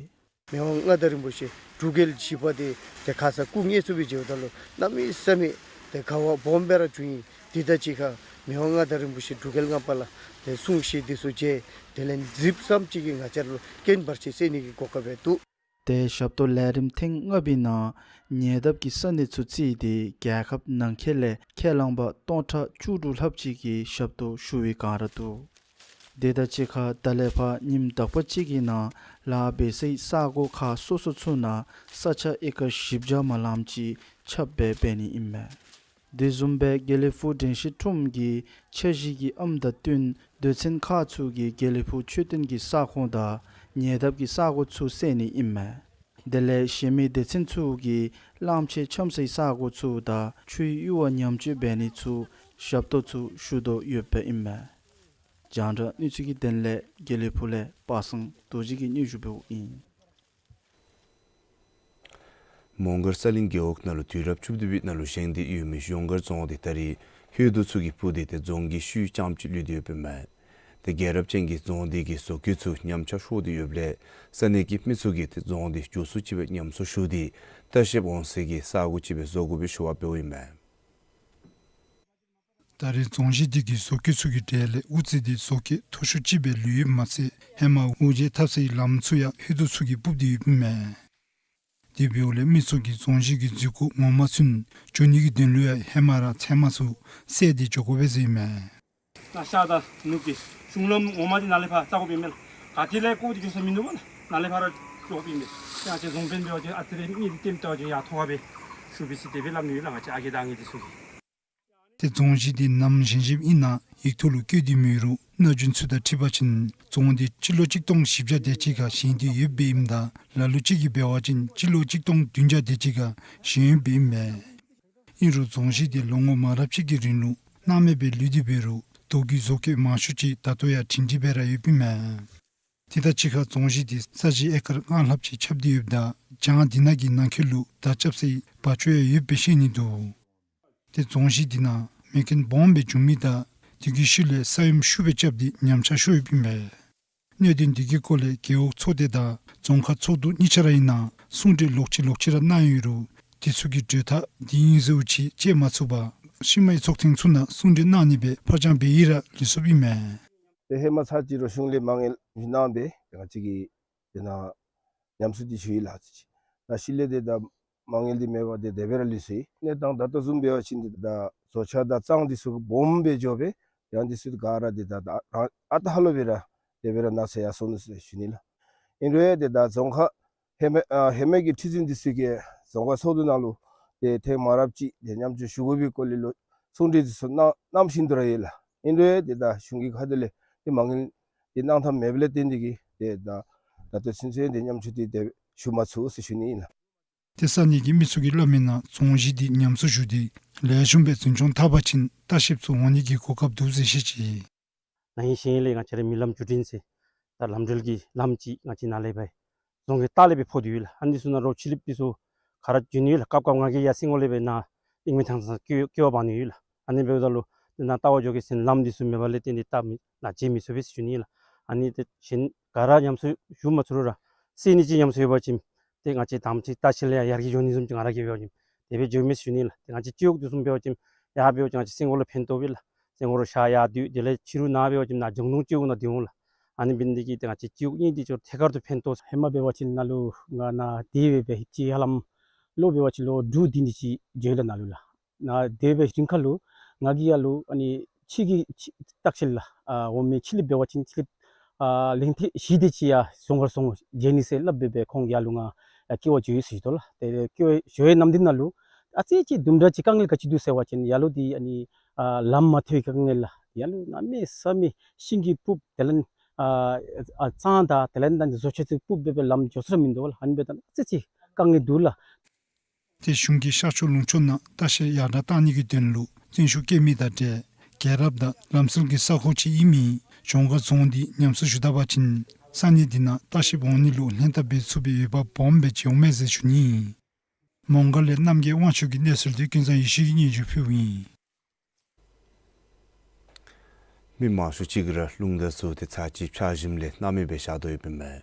མི་དབང་མངའ་བདག་རིན་པོ་ཆེ་འབྲུག་རྒྱལ་བཞི་པ་དེ་ཏེ་ཁ་ཙ་སྐུ་ངལ་གསོ་སྦེ་མཇལཝ་ད་ལུ་གནམ་མེད་ས་མེད་ཏེ་དགའ་བ་སྦོམ་སྦེ་ར་བྱུང་ཡི། དེ་དང་གཅིག་ཁར་མི་དབང་མངའ་བདག་རིན་པོ་ཆེ་འབྲུག་རྒྱལ་ལྔ་པ་ལགས་ཏེ་གསུང་བཤད་འདི་ཚུ་མཇལ། དེ་ལས་གཟིགསཔ་ཙམ་ཅིག་གིས་ང་བཅས་ལུ་རྐྱེན་བར་ཆད་སེལ་ནི་གི་གོ་སྐབས་སྦེ་འདུག། ཏེ་ཞབས་ཏོག་ལས་རིམ་ཐེངས་ལྔ་པའི་ནང་ཉེ་འདབས་ཀྱི་ས་གནས་ཚུ་བརྩིས་ཏེ་རྒྱལ་ཁབ་ནང་འཁོད་ལས་ཁས་བླངས་པ་སྟོང་ཕྲག་བཅུ་དྲུག་ལྷགཔ་ཅིག་གིས་ཞབས་ཏོག་ཞུ་བའི་བསྒང་ར་འདུག། དེ་དང་གཅིག་ཁར་ད་ལས་ཕར་ཉིནམ་དག་པ་ཅིག་གི་ནང་ལཱ་འབད་སའི་ས་གོ་ཁག་སོ་སོ་ཚུ་ནང་ས་ཆ་ཨེ་ཀར་བཞི་བརྒྱ་མ་ལངམ་ཅིག་ཁྱབ་སྦེ་འབད་ནི་ཨིན་མས། དེ་བཟུམ་སྦེ་དགེ་ལེགས་ཕུག་དྲན་ཤེས་ཁྲོམ་གྱི་འཆར་གཞི་གི་ཨམ་དང་བསྟུན་སྡེ་ཚན་ཁག་ཚུ་གིས་དགེ་ལེགས་ཕུག་མཆོད་རྟེན་གྱི་ས་ཁོངས་དང་ཉེ་འདབས་ཀྱི་ས་གོ་ཚུ་བསལ་ནི་ཨིན་མས། དེ་ལས་གཞན་མི་སྡེ་ཚན་ཚུ་གིས་གླངམོ་ཆེ་འཁྱམ་སའི་ས་གོ་ཚུ་དང་ཆུའི་གཡུར་བ་ཉམས་བཅོས་འབད་ནི་ཚུ་ཞབས་ཏོག་ཚུ་ཞུ་དོ་ཡོདཔ་ཨིན་མས། རྒྱང་བསྒྲགས་གནས་ཚུལ་གྱི་དོན་ལས་དགེ་ལེགས་ཕུག་ལས་པ་སངས་རྡོ་རྗེ་གིས་སྙན་ཞུ་འབདཝ་ཨིན། མོང་སྒར་ས་གླིང་རྒེད་འོག་ནང་ལུ་དུས་རབས་བཅུ་བདུན་པའི་ནང་ལུ་བཞེངས་ཏེ་ཡོད་མི་གཞོང་སྒར་རྫོང་འདི་ད་རེས་ཧོད་ཐུག་ཚུ་གིས་སྤུར་ཏེ་ཏེ་རྫོང་གི་ཤུལ་རྐྱངམ་ཅིག་ལུས་ཏེ་ཡོདཔ་ཨིན་མས། ཏེ་རྒྱལ་རབས་ཅན་གྱི་རྫོང་འདི་གི་བཟོ་བཀོད་ཚུ་ཉམས་ཆག་ཤོར་ཏེ་ཡོདཔ་ལས་ས་གནས་ཀྱི་མི་ཚུ་གིས་ཏེ་རྫོང་འདི་མགྱོགས་སུ་ཅིག་སྦེ་ཉམས་གསོ་ཞུ་སྟེ་ལྟ་བཤལཔ་འོང་སའི་གི་ས་གོ་ཅིག་སྦེ་བཟོ་དགོ་པའི་ཞུ་བ་འབདཝ་ཨིན་མས། ད་རེས་རྫོང་གཞི་འདི་གི་བཟོ་བཀོད་ཚུ་གི་གྲས་ལས་དབུ་རྩེ་འདི་བཟོ་བཀོད་མཐོ་ཤོས་ཅིག་སྦེ་ལུས་ཡོདཔ་མ་ཚད་ཧེ་མ་དབུ་འབྱེད་འཐབ་སའི་ལམ་ཚུ་ཡང་ཧོད་ཐུག་ཚུ་གིས་སྤུར་ཏེ་ཡོདཔ་ཨིན་མས། དེ་འབདཝ་ལས་མི་ཚུ་གིས་རྫོང་གཞི་གི་འཛུལ་སྒོ་ངོ་མ་ཚུན་འགྱོ་ནི་གི་དོན་ལུ་ཡང་ཧེ་མ་ར་ཚལ་མ་ཚུ་བསལ་ཏེ་འགྱོ་དགོ་པས་ཟེར་ཨིན་མས། ནཱ་ཤར་དང་ནུབ་ཀྱི་གཞུང་ལམ་ངོ་མ་འདི་ནཱ་ལས་ཕར་བཙག་དགོཔ་ཨིན་མས་ལགས། ག་ཏེ་ལས་བཀོག་སྟེ་འགྱོ་ས་མིན་འདུག་པ་ལགས། ནཱ་ལས་ཕར་ར་འགྱོ་དགོཔ་ཨིན་མས། ང་བཅས་རྫོང་དཔོན་འབད་བ་ཅིན་ཨ་ཙི་རེ་གཉིད་འདི་ཏེམ་ཏེ་བ་ཅིན་ཡར་ཐོག་ཁར་སྦེ་ཞུ་བི་ཟེར་དེ་སྦེ་སླབ་ནི་ཡོད་ལགས། ང་བཅས་ཨ་རྒས་དང་ཨང་རྒས་འདི་ཚུ་གིས། ཏེ་རྫོང་གཞི་འདི་ནམ་བཞེངས་བཞེངསམ་ཨིན་ན་ཡིག་ཐོག་ལུ་བཀོད་དེ་མེད་རུང་སྣ་འཇུན་ཚུ་དང་འཁྲིལ་བ་ཅིན་རྫོང་འདི་སྤྱི་ལོ་གཅིག་སྟོང་བཞི་བརྒྱ་དེ་ཅིག་ཁར་བཞེངས་ཏེ་ཡོདཔ་ཨིནམ་ད་ལ་ལུ་ཅིག་གིས་འབད་བ་ཅིན་སྤྱི་ལོ་གཅིག་སྟོང་བདུན་བརྒྱ་དེ་ཅིག་ཁར་བཞེངས་ཡོདཔ་ཨིན་མས། ཨིན་རུང་རྫོང་གཞི་འདི་ལོ་ངོ་མང་རབས་ཅིག་གི་རིང་ལུ་སྣང་མེད་སྦེ་ལུས་ཏེ་འབད་རུང་རྡོ་གི་བཟོ་བཀོད་མང་ཤོས་ཅིག་ད་ལྟོ་ཡང་སྒྲིང་སྒྲི་སྦེ་ར་ཡོདཔ་ཨིན་མས། དེ་དང་གཅིག་ཁར་རྫོང་གཞི་འདི་ས་གཞི་ཨེ་ཀར་ལྔ་ལྷགཔ་ཅིག་ཁྱབ་སྟེ་ཡོདཔ་ད་གྱང་འདི་ནང་གི་ནང་འཁོད་ལུ་མདའ་རྐྱབ་སའི་བ་ཅོ་ཡང་ཡོདཔ་སྦེ་བཤད་ནི་འདུག། ཏེ་རྫོང་གཞི་འདི་ནང་མེ་རྐྱེན་སྦོམ་སྦེ་བྱུང་མི་དང་དེ་གི་ཤུལ་ལས་ས་ཡོམ་ཤུགས་སྦེ་རྐྱབ་སྟེ་ཉམས་ཆག་ཤོར་ཡོདཔ་ཨིན་པས། གནད་དོན་འདི་གི་སྐོར་ལས་རྒེད་འོག་ཚོགས་སྡེ་དང་རྫོང་ཁག་ཚོགས་འདུ་གཉིས་ཆ་ར་ཨིན་ན་གསུང་གྲོས་ལོག་ཅི་ལོག་ཅི་ར་གནང་ཡོད་རུང་དེ་ཚུ་གི་གྲོས་ཐག་འདི་ཨིན་ཟེར་བ་ཅིན་བཅད་མ་ཚུགས་པར་ཕྱི་མའི་ཚོགས་ཐེངས་ཚུ་ནང་གསུང་གྲོས་གནང་ནི་སྦེ་ཕར་འགྱངས་འབད་ཡི་ར་ལུས་སོཔ་ཨིན་མས། ཏེ་ཧེ་མ་ཚར་གཅིག་ར་གཞུང་ལས་མ་དངུལ་གནང་སྦེ་ང་བཅས་ཀྱིས་དེ་ནང་ཉམས་གསོ་འདི་ཞུ་ཡི་ལགས། ད་ཤུལ་ལས་ཏེ་ད་མ་དངུལ་འདི་མེད་པར་ཏེ་དེ་སྦེ་ར་ལུས་སོ་ཡི། གནས་སྟངས་ད་ལྟོ་བཟུམ་འབད་བ་ཅིན་ཏེ་ད་བཟོ་ཆ་དང་གཙང་འདི་ཚུ་སྦོམ་སྦེ་འགྱོ་སྦེ་ཡང་འདི་ཚུ་ག་ར་ཏེ་ད་ད་རང་ཨ་རྟག་ལུ་སྦེ་ར་དེ་སྦེ་ར་ནག་ཚ་ཡར་སོང་ནུག་ཟེར་ཞུ་ནི་ལགས། ཨིན་རུང་ཡང་ཏེ་ད་རྫོང་ཁག་ཧེ་མ་ཨ་ཧེ་མའི་གི་ཁྲི་འཛིན་འདི་ཚུ་གིས་རྫོང་ཁག་ཚོགས་འདུ་ནང་ལུ་ཏེ་ཐེངས་མང་རབས་ཅིག་ཏེ་མཉམ་སྤྱོད་ཞུ་དགོ་པའི་སྐོར་ལས་ལོ་གསུང་གྲོས་འདི་ཚུ་གནང་གནངམ་བཞིན་དུ་ར་ཡོད་ལགས། ཨིན་རུང་ཡང་ཏེ་ད་གཞུང་གི་ཁ་ཐུག་ལས་ཏེ་མ་དངུལ་འདི་གནང་ཐངས་མེདཔ་ལས་བརྟེན་ཏེ་གིས་ཏེ་ད་ད་ལྟོ་ཚུན་ཚོད་ཏེ་མཉམ་སྤྱོད་འདི་ཏེ་ཞུ་མ་ཚུགས་ཟེར་ཞུ་ནི་ཨིན་ལགས། ཏེ་ས་གནས་ཀྱི་མི་ཚུ་གིས་སླབ་མི་ནང་རྫོང་གཞི་འདི་ཉམས་གསོ་ཞུ་སྟེ་ ལེགས་ཤོམ་སྦེ་འཛིན་སྐྱོང་འཐབ་པ་ཅིན་ལྟ་བཤལཔ་ཚུ་འོང་ནི་གི་གོ་སྐབས་འདུག་ཟེར་བཤད་ཅི། ན་ཧིང་གཞེས་ནིང་ལས་ང་བཅས་རའི་མི་ལམ་བརྒྱུད་འཕྲིན་ཟེར་ད་ལམ་འགྲུལ་གྱི་ལམ་ཅིག་ང་བཅས་ནཱ་ལས་སྦེ་རྫོང་གི་ལྟག་ལས་སྦེ་ཕོག་སྟེ་ཡོད་ལགས། ཨ་ནི་ཚུ་ནང་རོགས་ཕྱི་གླིངཔ་འདི་ཚུ་ག་ར་འགྱོ་ནི་ཡོད་ལགས། སྐབས་སྐབས་ང་གིས་ཡར་སེང་གོ་ལས་སྦེ་ནཱ་གླིང་མི་ཐང་ས་སྐྱེལ་སྐྱེལ་བ་འབག་ནི་ཡོད་ལགས། ཨ་ནི་འབདཝ་ད་ལུ་ཏེ་ནཱ་ལྟ་བར་འགྱོ་གེ་ཟེར་ལམ་འདི་ཚུ་མེད་པ་ལས་བརྟེན་ཏེ་ལྟ་མི་ནཱ་མཇལ་མི་ཚུགས་པས་ཟེར་ཞུ་ནི་ལགས། ཨ་ནི་ཏེ་གཞན་ག་ར་ཉམས་གསོ་ཞུ་མ་ཚུགས་རུང་ར་སེལ་ནི་ཅིག་ཉམས་གསོ་ཡོད་པ་ཅིན་ཏེ་ང་བཅས་དང་པ་ཅིག་ལྟ་བཤལ་ལས་ཡར་ཡར་གྱི་འགྱོ་ནི་བཟུམ་ཅིག་ང་ར་གིས་འབད་བ་ཅིན་དེ་སྦེ་འགྱོ་མས་ཟེར་ཞུ་ནི་ལགས། ཏེ་ང་བཅས་སྤྱི་འོག་འདི་བཟུམ་འབད་བ་ཅིན་ཡར་འབད་བ་ཅིན་ང་བཅས་སེང་གོ་ལུ་ཕན་ཐོགས་པས་ལགས། སེང་གོ་རུ་ཤར་ཡར་སྡོད་དེ་ལས་ཕྱི་རུ་ནཱ་འབད་བ་ཅིན་ནཱ་ལྗང་གདོང་སྤྱི་འོག་ནང་སྡོད་འོང་ལགས། ཨ་ནི་འབད་ནི་དེ་གིས་ཏེ་ང་བཅས་སྤྱི་འོག་གཉིས་འདི་ཅིག་ཐད་ཀར་དུ་ཕན་ཐོགས། ཧེ་མ་འབད་བ་ཅིན་ནཱ་ལུ་ང་ནཱ་དེ་སྦེ་སྦེ་ཅིག་ཧ་ལམ་ལོ་འབད་བ་ཅིན་ལོ་དྲུག་བདུན་འདི་ཅིག་འགྱོ་ཡི་ལགས་ནཱ་ལུ་ལགས། ནཱ་དེ་སྦེ་རིང་ཁ་ལུ་ང་གིས་ཡར་ལུ་ཨ་ནི་ཕྱི་གི་ཕྱི་ལྟ་བཤལ་ལགས། ཨ་འོང་མི་ཕྱི་གླིངཔ་འབད་བ་ཅིན་ཕྱི་གླིངཔ་ཨ་གླིང་ཐེ་བཞི་དེ་ཅིག་ཡར་རྫོང་ཁར་སོང་མཇལ་ནི་ཟེར་སླབ་སྦེ་སྦེ་ཁོང་ཡར་ལུ་ང་ཡར་སྐྱེལ་བར་འགྱོ་ཡི་ཟེར་ཞུ་དོ་ལགས། ཏེ་སྐྱེལ་བར་འགྱོ་བའི་ནམ་དུས་ནང་ལུ་ཨ་ཙི་ཅིག་དུམ་གྲ་ཅིག་དཀའ་ངལ་ག་ཅི་འདུག་ཟེར་བ་ཅིན་ཡར་ལུ་འདི་ཨ་ནི་ཨ་ལམ་མ་ཐོབ་པའི་དཀའ་ངལ་ལགས། ཡར་ལུ་གནམ་མེད་ས་མེད་ཤིང་གི་སྤུབས་དེ་ལས་ཨ་ཨ་གཙང་དང་དེ་ལས་ད་བཟོ་ཆས་ཚུ་སྤུབས་སྦེ་སྦེ་ལམ་འགྱོ་ས་ར་མིན་འདུག་ལགས། ཨ་ནི་འབདཝ་ད་ཨ་ཙི་ཅིག་དཀའ་ངལ་འདུག་ལགས། ཏེ་གཞུང་གིས་ཤར་ཕྱོགས་ལུང་ཕྱོགས་ནང་ལྟ་བཤལ་ཡར་དྲག་གཏང་ནི་གི་དོན་ལུ་བརྩོན་ཤུགས་བསྐྱེད་མི་དང་འབྲེལ་རྒྱལ་རབས་དང་ལམ་སྲོལ་གྱི་ས་ཁོངས་ཅིག་ཨིན་མི་གཞོང་སྒར་རྫོང་འདི་ཉམས་གསོ་ཞུ་ད་པ་ཅིན་ས་གནས་འདི་ནང་ལྟ་བཤལཔ་འོང་ནི་ལུ་ལྷན་ཐབས་འབད་ཚུགས་པའི་འོས་འབབ་སྦོམ་སྦེ་ཅིག་འོང་མས་ཟེར་ཞུ་ནི། མོང་སྒར་ལས་རྣམ་རྒྱལ་དབང་ཕྱུག་གི་གནས་ཚུལ་འདི་ཀུན་བཟང་ཡེ་ཤེས་ཀྱིས་སྙན་ཞུ་ཕུལཝ་ཨིན། མི་མང་ཤོས་ཅིག་གིས་ར་རླུང་རྟ་ཚུ་ཏེ་ཚར་གཅིག་འཕྱག་ཞིནམ་ལས་སྣང་མེད་སྦེ་བཞག་དོ་ཡོདཔ་ཨིན་མས།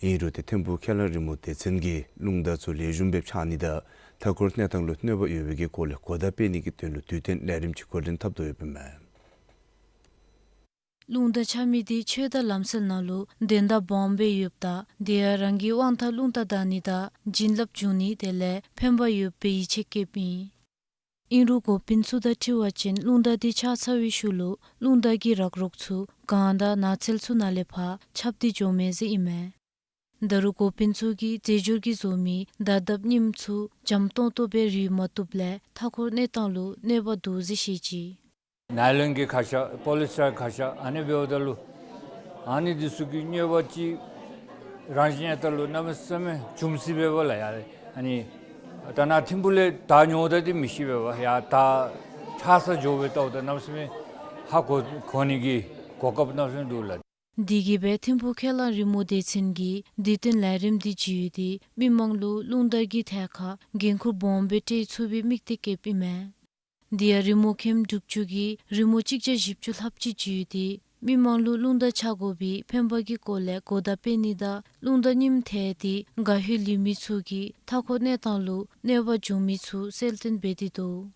ཨིན་རུང་ཏེ་ཐིམ་ཕུག་ཁས་བླངས་རི་མོ་སྡེ་ཚན་གྱིས་རླུང་རྟ་ཚུ་ལེགས་ཤོམ་སྦེ་འཕྱག་ནི་དང་མཐའ་འཁོར་གནས་སྟངས་ལུ་གནོད་པ་ཡོད་པའི་གི་སྐོར་ལས་གོ་བརྡ་སྤེལ་ནི་གི་དོན་ལུ་དུས་སྟོན་ལས་རིམ་ཅིག་འགོ་འདྲེན་འཐབ་དོ་ཡོདཔ་ཨིན་མས། རླུང་རྟ་འཕྱག་མི་འདི་ཆོས་དང་ལམ་སྲོལ་ནང་ལུ་དོན་དག་སྦོམ་སྦེ་ཡོདཔ་ད་དེ་ཡང་རང་གི་དབང་ཐང་རླུང་རྟ་བདའ་ནི་དང་བྱིན་རླབས་འབྱུང་ནི་དེ་ལས་ཕན་པ་ཡོད་པའི་ཡིད་ཆེས་བསྐྱེདཔ་ཨིན། ཨིན་རུང་འགོ་དཔོན་ཚུ་དང་འཁྲིལ་བ་ཅིན་རླུང་རྟ་འདི་འཕྱག་ཚར་བའི་ཤུལ་ལུ་རླུང་རྟ་གི་རག་རོག་ཚུ་གངས་དང་ནགས་ཚལ་ཚུ་ནང་ལས་ཕར་ཁྱབ་སྟེ་འགྱོཝ་མས་ཟེར་ཨིན་མས། ད་རུང་འགོ་དཔོན་ཚུ་གིས་རྫས་སྦྱོར་གྱིས་བཟོ་མི་དར་དབ་རྙིངམ་ཚུ་འཇམ་ཏོང་ཏོ་སྦེ་རུལ་མ་བཏུབ་ལས་མཐའ་འཁོར་གནས་སྟངས་ལུ་གནོད་པ་འདུག་ཟེར་བཤད་ཅི། ནའི་ལོན་གྱི་ཁ་ཤ་པོ་ལི་ཨེས་ཊར་ཁ་ཤ་ཨ་ནི་འབདཝ་ད་ལུ་ཨ་ནི་འདི་ཚུ་གིས་གནོད་པ་ཅིག་རང་བཞིན་ཡང་ད་ལུ་གནམ་མེད་ས་མེད་འབྱུང་སྲིད་པས་པ་ལགས། ཡ་ཨ་ནི་ད་ནཱ་ཐིམ་ཕུག་ལས་དར་འོངམ་ད་འདི་མི་ཤེས་པས་པ། ཡ་ད་འཕྱག་ས་འགྱོ་སྦེ་བལྟཝ་ད་གནམ་མེད་ས་མེད་ཧ་གོ་གོ་ནི་གི་གོ་སྐབས་གནམ་མེད་ས་མེད་འདུག་ལགས། དེ་གིས་སྦེ་ཐིམ་ཕུག་ཁས་བླངས་རི་མོ་སྡེ་ཚན་གྱིས་དུས་སྟོན་ལས་རིམ་འདི་བརྒྱུད་དེ་མི་མང་ལུ་རླུང་རྟ་གི་ཐད་ཁར་འགན་ཁུར་སྦོམ་སྦེ་སྤྲོད་ཚུགས་པའི་དམིགས་གཏད་བསྐྱེདཔ་ཨིན་མས། དེ་ཡང་རི་མོ་མཁནམ་དྲུག་ཅུ་གིས་རི་མོ་གཅིག་བརྒྱ་བཞི་བཅུ་ལྷགཔ་ཅིག་བརྒྱུད་དེ་མི་མང་ལུ་རླུང་རྟ་འཕྱག་དགོ་པའི་ཕན་པ་གི་སྐོར་ལས་གོ་བརྡ་སྤེལ་ནི་དང་རླུང་རྟ་རྙིངམ་ཐལ་ཏེ་དགའ་ཧུས་ལུས་མི་ཚུ་གིས་མཐའ་འཁོར་གནས་སྟངས་ལུ་གནོད་པ་འབྱུང་མི་ཚུ་གསལ་སྟོན་འབད་དེ་འདུག།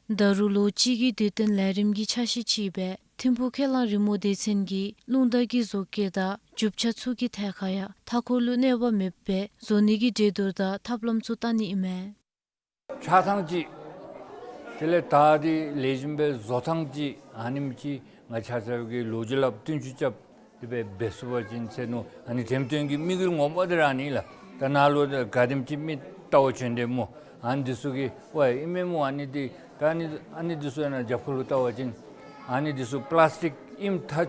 ད་རུང་ལོ་གཅིག་གི་དུས་སྟོན་ལས་རིམ་གྱི་ཆ་ཤས་ཅིག་སྦེ་ཐིམ་ཕུག་ཁས་བླངས་རི་མོ་སྡེ་ཚན་གྱིས་རླུང་རྟ་གི་བཟོ་བཀོད་དང་རྒྱུ་ཆ་ཚུ་གི་ཐད་ཁར་ཡང་མཐའ་འཁོར་ལུ་གནོད་པ་མེདཔ་སྦེ་བཟོ་ནི་གི་གྲོས་བསྡུར་དང་ཐབས་ལམ་ཚུ་བལྟ་ནི་ཨིན་མས། འཕྱག་ཐངས་ཅིག་དེ་ལས་དར་འདི་ལེགས་ཤོམ་སྦེ་བཟོ་ཐངས་ཅིག་ཨ་ནེམ་ཅིག་ང་ཆ་ཁྱབ་ཀྱིས་ལོ་རྒྱུས་སླབ་བསྟུན་ཅུང་རྐྱབ་དེ་སྦེ་འབད་ཚུགས་པ་ཅིན་ཟེར་མནོ། ཨ་ནི་འགྲེམས་སྟོན་གྱི་དམིགས་ཡུལ་ངོ་མ་འདི་ར་ཨ་ནི་ལགས། ད་ནཱ་ལུ་ག་དེམ་ཅིག་མི་བལྟ་བར་བྱོན་དེ་སྨོ། ཨ་ནི་འདི་ཚུ་གིས་ཝའེ་ཨིན་མས་སྨོ། ཨ་ནི་འདི་ད་ཨ་ནི་ཨ་ནི་འདི་ཚུ་ཡང་ན་རྒྱབ་ཁུག་ལུ་བལྟ་བ་ཅིན་ཨ་ནི་འདི་ཚུ་པླཱསི་ཊིཀ་ཨིནམ་ཐག་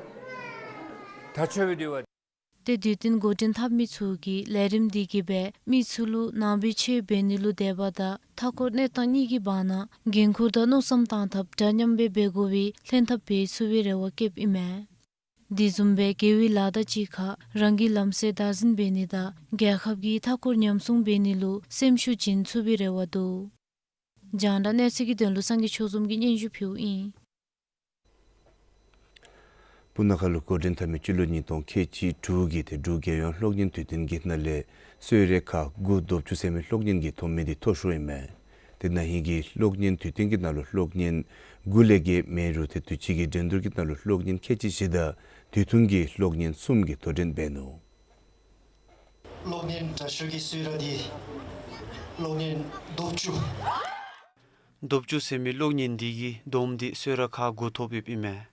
ཐག་ཆོད་སྦེ་འདུག་པ། ཏེ་དུས་སྟོན་འགོ་འདྲེན་འཐབ་མི་ཚུ་གིས་ལས་རིམ་འདི་གིས་སྦེ་མི་ཚུ་ལུ་ནང་པའི་ཆོས་འབད་ནི་ལུ་དད་པ་དང་མཐའ་འཁོར་གནས་སྟངས་གཉིས་ཀྱི་བར་ན་འགན་ཁུར་དང་མནོ་བསམ་བཏང་ཐབས་འདྲ་མཉམ་སྦེ་འབད་དགོ་པའི་ལྷན་ཐབས་འབད་ཚུགས་པའི་རེ་བ་བསྐྱེདཔ་ཨིན་མས། དེ་བཟུམ་སྦེ་དགེ་བའི་ལཱ་དང་གཅིག་ཁར་རང་གི་ལམ་སྲོལ་བདག་འཛིན་འབད་ནི་དང་རྒྱལ་ཁབ་ཀྱི་མཐའ་འཁོར་ཉམས་སྲུང་འབད་ནི་ལུ་སེམས་ཤུགས་བྱིན་ཚུགས་པའི་རེ་བ་འདུག། རྒྱང་བསྒྲགས་གནས་ཚུལ་གྱི་དོན་ལུ་སངས་རྒྱས་ཆོས་འཛོམས་ཀྱིས་སྙན་ཞུ་ཕུལཝ་ཨིན། སྤུ་ན་ཁ་ལུ་འགོ་འདྲེན་འཐབ་མི་སྤྱི་ལོ་ཉིས་སྟོང་ཁལ་གཅིག་དྲུག་གི་ཏེ་འབྲུག་རྒྱལ་ཡོངས་གློག་བརྙན་དུས་སྟོན་གྱི་ནང་ལས་གསོལ་རས་ཁག་དགུ་དོབ་ཅུ་ཟེར་མི་གློག་བརྙན་གྱི་ཐོབ་མི་འདི་མཐོ་ཤོས་ཨིན་མས། ཏེ་ན་ཧིང་གི་གློག་བརྙན་དུས་སྟོན་གྱི་ནང་ལུ་གློག་བརྙན་དགུ་ལས་བརྒལ་མེད་རུང་ཏེ་དུས་ཅི་གི་འགྲན་བསྡུར་གྱི་ནང་ལུ་གློག་བརྙན་ཁལ་གཅིག་བཞི་དང་དུས་ཐུང་གི་གློག་བརྙན་གསུམ་གྱིས་དོ་འགྲན་འབད་ནུག། གློག་བརྙན་དྲག་ཤོས་ཀྱི་གསོལ་རས་འདི་གློག་བརྙན་དོབ་ཅུ། དོབ་ཅུ་ཟེར་མི་གློག་བརྙན་འདི་གིས་བསྡོམས་ཏེ་གསོལ་རས་ཁག་དགུ་ཐོབ་ཡོདཔ་ཨིན་མས།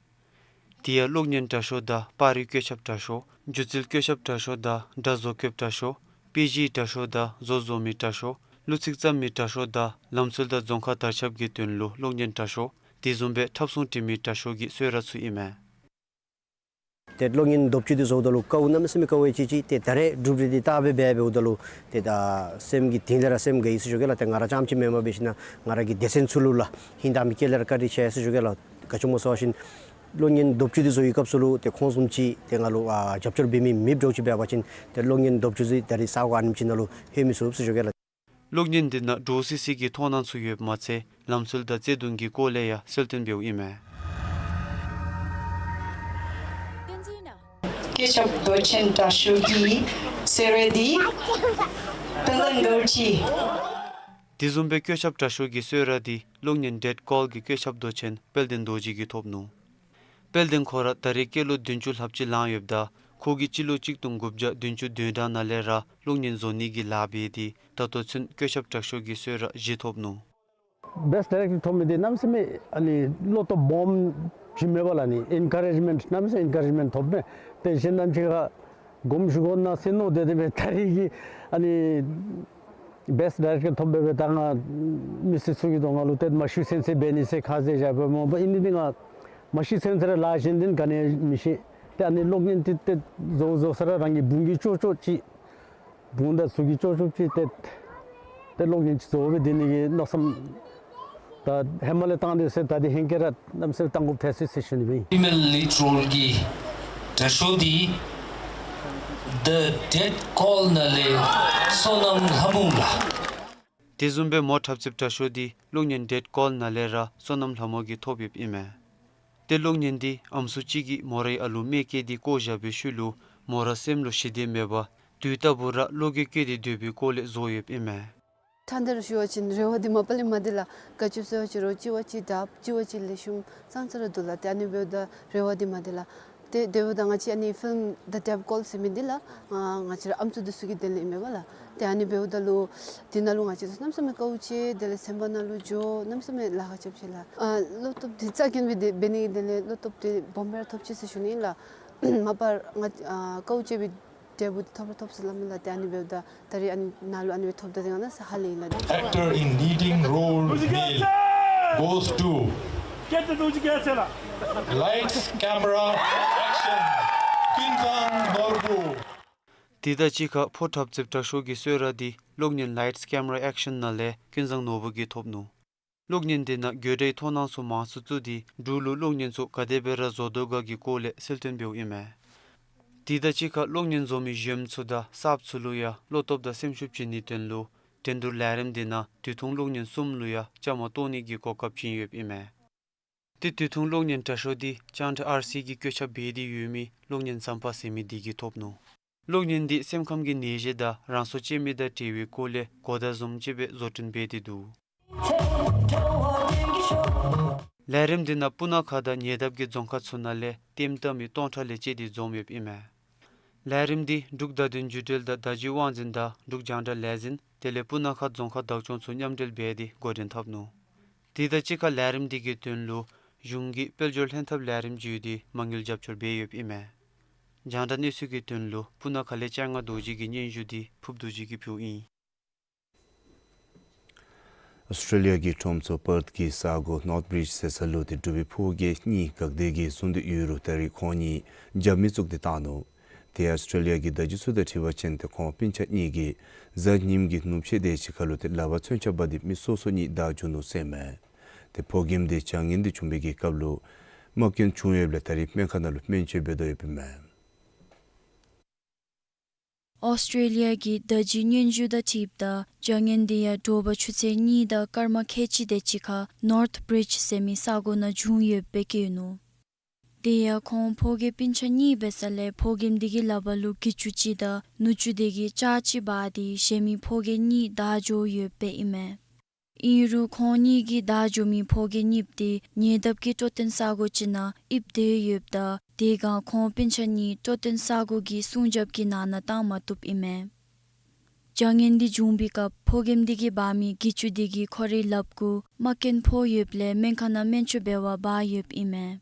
དེ་ཡང་གློག་བརྙན་དྲག་ཤོས་དང་པར་རིས་བཀོད་ཁྱབ་དྲག་ཤོས། སྒྱུ་རྩལ་བཀོད་ཁྱབ་དྲག་ཤོས་དང་སྒྲ་བཟོ་བཀོདཔ་དྲག་ཤོས། དཔེ་གཞི་དྲག་ཤོས་དང་བཟོ་བཟོ་མི་དྲག་ཤོས། གླུ་ཚིག་བརྩམ་མི་དྲག་ཤོས་དང་ལམ་སྲོལ་དང་རྫོང་ཁ་དར་ཁྱབ་ཀྱི་དོན་ལུ་གློག་བརྙན་དྲག་ཤོས། དེ་བཟུམ་སྦེ་འཁྲབ་གསུང་འབྲི་མི་དྲག་ཤོས་ཀྱི་གསོལ་རས་ཚུ་ཨིན་མས། ཏེ་གློག་བརྙན་དོབ་ཅུ་འདི་བཟོཝ་ད་ལུ་དཀའཝ་གནམ་མེད་ས་མེད་དཀའཝ་ཡོད་ཅི་ཅིག། ཏེ་ད་རེས་སྒྲུབ་རིས་འདི་བལྟ་སྦེ་འབད་འབདཝ་ད་ལུ་ཏེ་ད་སེམས་ཀྱི་གཏིང་ལས་ར་སེམས་དགའ་ཡི་ཟེར་ཞུ་གེ་ལགས། ཏེ་ང་ར་རྐྱངམ་ཅིག་མེན་པར་འབད་ཞིན་ན་ང་ར་གི་སྡེ་ཚན་ཚུ་ལུ་ལགས་ཧིང་དྭངས་མའི་དཀྱིལ་ལས་ར་བཀའ་དྲིན་ཆེ་ཟེར་ཞུ་གེ་ལགས། ག་ཅི་སྨོ་ཟེར་བ་ཅིན་གློག་བརྙན་དོབ་ཅུ་འདི་བཟོ་བའི་སྐབས་སུ་ལུ་ཏེ་ཁོང་བཟུམ་ཅིག་ཏེ་ང་ལུ་ཨ་རྒྱབ་སྐྱོར་འབད་མི་མེདཔ་འདྲཝ་ཅིག་འབད་བ་ཅིན་ཏེ་གློག་བརྙན་དོབ་ཅུ་འདི་ད་རེས་ས་གོ་ཨ་ནེམ་ཅིག་ནང་ལུ་ལྷོད་མི་ཚུགས་ཟེར་ཞུ་གེ་ལགས། གློག་བརྙན་འདི་ནང་འདྲོག་སི་སི་གི་མཐོང་སྣང་ཚུ་ཡོདཔ་མ་ཚད་ལམ་སྲོལ་དང་བརྩེ་གདུང་གི་སྐོར་ལས་ཡང་གསལ་སྟོན་འབདཝ་ཨིན་མས། བཀོད་ཁྱབ་མདོ་ཆེན་དྲག་ཤོས་ཀྱི་གསོལ་རས་འདི་དཔལ་ལྡན་རྡོ་རྗེ། དེ་བཟུམ་སྦེ་བཀོད་ཁྱབ་དྲག་ཤོས་ཀྱི་གསོལ་རས་འདི་གློག་བརྙན་ཌེཌ་ཀཱལ་གྱི་བཀོད་ཁྱབ་མདོ་ཆེན་དཔལ་ལྡན་རྡོ་རྗེ་གིས་ཐོབ་ནུག། དཔལ་ལྡན་ཁོ་ར་ད་རེས་སྐྱེས་ལོ་བདུན་ཅུ་ལྷགཔ་ཅིག་ལང་ཡོདཔ་ད་ཁོ་གིས་སྤྱི་ལོ་གཅིག་སྟོང་དགུ་བརྒྱ་བདུན་ཅུ་དོན་གྲངས་ནང་ལས་ར་གློག་བརྙན་བཟོ་ནི་གི་ལཱ་འབད་དེ་ད་ལྟོ་ཚུན་བཀོད་ཁྱབ་དྲག་ཤོས་ཀྱི་གསོལ་རས་བཞི་ཐོབ་ནུག། བེསཊ་ཌའི་རེཀ་ཊར་ཐོབ་མི་འདི་གནམ་མེད་ས་མེད་ཨ་ནི་བློ་སྟོབས་སྦོམ་ཅིག་མས་པ་ལགས། ཨ་ནི་ཨེན་ཀ་རེཇ་མེནཊ་གནམ་མེད་ས་མེད་ཨེན་ཀ་རེཇ་མེནཊ་ཐོབ་མས། ཏེ་གཞན་རྣམས་ཅིག་ཁར་དགོངསམ་ཞུ་དགོ་ན་ཟེར་མནོ་སྟེ་དེ་སྦེ་ད་རེས་ཀྱི་ཨ་ནི་བེསཊ་ཌའི་རེཀ་ཊར་ཐོབ་སྦེ་སྦེ་ད་ང་མི་སེར་ཚུ་གི་གདོང་ཁ་ལུ་ཏེ་མ་ཤི་ཚུན་ཚོད་འབད་ནི་ཟེར་ཁ་ཟས་བཞག་སྦེ་སྨོ། ཨིན་ཏེ་འདི་ང་མ་ཤི་ཚུན་ཚོད་ར་ལཱ་གཞན་དོན་ག་ནི་ཡང་མི་ཤེས། ཏེ་ཨ་ནི་གློག་བརྙན་འདི་ཏེ་བཟོ་བཟོ་ས་ར་རང་གི་བུང་གི་ཅོག་ཅོག་ཅིག་བུང་དང་ཚུ་གི་ཅོག་ཅོག་ཅིག་ཏེ་ཏེ་གློག་བརྙན་ཅིག་བཟོ་སྦེ་སྡོད་ནི་གི་མནོ་བསམ་ད་ཧེ་མ་ལས་བཏང་སྟེ་ཡོད་ཟེར། ད་འདི་ཧེང་སྐལ་ར་གནམ་མེད་ས་མེད་བཏང་དགོཔ་ཐལ་སོ་ཡི་ཟེར་ཞུ་ནི་སྦེ་ཨིན། ཕི་མེལ་ལིཌ་རོལ་གྱི་དྲག་ཤོས་འདི་The Dead Call ནང་ལས་བསོད་ནམས་ལྷ་མོ་ལགས། དེ་བཟུམ་སྦེ་མོ་འཁྲབ་རྩེདཔ་དྲག་ཤོས་འདི་གློག་བརྙན་ཌེཌ་ཀཱལ་ནང་ལས་ར་བསོད་ནམས་ལྷ་མོ་གིས་ཐོབ་ཡོདཔ་ཨིན་མས། ཏེ་གློག་བརྙན་འདི་ཨམ་སྲུ་ཅིག་གིས་མོ་རའི་ཨ་ལུ་རྨས་སྐྱེས་ཏེ་བཀོ་བཞག་པའི་ཤུལ་ལུ་མོ་ར་སེམས་ལུ་ཞི་བདེ་མེད་པར་དུས་རྟག་བུ་ར་གློག་གིས་བསྐྱོད་དེ་སྡོད་པའི་སྐོར་ལས་བཟོ་ཡོདཔ་ཨིན་མས། ཐད་ཀར་ཞུ་བ་ཅིན་རེ་བ་འདི་མ་པ་ལས་མང་སྟེ་ལགས། ག་ཅི་ཟེར་བ་ཅིན་རོགས་གཅིག་བ་གཅིག་དྲགཔ་གཅིག་བ་གཅིག་ལེགས་ཤོམ་ཙང་ཙ་ར་འདུག་ལགས། ཏེ་ཨ་ནི་འབདཝ་ད་རེ་བ་འདི་མང་སྟེ་ལགས། ཏེ་དེ་འབདཝ་ད་ང་བཅས་ཨ་ནི་ཕིལམ་The Dead Call ཟེར་མི་འདི་ལགས་ང་ང་བཅས་ར་ཨམ་སྲུ་འདི་ཚུ་གི་དོན་ལས་ཨིན་མས་པ་ལགས། ཏེ་ཨ་ནི་འབདཝ་ད་ལུ་འདི་ནང་ལུ་ང་བཅས་ཚུ་གནམ་མེད་ས་མེད་དཀའཝ་སྤྱད། དེ་ལས་སེམས་པ་ནང་ལུ་འགྱོ་གནམ་མེད་ས་མེད་ལཱ་ཁག་རྐྱབ་ཅི་ལགས། ཨ་བློ་སྟོབས་འདི་རྩ་འགེངས་སྦེ་འདི་འབད་ནི་གི་དོན་ལས་བློ་སྟོབས་འདི་སྦོམ་སྦེ་ར་ཐོབ་ཅི་ཟེར་ཞུ་ནི་ལགས། མ་པ་ང་ཨ་དཀའཝ་སྤྱད་པའི་འབྲས་བུ་འདི་ཐོབ་ར་ཐོབ་ཟེར་སླབ་མས་ལགས། ཏེ་ཨ་ནི་འབདཝ་ད་ད་རེས་ཨ་ནི་ནང་ལུ་ཨ་ནི་སྦེ་ཐོབ་ད་འདི་ང་ནང་ས་ཧ་ལས་ཨིན་ལགས། Actor in leading role male goes to Lights, Camera, Action, ཀུན་བཟང་ནོར་བུ། དེ་དང་གཅིག་ཁར་ཕོ་འཁྲབ་རྩེདཔ་དྲག་ཤོས་ཀྱི་གསོལ་རས་འདི་གློག་བརྙན་Lights, Camera, Action ནང་ལས་ཀུན་བཟང་ནོར་བུ་གིས་ཐོབ་ནུག། གློག་བརྙན་འདི་ནང་དགོད་བྲའི་མཐོང་སྣང་ཚུ་མང་སུ་བཙུགས་ཏེ་འབྲུག་ལུ་གློག་བརྙན་ཚུ་ག་དེ་སྦེ་ར་བཟོ་དོ་ག་གི་སྐོར་ལས་གསལ་སྟོན་འབདཝ་ཨིན་མས། དེ་དང་གཅིག་ཁར་གློག་བརྙན་བཟོ་མི་གཞོནམ་ཚུ་དང་གསརཔ་ཚུ་ལུ་ཡང་བློ་སྟོབས་དང་སེམས་ཤུགས་བྱིན་ནིའི་དོན་ལུ་འགྲན་བསྡུར་ལས་རིམ་འདི་ནང་དུས་ཐུང་གློག་བརྙན་གསུམ་ལུ་ཡང་བཅའ་མར་གཏོགས་ནི་གི་གོ་སྐབས་བྱིན་ཡོདཔ་ཨིན་མས། ཏེ་དུས་ཐུང་གློག་བརྙན་དྲག་ཤོས་འདི་ཅང་ཏེ་ཨར་སི་གིས་བཀོད་ཁྱབ་འབད་དེ་ཡོད་མི་གློག་བརྙན་ཟམ་པ་ཟེར་མི་འདི་གིས་ཐོབ་ནུག། གློག་བརྙན་འདི་སེམས་ཁམས་ཀྱི་ནད་གཞི་དང་རང་སྲོག་བཅད་མི་དང་འབྲེལ་བའི་སྐོར་ལས་གོ་བརྡ་བཟུམ་ཅིག་སྦེ་བཟོ་སྐྲུན་འབད་དེ་འདུག། ལས་རིམ་འདི་ནང་སྤུ་ན་ཁ་དང་ཉེ་འདབས་ཀྱི་རྫོང་ཁག་ཚུ་ནང་ལས་ལྟདམོ་བལྟ་མི་སྟོང་ཕྲག་ལས་བཅད་དེ་འཛོམས་ཡོདཔ་ཨིན་མས། ལས་རིམ་འདི་འབྲུག་བརྡ་དོན་བརྒྱུད་འབྲེལ་དང་བརྡ་བརྒྱུད་དབང་འཛིན་དང་འབྲུག་རྒྱང་བསྒྲགས་ལས་འཛིན་དེ་ལས་སྤུ་ན་ཁ་རྫོང་ཁག་བདག་སྐྱོང་ཚུ་མཉམ་འབྲེལ་འབད་དེ་འགོ་འདྲེན་འཐབ་ནུག། དེ་དང་གཅིག་ཁར་ལས་རིམ་འདི་གི་དོན་ལུ་གཞུང་གིས་དཔལ་འབྱོར་ལྷན་ཐབས་ལས་རིམ་བརྒྱུད་དེ་མ་དངུལ་རྒྱབ་སྐྱོར་འབད་ཡོདཔ་ཨིན་མས། རྒྱང་བསྒྲགས་གནས་ཚུལ་གྱི་དོན་ལུ་སྤུ་ན་ཁ་ལས་ལྕང་ང་རྡོ་རྗེ་གི་སྙན་ཞུ་འདི་ཕུབ་རྡོ་རྗེ་གིས་ཕུལཝ་ཨིན། ཨོསི་ཊྲེ་ལི་ཡ་གི་ཁྲོམ་ཚོགས་པརཐ་གི་ས་གོ་ནོརཐ་བིརིཇ་ཟེར་ས་ལུ་ཏེ་འབྲུག་པའི་ཕོ་རྒས་གཉིས་དགག་སྡེ་གིས་བཟུང་སྟེ་ཡོད་རུང་ད་རེས་ཁོང་གཉིས་རྒྱབ་མི་བཙུགས་ཏེ་བཏང་ནུག། ཏེ་ཨོསི་ཊྲེ་ལི་ཡ་གི་བརྡ་བརྒྱུད་ཚུ་དང་འཁྲིལ་བ་ཅིན་ཏེ་ཁོང་སྤུན་ཆ་གཉིས་ཀྱིས་གཟའ་ཉིམ་གི་ནུབ་ཕྱེད་དེ་ཅིག་ཁར་ལུ་ཏེ་ལག་པར་མཚོན་ཆ་འབག་སྟེ་མི་སོ་སོ་གཉིས་བདའ་འགྱོ་ནུག་ཟེར་མས། ཏེ་ཕོ་རྒནམ་འདི་བྱ་ངན་འདི་བྱུང་བའི་གི་སྐབས་ལུ་རྨ་སྐྱོན་བྱུང་ཡོདཔ་ལས་ད་རེས་སྨན་ཁང་ནང་ལུ་སྨན་བཅོས་འབད་དོ་ཡོདཔ་ཨིན་མས། ཨོསི་ཊྲེ་ལི་ཡ་གི་བརྡ་བརྒྱུད་སྙན་ཞུ་དང་འཁྲིལཝ་ད་བྱ་ངན་འདི་ཡང་དྲོ་པ་ཆུ་ཚོད་གཉིས་དང་སྐར་མ་ཁལ་གཅིག་དེ་ཅིག་ཁར་ནོརཐ་བིརིཇ་ཟེར་མི་ས་གོ་ནང་བྱུང་ཡོདཔ་སྦེ་བཀོད་ནུག། དེ་ཡང་ཁོང་ཕོ་རྒས་སྤུན་ཆ་གཉིས་འབད་ས་ལས་ཕོ་རྒནམ་འདི་གི་ལག་པར་ལུ་གྱི་ཅུ་ཅིག་དང་ནུ་ཅུ་དེ་གིས་ལྕགས་ཅིག་འབག་སྟེ་གཞན་མི་ཕོ་རྒས་གཉིས་བདའ་འགྱོ་ཡོདཔ་སྦེ་ཨིན་མས། ཨིན་རུང་ཁོང་གཉིས་ཀྱིས་བདའ་འགྱོ་མི་ཕོ་རྒས་གཉིསཔོ་དེ་ཉེ་འདབས་ཀྱི་སྤྲོ་སྟོན་ས་གོ་ཅིག་ནང་ཡིབ་སྡོད་ཡོདཔ་ད་དེ་སྒང་ཁོང་སྤུན་ཆ་གཉིས་སྤྲོ་སྟོན་ས་གོ་གི་སྲུང་རྒྱབ་ཀྱི་ནང་ན་བཏང་མ་བཏུབ་ཨིན་མས། བྱ་ངན་འདི་བྱུང་བའི་སྐབས་ཕོ་རྒནམ་འདི་གིས་འབག་མི་གྱི་ཅུ་དེ་གིས་ཁོ་རའི་ལགཔ་གུ་རྨ་སྐྱོན་ཕོག་ཡོདཔ་ལས་སྨན་ཁང་ནང་སྨན་བཅོས་འབད་བར་འབག་ཡོདཔ་ཨིན་མས།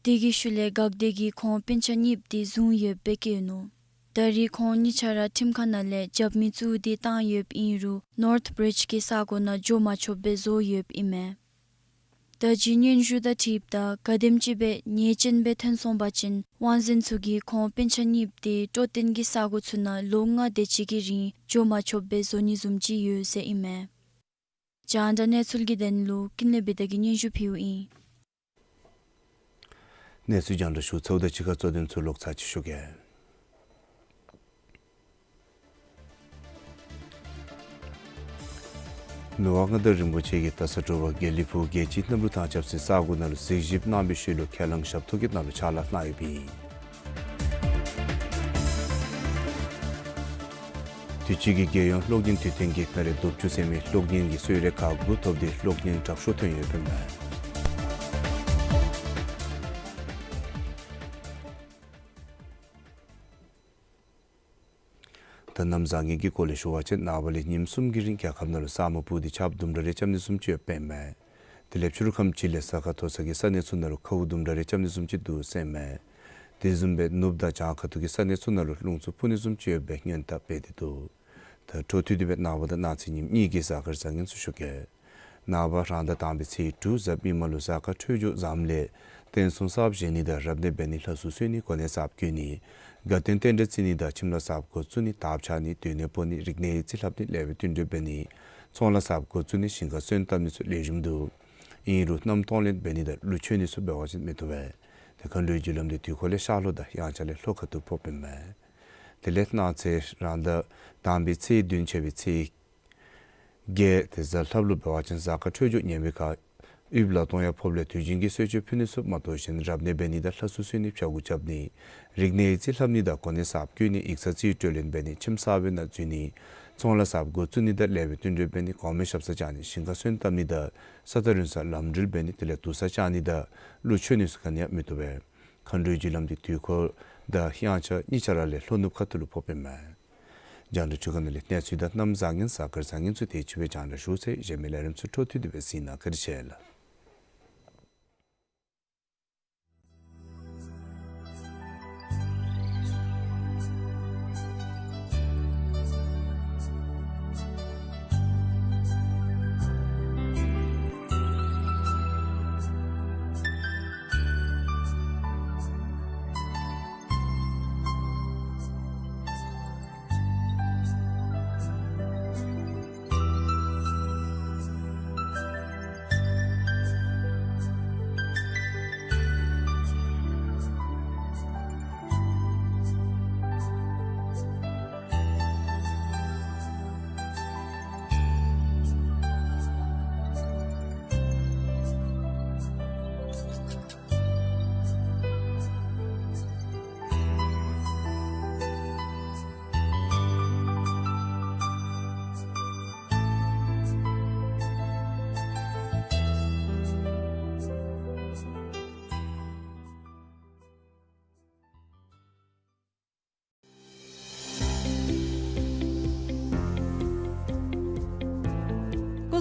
དེ་གི་ཤུལ་ལས་དགག་སྡེ་གིས་ཁོང་སྤུན་ཆ་གཉིསཔོ་དེ་བཟུང་ཡོདཔ་སྦེ་བཀོད་ནུག། ད་རེས་ཁོང་གཉིས་ཆ་ར་ཁྲིམས་ཁང་ནང་ལས་རྒྱབ་མི་བཙུགས་ཏེ་བཏང་ཡོདཔ་ཨིན་རུང་ནོརཐ་བིརིཇ་གི་ས་གོ་ནང་འགྱོ་མ་ཆོགཔ་སྦེ་བཟོ་ཡོདཔ་ཨིན་མས། ད་ཅི་སྙན་ཞུ་དང་འཁྲིལཝ་ད་ག་དེམ་ཅིག་སྦེ་ཉེས་ཅན་སྦེ་ཐོན་སོང་པ་ཅིན་དབང་འཛིན་ཚུ་གིས་ཁོང་སྤུན་ཆ་གཉིསཔོ་དེ་སྤྲོ་བསྟེན་གྱི་ས་གོ་ཚུ་ནང་ལོ་ལྔ་དེ་ཅིག་གི་རིང་འགྱོ་མ་ཆོགཔ་སྦེ་བཟོ་ནི་བཟུམ་ཅིག་ཡོད་ཟེར་ཨིན་མས། རྒྱང་བསྒྲགས་གནས་ཚུལ་གྱི་དོན་ལུ་ཀུན་ལེགས་བི་དྷ་གིས་སྙན་ཞུ་ཕུལཝ་ཨིན། གནས་ཚུལ་རྒྱང་བསྒྲགས་ཞུ་ཚརཝ་ད་ཕྱི་ཁ་གཙོ་དོན་ཚུ་ལོག་ཚར་ཅིག་ཞུ་གེ། མི་དབང་མངའ་བདག་རིན་པོ་ཆེ་གིས་ད་ས་དྲོ་པ་དགེ་ལེགས་ཕུག་རྒྱལ་སྤྱིའི་གནམ་གྲུ་ཐང་ཆབ་སྲིད་ས་གོ་ནང་ལུ་གཟིགས་ཞིབ་གནང་བའི་ཤུལ་ལུ་ཁས་བླངས་ཞབས་ཏོག་གི་ནང་ལུ་ཕྱག་ལཱ་གནང་ཡོདཔ་ཨིན། དུས་ཅི་གི་རྒྱལ་ཡོངས་གློག་བརྙན་དུས་སྟོན་གྱིས་ད་རེས་དུབ་ཆུ་ཟེར་མི་གློག་བརྙན་གྱི་གསོལ་རས་ཁག་དགུ་ཐོབ་སྟེ་གློག་བརྙན་དྲག་ཤོས་ཐོན་ཡོདཔ་ཨིན་མས། ད་གནམ་བཟང་ངན་གྱི་སྐོར་ལས་ཞུ་བ་ཅིན་ནངས་པ་ལས་ཉིནམ་གསུམ་གྱི་རིང་རྒྱལ་ཁབ་ནང་ལུ་ས་སྨུག་སྤུབས་ཏེ་ཆརཔ་དུམ་གྲ་རེ་རྐྱབ་ནི་བཟུམ་ཅིག་ཡོདཔ་ཨིན་མས། དེ་ལས་ཕྱི་རུ་ཁམས་ཅིག་ལས་ས་ཁ་མཐོ་ས་གི་ས་གནས་ཚུ་ནང་ལུ་ཁཝ་དུམ་གྲ་རེ་རྐྱབ་ནི་བཟུམ་ཅིག་འདུག་ཟེར་ཨིན་མས། དེ་བཟུམ་སྦེ་ནུབ་དང་བྱང་ཁ་ཐུག་གི་ས་གནས་ཚུ་ནང་ལུ་རླུང་འཚུབ་འཕུ་ནི་བཟུམ་ཅིག་ཡོདཔ་སྦེ་སྔོན་བརྡ་སྤེལ་ཏེ་འདུག། ད་འཕྲོ་མཐུད་དེ་སྦེ་ནངས་པ་དང་གནངས་ཚེ་ཉིནམ་གཉིས་ཀྱི་གཟའ་སྐར་བཟང་ངན་ཚུ་ཞུ་གེ། ནངས་པ་རང་ཟླ་དང་པའི་ཚེས་དྲུག་གཟའ་མིག་དམར་ལུ་གཟའ་སྐར་འཕྲོད་སྦྱོར་བཟངམ་ལས་རྟེན་གསུམ་གསརཔ་བཞེངས་ནི་དང་རབ་གནས་འབད་ནི་ལྷ་གསོལ་གསོལ་ནི་གོ་གནས་གསརཔ་བསྐོ་ནི། དགའ་སྟོན་རྟེན་འབྲེལ་བརྩི་ནི་དང་ཁྱིམ་ལྷ་གསརཔ་འགོ་བཙུགས་ནི། དར་འཕྱར་ནི། སྡོད་གནས་སྤོ་ནི། རིག་གནས་ཡིག་རྩིས་ལྷབ་ནི། ལེགས་པའི་བསྟུན་གྲོས་འབད་ནི། ཚོང་ལཱ་གསརཔ་འགོ་བཙུགས་ནི། ཞིང་ཁ་སོན་བཏབ་ནི་ཚུ་ལེགས་ཤོམ་འདུག། ཨིན་རུང་མནའམ་གཏོང་ལེན་འབད་ནི་དང་ཀླུ་མཆོད་ནི་ཚུ་འབད་བ་ཅིན་མི་བཏུབ་པས། དེ་མཁའ་འགྲོའི་རྒྱུ་ལམ་འདི་དུས་འཁོར་ལས་ཤར་ལྷོ་དང་དབྱངས་འཆར་ལས་ལྷོ་ཁ་ཐུག་ཕོགཔ་ཨིན་མས། དེ་ལས་གནངས་ཚེ་རང་ཟླ་དང་པའི་ཚེས་བདུན་ཆད་པའི་ཚེས་བརྒྱད་དེ་གཟའ་ལྷགཔ་ལུ་འབད་བ་ཅིན་གཟའ་སྐར་འཕྲོད་སྦྱོར་ངན་པའི་ཁར་དབུལ་ལ་གཏོང་ཡང་ཕོགཔ་ལས་དུས་རྒྱུན་གྱི་གསོལ་མཆོད་ཕུལ་ནི་ཚུ་མ་གཏོགས་གཞན་རབ་གནས་འབད་ནི་དང་ལྷ་གསོལ་གསོལ་ནི་ཕྱྭ་འགུགས་རྐྱབ་ནི། རིག་གནས་ཡིག་རྩིས་ལྷབ་ནི་དང་གོ་གནས་གསརཔ་བསྐོ་ནི། ཡིག་ཚང་རྩིས་སྤྲོད་ལེན་འབད་ནི། ཁྱིམ་གསར་པའི་ནང་འཛུལ་ནི། ཚོང་ལཱ་གསརཔ་འགོ་བཙུགས་ནི་དང་ལེགས་པའི་བསྟུན་གྲོས་འབད་ནི། གོང་མའི་ཞབས་སར་བཅར་ནི། ཞིང་ཁ་སོན་བཏབ་ནི་དང་ས་ཐག་རིང་སར་ལམ་འགྲུལ་འབད་ནི། དེ་ལས་དུར་ས་བཅག་ནི་དང་ཀླུ་མཆོད་ནི་ཚུ་ག་ནི་ཡང་མི་བཏུབ་པས། མཁའ་འགྲོའི་རྒྱུ་ལམ་འདི་དུས་འཁོར་དང་དབྱངས་འཆར་གཉིས་ཆ་ར་ལས་ལྷོ་ནུབ་ཁ་ཐུག་ལུ་ཕོགཔ་ཨིན་མས། རྒྱང་བསྒྲགས་འཕྲུལ་ཁང་ནང་ལས་གནས་ཚུལ་དང་གནམ་བཟང་ངན་གཟའ་སྐར་བཟང་ངན་ཚུ་དེ་ཅིག་སྦེ་རྒྱང་བསྒྲགས་ཞུ་ཚར་ཡི། གཞན་མི་ལས་རིམ་ཚུ་འཕྲོ་མཐུད་དེ་སྦེ་གཟིགས་གནང་། བཀའ་དྲིན་ཆེ་ལགས།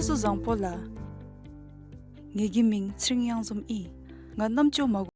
སྐུ་གཟུགས་བཟང་པོ་ལགས། ངེ་གི་མིང་ཚེ་རིང་གཡང་འཛོམས་ཨིན། ང་རྣམ་ཅོ་མ་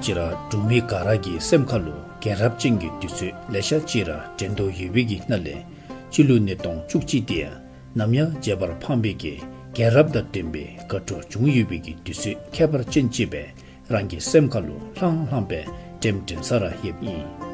ང་བཅས་ར་འབྲུག་མི་ག་ར་གི་སེམས་ཁ་ལུ་རྒྱལ་རབས་ཅན་གྱི་དུས་ཚོད་ལེ་ཤ་ཅིག་ར་དྲན་དོ་ཡོད་པའི་གི་ནང་ལས་སྤྱི་ལོ་ཉིས་སྟོང་བཅུ་གཅིག་དེ་ཡང་ནམ་ཡང་བརྗེད་པར་ཕངས་པའི་གི་རྒྱལ་རབས་དང་ལྡན་པའི་དགའ་སྤྲོ་བྱུང་ཡོད་པའི་གི་དུས་ཚོད་ཁྱད་པར་ཅན་ཅིག་སྦེ་རང་གི་སེམས་ཁ་ལུ་ལྷང་ལྷང་སྦེ་དྲན་དྲན་ས་ར་ཡོདཔ་ཨིན།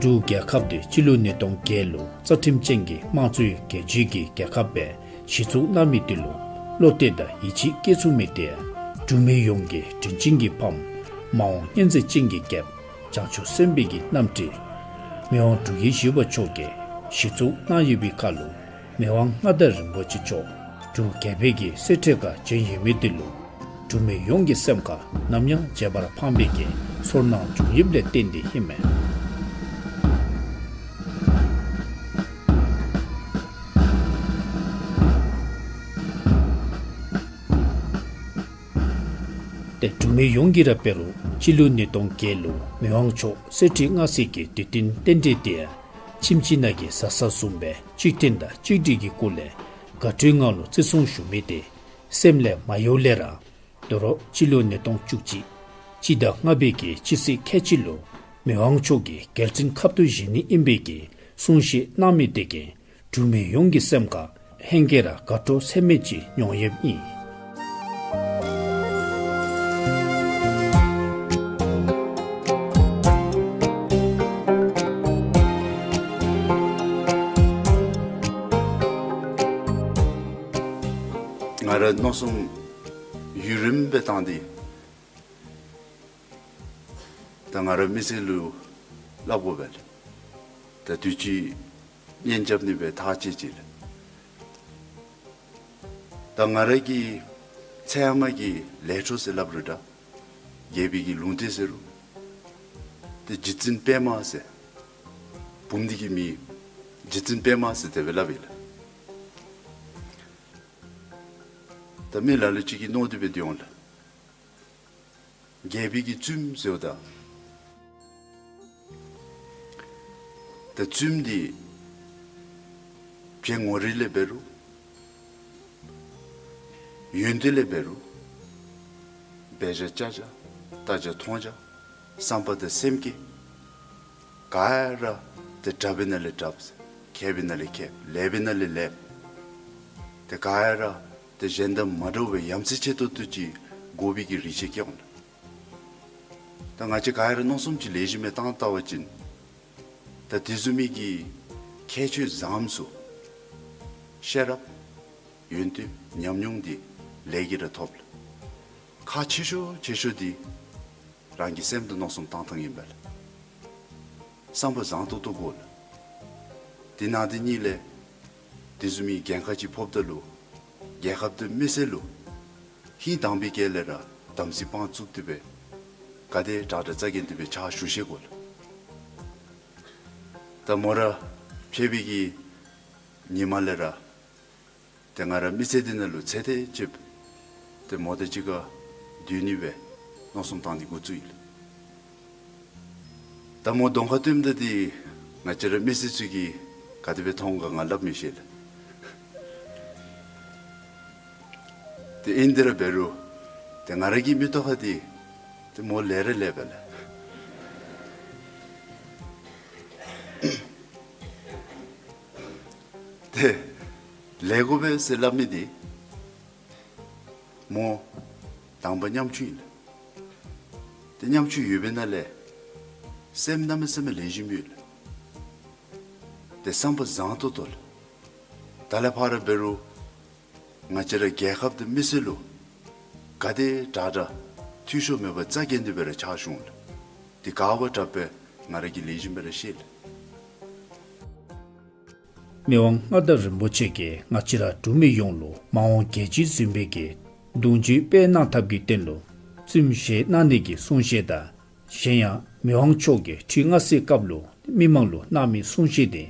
འབྲུག་རྒྱལ་ཁབ་དེ་སྤྱི་ལོ་ཉིས་སྟོང་བརྒྱད་ལུ་རྩ་ཁྲིམས་ཅན་གྱི་དམངས་གཙོའི་རྒྱལ་སྤྱིའི་གི་རྒྱལ་ཁབ་སྦེ་གཞི་བཙུགས་གནང་མི་དེ་ལུ་བློ་གཏད་དང་ཡིད་ཆེས་བསྐྱེད་ཚུགས་མི་དེ་འབྲུག་མི་ཡོངས་ཀྱི་དྲིན་ཅན་གྱི་ཕམ་མ་འོངས་སྙིང་རྗེ་ཅན་གྱི་རྒྱལཔོ་བྱང་ཆུབ་སེམས་དཔའི་གི་རྣམ་སྤྲུལ་མི་དབང་འབྲུག་རྒྱལ་བཞི་པ་མཆོག་གིས་གཞི་བཙུགས་གནང་ཡོད་པའི་ཁར་ལུ་མི་དབང་མངའ་བདག་རིན་པོ་ཆེ་མཆོག་འབྲུག་རྒྱལ་པོའི་གི་གསེར་ཁྲི་ཁར་བྱོན་ཡོད་མི་དེ་ལུ་འབྲུག་མི་ཡོངས་ཀྱི་སེམས་ཁར་ནམ་ཡང་བརྗེད་པར་ཕངས་པའི་གི་ཚོར་སྣང་བྱུང་ཡོདཔ་ལས་བརྟེན་ཏེ་ཨིན་མས། ཏེ་འབྲུག་མི་ཡོངས་ཀྱིས་ར་འབད་རུང་སྤྱི་ལོ་ཉིས་སྟོང་བརྒྱད་ལུ་མི་དབང་མཆོག་གསེར་ཁྲི་མངའ་གསོལ་གྱི་དུས་སྟོན་རྟེན་འབྲེལ་དེ་ཡང་ཁྱིམ་གཅིག་ནང་གི་བཟའ་ཚང་བཟུམ་སྦེ་གཅིག་མཐུན་དང་གཅིག་སྒྲིལ་གྱི་སྒོ་ལས་དགའ་སྤྲོའི་ངང་ལུ་བརྩི་སྲུང་ཞུ་མི་དེ་སེམས་ལས་མ་གཡོ་ལས་ར། དོ་རུང་སྤྱི་ལོ་ཉིས་སྟོང་བཅུ་གཅིག་སྤྱི་ཟླ་ལྔ་པའི་གི་སྤྱི་ཚེས་ཁལ་གཅིག་ལུ་མི་དབང་མཆོག་གིས་རྒྱལ་བཙུན་ཁབ་ཏུ་བཞེས་ནི་ཨིན་པའི་གི་གསུང་བཤད་གནང་མི་དེ་གིས་འབྲུག་མི་ཡོངས་ཀྱི་སེམས་ཁར་ཧེང་སྐལ་ར་དགའ་སྤྲོ་ཚད་མེད་ཅིག་མྱོང་ཡོདཔ་ཨིན། ང་ར་མནོ་བསམ་ཡུན་རིངམོ་སྦེ་བཏང་སྟེ་ད་ང་ར་མི་སེར་ལུ་སླབ་དགོ་པས་ལགས། ད་དུས་ཅི་གཉེན་རྐྱབ་ནི་སྦེ་ཐག་བཅད་ཅི་ལགས། ད་ང་ར་གི་ཚེ་ཧེ་མ་གི་ལས་འཕྲོ་ཟེར་སླབ་རུང་འདྲ། རྒྱལ་པོའི་གི་ལུང་བསྟན་ཟེར་རུང་ཏེ་རྗེ་བཙུན་པདྨ་ཟེར་བུམོ་འདི་གི་མིང་རྗེ་བཙུན་པདྨ་ཟེར་དེ་སྦེ་སླབ་ཨིན་ལགས། ད་མི་ལ་ལུ་ཅིག་གིས་མནོ་སྟེ་སྦེ་སྡོད་འོང་ལགས། རྒྱལ་པོའི་གི་བཙུནམོ་ཟེརཝ་ད་ད་བཙུནམོ་འདི་བྱད་ངོ་རིས་ལས་འབད་རུང་ཡོན་ཏན་ལས་འབད་རུང་འབད་བཞག་བྱ་བཞག་ལྟ་བྱ་མཐོང་བྱ་བསམ་པ་དང་སེམས་བསྐྱེད་ག་ར་ཏེ་དྲག་པའི་ནང་ལས་དྲགཔ་མཁས་པའི་ནང་ལས་མཁསཔ་ལེགས་པའི་ནང་ལས་ལེགསཔ་ཏེ་ག་ར་ཏེ་གཞན་དང་མ་འདྲཝ་སྦེ་ཡ་མཚན་ཆེ་ཏོག་ཏོ་ཅིག་དགོ་པའི་གི་རིགས་ཅིག་སྐྱེ་འོང་ལགས། ད་ང་བཅས་ག་ར་མནོ་བསམ་ཅིག་ལེགས་ཤོམ་སྦེ་བཏང་བལྟ་བ་ཅིན་ད་དེ་བཟུམ་མའི་གི་ཁྱད་ཆོས་བཟངམ་ཚུ་ཤེས་རབ་ཡོན་ཏན་ཉམས་མྱོང་འདི་ལས་ཀྱིས་ར་ཐོབ་ལགས། ཁག་ཆེ་ཤོས་ཆེ་ཤོས་འདི་རང་གི་སེམས་དང་མནོ་བསམ་བཏང་ཐངས་ཨིན་པས་ལགས། བསམ་པ་བཟང་ཏོག་ཏོ་དགོ་ལགས། དེ་ནང་དེ་གཉིས་ལས་དེ་བཟུམ་མའི་འགན་ཁག་ཅིག་ཕོགཔ་ད་ལུ་རྒྱལ་ཁབ་དང་མི་སེར་ལུ་ཧིང་དྭངས་པའི་དཀྱིལ་ལས་ར་དམ་ཚིག་དཔང་བཙུགས་ཏེ་སྦེ་ག་དེ་དྲག་དྲག་རྩ་འགེངས་ཏེ་སྦེ་ཕྱག་ཞུ་ཤེས་དགོ་ལགས། ད་མོ་ར་ཕྱད་པའི་གི་ཉིནམ་ལས་ར་ཏེ་ང་ར་མི་ཚེ་འདི་ནང་ལུ་ཚེ་འདི་ཅིག་ཏེ་མོ་དང་གཅིག་ཁར་སྡོད་ནི་སྦེ་མནོ་བསམ་བཏང་ནི་འགོ་བཙུགས་ཡི་ལགས། ད་མོ་གདོང་ཁར་སྟོནམ་ད་འདི་ང་བཅས་ར་མི་སེར་ཚུ་གིས་ག་དེ་སྦེ་མཐོང་ག་ང་སླབ་མི་ཤེས་ལགས། ཏེ་ཨིན་དེ་ར་འབད་རུང་ཏེ་ང་ར་གི་མིག་ཏོ་ཁར་འདི་ཏེ་མོ་ལེགས་ར་ལེགསཔ་ལགས། ཏེ་ལེགས་དགོ་པས་ཟེར་སླབ་མི་འདི་མོ་དང་པ་ཉམ་ཆུང་ཨིན་ལགས། ཏེ་ཉམ་ཆུང་ཡོད་པའི་ནང་ལས་སེམས་གནམ་མེད་ས་མེད་ལེགས་ཤོམ་ཡོད་ལགས། ཏེ་བསམ་པ་བཟང་ཏོག་ཏོ་ལགས། ད་ལས་ཕར་འབད་རུང་ང་བཅས་ར་རྒྱལ་ཁབ་དང་མི་སེར་ལུ་ག་དེ་དྲག་དྲག་འཐུས་ཤོར་མེད་པར་རྩ་འགེངས་ཏེ་སྦེ་ར་ཕྱག་ཞུ་འོང་ལགས། དེ་ག་བ་དྲག་པས་ང་ར་གིས་ལེགས་ཤོམ་སྦེ་ར་ཤེས་ལགས། མི་དབང་མངའ་བདག་རིན་པོ་ཆེ་གིས་ང་བཅས་ར་འབྲུག་མི་ཡོངས་ལུ་མ་འོངས་རྒྱལ་སྤྱི་འཛིན་པའི་གི་གདུང་རྒྱུད་སྤེལ་གནང་ཐབས་ཀྱི་དོན་ལུ་བཙུནམོ་བཞེས་གནང་ནི་གི་གསུང་བཤད་དང་གཞན་ཡང་མི་དབང་མཆོག་གིས་ཁྲི་མངའ་གསོལ་སྐབས་ལུ་མི་མང་ལུ་གནང་མི་གསུང་བཤད་དེ་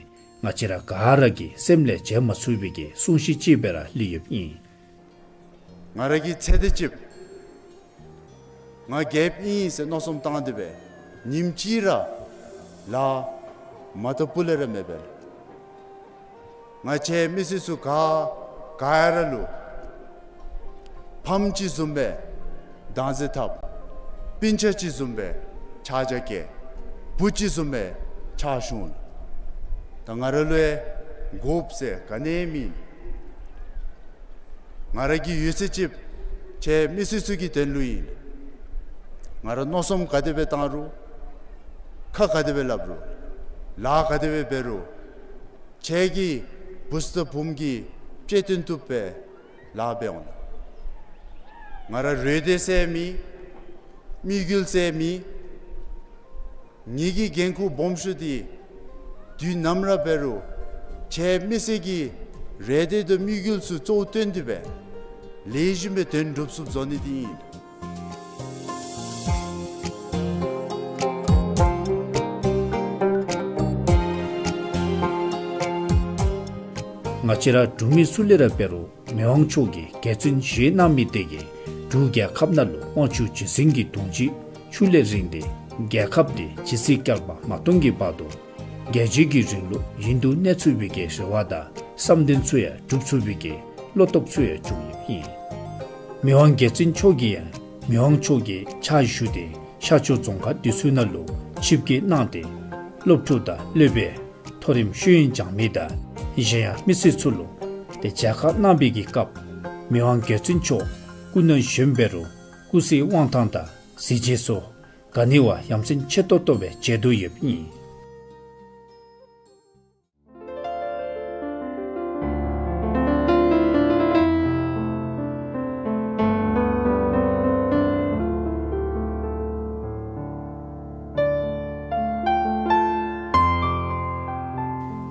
ང་བཅས་ར་ག་ར་གི་སེམས་ལས་བརྗེད་མ་ཚུགས་པའི་གི་གསུང་བཤད་ཅིག་སྦེ་ར་ལུས་ཡོདཔ་ཨིན། ང་ར་གིས་ཚེ་འདི་ཅིག་ང་རྒྱལཔོ་ཨིན་ཟེར་མནོ་བསམ་བཏང་སྟེ་སྦེ་ཉིནམ་གཅིག་ར་ལཱ་མ་བཏབ་པ་ལས་ར་མེད་པས། ང་བཅས་མི་སེར་ཚུ་ག་ག་ཡ་ར་ལུ་ཕམ་ཅིག་བཟུམ་སྦེ་བདག་འཛིན་འཐབ། སྤུན་ཆ་ཅིག་བཟུམ་སྦེ་ཕྱག་རྒྱ་བསྐྱེད། བུ་ཅིག་བཟུམ་སྦེ་ཕྱག་ཞུ་ནུག། ད་ང་ར་ལུ་ཡང་དགོཔ་ཟེར་ག་ནི་ཡང་མེད། ང་ར་གི་ཡོད་ཚད་ཅིག་ཁྱེད་མི་སེར་ཚུ་གི་དོན་ལུ་ཨིན། ང་ར་མནོ་བསམ་ག་དེ་སྦེ་བཏང་རུང་། ཁ་ག་དེ་སྦེ་སླབ་རུང་། ལཱ་ག་དེ་སྦེ་འབད་རུང་། ཁྱེད་ཀྱི་བུ་ཚ་བུམོ་གི་གཅེས་འཐུས་བཏུབ་སྦེ་ལཱ་འབད་འོང་། ང་ར་རོགས་འདྲ་ཟེར་མེད། དམིགས་ཡུལ་ཟེར་མེད། ངེ་གི་འགན་ཁུར་སྦོམ་ཤོས་འདི་དུས་ནམ་ར་འབད་རུང་ཁྱེད་མི་སེར་གྱི་རེ་འདོད་དང་དམིགས་ཡུལ་ཚུ་གཙོ་བོར་བཏོན་ཏེ་སྦེ་ལེགས་ཤོམ་སྦེ་དོན་འགྲུབ་ཚུགསཔ་བཟོ་ནི་འདི་ཨིན། ང་བཅས་ར་འབྲུག་མི་སུ་ལས་ར་འབད་རུང་མི་དབང་མཆོག་གིས་རྒྱལ་བཙུན་བཞེས་གནང་མི་དེ་གིས་འབྲུག་རྒྱལ་ཁབ་ནང་ལུ་དབང་ཕྱུག་རྗེ་བཙུན་གྱི་གདུང་རྒྱུད་ཕྱུག་ལས་རིང་སྟེ་རྒྱལ་ཁབ་འདི་ཇི་སྲིད་བསྐལ་པ་མ་སྟོང་གི་བར་དུ་རྒྱལ་བརྒྱུད་ཀྱི་རིང་ལུགས་ཡུན་དུ་གནས་ཚུགས་པའི་གི་རེ་བ་དང་བསམ་དོན་ཚུ་ཡང་འགྲུབ་ཚུགས་པའི་གི་བློ་སྟོབས་ཚུ་ཡང་བྱུང་ཡོདཔ་ཨིན། མི་དབང་རྒྱལ་བཙུན་མཆོག་གིས་ཡང་མི་དབང་མཆོག་གི་ཕྱག་ཞུ་སྟེ་ཤར་ཕྱོགས་རྫོང་ཁག་འདི་ཚུ་ནང་ལུ་ཆིབས་བསྐྱོད་གནང་སྟེ་སློབ་ཕྲུག་དང་སློབ་དཔོན་མཐོ་རིམ་ཤེས་ཡོན་སྦྱང་མི་དང་གཞན་ཡང་མི་སེར་ཚུ་ལུ་ཏེ་མཇལ་ཁ་གནང་བའི་གི་སྐབས་མི་དབང་རྒྱལ་བཙུན་མཆོག་སྐུ་ན་གཞོནམ་འབད་རུང་སྐུ་ཚེའི་དབང་ཐང་དང་གཟི་བརྗིད་སོགས་ག་ནི་བ་ཡ་མཚན་ཆེ་ཏོག་ཏོ་སྦེ་མཇལ་དོ་ཡོདཔ་ཨིན།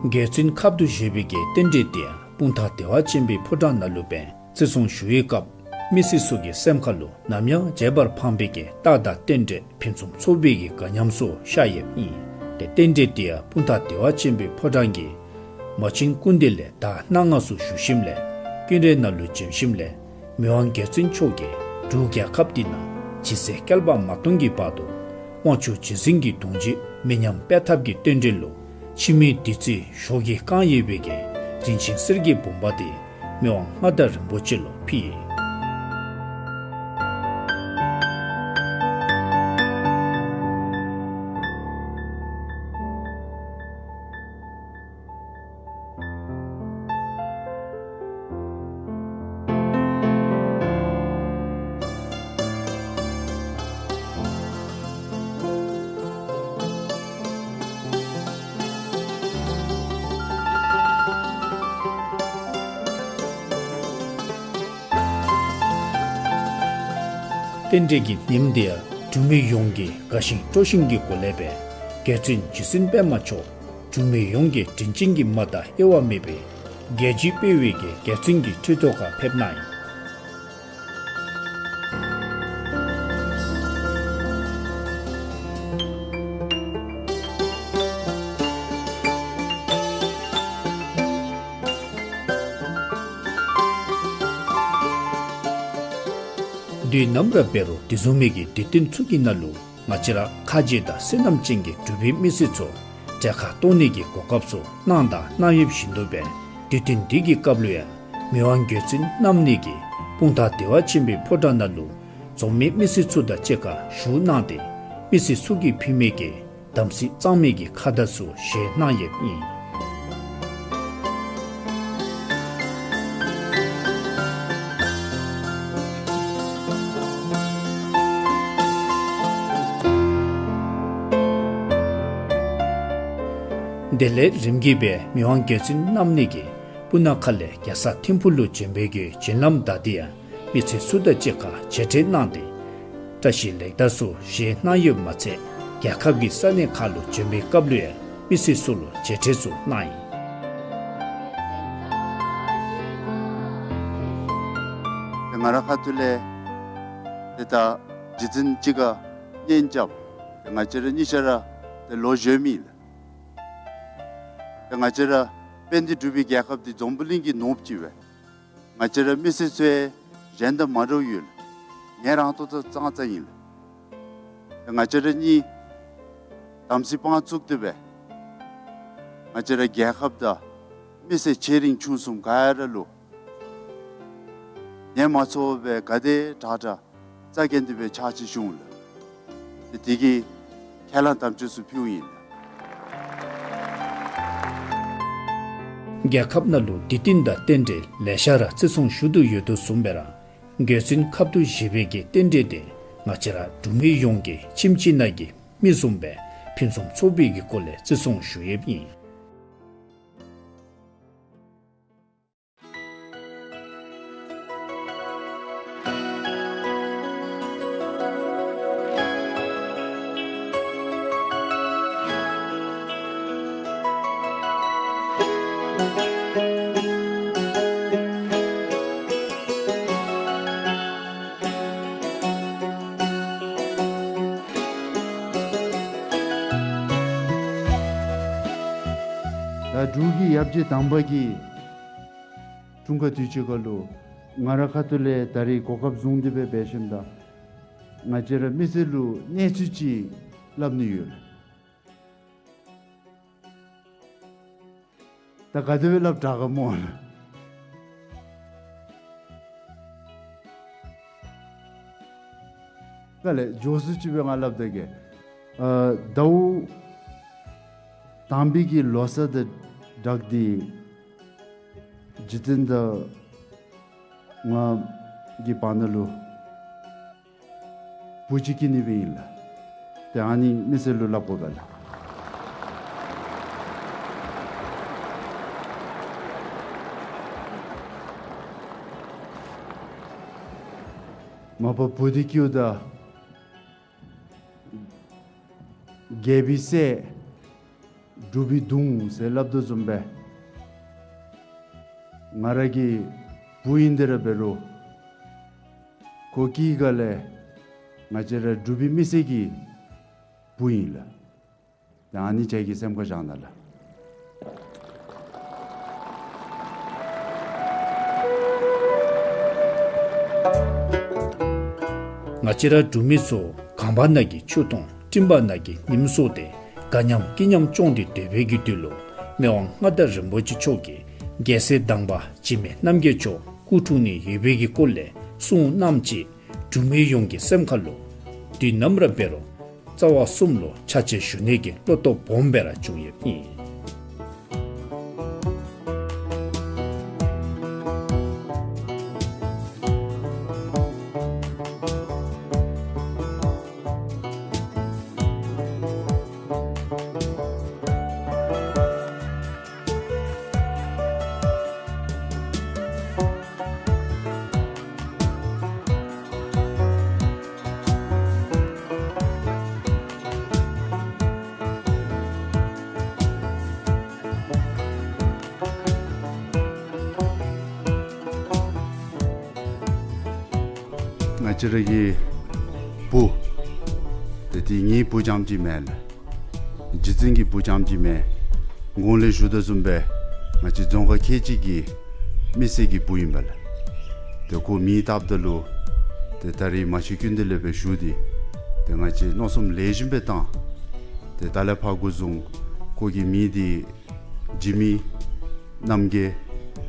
རྒྱལ་བཙུན་ཁབ་ཏུ་བཞེས་པའི་གི་རྟེན་འབྲེལ་འདི་ཡང་སྤུངས་ཐང་བདེ་བ་ཆེན་པོའི་ཕོ་བྲང་ནང་ལུ་སྦེ་བརྩི་སྲུང་ཞུ་བའི་སྐབས་མི་སེར་ཚུ་གི་སེམས་ཁ་ལུ་ནམ་ཡང་བརྗེད་པར་ཕངས་པའི་གི་རྟགས་དང་རྟེན་འབྲེལ་ཕུན་སུམ་ཚོགས་པའི་གི་དགའ་ཉམས་སུ་ཤར་ཡོདཔ་ཨིན། ཏེ་རྟེན་འབྲེལ་འདི་ཡང་སྤུངས་ཐང་བདེ་བ་ཆེན་པོའི་ཕོ་བྲང་གི་མ་བྱན་སྐུ་མདུན་ལས་ད་གནངས་སྔ་སུ་བཞུགས་ཞིནམ་ལས་ཀུན་ར་ནང་ལུ་བྱོན་ཞིནམ་ལས་མི་དབང་རྒྱལ་བཙུན་མཆོག་གིས་འབྲུག་རྒྱལ་ཁབ་འདི་ནང་ཇི་སྲིད་བསྐལ་པ་མ་སྟོང་གི་བར་དུ་དབང་ཕྱུག་རྗེ་བཙུན་གྱི་གདུང་རྒྱུད་མི་ཉམས་པའི་ཐབས་ཀྱི་རྟེན་འབྲེལ་ལུ་འཆི་མེད་བདུད་རྩི་ཞོ་གིས་བཀང་ཡོད་པའི་གི་རིན་ཆེན་གསེར་གྱི་བུམ་པ་འདི་མི་དབང་མངའ་བདག་རིན་པོ་ཆེ་ལུ་ཕུལ་ཡི། རྟེན་འབྲེལ་གྱི་ཉིནམ་འདི་ཡང་འབྲུག་མི་ཡོངས་ཀྱིས་དགའ་ཞིང་སྤྲོ་ཞིང་གི་སྒོ་ལས་སྦེ་རྒྱལ་བཙུན་རྗེ་བཙུན་པདྨ་འབྱུང་འབྲུག་མི་ཡོངས་ཀྱི་དྲིན་ཅན་གྱི་མ་དང་དབྱེ་བ་མེད་པའི་རྒྱལ་བརྒྱུད་སྤེལ་བའི་གི་རྒྱལ་བཙུན་གྱི་ཁྲི་ཐོག་ཁར་ཕེབས་གནང་ཡི། དུས་ནམ་ར་འབད་རུང་དེ་བཟུམ་མའི་གི་དུས་སྟོན་ཚུ་གི་ནང་ལུ་ང་བཅས་ར་ཁ་རྗེ་དང་བསོད་ནམས་ཅན་གྱི་འབྲུག་པའི་མི་སེར་ཚུ་གྲལ་ཁར་གཏོགས་ནི་གི་གོ་སྐབས་ཚུ་གནང་དང་གནང་ཡོདཔ་བཞིན་དུ་སྦེ་དུས་སྟོན་འདི་གི་སྐབས་ལུ་ཡང་མི་དབང་རྒྱལ་བཙུན་རྣམ་གཉིས་ཀྱིས་སྤུངས་ཐང་བདེ་བ་ཆེན་པོའི་ཕོ་བྲང་ནང་ལུ་འཛོམས་མི་མི་སེར་ཚུ་དང་གཅིག་ཁར་བཞུགས་གནང་སྟེ་མི་སེར་ཚུ་གིས་ཕུལ་མི་གི་དམ་ཚིག་གཙང་མའི་གི་ཁ་བརྡ་ཚུ་བཞེས་གནང་ཡོདཔ་ཨིན། དེ་ལས་རིམ་གྱིས་སྦེ་མི་དབང་རྒྱལ་བཙུན་རྣམ་གཉིས་ཀྱིས་སྤུ་ན་ཁ་ལས་རྒྱལ་ས་ཐིམ་ཕུག་ལུ་བྱོན་པའི་གི་བྱོན་ལམ་བདའ་སྟེ་ཡང་མི་སེར་ཚུ་དང་གཅིག་ཁར་མཇལ་འཕྲད་གནང་སྟེ་བཀྲ་ཤིས་ལེགས་དར་ཚུ་བཞེས་གནང་ཡོདཔ་མ་ཚད་རྒྱལ་ཁབ་ཀྱི་ས་གནས་ཁག་ལུ་བྱོན་པའི་སྐབས་ལུ་ཡང་མི་སེར་ཚུ་ལུ་མཇལ་འཕྲད་ཚུ་གནང་ཡི། ང་རའི་ཁ་ཐུག་ལས་ཏེ་ད་རྗེ་བཙུན་གཅིག་ཁར་གཉེན་རྐྱབ། ཏེ་ང་བཅས་ར་གཉིས་ཆ་ར་ཏེ་ལོ་གཞོནམ་ཨིན་ལགས། ཏེ་ང་བཅས་ར་དཔལ་ལྡན་འབྲུག་པའི་རྒྱལ་ཁབ་འདི་འཛམ་བུ་གླིང་གི་ནོར་བུ་ཅིག་སྦེ་ང་བཅས་ར་མི་སེར་ཚུ་ཡང་ གཞན་དང་མ་འདྲཝ་ཡོད་ལགས། ངལ་རངས་ཏོག་ཏོ་ཙང་ཙང་ཨིན་ལགས། ང་བཅས་ར་གཉིས་དམ་ཚིག་དཔང་བཙུགས་ཏེ་སྦེ་ང་བཅས་ར་རྒྱལ་ཁབ་དང་མི་སེར་ཆེ་འབྲིང་ཆུང་གསུམ་ག་ར་ལུ་ཉམས་མ་ཚོར་བར་ག་དེ་དྲག་དྲག་རྩ་འགེངས་ཏེ་སྦེ་ཕྱག་ཕྱིད་ཞུ་འོང་ལགས། ཏེ་དེ་གི་ཁས་བླངས་དམ་བཅའ་ཚུ་ཕུལཝ་ཨིན་ལགས། རྒྱལ་ཁབ་ནང་ལུ་དུས་སྟོན་དང་རྟེན་འབྲེལ་ལེ་ཤ་ར་བརྩི་སྲུང་ཞུ་དོ་ཡོད་དོ་བཟུམ་སྦེ་ར་རྒྱལ་བཙུན་ཁབ་ཏུ་བཞེས་པའི་གི་རྟེན་འབྲེལ་དེ་ང་བཅས་ར་འབྲུག་མི་ཡོངས་ཀྱིས་ཁྱིམ་གཅིག་ནང་གི་མི་བཟུམ་སྦེ་ཕུན་སུམ་ཚོགས་པའི་གི་སྒོ་ལས་བརྩི་སྲུང་ཞུ་ཡོདཔ་ཨིན། ད་འབྲུག་གི་ཡབ་རྗེ་དང་པ་གི་འཁྲུངས་སྐར་དུས་ཅི་ཁ་ལུ་ང་ར་ཁ་ཐུག་ལས་ད་རིས་གོ་སྐབས་བཟུང་སྟེ་སྦེ་འབད་ཞིནམ་ད་ང་བཅས་ར་མི་སེར་ལུ་གནས་ཚུལ་ཅིག་སླབ་ནི་ཡོད་ལགས། ད་ག་དེ་སྦེ་སླབ་དྲག་ག་སྨོ་ལགས། ག་ལས་མགྱོགས་སུ་ཅིག་སྦེ་ང་སླབ་ད་གེ། ཨ་ཟླཝ་དང་པའི་གི་ལོ་གསར་དང་སྦྲགས་ཏེ་རྗེ་བཙུན་དང་ང་གི་བར་ན་ལུ་བུ་ཅིག་སྐྱེས་ནི་སྦེ་ཨིན་ལགས། ཏེ་ཨ་ནི་མི་སེར་ལུ་སླབ་དགོ་པས་ལགས། མ་པ་བུ་འདི་སྐྱེཝ་ད་རྒྱལ་པོའི་སྲས་འབྲུག་པའི་གདུང་ཟེར་སླབ་དོ་བཟུམ་སྦེ་ང་ར་གི་བུ་ཨིན་ཏེ་ར་འབད་རུང་ཁོ་སྐྱེས་སྒང་ལས་ང་བཅས་ར་འབྲུག་པའི་མི་སེར་གྱི་བུ་ཨིན་ལགས། ད་ཨ་ནི་ཁྱེད་ཀྱིས་སེམས་ཁར་བཞག་གནང་ལགས། ང་བཅས་ར་འབྲུག་མི་ཚུ་གངས་བར་ན་གི་ཆུ་དང་སྤྲིན་བར་ན་གི་ཉིམ་སོགས་ཏེ་དགའ་ཉམས་སྐྱིད་ཉམས་སྐྱོང་སྟེ་སྡོད་པའི་གི་དུས་ལུ་མི་དབང་མངའ་བདག་རིན་པོ་ཆེ་མཆོག་གིས་རྒྱལ་སྲས་དང་པ་འཇིགས་མེད་རྣམ་རྒྱལ་མཆོག་སྐུ་འཁྲུངས་ནི་ཡོད་པའི་གི་སྐོར་ལས་གསུང་གནངམ་ཅིག་འབྲུག་མི་ཡོངས་ཀྱི་སེམས་ཁ་ལུ་དུས་ནམ་ར་འབད་རུང་རྩ་བ་གསུམ་ལུ་ཕྱག་ཕྱིད་ཞུ་ནི་གི་བློ་སྟོབས་སྦོམ་སྦེ་ར་བྱུང་ཡོདཔ་ཨིན། ང་བཅས་ར་གི་བུ་ཏེ་དེ་ངེའི་བུ་རྐྱངམ་ཅིག་མེན་ལགས། རྗེ་བཙུན་གྱི་བུ་རྐྱངམ་ཅིག་མེན། གོང་ལས་ཞུ་དོ་བཟུམ་སྦེ་ང་བཅས་རྫོང་ཁག་ཁལ་གཅིག་གི་མི་སེར་གྱི་བུ་ཨིན་པས་ལགས། ཏེ་ཁོ་མིང་བཏགསཔ་ད་ལུ་ཏེ་ད་རིས་མ་ཤི་ཀུན་ཏུ་ལེགས་པའི་ཞུ་སྟེ་ཏེ་ང་བཅས་མནོ་བསམ་ལེགས་ཤོམ་སྦེ་བཏང་། ཏེ་ད་ལས་ཕར་འགོ་བཟུང་ཁོ་གི་མིང་འདི་འཇིགས་མེད་རྣམ་རྒྱལ་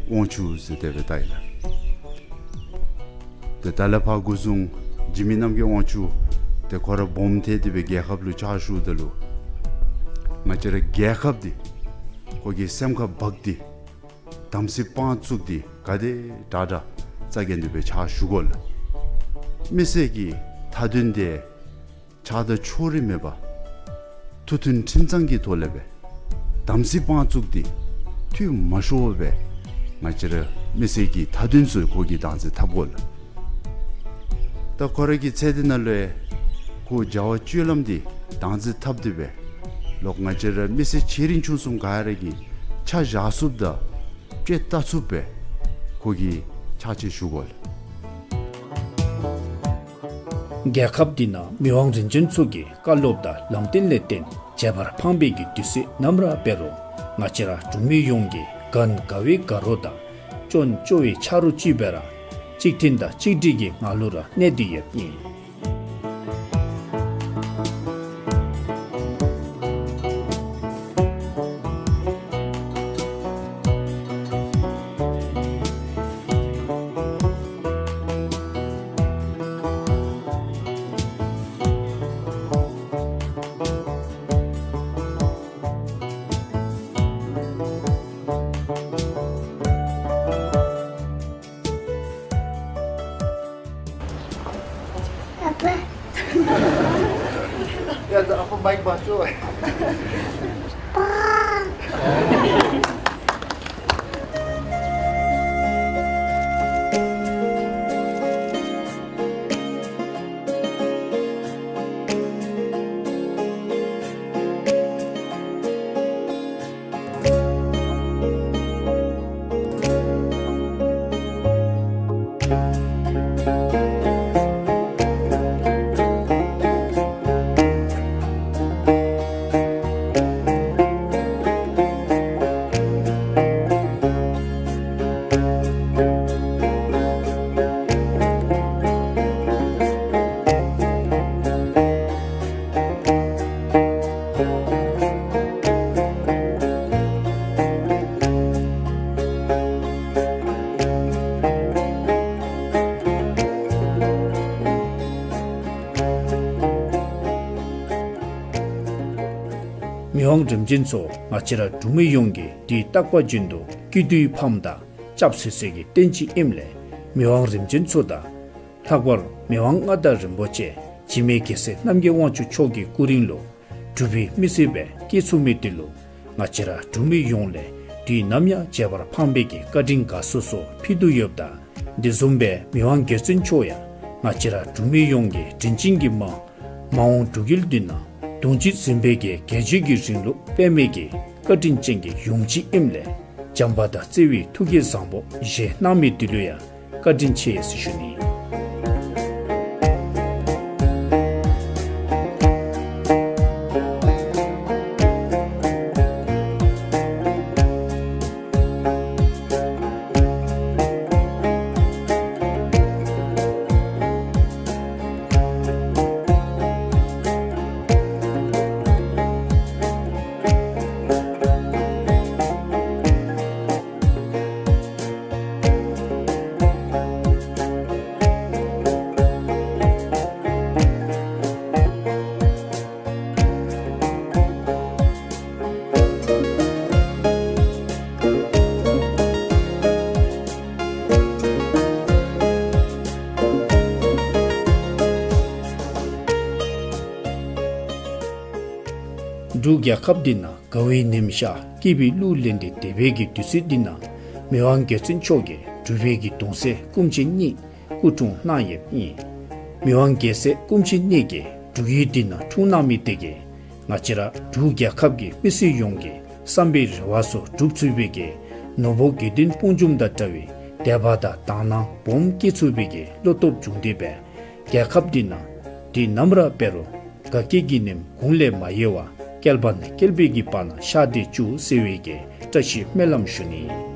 དབང་ཕྱུག་ཟེར་དེ་སྦེ་བཏགས་ཡི་ལགས། ཏེ་ད་ལས་ཕར་འགོ་བཟུང་འཇིགས་མེད་རྣམ་རྒྱལ་དབང་ཕྱུག་ཏེ་ཁོ་ར་སྦོམ་ཐལ་ཏེ་སྦེ་རྒྱལ་ཁབ་ལུ་ཕྱག་ཞུཝ་ད་ལུ་ང་བཅས་ར་རྒྱལ་ཁབ་འདི་ཁོ་གི་སེམས་ཁར་འབག་སྟེ་དམ་ཚིག་དཔང་བཙུགས་ཏེ་ག་དེ་དྲག་དྲག་རྩ་འགེངས་ཏེ་སྦེ་ཕྱག་ཞུ་དགོ་ལགས། མི་སེར་གྱི་མཐའ་དོན་དེ་ཆགས་སྡང་ཕྱོགས་རིས་མེད་པར་མཐུན་ཁྲིམས་གཙང་གི་ཐོག་ལས་སྦེ་དམ་ཚིག་དཔང་བཙུགས་ཏེ་འཐུས་མ་ཤོར་བར་སྦེ་ང་བཅས་ར་མི་སེར་གྱི་མཐའ་དོན་ཚུ་ཁོ་གིས་བདག་འཛིན་འཐབ་དགོ་ལགས། ད་ཁོ་ར་གི་ཚེ་འདི་ནང་ལུ་ཁོ་བྱ་བ་སྤྱོད་ལམ་འདི་བདག་འཛིན་འཐབ་སྟེ་སྦེ་ལོག་ང་བཅས་ར་མི་སེར་ཆེ་འབྲིང་ཆུང་གསུམ་ག་ར་གིས་ཆ་བཞག་ཚུགསཔ་དང་དཔྱད་བལྟ་ཚུགསཔ་སྦེ་ཁོ་གིས་ཕྱག་ཕྱིད་ཞུ་དགོ་ལགས། རྒྱལ་ཁབ་འདི་ནང་མི་དབང་རིམ་བྱོན་ཚུ་གི་བཀའ་སློབ་དང་ལམ་སྟོན་ལས་བརྟེན་བྱེ་བར་ཕངས་པའི་གི་དུས་ཚོད་ནམ་ར་འབད་རུང་ང་བཅས་ར་འབྲུག་མི་ཡོངས་ཀྱིས་ག་ན་དགའ་བའི་དགའ་རོགས་དང་སྐྱོན་བཅོ་བའི་ཆ་རོགས་ཅིག་སྦེ་ར་ གཅིག་མཐུན་དང་གཅིག་སྒྲིལ་གྱི་ངང་ལུ་ར་གནས་ཏེ་ཡོདཔ་ཨིན། ཨ་པ། ཡ་ད་ཨ་པ་མའིཀ་འབག་ཤོག། པ། མི་དབང་རིམ་བྱོན་མཆོག་ང་བཅས་ར་འབྲུག་མི་ཡོངས་ཀྱི་དུས་རྟག་པ་བཞིན་དུ་སྐྱིད་སྡུག་གི་ཕམ་དང་སྐྱབས་སུ་གསོལ་གྱི་རྟེན་ཅིག་ཨིནམ་ལས་མི་དབང་རིམ་བྱོན་མཆོག་དང་ལྷག་པར་མི་དབང་མངའ་བདག་རིན་པོ་ཆེ་འཇིགས་མེད་རྒྱལ་སྲས་རྣམ་རྒྱལ་དབང་ཕྱུག་མཆོག་གི་སྐུ་རིང་ལུ་འབྲུག་པའི་མི་སེར་སྦེ་སྐྱེས་ཚུགས་མི་དེ་ལུ་ང་བཅས་ར་འབྲུག་མི་ཡོངས་ལས་དུས་ནམ་ཡང་བརྗེད་པར་ཕངས་པའི་གི་བཀའ་དྲིན་དགའ་ཚོར་སོགས་ཕུལ་དོ་ཡོདཔ་ད། དེ་བཟུམ་སྦེ་མི་དབང་རྒྱལ་བཙུན་མཆོག་ཡང་ང་བཅས་ར་འབྲུག་མི་ཡོངས་ཀྱི་དྲིན་ཅན་གྱི་མ་མ་འོངས་འབྲུག་ཡུལ་འདི་ནང་གདུང་བརྒྱུད་འཛིན་པའི་གི་རྒྱལ་བརྒྱུད་ཀྱི་རིང་ལུགས་སྤེལ་མི་གི་བཀའ་དྲིན་ཅན་གྱི་ཡོངས་སྤྱི་ཨིནམ་ལས་བྱམས་པ་དང་བརྩེ་བའི་ཐུགས་བསྐྱེད་བཟང་པོ་བཞེས་གནང་མི་དེ་ལུ་ཡང་བཀའ་དྲིན་ཆེ་ཟེར་ཞུ་ནི། འབྲུག་རྒྱལ་ཁབ་འདི་ནང་དགའ་བའི་ཉིམ་ཤར་སྐྱིད་པའི་གླུ་ལེན་ཏེ་སྡོད་པའི་གི་དུས་ཚོད་འདི་ནང་མི་དབང་རྒྱལ་བཙུན་མཆོག་གིས་འབྲུག་པའི་གི་གདུང་སྲས་སྐུ་མཆེད་གཉིས་སྐུ་འཁྲུངས་གནང་ཡོདཔ་ཨིན། མི་དབང་རྒྱལ་སྲས་སྐུ་མཆེད་གཉིས་ཀྱིས་འབྲུག་ཡུལ་འདི་ནང་འཁྲུངས་གནང་མི་དེ་གིས་ང་བཅས་ར་འབྲུག་རྒྱལ་ཁབ་ཀྱི་མི་སེར་ཡོངས་ཀྱི་བསམ་པའི་རེ་བ་ཚུ་འགྲུབ་ཚུགས་པའི་གི་ནོར་བུ་དགེ་འདུན་སྤུངས་འཇོམས་དང་འདྲ་བའི་དད་པ་དང་དག་སྣང་སྦོམ་སྐྱེ་ཚུགས་པའི་གི་བློ་སྟོབས་བྱུང་སྟེ་སྦེ་རྒྱལ་ཁབ་འདི་ནང་དུས་ནམ་ར་འབད་རུང་དགའ་སྐྱིད་ཀྱི་ཉིམ་གུང་ལས་མ་ཡལ་བར་བསྐལ་པ་ནས་བསྐལ་པའི་གི་བར་ན་ཤར་ཏེ་བཅུག་ཟེར་བའི་གི་བཀྲ་ཤིས་སྨོན་ལམ་ཞུ་ནི།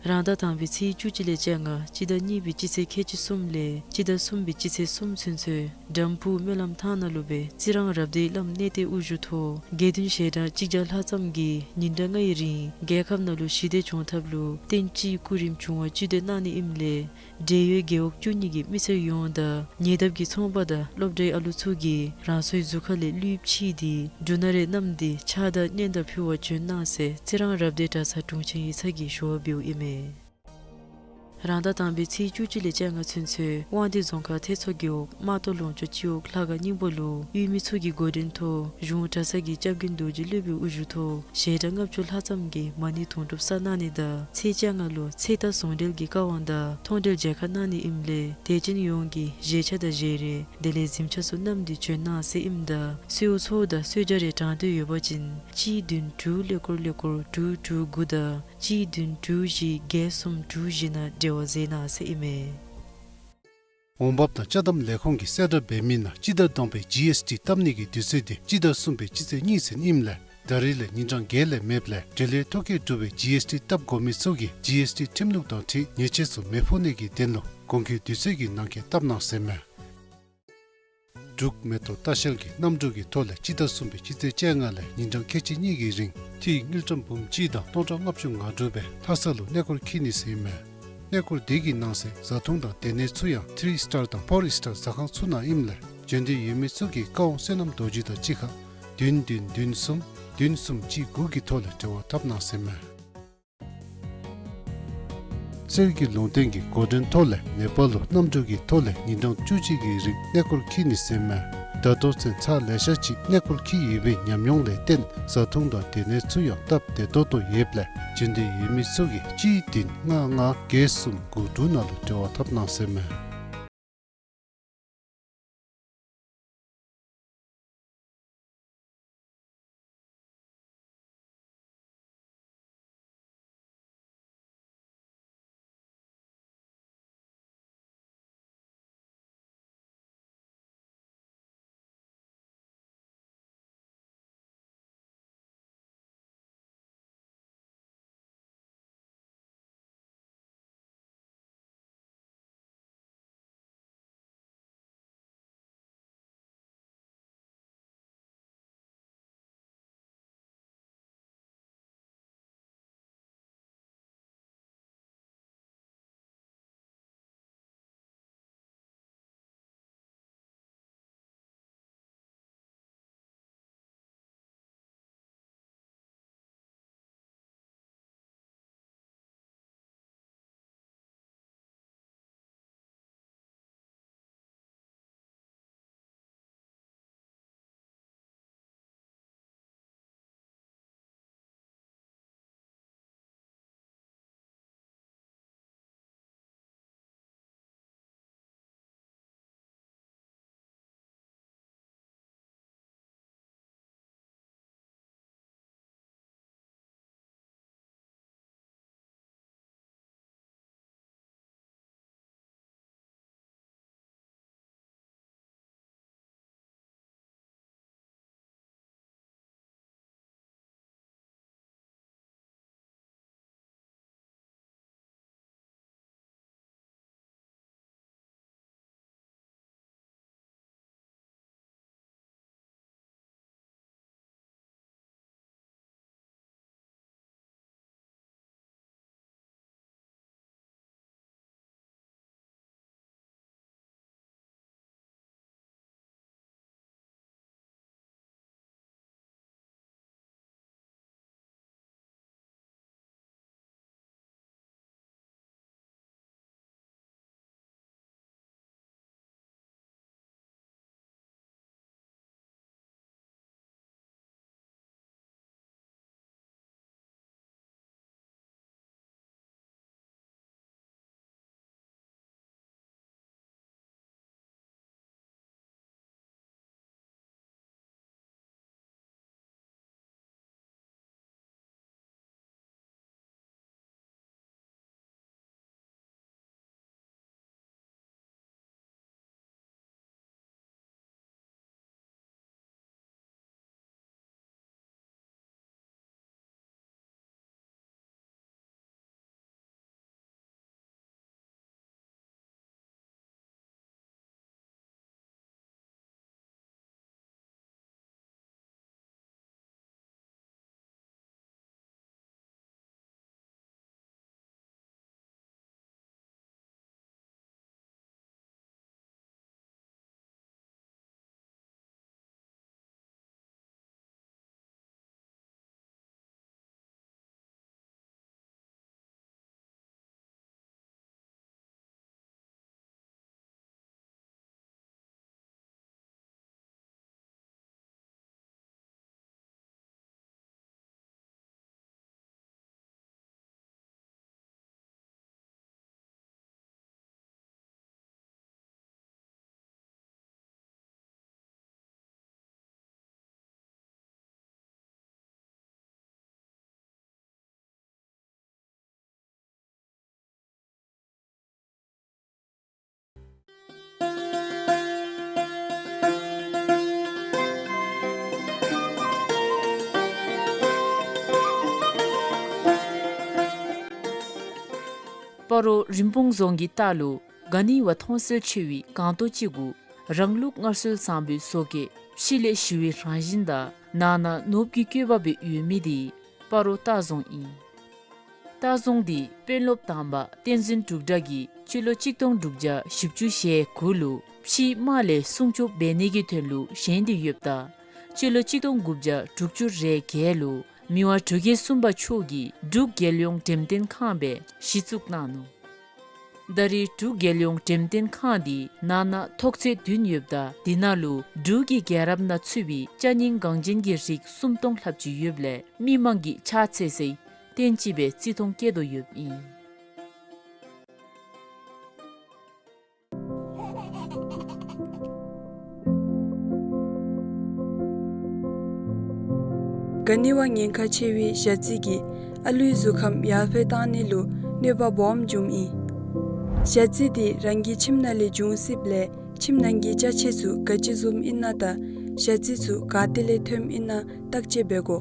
རང་ཟླ་དང་པའི་ཚེས་བཅུ་གཅིག་ལས་བཅོ་ལྔ་སྤྱི་ཟླ་གཉིས་པའི་སྤྱི་ཚེས་ཁལ་གཅིག་གསུམ་ལས་སྤྱི་ཟླ་གསུམ་པའི་སྤྱི་ཚེས་གསུམ་ཚུན་ཚོད་འགྲམ་ཕུག་སྨོན་ལམ་ཐང་ནང་ལུ་སྦེ་རྩི་རང་རབ་སྡེའི་བླམ་གནས་བརྟན་དབུ་བཞུགས་ཐོག་དགེ་འདུན་ཞལ་གྲངས་གཅིག་བརྒྱ་ལྷག་ཙམ་གྱིས་ཉིན་གྲངས་ལྔའི་རིང་རྒྱལ་ཁབ་ནང་ལུ་ཞི་བདེ་བྱུང་ཐབས་ལུ་རྟེན་སྤྱིའི་སྐུ་རིམ་བྱུང་བ་སྤྱི་སྡོད་གནང་ནི་ཨིནམ་ལས་འབྲེལ་ཡོད་རྒེད་འོག་བཅུ་གཉིས་ཀྱི་མི་སེར་ཡོངས་དང་ཉེ་འདབས་ཀྱི་ཚོང་པ་དང་སློབ་གྲྭའི་ཨ་ལུ་ཚུ་གིས་རང་སོའི་གཟུགས་ཁ་ལས་ལུསཔ་ཕྱིས་ཏེ་འབྲུ་སྣ་རེ་བསྣམས་ཏེ་ཕྱག་དང་སྙན་དར་ཕུལ་བར་བྱོན་གནང་ཟེར་རྩི་རང་རབ་སྡེ་གྲྭ་ཚང་དྲུང་ཆེན་ཡིག་ཚང་གིས་ཞུ་བ་འབདཝ་ཨིན་མས། རང་ཟླ་དང་པའི་ཚེས་བཅུ་གཅིག་ལས་བཅོ་ལྔ་ཚུན་ཚོད་དབང་འདུས་རྫོང་ཁག་ཐེད་ཚོ་རྒེད་འོག་རྨ་ལྟོ་ལུང་ཕྱོགས་སྤྱི་འོག་ལྷ་ཁང་སྙིང་པོ་ལུ་ཡུལ་མི་ཚུ་གི་འགོ་འདྲེན་ཐོག་གཞུང་གྲྭ་ཚང་གི་སྐྱབས་མགོན་རྡོ་རྗེ་སློབ་དཔོན་དབུ་བཞུགས་ཐོག་ཞལ་གྲངས་ལྔ་བཅུ་ལྷག་ཙམ་གྱིས་མ་ཎི་དུང་སྒྲུབ་བསགས་གནང་ནི་དང་ཚེས་བཅོ་ལྔ་ལུ་ཚེ་རྟག་ཟུང་འབྲེལ་གྱི་བཀའ་དབང་དང་མཐོང་གྲོལ་མཇལ་ཁ་གནང་ནི་ཨིནམ་ལས་དད་ཅན་ཡོངས་ཀྱིས་བཞེས་ཆས་དང་བཞེས་རས་དེ་ལས་གཟིམ་ཆས་ཚུ་བསྣམས་ཏེ་བྱོན་གནང་ཟེར་ཨིནམ་ད་གསོལཝ་ཚོགས་དང་གསོལ་ཇ་རེ་དྲང་འདོད་ཡོད་པ་ཅིན་གཅིག་བདུན་དྲུག་ཀླད་ཀོར་ཀླད་ཀོར་དྲུག་དྲུག་དགུ་དང་གཅིག་བདུན་དྲུག་བཞི་བརྒྱད་གསུམ་དྲུག་བཞི་ནང་འབྲེལ་བ་མཛད་གནང་ཟེར་ཨིན་མས། འོང་འབབ་དང་ཅ་དམ་ལས་ཁུངས་ཀྱིས་གསལ་བསྒྲགས་འབད་མི་ནང་སྤྱི་ཟླ་དང་པའི་ཇི་ཨེསི་ཊི་བཏབ་ནི་གི་དུས་ཚོད་དེ་སྤྱི་ཟླ་གསུམ་པའི་སྤྱི་ཚེས་གཉིས་ཚུན་ཨིནམ་ལས་ད་རིས་ལས་ཉིན་གྲངས་བརྒྱད་ལས་མེདཔ་ལས་འབྲེལ་ཡོད་ཐོ་བཀོད་གྲུབ་པའི་ཇི་ཨེསི་ཊི་བཏབ་དགོ་མི་ཚུ་གིས་ཇི་ཨེསི་ཊི་ཁྲིམས་ལུགས་དང་འཁྲིལ་ཉེས་ཆད་ཚུ་མི་ཕོག་ནི་གི་དོན་ལུ་གོང་གི་དུས་ཚོད་ཀྱི་ནང་འཁོད་བཏབ་གནང་ཟེར་མས། འབྲུག་མེ་ཏོག་ལྟ་བཤལ་གྱིས་གནམ་གྲུ་གི་ཐོག་ལས་སྤྱི་ཟླ་གསུམ་པའི་སྤྱི་ཚེས་བཅོ་ལྔ་ལས་ཉིན་གྲངས་ཁལ་གཅིག་གཉིས་ཀྱི་རིང་ཐིག་དངུལ་ཀྲམ་འབུམ་གཅིག་དང་སྟོང་ཕྲག་ལྔ་བཅུ་ང་དྲུག་སྦེ་ལྷ་ས་ལུ་གནས་སྐོར་འཁྱིད་ནི་ཟེར་ཨིན་མས། གནས་སྐོར་དེ་གི་ནང་གསེས་བཟའ་འཐུང་དང་སྡོད་གནས་ཚུ་ཡང་ཐི་རི་སི་ཊར་དང་ཕོར་སི་ཊར་ཟ་ཁང་ཚུ་ནང་ཨིནམ་ལས་བྱོན་འདོད་ཡོད་མི་ཚུ་གིས་བཀའ་དབང་བསོད་ནམས་རྡོ་རྗེ་དང་གཅིག་ཁར་བདུན་བདུན་བདུན་གསུམ་བདུན་གསུམ་གཅིག་དགུ་གི་ཐོག་ལས་འབྲེལ་བ་འཐབ་གནང་ཟེར་ཨིན་མས། གསེར་གྱི་ལུང་བསྟན་གྱི་འགོ་འདྲེན་ཐོག་ལས་ནེ་པཱལ་ལུ་གནམ་གྲུ་གི་ཐོག་ལས་ཉིན་གྲངས་བཅུ་གཅིག་གི་རིང་གནས་སྐོར་འཁྱིད་ནི་ཟེར་ཨིན་མས། ད་ལྟོ་ཚུན་ཚར་ལེ་ཤ་ཅིག་གནས་སྐོར་འཁྱིད་ཡོད་པའི་ཉམས་མྱོང་ལས་བརྟེན་བཟའ་འཐུང་དང་སྡོད་གནས་ཚུ་ཡང་སྟབས་བདེ་ཏོག་ཏོ་ཡོདཔ་ལས་བྱོན་འདོད་ཡོད་མི་ཚུ་གིས་གཅིག་བདུན་ལྔ་ལྔ་བརྒྱད་གསུམ་དགུ་དྲུག་ནང་ལུ་འབྲེལ་བ་འཐབ་གནང་ཟེར་ཨིན་མས། སྤ་རོ་རིན་སྤུངས་རྫོང་གི་ལྟག་ལུ་ག་ནི་བ་མཐོང་གསལ་ཆེ་བའི་སྒང་ཏོག་ཅིག་གུ་རང་ལུགས་སྔར་སྲོལ་བཟང་པོའི་བཟོ་བཀོད་ཕྱི་ལས་ཞི་བའི་རང་བཞིན་དང་ནང་ན་ནོར་བུ་གི་བཀོད་པ་སྦེ་ཡོད་མི་དེ་སྤ་རོ་ལྟ་རྫོང་ཨིན། ལྟ་རྫོང་འདི་དཔོན་སློབ་དང་པ་བསྟན་འཛིན་འབྲུག་སྒྲ་གིས་སྤྱི་ལོ་གཅིག་སྟོང་དྲུག་བརྒྱ་བཞི་བཅུ་ཞེ་དགུ་ལུ་ཕྱིའི་དམག་ལས་སྲུང་སྐྱོབ་འབད་ནི་གི་དོན་ལུ་བཞེངས་ཏེ་ཡོདཔ་ད་སྤྱི་ལོ་གཅིག་སྟོང་དགུ་བརྒྱ་དྲུག་ཅུ་རེ་བརྒྱད་ལུ་མི་དབང་འབྲུག་རྒྱལ་གསུམ་པ་མཆོག་གིས་འབྲུག་རྒྱལ་ཡོངས་འགྲེམས་སྟོན་ཁང་སྦེ་གཞི་བཙུགས་གནང་ནུག། ད་རེས་འབྲུག་རྒྱལ་ཡོངས་འགྲེམས་སྟོན་ཁང་འདི་ནང་ན་ཐོག་ཚད་བདུན་ཡོདཔ་ད་དེ་ནང་ལུ་འབྲུག་གི་རྒྱལ་རབས་ནང་ཚུད་པའི་ཅ་རྙིང་འགངས་ཅན་གྱི་རིགས་སུམ་སྟོང་ལྷགཔ་ཅིག་ཡོདཔ་ལས་མི་མང་གིས་ཕྱག་འཚལ་སའི་རྟེན་ཅིག་སྦེ་བརྩི་མཐོང་བསྐྱེད་དོ་ཡོདཔ་ཨིན། ག་ནི་བ་ཉེན་ཁ་ཆེ་བའི་ཞ་རྩི་གིས་ཨ་ལུའི་གཟུགས་ཁམས་ཡར་འཕེལ་བཏང་ནི་ལུ་གནོད་པ་སྦོམ་འབྱུངམ་ཨིན། ཞ་རྩི་དེ་རང་གི་ཁྱིམ་ནང་ལས་འབྱུང་སྲིདཔ་ལས་ཁྱིམ་ནང་གི་ཅ་ཆས་ཚུ་ག་ཅི་བཟུམ་ཨིན་ན་དང་ཞ་རྩི་ཚུ་ག་ཏེ་ལས་ཐོནམ་ཨིན་ན་བརྟག་དཔྱད་འབད་དགོ།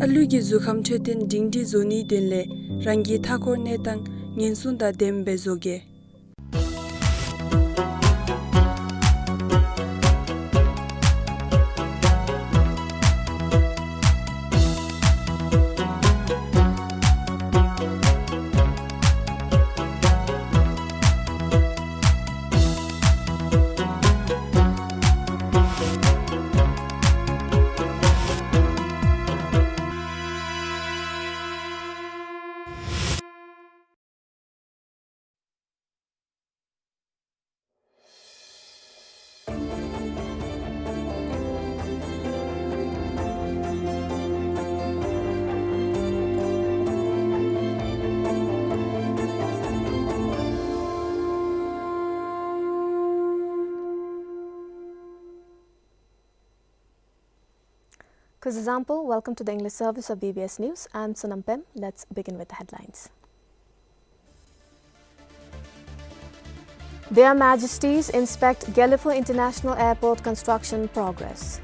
ཨ་ལུ་གི་གཟུགས་ཁམས་འཕྲོད་བསྟེན་སྒྲིང་སྒྲིང་བཟོ་ནིའི་དོན་ལས་རང་གི་མཐའ་འཁོར་གནས་སྟངས་ཉེན་སྲུང་དང་ལྡནམ་སྦེ་བཟོ་གེ། Kuzuzangpo, welcome to the English service of B B S News. I'm Sonam Pem. Let's begin with the headlines. Their Majesties inspect Gelephu International Airport construction progress.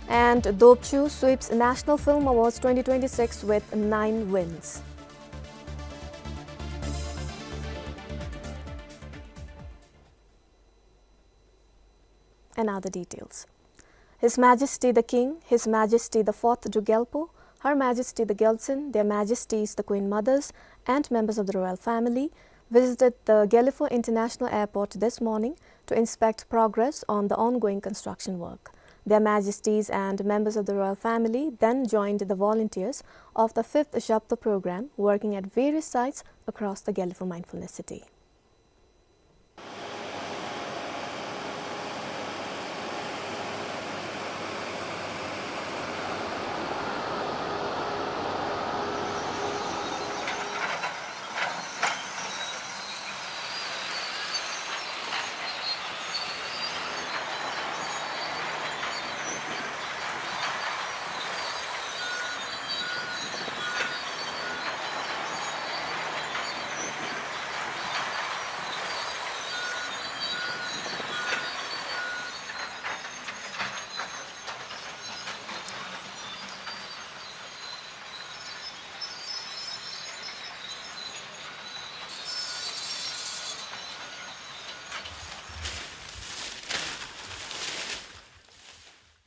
And Dopchu sweeps National Film Awards twenty twenty-six with nine wins. And now the details. His Majesty the King, His Majesty the Fourth Druk Gyalpo, Her Majesty the Gyaltsuen, Their Majesties the Queen Mothers, and members of the royal family visited the Gelephu International Airport this morning to inspect progress on the ongoing construction work. Their Majesties and members of the royal family then joined the volunteers of the fifth Zhapto program working at various sites across the Gelephu Mindfulness City.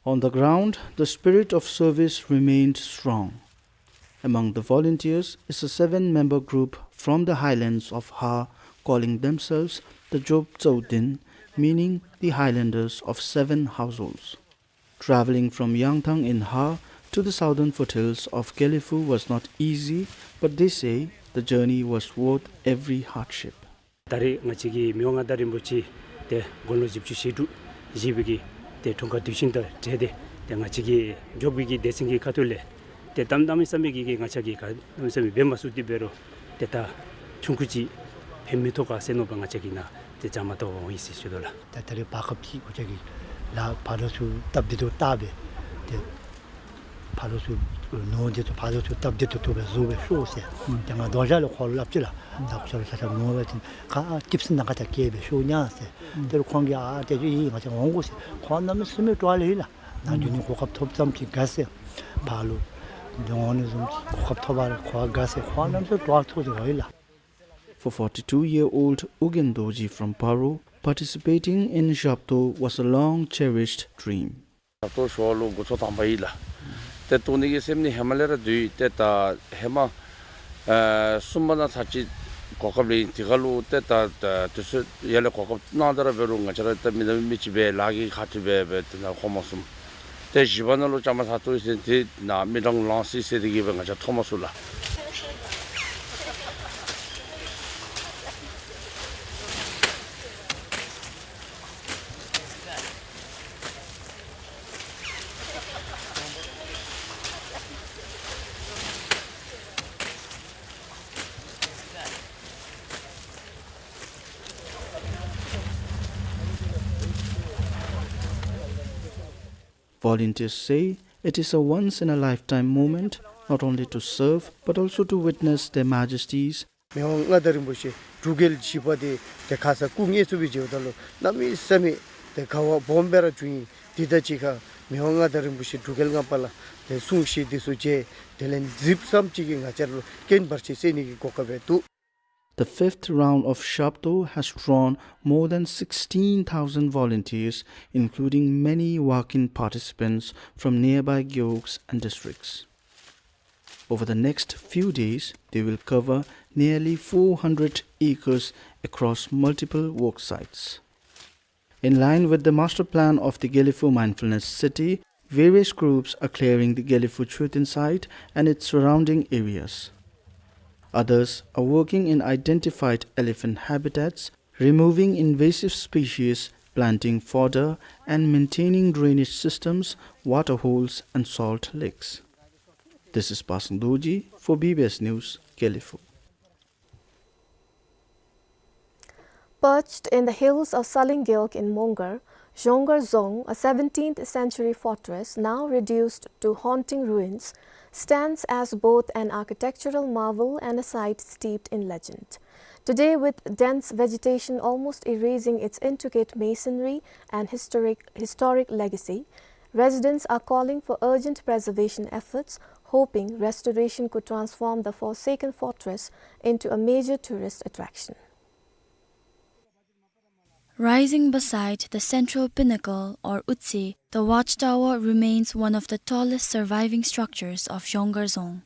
On the ground, the spirit of service remained strong. Among the volunteers is a seven-member group from the highlands of Ha, calling themselves the Job Tsaudin, meaning the Highlanders of Seven Households. Traveling from Yangthang in Ha to the southern foothills of Gelephu was not easy, but they say the journey was worth every hardship. ད་རེས་ང་བཅས་ཀྱི་མི་དབང་མངའ་བདག་རིན་པོ་ཆེ་ཏེ་དགུང་ལོ་བཞི་བཅུ་ཞེ་དྲུག་བཞེས་པའི་གི་ཏེ་འཁྲུངས་སྐར་དུས་ཆེན་དང་འབྲེལ་ཏེ་ཏེ་ང་བཅས་ཀྱི་འབྱོར་པའི་གི་སྡེ་ཚན་གྱི་ཁ་ཐུག་ལས་ཏེ་གཏམ་གཏམ་མི་བསམ་པའི་གི་གི་ང་བཅས་ཀྱིས་ག་གཏམ་མི་བསམ་པའི་འབད་མ་ཚུགས་ཏེ་འབད་རུང་ཏེ་ད་ཆུང་ཀུ་ཅིག་ཕན་མི་ཐོགས་ག་ཟེར་མནོ་བ་ང་བཅས་ཀྱི་ནང་ཏེ་བཅའ་མར་གཏོགས་འོང་ཡི་ཟེར་ཞུ་དོ་ལགས། ད་ད་རེས་བར་སྐབས་ཅིག་ང་བཅས་ཀྱིས་ལཱ་ཕར་ལུ་ཚུར་སྟབས་བདེ་ཏོག་ཏོ་སྦེ་ཏེ་ཕར་ལུ་ཚུར་ནོར་འདི་ཚུ་ཕར་ལུ་ཚུར་སྟབས་བདེ་ཏོག་ཏོ་སྦེ་བཟོ་སྦེ་ཤོག་ཟེར། ཏེ་ང་རྡོག་རྩ་ལས་ཁོ་ལུ་སླབ་ཅི་ལགས། ད་ཁོ་ལུ་ས་ཆ་ནོར་བ་ཅིན་ཁ་ཅིག་སི་ནང་ཁ་ཐ་སྐྱེལ་སྦེ་ཤོག་ཉ་ཟེར། དེ་ལུ་ཁོང་གིས་ཨ་ཏེ་ཅིག་ཨིན་ང་བཅས་འོང་དགོ་ཟེར། ཁོང་གནམ་མེད་ས་མེད་སྤྲོ་བ་ལེགས་ལགས། ནཱ་འགྱོ་ནི་གོ་སྐབས་ཐོབ་ཙམ་ཅིག་དགའ་ཟེར། ཕར་ལུ་ འདི་འོང་ནི་བཟུམ་གོ་སྐབས་ཐོབ་པ་རེད། གོ་བ་དགའ་སེ་གོ་བ་རྣམ་ཚོ་དྲོ་བ་ཐུག་དེ་བ་ཡིན་ལ། For forty-two-year-old Ugyen Dorji from Paro, participating in Zhabto was a long-cherished dream. ཞབས་ཏོག་ཞུ་བ་ལུ་འགོ་ཚུགས་དང་པ་ཡིན་ལ། ཏེ་འཐུང་ནི་གི་སེམས་ནི་ཧེ་མ་ལས་ར་འདུག། ཏེ་ད་ཧེ་མ་ཨ་གསུམ་པ་ནང་ཚར་གཅིག་གོ་སྐབས་ལེན། དེ་ཁར་ལུ་ཏེ་ད་ད་དུས་ཚོད་ཡར་ལས་གོ་སྐབས་གནང་སྟེ་ར་འབད་རུང་ང་བཅས་ར་ད་མི་ནག་མི་གཅིག་སྦེ་ལཱ་གི་ཁ་ཐུག་སྦེ་སྦེ་དེ་ནང་འཁོར་མ་ཚུགས། ཏེ་བཞི་པ་ནང་ལུ་བཅའ་མར་ཚར་ཐུག་ཟེར་དེ་ནང་མི་གྲངས་ལངས་སི་སི་དེ་གིས་སྦེ་ང་བཅས་འཐོར་མ་ཚུགས་ལ། Volunteers say it is a once-in-a-lifetime moment, not only to serve but also to witness Their Majesties. མི་དབང་མངའ་བདག་རིན་པོ་ཆེ་འབྲུག་རྒྱལ་བཞི་པ་དེ་དེ་ཁ་ས་སྐུ་ངལ་གསོ་བའི་རྗེས་ད་ལུ་གནམ་མེད་ས་མེད་དེ་དགའ་བ་སྦོམ་སྦེ་ར་བྱུང་ཡི། དེ་དང་གཅིག་ཁར་མི་དབང་མངའ་བདག་རིན་པོ་ཆེ་འབྲུག་རྒྱལ་ལྔ་པ་ལགས་དེ་གསུང་བཤད་དེ་ཚུ་མཇལ། དེ་ལས་གཟིགས་ཙམ་ཅིག་གིས་ང་བཅས་ལུ་རྐྱེན་བར་ཆད་སེལ་ནི་གི་གོ་སྐབས་སྦེ་འདུག། The fifth round of Zhabto has drawn more than sixteen thousand volunteers, including many walk-in participants from nearby gewogs and districts. Over the next few days, they will cover nearly four hundred acres across multiple work sites. In line with the master plan of the Gelephu Mindfulness City, various groups are clearing the Gelephu Choeten site and its surrounding areas. Others are working in identified elephant habitats, removing invasive species, planting fodder, and maintaining drainage systems, water holes, and salt lakes. This is Pasang Dorji for B B S News, Gelephu. Perched in the hills of Salin Gewog in Mongar, Zhongar Dzong, a seventeenth century fortress now reduced to haunting ruins, stands as both an architectural marvel and a site steeped in legend. Today, with dense vegetation almost erasing its intricate masonry and historic, historic legacy, residents are calling for urgent preservation efforts, hoping restoration could transform the forsaken fortress into a major tourist attraction. Rising beside the central pinnacle, or Utse, the watchtower remains one of the tallest surviving structures of Zhongar Dzong.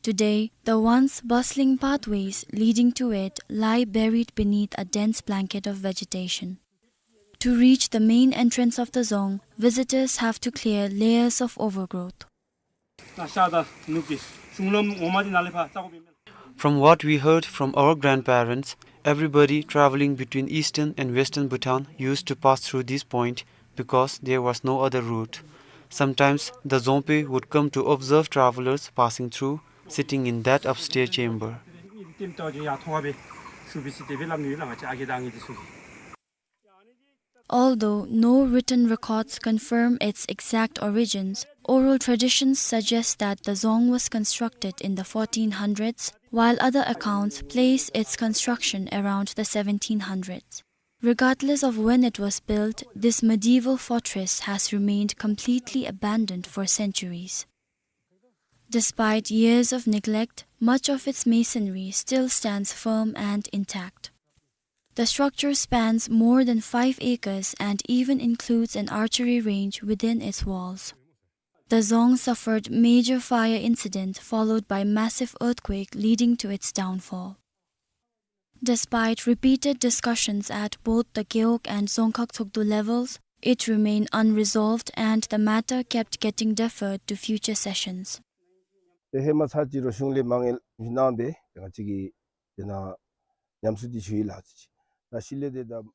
Today, the once bustling pathways leading to it lie buried beneath a dense blanket of vegetation. To reach the main entrance of the dzong, visitors have to clear layers of overgrowth. From what we heard from our grandparents, everybody traveling between eastern and western Bhutan used to pass through this point because there was no other route. Sometimes the Dzongpe would come to observe travelers passing through, sitting in that upstairs chamber. Although no written records confirm its exact origins, oral traditions suggest that the dzong was constructed in the fourteen hundreds, while other accounts place its construction around the seventeen hundreds. Regardless of when it was built, this medieval fortress has remained completely abandoned for centuries. Despite years of neglect, much of its masonry still stands firm and intact. The structure spans more than five acres and even includes an archery range within its walls. The dzong suffered major fire incident followed by massive earthquake leading to its downfall. Despite repeated discussions at both the Gewog and Dzongkhag Tsokdo levels, it remained unresolved and the matter kept getting deferred to future sessions. ཏེ་ཧེ་མ་ཚར་གཅིག་རོགས་གཞུང་ལས་མ་དངུལ་གནང་སྦེ་ང་བཅས་ཀྱིས་དེ་ནང་ཉམས་གསོ་འདི་ཞུ་ཡི་ལགས། ད་ཤུལ་ལས་དེ་ད།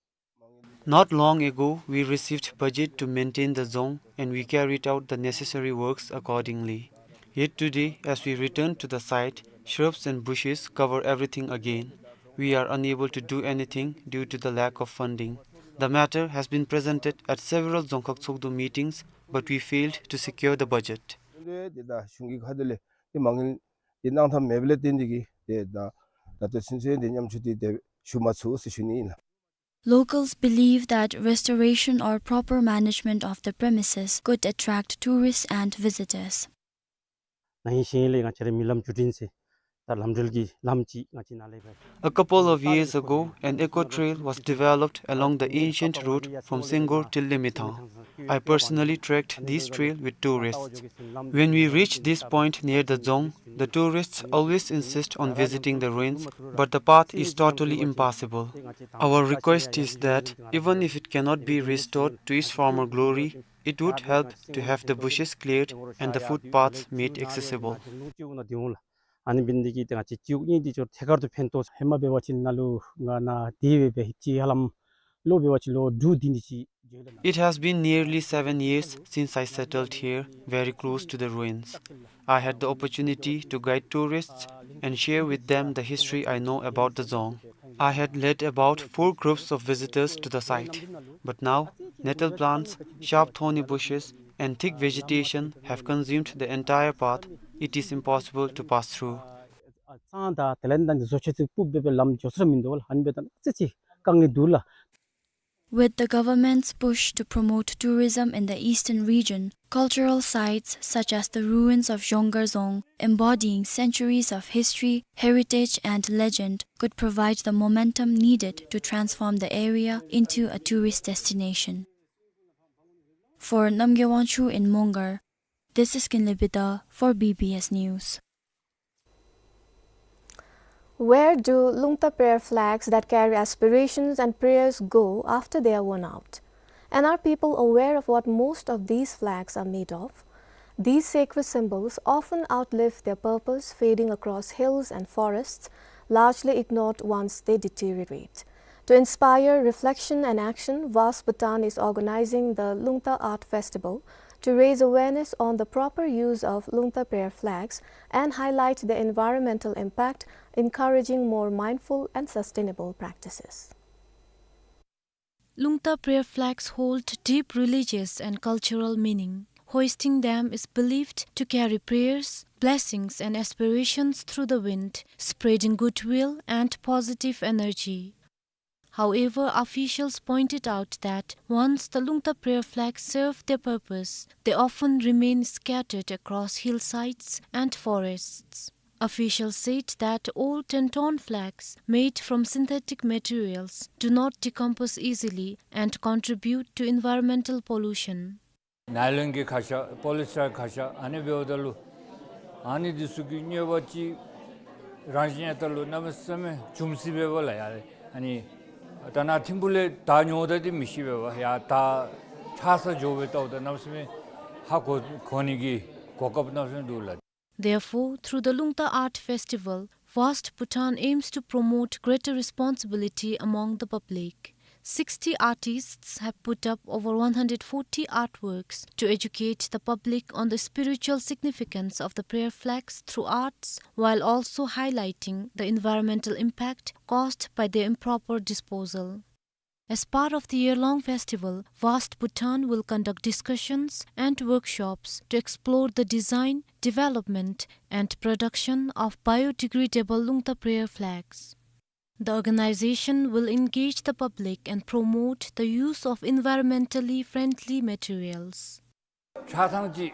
Not long ago, we received budget to maintain the dzong and we carried out the necessary works accordingly. Yet today, as we return to the site, shrubs and bushes cover everything again. We are unable to do anything due to the lack of funding. The matter has been presented at several Dzongkhag Tsokdo meetings, but we failed to secure the budget. དེ་ད་གཞུང་གི་ཁ་ཐུག་ལས་དེ་མ་དངུལ་དེ་གནང་ཐབས་མེདཔ་ལས་བརྟེན་ཏེ་གིས་དེ་ད་ད་ལྟོ་ཚུན་ཚོད་དེ་ཉམས་གསོ་དེ་དེ་ཞུ་མ་ཚུགས་ཟེར་ཞུ་ནི་ཨིན་ལགས། Locals believe that restoration or proper management of the premises could attract tourists and visitors. ན་ཧིང་གཞེས་ལས་ང་བཅས་རའི་མི་ལམ་བརྒྱུད་འཕྲིན་ཟེར་ད་ལམ་འགྲུལ་གྱི་ལམ་ཅིག་ང་བཅས་ནཱ་ལས་འབད། A couple of years ago, an eco trail was developed along the ancient route from Senggol till Limethang. I personally trekked this trail with tourists. When we reach this point near the dzong, the tourists always insist on visiting the ruins, but the path is totally impassable. Our request is that, even if it cannot be restored to its former glory, it would help to have the bushes cleared and the footpaths made accessible. ཨ་ནི་འབད་ནི་འདི་གིས་ཏེ་ང་བཅས་སྤྱི་འོག་གཉིས་འདི་ཚུ་ཐད་ཀར་དུ་ཕན་ཐོགས། ཧེ་མ་འབད་བ་ཅིན་ནཱ་ལུ་ང་ནཱ་དེ་སྦེ་འབད་ཧེ་ཅི་ཧ་ལམ་ལོ་འབད་བ་ཅིན་ལོ་དྲུག་བདུན་དེ་ཅིག་འགྱོ་ཡི་ལགས། It has been nearly seven years since I settled here, very close to the ruins. I had the opportunity to guide tourists and share with them the history I know about the dzong. I had led about four groups of visitors to the site, but now nettle plants, sharp thorny bushes, and thick vegetation have consumed the entire path. It is impossible to pass through. ཨ་ཙང་ད་དེ་ལས་ད་འདི་བཟོ་ཆེ་ཚུ་སྤུབ་སྦེ་སྦེ་ལམ་འགྱོ་ས་ར་མིན་འདུག་ལགས། ཨ་ནི་འབདཝ་ད་ཙི་ཅིག་དཀའ་ངལ་འདུག་ལགས། With the government's push to promote tourism in the eastern region, cultural sites such as the ruins of Zhonggar Dzong, embodying centuries of history, heritage, and legend, could provide the momentum needed to transform the area into a tourist destination. For Namgay Wangchuk in Mongar, this is Kinley Bida for B B S News. Where do Lungta prayer flags that carry aspirations and prayers go after they are worn out? And are people aware of what most of these flags are made of? These sacred symbols often outlive their purpose, fading across hills and forests, largely ignored once they deteriorate. To inspire reflection and action, Vast Bhutan is organizing the Lungta Art Festival to raise awareness on the proper use of Lungta prayer flags and highlight their environmental impact, encouraging more mindful and sustainable practices. Lungta prayer flags hold deep religious and cultural meaning. Hoisting them is believed to carry prayers, blessings, and aspirations through the wind, spreading goodwill and positive energy. However, officials pointed out that once the Lungta prayer flags serve their purpose, they often remain scattered across hillsides and forests. Officials said that old and torn flags made from synthetic materials do not decompose easily and contribute to environmental pollution. ནའི་ལོན་གྱི་ཁ་ཤ་པོ་ལི་སི་ཊར་ཁ་ཤ་ཨ་ནི་འབདཝ་ད་ལུ་ཨ་ནི་འདི་ཚུ་གི་གནོད་པ་ཅིག་རང་བཞིན་ཡང་ད་ལུ་གནམ་མེད་ས་མེད་འབྱུང་སྲིད་པས་ལགས། ཡ་ཨ་ནི་ད་ནཱ་ཐིམ་ཕུག་ལས་ད་ཉོཝ་ད་འདི་མི་ཤེས་པས། ཡ་ད་ཆགས་ས་འགྱོ་སྦེ་ལྟཝ་ད་གནམ་མེད་ས་མེད་ཧ་གོ་གོ་ནི་གི་གོ་སྐབས་གནམ་མེད་ས་མེད་འདུག་ལགས། Therefore, through the Lungta Art Festival, Vast Bhutan aims to promote greater responsibility among the public. Sixty artists have put up over one hundred forty artworks to educate the public on the spiritual significance of the prayer flags through arts, while also highlighting the environmental impact caused by their improper disposal. As part of the year-long festival, Vast Bhutan will conduct discussions and workshops to explore the design, development, and production of biodegradable Lungta prayer flags. The organization will engage the public and promote the use of environmentally friendly materials. ཆགས་ཐངས་ཅིག་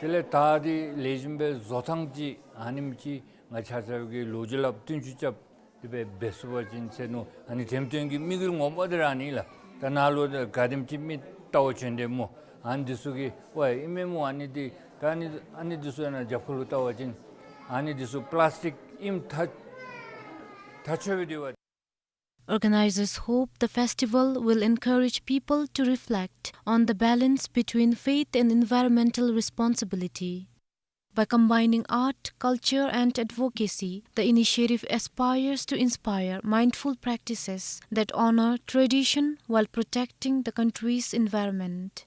དེ་ལས་ད་འདི་ལེགས་ཤོམ་སྦེ་བཟོ་ཐངས་ཅིག་ཨ་ནེམ་ཅིག་ང་བཅས་ར་གིས་ལོ་རྒྱུས་སླབ་བསྟུན་ཅུང་རྐྱབ་དེ་སྦེ་འབད་ཚུགས་པ་ཅིན་ཟེར་མནོ། ཨ་ནི་དེམ་ཅིག་གི་དམིགས་ཡུལ་ངོ་མ་འདི་ར་ཨ་ནི་ལགས། ད་ནཱ་ལུ་ག་དེམ་ཅིག་མི་ལྟ་བར་བྱོན་དེ་སྨོ། ཨ་ནི་འདི་ཚུ་གིས་ཝའེ་ཨིན་མས་སྨོ། ཨ་ནི་འདི་ད་ཨ་ནི་ཨ་ནི་འདི་ཚུ་ཡང་ན་རྒྱབ་ཁ་ལུ་ལྟ་བ་ཅིན་ཨ་ནི་འདི་ཚུ་པི་ལཱསི་ཊིཀ་ཨིནམ་ཐག་ཐག་ཆོད་སྦེ་འདུག་པ། Organizers hope the festival will encourage people to reflect on the balance between faith and environmental responsibility. By combining art, culture, and advocacy, the initiative aspires to inspire mindful practices that honor tradition while protecting the country's environment.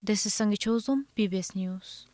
This is Sangay Chozom, B B S News.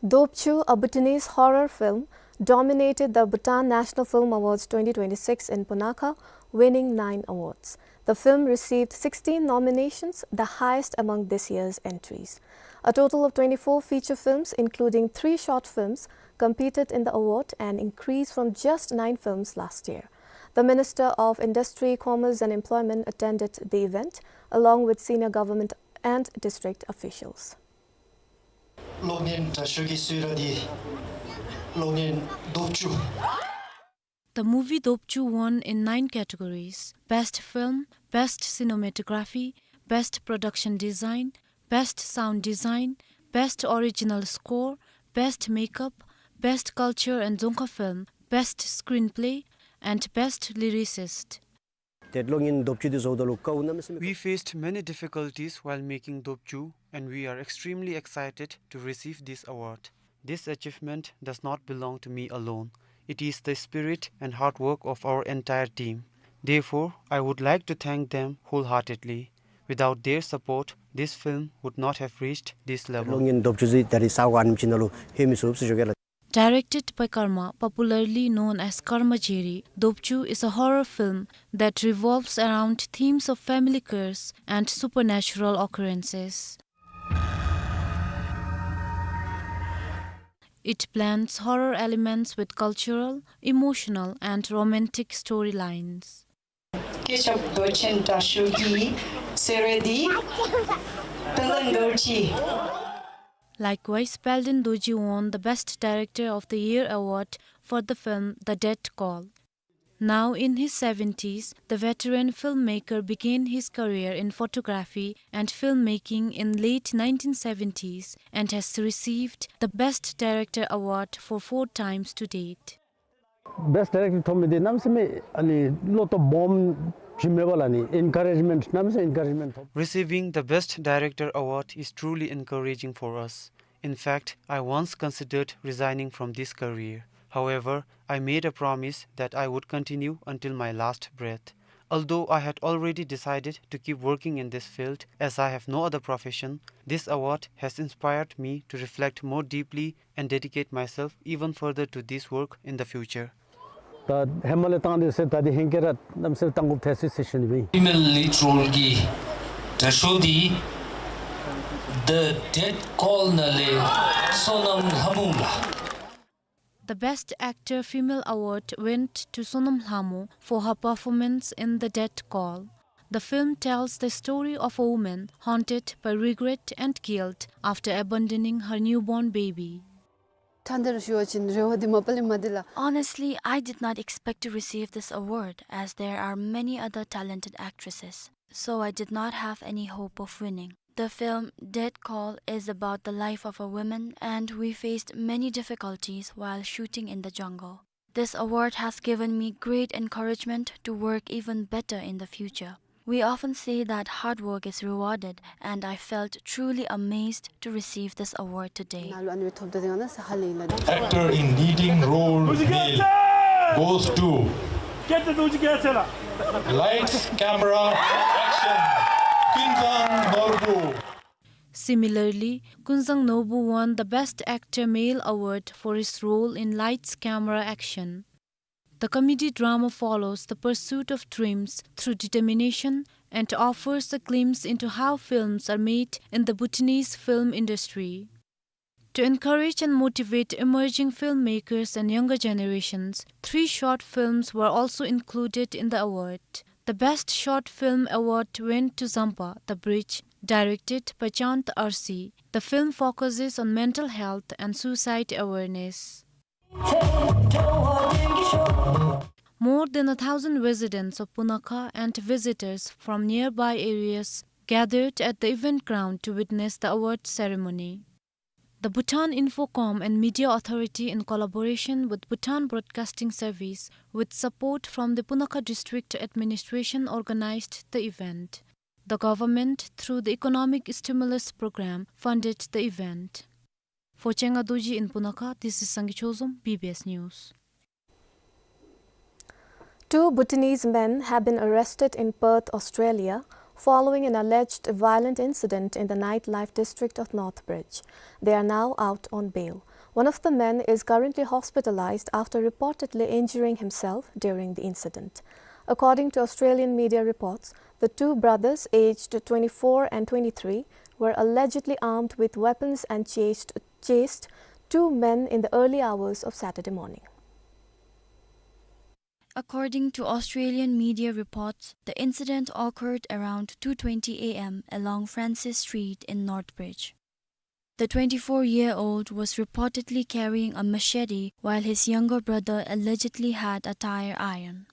Dopchu, a Bhutanese horror film, dominated the Bhutan National Film Awards twenty twenty-six in Punakha, winning nine awards. The film received sixteen nominations, the highest among this year's entries. A total of twenty-four feature films, including three short films, competed in the award, an increase from just nine films last year. The Minister of Industry, Commerce and Employment attended the event, along with senior government and district officials. གློག་བརྙན་དྲག་ཤོས་ཀྱི་གསོལ་ར་འདི་གློག་བརྙན་རྡོབ་ཅུ། The movie Dopchu won in nine categories: Best Film, Best Cinematography, Best Production Design, Best Sound Design, Best Original Score, Best Makeup, Best Culture and Dzongkha Film, Best Screenplay, and Best Lyricist. ཏེ་གློག་བརྙན་རྡོབ་ཅུ་འདི་བཟོཝ་ད་ལུ་དཀའཝ་གནམ་མེད་ས་མེད། We faced many difficulties while making Dopchu, and we are extremely excited to receive this award. This achievement does not belong to me alone. It is the spirit and hard work of our entire team. Therefore, I would like to thank them wholeheartedly. Without their support, this film would not have reached this level. གློག་བརྙན་རྡོབ་ཅུ་འདི་ད་རིས་ས་གོ་ཨ་ནེམ་ཅིག་ནང་ལུ་ལྷོད་མི་ཚུགས་ཟེར་ཞུ་གེ་ལགས། Directed by Karma, popularly known as Karma Jeri, Dopchu is a horror film that revolves around themes of family curse and supernatural occurrences. It blends horror elements with cultural, emotional, and romantic storylines. སྐད་ཆ་མདོ་ཆེན་དྲག་ཤོས་ཀྱི་གསོལ་ར་འདི་དཔལ་ལྡན་རྡོ་རྗེ། Likewise, Palden Dorji won the Best Director of the Year award for the film The Death Call. Now in his seventies, the veteran filmmaker began his career in photography and filmmaking in late nineteen seventies and has received the Best Director award for four times to date. Best Director ཐོབ་མི་འདི་གནམ་མེད་ས་མེད་ཨ་ནི་བློ་སྟོབས་སྦོམ་ཅིག་མས་པ་ལགས། ཨ་ནི་encouragement་གནམ་མེད་ས་མེད་encouragement ཐོབ། Receiving the Best Director award is truly encouraging for us. In fact, I once considered resigning from this career. However, I made a promise that I would continue until my last breath. Although I had already decided to keep working in this field, as I have no other profession, this award has inspired me to reflect more deeply and dedicate myself even further to this work in the future. ད་ཧེ་མ་ལས་བཏང་སྟེ་ཟེར་ད་འདི་ཧེང་སྐལ་ར་གནམ་མེད་ས་མེད་བཏང་དགོཔ་ཐལ་སོ་ཡི་ཟེར་ཞུ་ནི་ཨིན། Female lead role གྱི་དྲག་ཤོས་འདི་The Death Call ནང་ལས་བསོད་ནམས་ལྷ་མོ་ལགས། The Best Actor Female Award went to Sonam Lhamo for her performance in The Death Call. The film tells the story of a woman haunted by regret and guilt after abandoning her newborn baby. ཐད་ཀར་ཞུ་བ་ཅིན་རེ་བ་འདི་མ་པ་ལས་མེད་དེ་ལགས། Honestly, I did not expect to receive this award, as there are many other talented actresses, so I did not have any hope of winning. The film Death Call is about the life of a woman, and we faced many difficulties while shooting in the jungle. This award has given me great encouragement to work even better in the future. We often say that hard work is rewarded, and I felt truly amazed to receive this award today. ནཱ་ལུ་ཨ་ནི་སྦེ་ཐོབ་ད་འདི་ང་ནཱ་ས་ཧ་ལས་ལགས། Actor in leading role male goes to Lights, camera, action, Kunzang Norbu. Similarly, Kunzang Norbu won the Best Actor Male Award for his role in Lights, Camera, Action. The comedy drama follows the pursuit of dreams through determination and offers a glimpse into how films are made in the Bhutanese film industry. To encourage and motivate emerging filmmakers and younger generations, three short films were also included in the award. The Best Short Film Award went to Zampa, The Bridge, directed by Chand Arsi. The film focuses on mental health and suicide awareness. More than a thousand residents of Punakha and visitors from nearby areas gathered at the event ground to witness the award ceremony. The Bhutan Infocom and Media Authority, in collaboration with Bhutan Broadcasting Service, with support from the Punakha District Administration, organized the event. The government, through the Economic Stimulus Program, funded the event. For Chenga Dorji in Punakha, this is Sangay Chozom, B B S News. Two Bhutanese men have been arrested in Perth, Australia, following an alleged violent incident in the nightlife district of Northbridge. They are now out on bail. One of the men is currently hospitalized after reportedly injuring himself during the incident. According to Australian media reports, the two brothers, aged twenty-four and twenty-three, were allegedly armed with weapons and chased, chased two men in the early hours of Saturday morning. According to Australian media reports, the incident occurred around two twenty A M along Francis Street in Northbridge. The twenty-four-year-old was reportedly carrying a machete, while his younger brother allegedly had a tire iron.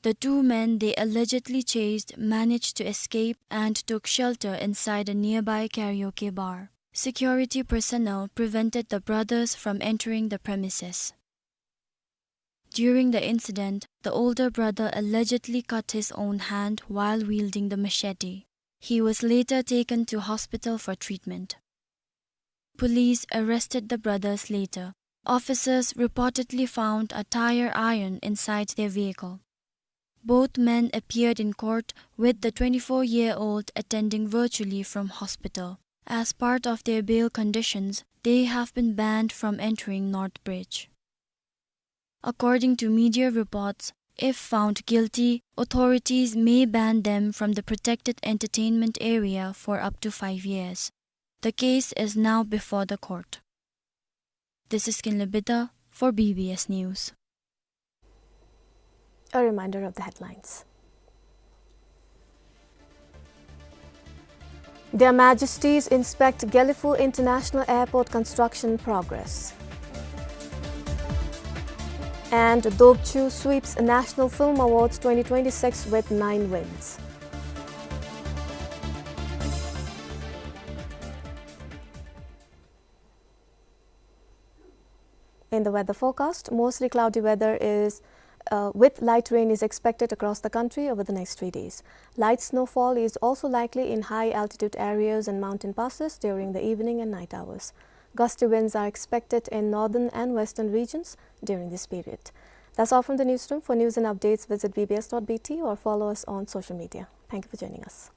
The two men they allegedly chased managed to escape and took shelter inside a nearby karaoke bar. Security personnel prevented the brothers from entering the premises. During the incident, the older brother allegedly cut his own hand while wielding the machete. He was later taken to hospital for treatment. Police arrested the brothers later. Officers reportedly found a tire iron inside their vehicle. Both men appeared in court, with the twenty-four-year-old attending virtually from hospital. As part of their bail conditions, they have been banned from entering North Bridge. According to media reports, if found guilty, authorities may ban them from the protected entertainment area for up to five years. The case is now before the court. This is Kinley Bida for B B S News. A reminder of the headlines. Their Majesties inspect Gelephu International Airport construction progress. And Dobchu sweeps National Film Awards twenty twenty-six with nine wins. In the weather forecast, mostly cloudy weather is, uh, with light rain is expected across the country over the next three days. Light snowfall is also likely in high altitude areas and mountain passes during the evening and night hours. Gusty winds are expected in northern and western regions during this period. That's all from the newsroom. For news and updates, visit B B S dot B T or follow us on social media. Thank you for joining us.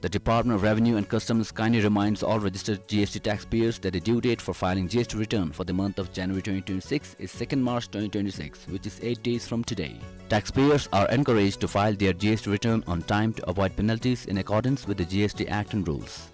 The Department of Revenue and Customs kindly reminds all registered G S T taxpayers that the due date for filing G S T return for the month of January twenty twenty-six is second March twenty twenty-six, which is eight days from today. Taxpayers are encouraged to file their G S T return on time to avoid penalties in accordance with the G S T Act and rules.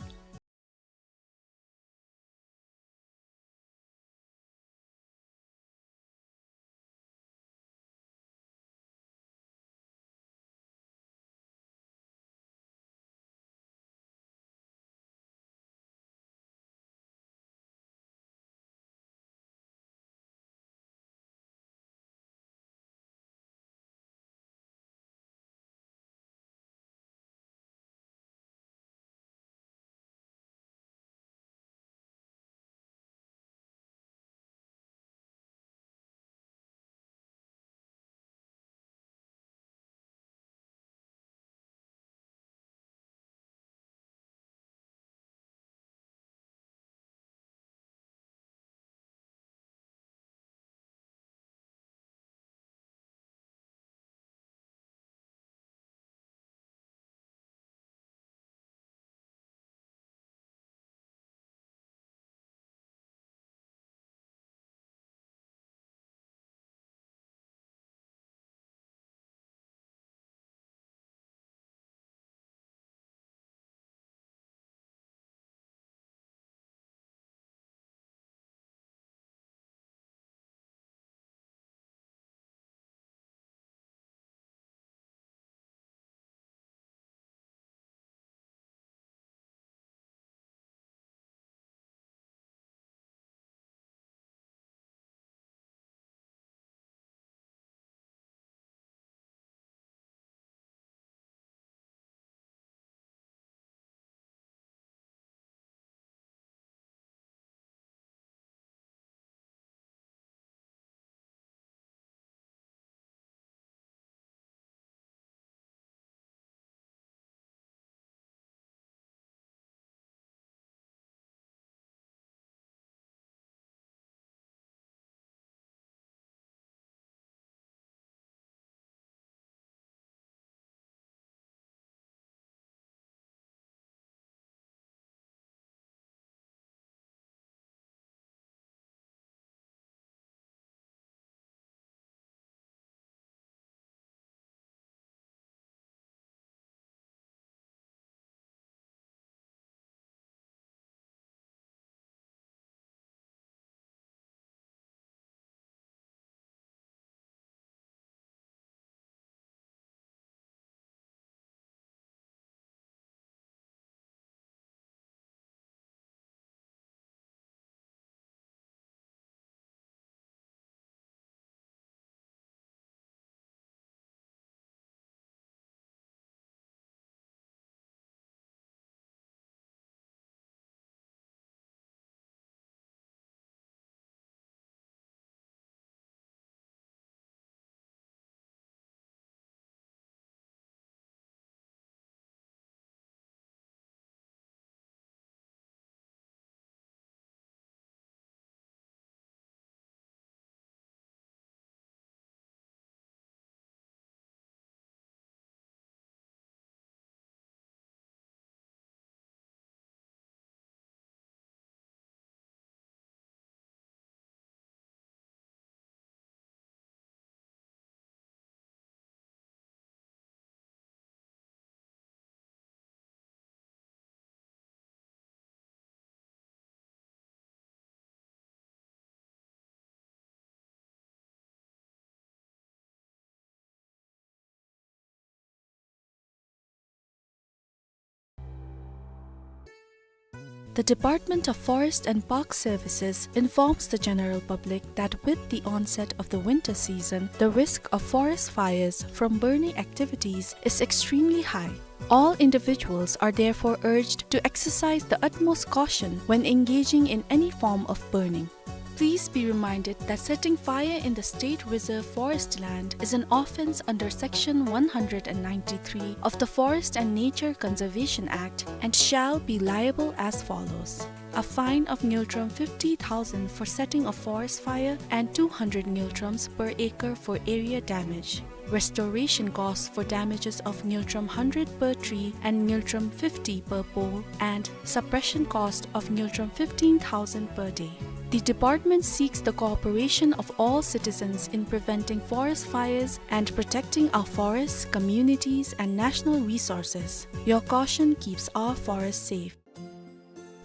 The Department of Forest and Park Services informs the general public that with the onset of the winter season, the risk of forest fires from burning activities is extremely high. All individuals are therefore urged to exercise the utmost caution when engaging in any form of burning. Please be reminded that setting fire in the state reserve forest land is an offence under Section one hundred and ninety-three of the Forest and Nature Conservation Act and shall be liable as follows. A fine of ngultrum fifty thousand for setting a forest fire and two hundred ngultrums per acre for area damage. Restoration costs for damages of ngultrum hundred per tree and ngultrum fifty per pole, and suppression cost of ngultrum fifteen thousand per day. The department seeks the cooperation of all citizens in preventing forest fires and protecting our forests, communities, and national resources. Your caution keeps our forests safe.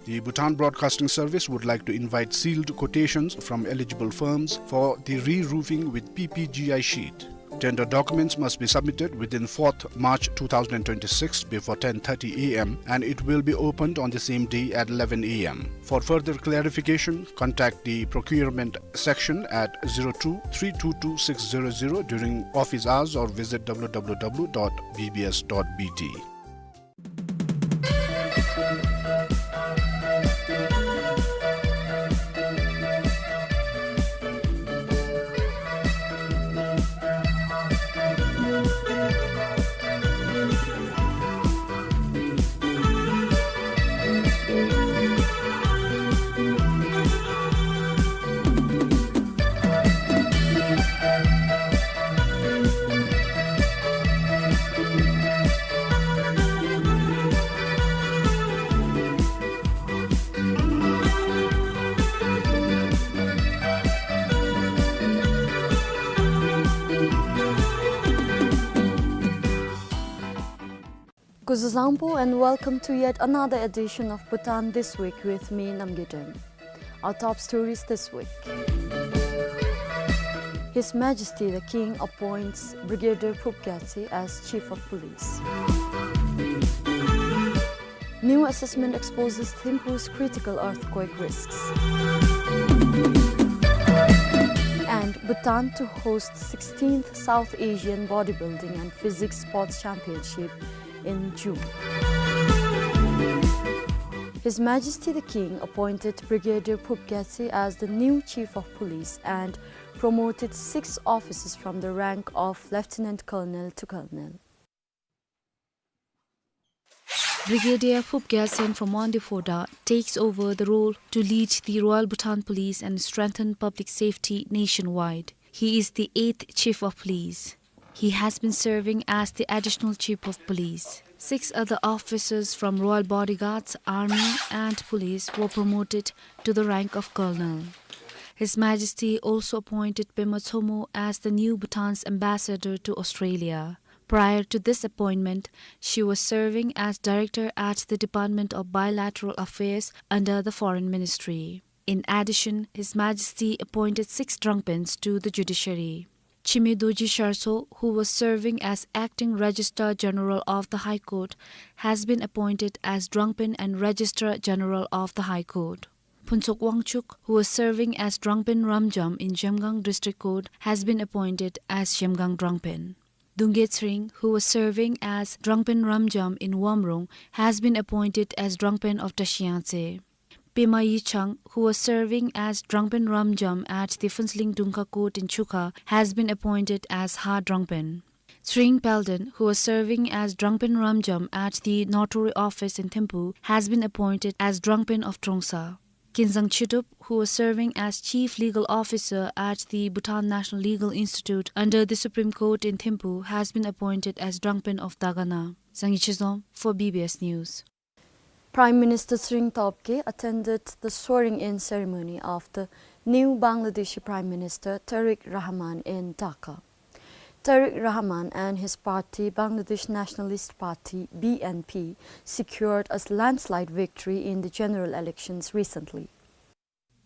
The Bhutan Broadcasting Service would like to invite sealed quotations from eligible firms for the re-roofing with P P G I sheet. Tender documents must be submitted within fourth March two thousand twenty-six before ten thirty A M, and it will be opened on the same day at eleven A M. For further clarification, contact the procurement section at zero two three two two six zero zero during office hours or visit W W W dot B B S dot B T. Kuzuzangpo and welcome to yet another edition of Bhutan This Week with me, Namgay Deng. Our top stories this week. His Majesty the King appoints Brigadier Phub Gyatse as Chief of Police. New assessment exposes Thimphu's critical earthquake risks. And Bhutan to host sixteenth South Asian Bodybuilding and Physique Sports Championship in June. His Majesty the King appointed Brigadier Phub Gyatse as the new Chief of Police and promoted six officers from the rank of Lieutenant Colonel to Colonel. Brigadier Phub Gyatsen from Wangdue Phodrang takes over the role to lead the Royal Bhutan Police and strengthen public safety nationwide. He is the eighth Chief of Police. He has been serving as the Additional Chief of Police. Six other officers from Royal Bodyguards, Army and Police were promoted to the rank of Colonel. His Majesty also appointed Pema Tshomo as the new Bhutan's ambassador to Australia. Prior to this appointment, she was serving as Director at the Department of Bilateral Affairs under the Foreign Ministry. In addition, His Majesty appointed six Drangpens to the judiciary. Chime Dorji Shartso, who was serving as Acting Registrar General of the High Court, has been appointed as Drangpen and Registrar General of the High Court. Phuntsog Wangchuk, who was serving as Drangpen Ramjam in Zhemgang District Court, has been appointed as Zhemgang Drangpen. Dungge Tsering, who was serving as Drangpen Ramjam in Wamrong, has been appointed as Drangpen of Tashiyangtse. Pema Yichang, who was serving as Drangpen Ramjam at the Phuentsholing Dungkha Court in Chukha, has been appointed as Ha Drangpen. Tsering Palden, who was serving as Drangpen Ramjam at the Notary Office in Thimphu, has been appointed as Drangpen of Trongsa. Kinzang Chidup, who was serving as Chief Legal Officer at the Bhutan National Legal Institute under the Supreme Court in Thimphu, has been appointed as Drangpen of Dagana. Zangye Chizom for B B S News. Prime Minister Tshering Tobgay attended the swearing-in ceremony of the new Bangladeshi Prime Minister Tariq Rahman in Dhaka. Tariq Rahman and his party, Bangladesh Nationalist Party, B N P, secured a landslide victory in the general elections recently.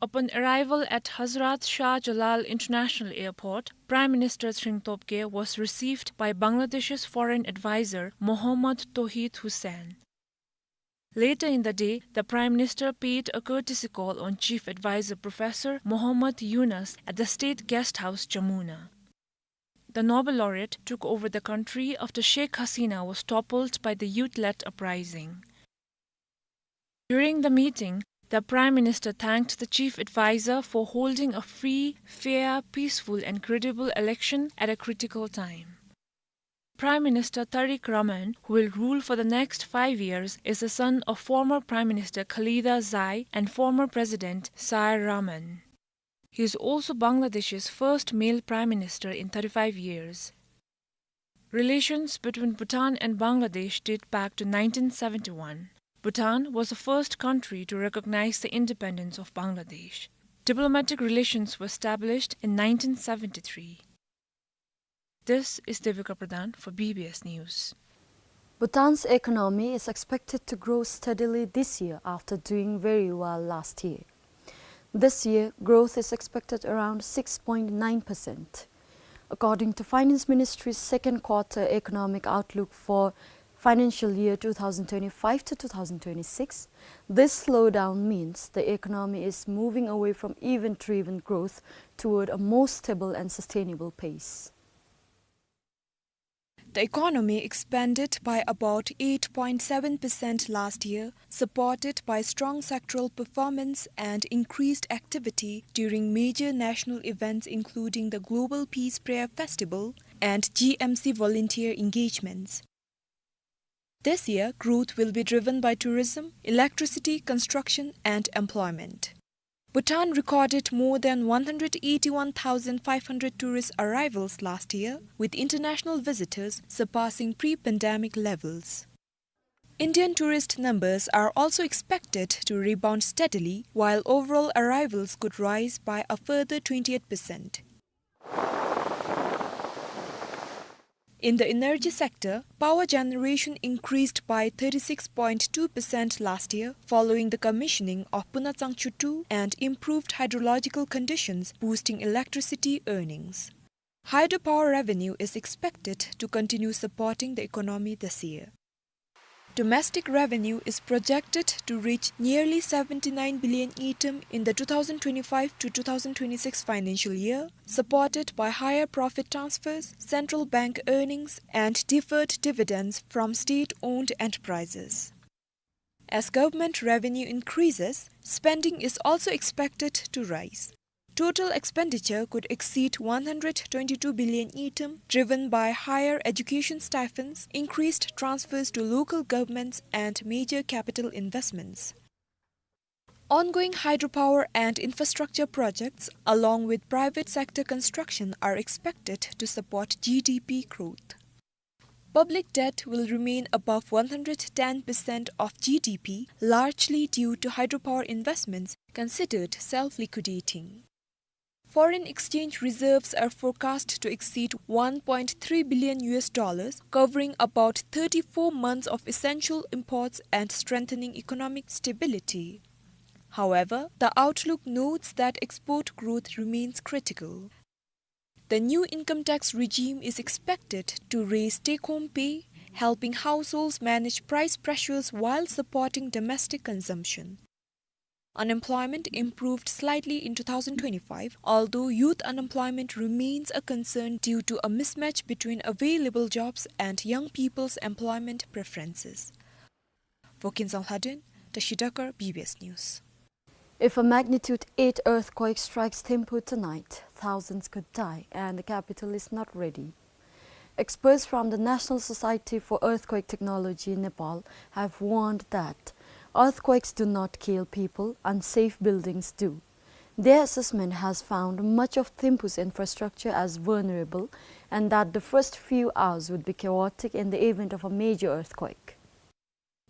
Upon arrival at Hazrat Shah Jalal International Airport, Prime Minister Tshering Tobgay was received by Bangladesh's foreign advisor Mohammad Touhid Hossain. Later in the day, the Prime Minister paid a courtesy call on Chief Advisor Professor Muhammad Yunus at the State Guest House, Jamuna. The Nobel laureate took over the country after Sheikh Hasina was toppled by the youth-led uprising. During the meeting, the Prime Minister thanked the Chief Advisor for holding a free, fair, peaceful and credible election at a critical time. Prime Minister Tariq Rahman, who will rule for the next five years, is the son of former Prime Minister Khaleda Zia and former President Ziaur Rahman. He is also Bangladesh's first male prime minister in thirty-five years. Relations between Bhutan and Bangladesh date back to nineteen seventy-one. Bhutan was the first country to recognize the independence of Bangladesh. Diplomatic relations were established in nineteen seventy-three. This is Devika Pradhan for B B S News. Bhutan's economy is expected to grow steadily this year after doing very well last year. This year, growth is expected around six point nine percent. According to Finance Ministry's second quarter economic outlook for financial year two thousand twenty-five to two thousand twenty-six, this slowdown means the economy is moving away from event-driven growth toward a more stable and sustainable pace. The economy expanded by about eight point seven percent last year, supported by strong sectoral performance and increased activity during major national events including the Global Peace Prayer Festival and G M C volunteer engagements. This year, growth will be driven by tourism, electricity, construction, and employment. Bhutan recorded more than one hundred eighty-one thousand five hundred tourist arrivals last year, with international visitors surpassing pre-pandemic levels. Indian tourist numbers are also expected to rebound steadily, while overall arrivals could rise by a further twenty-eight percent. In the energy sector, power generation increased by thirty-six point two percent last year following the commissioning of Puna Tsangchu two and improved hydrological conditions, boosting electricity earnings. Hydropower revenue is expected to continue supporting the economy this year. Domestic revenue is projected to reach nearly seventy-nine billion ngultrum in the two thousand twenty-five to two thousand twenty-six financial year, supported by higher profit transfers, central bank earnings, and deferred dividends from state-owned enterprises. As government revenue increases, spending is also expected to rise. Total expenditure could exceed one hundred twenty-two billion ngultrum, driven by higher education stipends, increased transfers to local governments, and major capital investments. Ongoing hydropower and infrastructure projects, along with private sector construction, are expected to support G D P growth. Public debt will remain above one hundred ten percent of G D P, largely due to hydropower investments considered self-liquidating. Foreign exchange reserves are forecast to exceed one point three billion U S dollars, covering about thirty-four months of essential imports and strengthening economic stability. However, the outlook notes that export growth remains critical. The new income tax regime is expected to raise take-home pay, helping households manage price pressures while supporting domestic consumption. Unemployment improved slightly in two thousand twenty-five, although youth unemployment remains a concern due to a mismatch between available jobs and young people's employment preferences. For Kinzang Lhaden, Tashi Dakar, B B S News. If a magnitude eight earthquake strikes Thimphu tonight, thousands could die and the capital is not ready. Experts from the National Society for Earthquake Technology in Nepal have warned that earthquakes do not kill people, unsafe buildings do. Their assessment has found much of Thimphu's infrastructure as vulnerable and that the first few hours would be chaotic in the event of a major earthquake.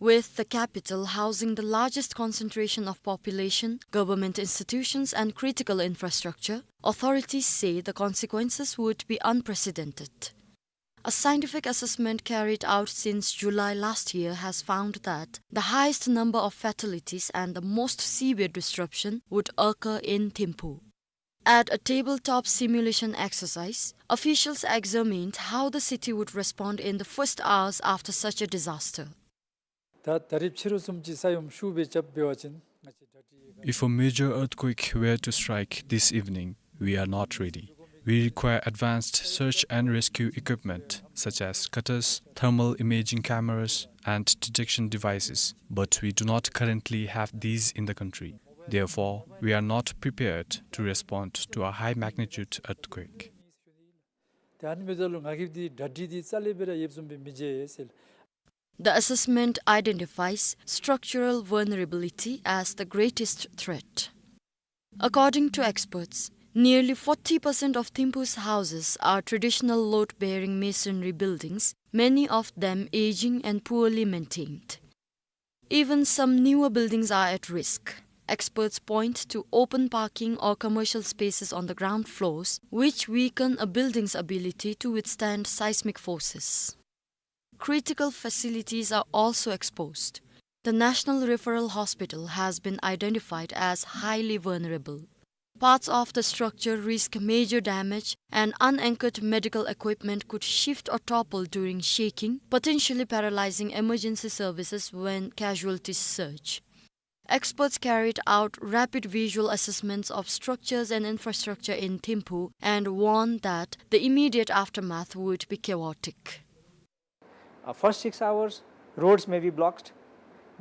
With the capital housing the largest concentration of population, government institutions and critical infrastructure, authorities say the consequences would be unprecedented. A scientific assessment carried out since July last year has found that the highest number of fatalities and the most severe disruption would occur in Thimphu. At a tabletop simulation exercise, officials examined how the city would respond in the first hours after such a disaster. ད་ད་རིས་ཕྱི་རུ་སུམ་ཅུ་ས་ཡོམ་ཤུགས་སྦེ་རྐྱབ་འབད་བ་ཅིན་ང་བཅས་གྲ་སྒྲིག། If a major earthquake were to strike this evening, we are not ready. We require advanced search and rescue equipment such as cutters, thermal imaging cameras, and detection devices, but we do not currently have these in the country. Therefore, we are not prepared to respond to a high magnitude earthquake. ད་ཨ་ནི་འབདཝ་ད་ལུ་ང་བཅས་འདི་གྲ་སྒྲིག་འདི་རྩ་ལས་སྦེ་ར་ཡོདཔ་བཟུམ་སྦེ་མི་མཇལ་ཟེར། The assessment identifies structural vulnerability as the greatest threat. According to experts, nearly forty percent of Thimphu's houses are traditional load-bearing masonry buildings, many of them aging and poorly maintained. Even some newer buildings are at risk. Experts point to open parking or commercial spaces on the ground floors, which weaken a building's ability to withstand seismic forces. Critical facilities are also exposed. The National Referral Hospital has been identified as highly vulnerable. Parts of the structure risk major damage, and unanchored medical equipment could shift or topple during shaking, potentially paralyzing emergency services when casualties surge. Experts carried out rapid visual assessments of structures and infrastructure in Thimphu and warned that the immediate aftermath would be chaotic. Uh, first six hours, roads may be blocked,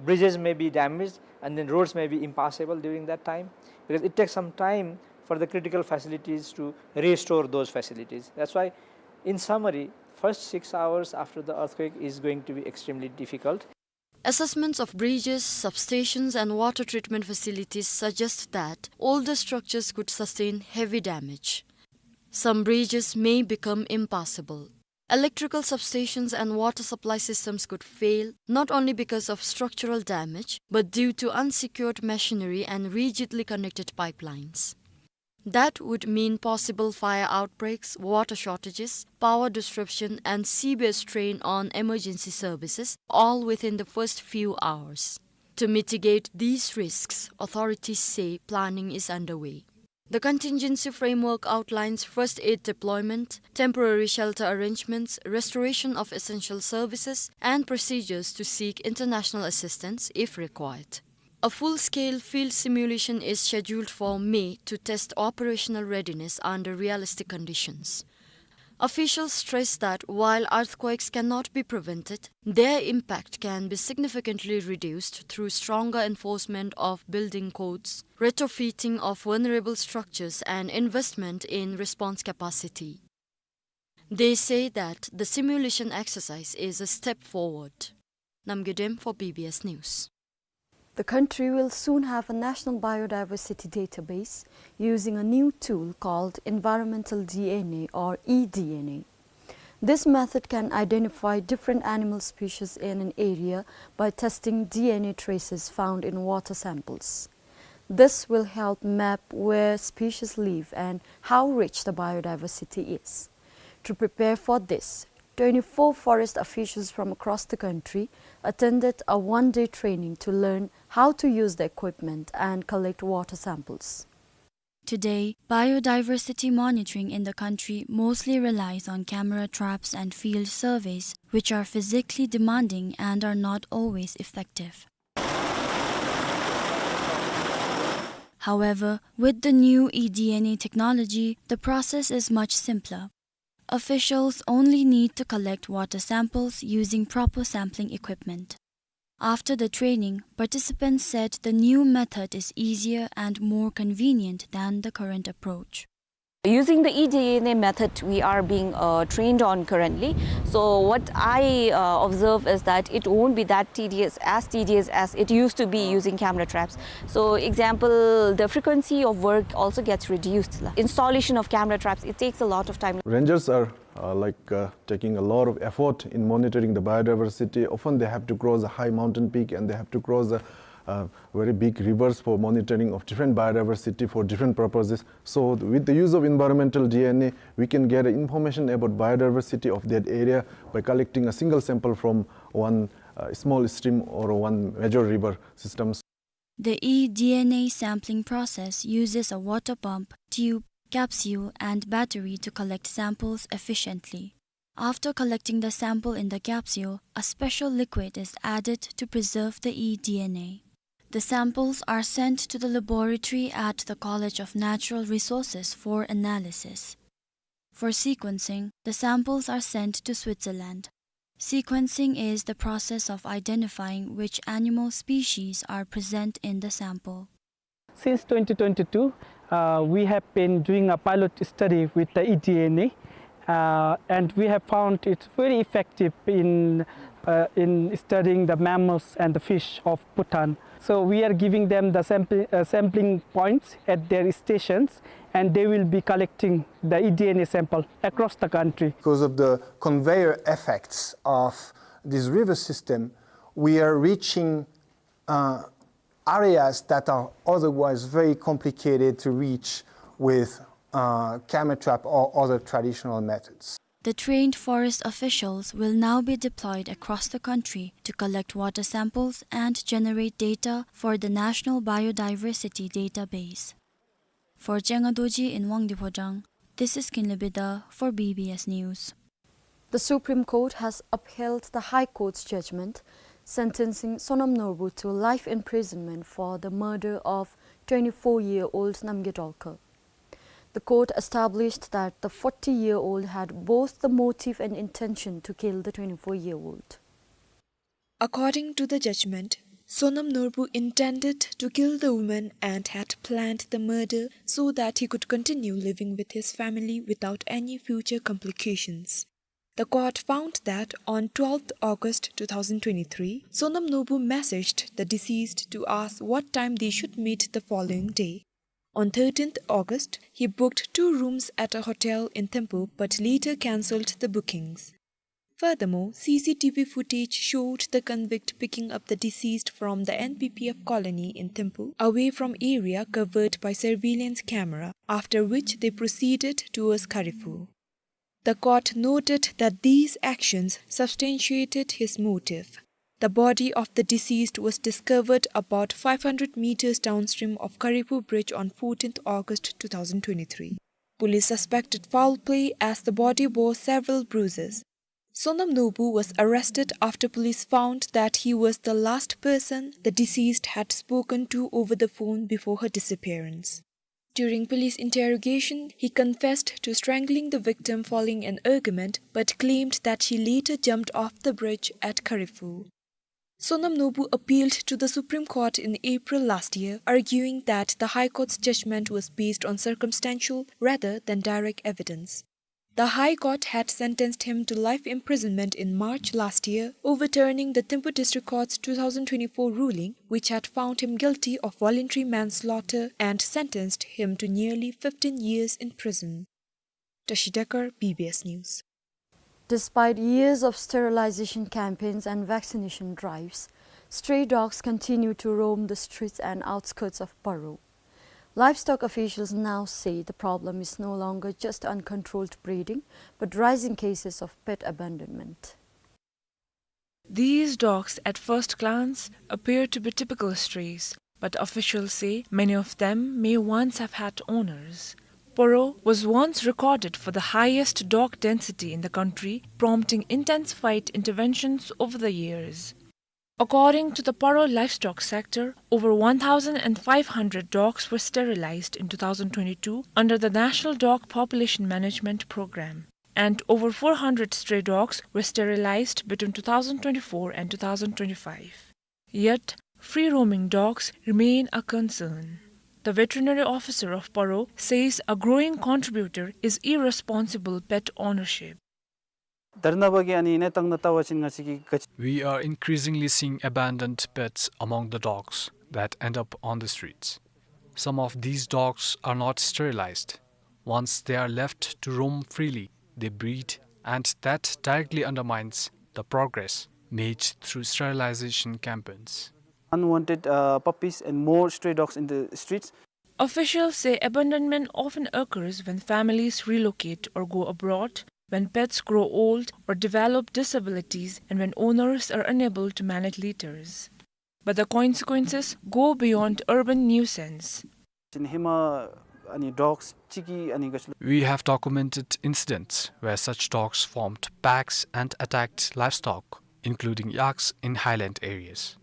bridges may be damaged, and then roads may be impassable during that time, because it takes some time for the critical facilities to restore those facilities. That's why, in summary, first six hours after the earthquake is going to be extremely difficult. Assessments of bridges, substations, and water treatment facilities suggest that older structures could sustain heavy damage. Some bridges may become impassable. Electrical substations and water supply systems could fail, not only because of structural damage, but due to unsecured machinery and rigidly connected pipelines. That would mean possible fire outbreaks, water shortages, power disruption, and severe strain on emergency services, all within the first few hours. To mitigate these risks, authorities say planning is underway. The contingency framework outlines first aid deployment, temporary shelter arrangements, restoration of essential services, and procedures to seek international assistance if required. A full-scale field simulation is scheduled for May to test operational readiness under realistic conditions. Officials stress that while earthquakes cannot be prevented, their impact can be significantly reduced through stronger enforcement of building codes, retrofitting of vulnerable structures, and investment in response capacity. They say that the simulation exercise is a step forward. Namgay Dem for B B S News. The country will soon have a national biodiversity database using a new tool called environmental D N A or eDNA. This method can identify different animal species in an area by testing D N A traces found in water samples. This will help map where species live and how rich the biodiversity is. To prepare for this, twenty-four forest officials from across the country attended a one-day training to learn how to use the equipment and collect water samples. Today, biodiversity monitoring in the country mostly relies on camera traps and field surveys, which are physically demanding and are not always effective. However, with the new eDNA technology, the process is much simpler. Officials only need to collect water samples using proper sampling equipment. After the training, participants said the new method is easier and more convenient than the current approach. Using the eDNA method, we are being, uh, trained on currently. So what I, uh, observe is that it won't be that tedious, as tedious as it used to be using camera traps. So example, the frequency of work also gets reduced. Installation of camera traps, it takes a lot of time. Rangers are, uh, like, uh, taking a lot of effort in monitoring the biodiversity. Often they have to cross a high mountain peak and they have to cross a, uh, very big rivers for monitoring of different biodiversity for different purposes. So with the use of environmental D N A, we can get information about biodiversity of that area by collecting a single sample from one, uh, small stream or one major river system. The eDNA sampling process uses a water pump, tube, capsule, and battery to collect samples efficiently. After collecting the sample in the capsule, a special liquid is added to preserve the eDNA. The samples are sent to the laboratory at the College of Natural Resources for analysis. For sequencing, the samples are sent to Switzerland. Sequencing is the process of identifying which animal species are present in the sample. Since twenty twenty-two, uh, we have been doing a pilot study with the eDNA, uh, and we have found it very effective in, uh, in studying the mammals and the fish of Bhutan. So we are giving them the sampli-, uh, sampling points at their stations, and they will be collecting the eDNA sample across the country. Because of the conveyor effects of this river system, we are reaching, uh, areas that are otherwise very complicated to reach with, uh, camera trap or other traditional methods. The trained forest officials will now be deployed across the country to collect water samples and generate data for the National Biodiversity Database. For Chenga Dorji in Wangdue Phodrang, this is Kinley Bida for B B S News. The Supreme Court has upheld the High Court's judgment sentencing Sonam Norbu to life imprisonment for the murder of twenty-four-year-old Namgay Dolkar. The court established that the forty-year-old had both the motive and intention to kill the twenty-four-year-old. According to the judgment, Sonam Norbu intended to kill the woman and had planned the murder so that he could continue living with his family without any future complications. The court found that on twelfth August two thousand twenty-three, Sonam Norbu messaged the deceased to ask what time they should meet the following day. On thirteenth August, he booked two rooms at a hotel in Thimphu but later cancelled the bookings. Furthermore, C C T V footage showed the convict picking up the deceased from the N P P F colony in Thimphu, away from area covered by surveillance camera, after which they proceeded towards Kharagpur. The court noted that these actions substantiated his motive. The body of the deceased was discovered about five hundred meters downstream of Kharagpur Bridge on fourteenth August two thousand twenty-three. Police suspected foul play as the body bore several bruises. Sonam Norbu was arrested after police found that he was the last person the deceased had spoken to over the phone before her disappearance. During police interrogation, he confessed to strangling the victim following an argument, but claimed that he later jumped off the bridge at Kharagpur. Sonam Norbu appealed to the Supreme Court in April last year, arguing that the High Court's judgment was based on circumstantial rather than direct evidence. The High Court had sentenced him to life imprisonment in March last year, overturning the Thimphu District Court's two thousand twenty-four ruling, which had found him guilty of voluntary manslaughter and sentenced him to nearly fifteen years in prison. Tashi Dekar, B B S News. Despite years of sterilization campaigns and vaccination drives, stray dogs continue to roam the streets and outskirts of Paro. Livestock officials now say the problem is no longer just uncontrolled breeding, but rising cases of pet abandonment. These dogs, at first glance, appear to be typical strays, but officials say many of them may once have had owners. Paro was once recorded for the highest dog density in the country, prompting intensified interventions over the years. According to the Paro livestock sector, over one thousand five hundred dogs were sterilized in two thousand twenty-two under the National Dog Population Management Program, and over four hundred stray dogs were sterilized between two thousand twenty-four and two thousand twenty-five. Yet, free-roaming dogs remain a concern. The veterinary officer of Paro says a growing contributor is irresponsible pet ownership. ད་རེས་ནངས་པ་གི་ཨ་ནི་གནས་སྟངས་ནང་བལྟ་བ་ཅིན་ང་བཅས་ཀྱི་ག་ཅི། We are increasingly seeing abandoned pets among the dogs that end up on the streets. Some of these dogs are not sterilized. Once they are left to roam freely, they breed, and that directly undermines the progress made through sterilization campaigns. Unwanted, uh, puppies and more stray dogs in the streets. Officials say abandonment often occurs when families relocate or go abroad, when pets grow old or develop disabilities, and when owners are unable to manage litters. But the consequences go beyond urban nuisance. ཨིན་ཧེ་མ་ ཨ་ནི་ཌོགསི་གཅིག་གིས་ཨ་ནི་ག་ཅི་ལོ། We have documented incidents where such dogs formed packs and attacked livestock, including yaks, in highland areas.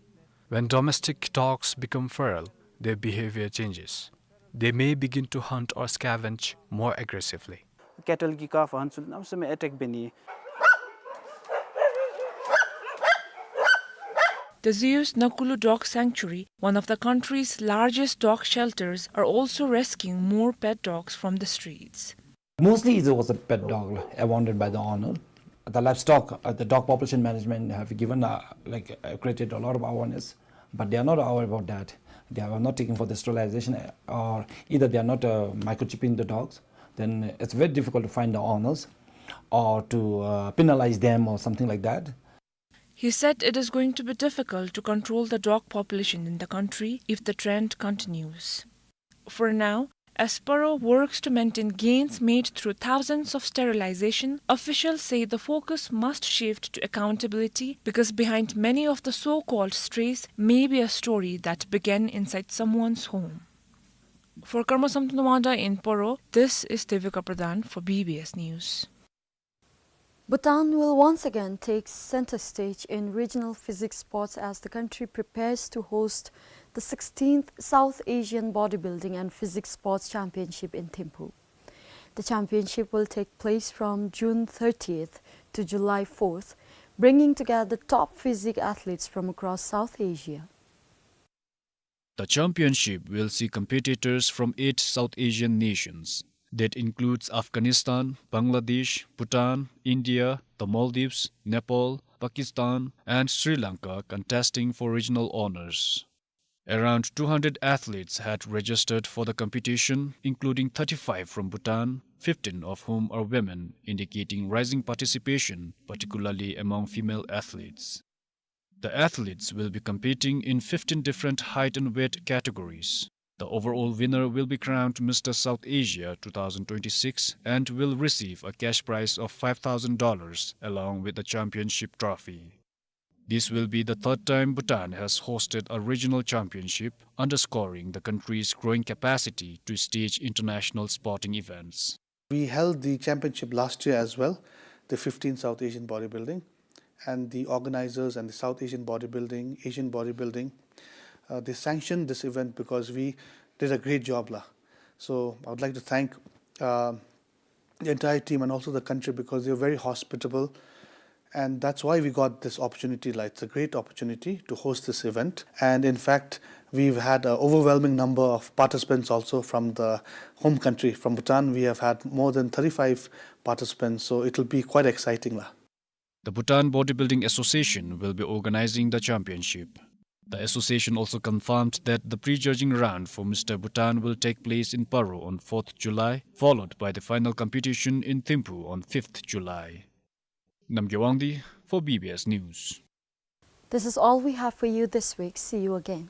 When domestic dogs become feral, their behavior changes. They may begin to hunt or scavenge more aggressively. ཀེ་ཊལ་གྱི་ཀཱལཕ་ཧཱནཌསི་ཚུ་གནམ་མེད་ས་མེད་ཨེ་ཊེཀ་འབད་ནི། The Zeus Nakulu Dog Sanctuary, one of the country's largest dog shelters, are also rescuing more pet dogs from the streets. Mostly it was a pet dog, like, abandoned by the owner. The livestock, uh, the dog population management have given, uh, like, uh, created a lot of awareness, but they are not aware about that. They are not taking for the sterilization, uh, or either they are not, uh, microchipping the dogs. Then it's very difficult to find the owners or to, uh, penalize them or something like that. He said it is going to be difficult to control the dog population in the country if the trend continues. For now, as Paro works to maintain gains made through thousands of sterilization, officials say the focus must shift to accountability, because behind many of the so-called strays may be a story that began inside someone's home. For Karma Samten Wangda in Paro, this is Devika Pradhan for B B S News. Bhutan will once again take center stage in regional physique sports as the country prepares to host the sixteenth South Asian Bodybuilding and Physique Sports Championship in Thimphu. The championship will take place from June thirtieth to July fourth, bringing together top physique athletes from across South Asia. The championship will see competitors from eight South Asian nations. That includes Afghanistan, Bangladesh, Bhutan, India, the Maldives, Nepal, Pakistan, and Sri Lanka contesting for regional honors. Around two hundred athletes had registered for the competition, including thirty-five from Bhutan, fifteen of whom are women, indicating rising participation, particularly among female athletes. The athletes will be competing in fifteen different height and weight categories. The overall winner will be crowned Mister South Asia two thousand twenty-six and will receive a cash prize of five thousand dollars along with the championship trophy. This will be the third time Bhutan has hosted a regional championship, underscoring the country's growing capacity to stage international sporting events. We held the championship last year as well, the fifteenth South Asian Bodybuilding, and the organizers and the South Asian Bodybuilding, Asian Bodybuilding, uh, they sanctioned this event because we did a great job, la. So I would like to thank, uh, the entire team and also the country because they are very hospitable. And that's why we got this opportunity, like, it's a great opportunity to host this event. And in fact, we've had an overwhelming number of participants also from the home country, from Bhutan. We have had more than thirty-five participants, so it'll be quite exciting, la. The Bhutan Bodybuilding Association will be organizing the championship. The association also confirmed that the prejudging round for Mister Bhutan will take place in Paro on fourth July, followed by the final competition in Thimphu on fifth July. Namgay Wangdi for B B S News. This is all we have for you this week. See you again.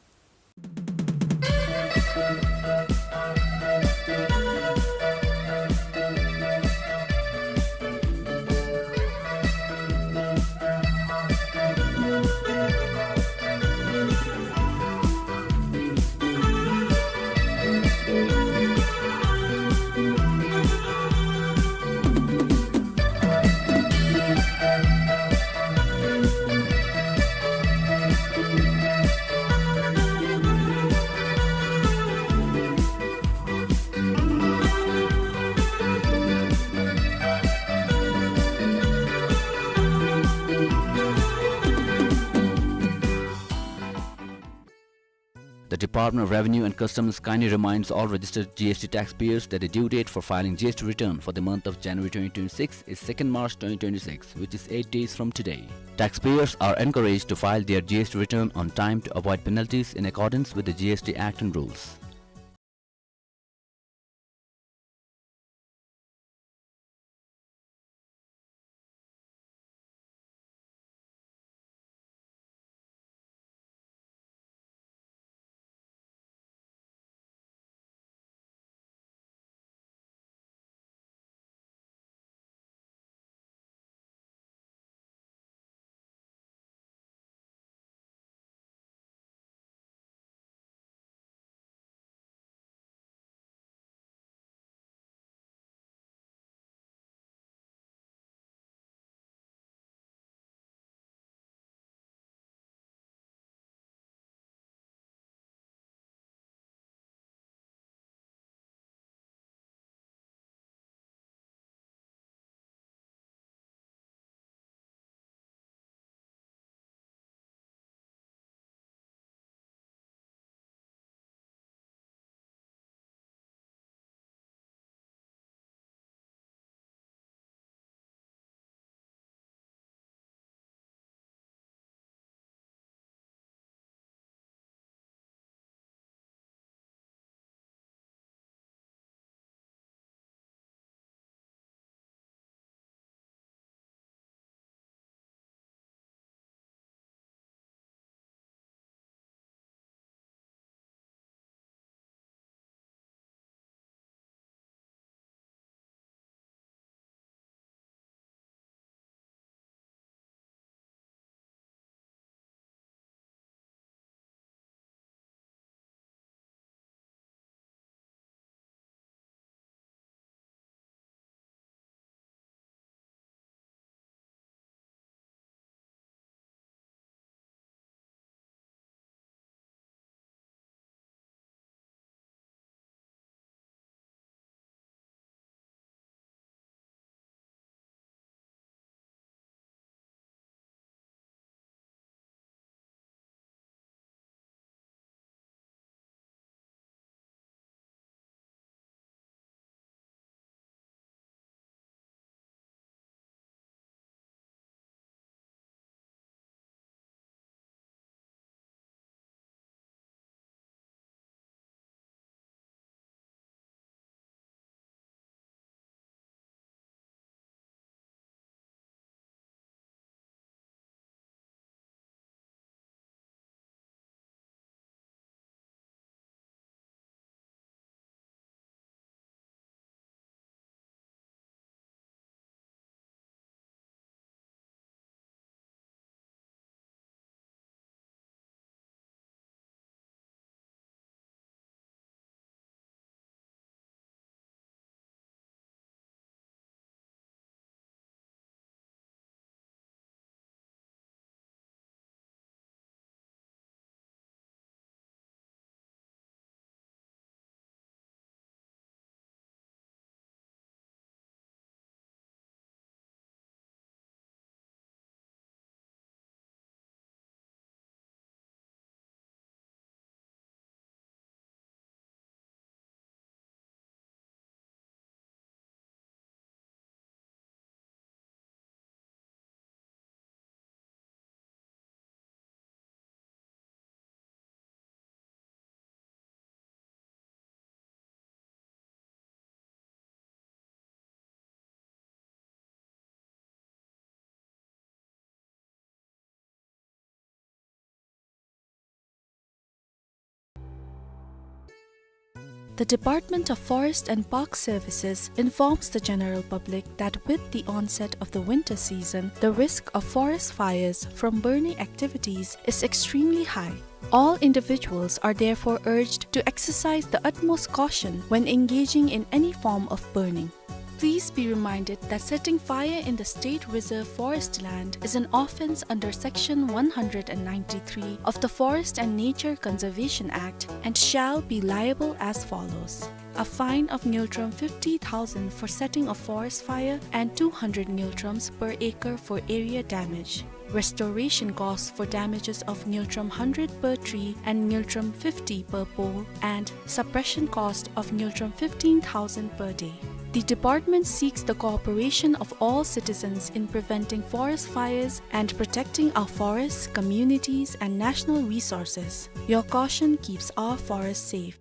The Department of Revenue and Customs kindly reminds all registered G S T taxpayers that the due date for filing G S T return for the month of January twenty twenty-six is second March twenty twenty-six, which is eight days from today. Taxpayers are encouraged to file their G S T return on time to avoid penalties in accordance with the G S T Act and rules. The Department of Forest and Park Services informs the general public that with the onset of the winter season, the risk of forest fires from burning activities is extremely high. All individuals are therefore urged to exercise the utmost caution when engaging in any form of burning. Please be reminded that setting fire in the State Reserve Forest land is an offence under Section one hundred and ninety-three of the Forest and Nature Conservation Act and shall be liable as follows. A fine of ngultrum fifty thousand for setting a forest fire and two hundred ngultrums per acre for area damage. Restoration cost for damages of ngultrum hundred per tree and ngultrum fifty per pole, and suppression cost of ngultrum fifteen thousand per day. The department seeks the cooperation of all citizens in preventing forest fires and protecting our forests, communities, and national resources. Your caution keeps our forests safe.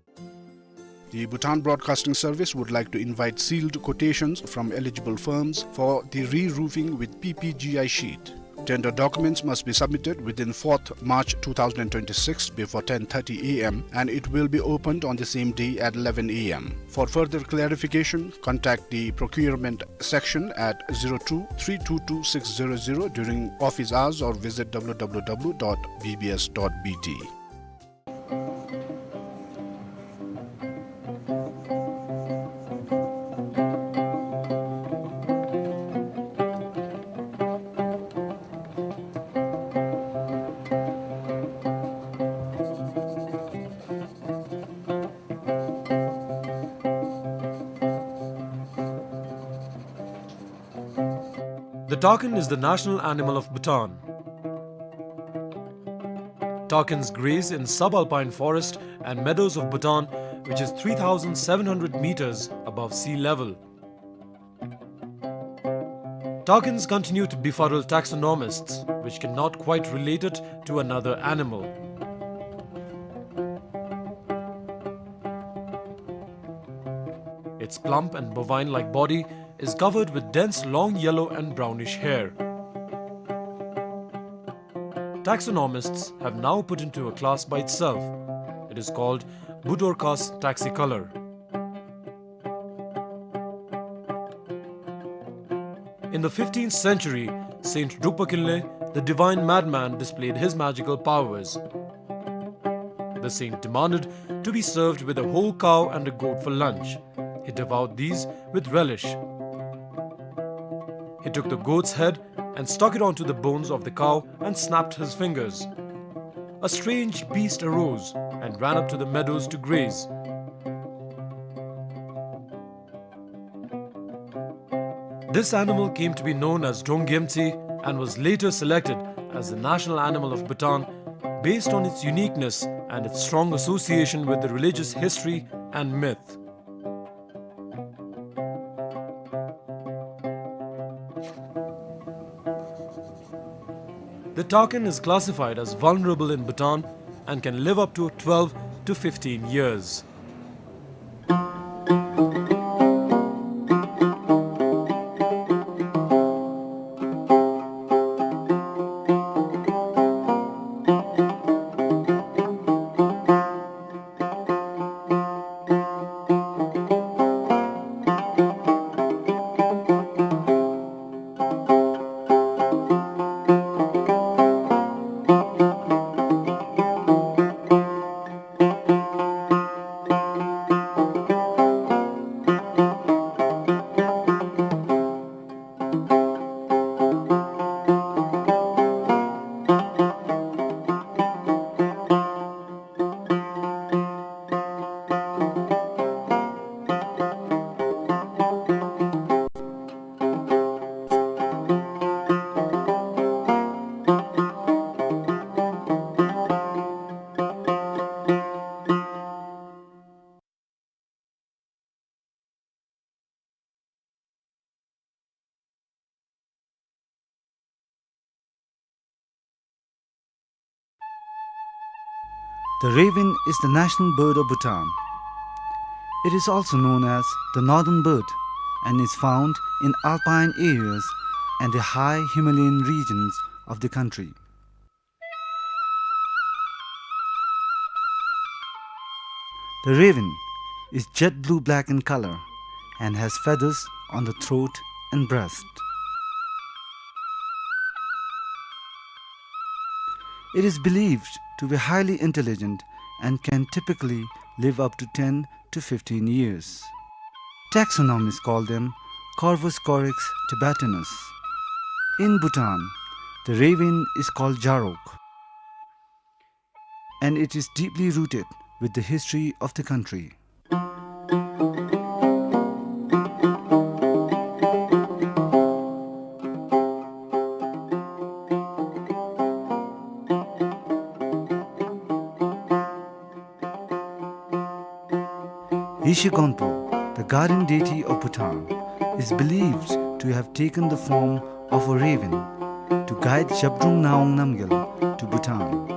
The Bhutan Broadcasting Service would like to invite sealed quotations from eligible firms for the re-roofing with P P G I sheet. Tender documents must be submitted within fourth March two thousand twenty-six before ten thirty A M, and it will be opened on the same day at eleven A M. For further clarification, contact the procurement section at zero two three two two six zero zero during office hours or visit W W W dot B B S dot B T. The takin is the national animal of Bhutan. Takins graze in subalpine forest and meadows of Bhutan, which is three thousand seven hundred meters above sea level. Takins continue to befuddle taxonomists, which cannot quite relate it to another animal. Its plump and bovine-like body is covered with dense long yellow and brownish hair. Taxonomists have now put into a class by itself. It is called Budorcas taxicolor. In the fifteenth century, Saint Drukpa Kinley, the divine madman, displayed his magical powers. The saint demanded to be served with a whole cow and a goat for lunch. He devoured these with relish. He took the goat's head and stuck it onto the bones of the cow and snapped his fingers. A strange beast arose and ran up to the meadows to graze. This animal came to be known as Drong Gyemtse and was later selected as the national animal of Bhutan based on its uniqueness and its strong association with the religious history and myth. The takin is classified as vulnerable in Bhutan and can live up to twelve to fifteen years. The raven is the national bird of Bhutan. It is also known as the northern bird and is found in alpine areas and the high Himalayan regions of the country. The raven is jet blue black in color and has feathers on the throat and breast. It is believed to be highly intelligent and can typically live up to ten to fifteen years. Taxonomists call them Corvus corax tibetanus. In Bhutan, the raven is called Jarok, and it is deeply rooted with the history of the country. Yeshe Gonpo, the guardian deity of Bhutan, is believed to have taken the form of a raven to guide Zhabdrung Ngawang Namgyal to Bhutan.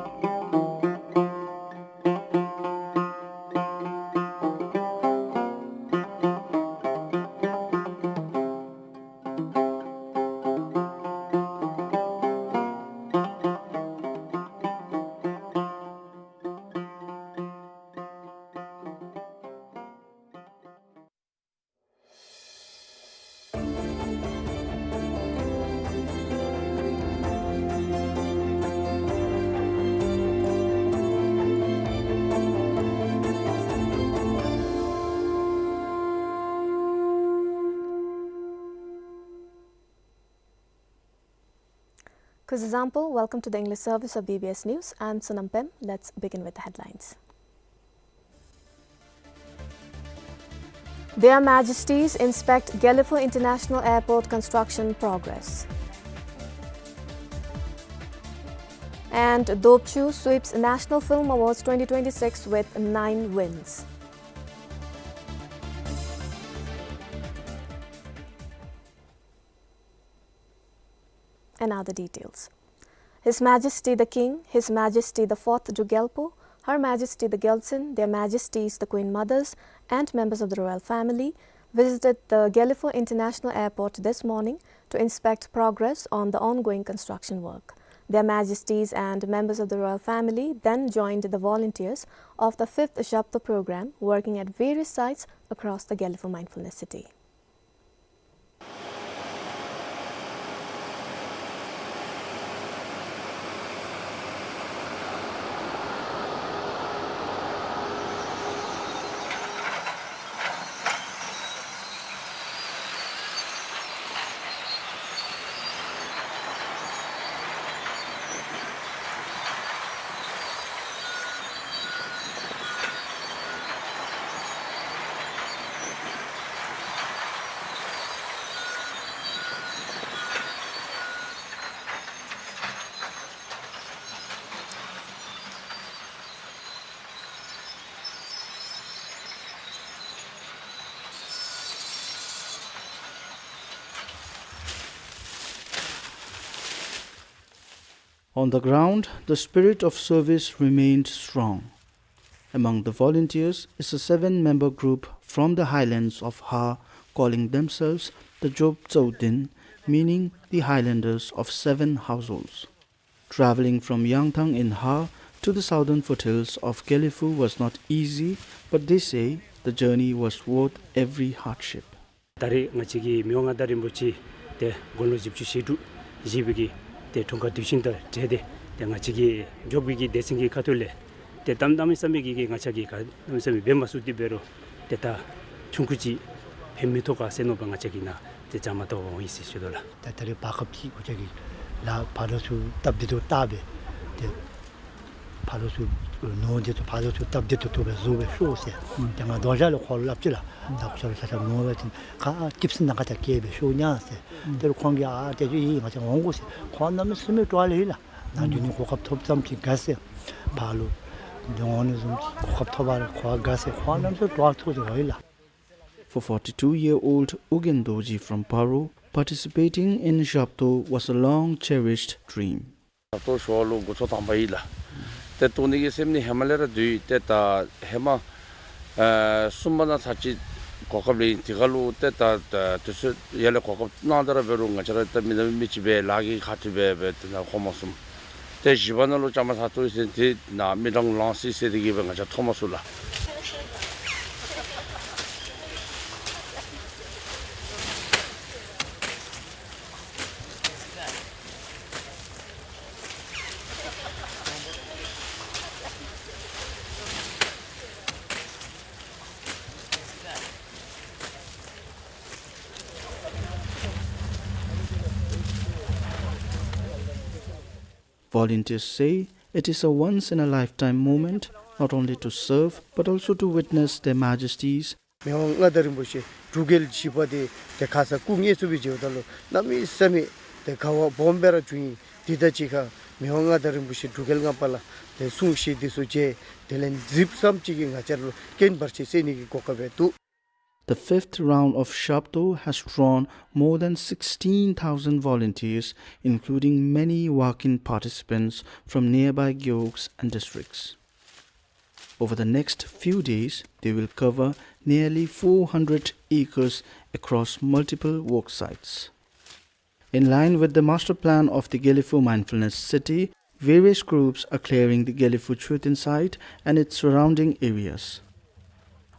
Kuzuzangpo, welcome to the English service of B B S News. I'm Sonam Pem. Let's begin with the headlines. Their Majesties inspect Gelephu International Airport construction progress. And Dopchu sweeps National Film Awards twenty twenty-six with nine wins. And now the details. His Majesty the King, His Majesty the Fourth Druk Gyalpo, Her Majesty the Gyaltsuen, Their Majesties the Queen Mothers, and members of the royal family visited the Gelephu International Airport this morning to inspect progress on the ongoing construction work. Their Majesties and members of the royal family then joined the volunteers of the fifth Zhabto program working at various sites across the Gelephu Mindfulness City. On the ground, the spirit of service remained strong. Among the volunteers is a seven-member group from the highlands of Har, calling themselves the Job Tsaudin, meaning the Highlanders of Seven Households. Traveling from Yangthang in Har to the southern foothills of Gelephu was not easy, but they say the journey was worth every hardship. ད་རེས་ང་བཅས་ཀྱི་མི་དབང་མངའ་བདག་རིན་པོ་ཆེ་ཏེ་དགུང་ལོ་བཞི་བཅུ་ཞེ་དྲུག་བཞེས་པའི་གི་ཏེ་འཁྲུངས་སྐར་དུས་ཆེན་དང་འབྲེལ་ཏེ་ཏེ་ང་བཅས་ཀྱི་འབྲུག་པའི་གི་སྡེ་ཚན་གྱི་ཁ་ཐུག་ལས་ཏེ་གཏམ་གནམ་མེད་ས་མེད་ཀྱི་གི་ང་བཅས་ཀྱིས་གནམ་མེད་ས་མེད་འབད་མ་ཚུགས་ཏེ་འབད་རུང་ཏེ་ད་ཆུང་ཀུ་ཅིག་ཕན་མི་ཐོགས་ག་ཟེར་མནོ་བ་ང་བཅས་ཀྱིས་ནཱ་ཏེ་བཅའ་མར་གཏོགས་འོང་ཡི་ཟེར་ཞུ་དོ་ལགས། ད་ད་རེས་བར་སྐབས་ཅིག་ང་བཅས་ཀྱིས་ལཱ་ཕར་ལོགས་ཚུར་སྟབས་བདེ་ཏོག་ཏོ་སྦེ་ཏེ་ཕར་ལོགས་ཚུར་ནོར་འདི་ཚུ་ཕར་ལོགས་ཚུར་སྟབས་བདེ་ཏོག་ཏོ་སྦེ་བཟོ་སྦེ་ཤོག་ཟེར། ཨུམ། ཏེ་ང་གདོང་ཞག་ལས་ཁོ་ལུ་སླབ་ཅི་ལགས། ད་ཁོ་ལུ་ཆ་ཆ་ནོར་སྦེ་ཅིན་ཁ་ཅིག་སི་ནང་ཁ་ཐ་སྐྱེལ་སྦེ་ཤོག་ཉ་ཟེར། ཨུམ། དེ་ལུ་ཁོང་གིས་ཨ་དེ་ཚུ་ཨིན་ང་བཅས་འོང་དགོ་ཟེར། ཁོ་གནམ་མེད་ས་མེད་སྤྲོ་བ་ལེ་ཤ་ལགས། ནཱ་འགྱོ་ནི་གོ་སྐབས་ཐོབ་ཙམ་ཅིག་དགའ་ཟེར། ཕར་ལུ་འགྱོ་འོང་ནི་བཟུམ་ཅིག་གོ་སྐབས་ཐོབ་པ་ལས་ཁོ་དགའ་ཟེར། ཁོ་གནམ་མེད་ས་མེད་སྤྲོ་བ་ཚོར་ཏེ་འོང་ཡི་ལགས། For forty-two-year-old Ugyen Dorji from Paro, participating in Zhabto was a long-cherished dream. ད་ལྟོ་ཞོར་ལུ་འགོ་ཚུགས་དང་པ་ཨིན་ལགས། ཏེ་གཏོགས་ནི་གི་སེམས་ནི་ཧེ་མ་ལས་ར་འདུག། ཏེ་ད་ཧེ་མ་ཨེ་གསུམ་པ་ནང་ཚར་ཅིག་གོ་སྐབས་ལེན། དེ་ཁར་ལུ་ཏེ་ད་ད་དུས་ཚོད་ཡར་ལས་གོ་སྐབས་གནང་སྟེ་ར་འབད་རུང་ང་བཅས་ར་ཏེ་མི་ནག་མི་ཅིག་སྦེ་ལཱ་གི་ཁ་ཐུག་སྦེ་སྦེ་ཏེ་ནཱ་འོང་མ་ཚུགས། ཏེ་བཞི་པ་ནང་ལུ་བཅའ་མར་ཚར་ཏེ་ཟེར་ཏེ་ནཱ་མི་གྲངས་ལངས་སི་སི་ཏེ་གི་སྦེ་ང་བཅས་ཐོབ་མ་ཚུགས་ལགས། Volunteers say it is a once-in-a-lifetime moment, not only to serve but also to witness Their Majesties. མི་དབང་མངའ་བདག་རིན་པོ་ཆེ་འབྲུག་རྒྱལ་བཞི་པ་དེ་ཏེ་ཁ་ཙ་སྐུ་ངལ་གསོ་སྦེ་བྱོནམ་ད་ལུ་གནམ་མེད་ས་མེད་ཏེ་དགའ་བ་སྦོམ་སྦེ་ར་བྱུང་ཡི། དེ་དང་གཅིག་ཁར་མི་དབང་མངའ་བདག་རིན་པོ་ཆེ་འབྲུག་རྒྱལ་ལྔ་པ་ལགས་ཏེ་གསུང་བཤད་འདི་ཚུ་མཇལ། དེ་ལས་གཟིགསམ་ཅིག་གིས་ང་བཅས་ར་ལུ་རྐྱེན་བར་ཆད་སེལ་ནི་གི་གོ་སྐབས་འདུག། The fifth round of Shabdo has drawn more than sixteen thousand volunteers, including many walk-in participants from nearby gewogs and districts. Over the next few days, they will cover nearly four hundred acres across multiple work sites. In line with the master plan of the Gelephu Mindfulness City, various groups are clearing the Gelephu Choten site and its surrounding areas.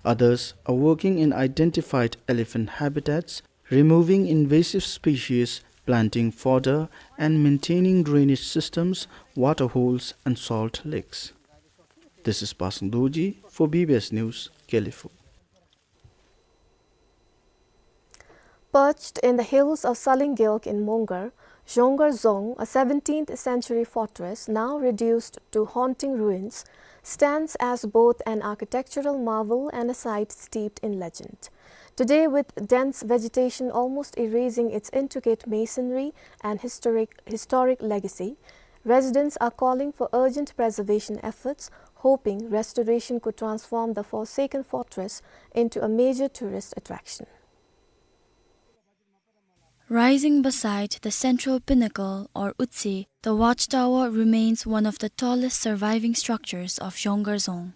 Others are working in identified elephant habitats, removing invasive species, planting fodder, and maintaining drainage systems, water holes, and salt lakes. This is Pasang Dorji for B B S News, Gelephu. Perched in the hills of Salinggeok in Mongar, Zhonggar Dzong, a seventeenth century fortress now reduced to haunting ruins, stands as both an architectural marvel and a site steeped in legend. Today, with dense vegetation almost erasing its intricate masonry and historic, historic legacy, residents are calling for urgent preservation efforts, hoping restoration could transform the forsaken fortress into a major tourist attraction. Rising beside the central pinnacle, or Utse, the watchtower remains one of the tallest surviving structures of Zhonggar Dzong.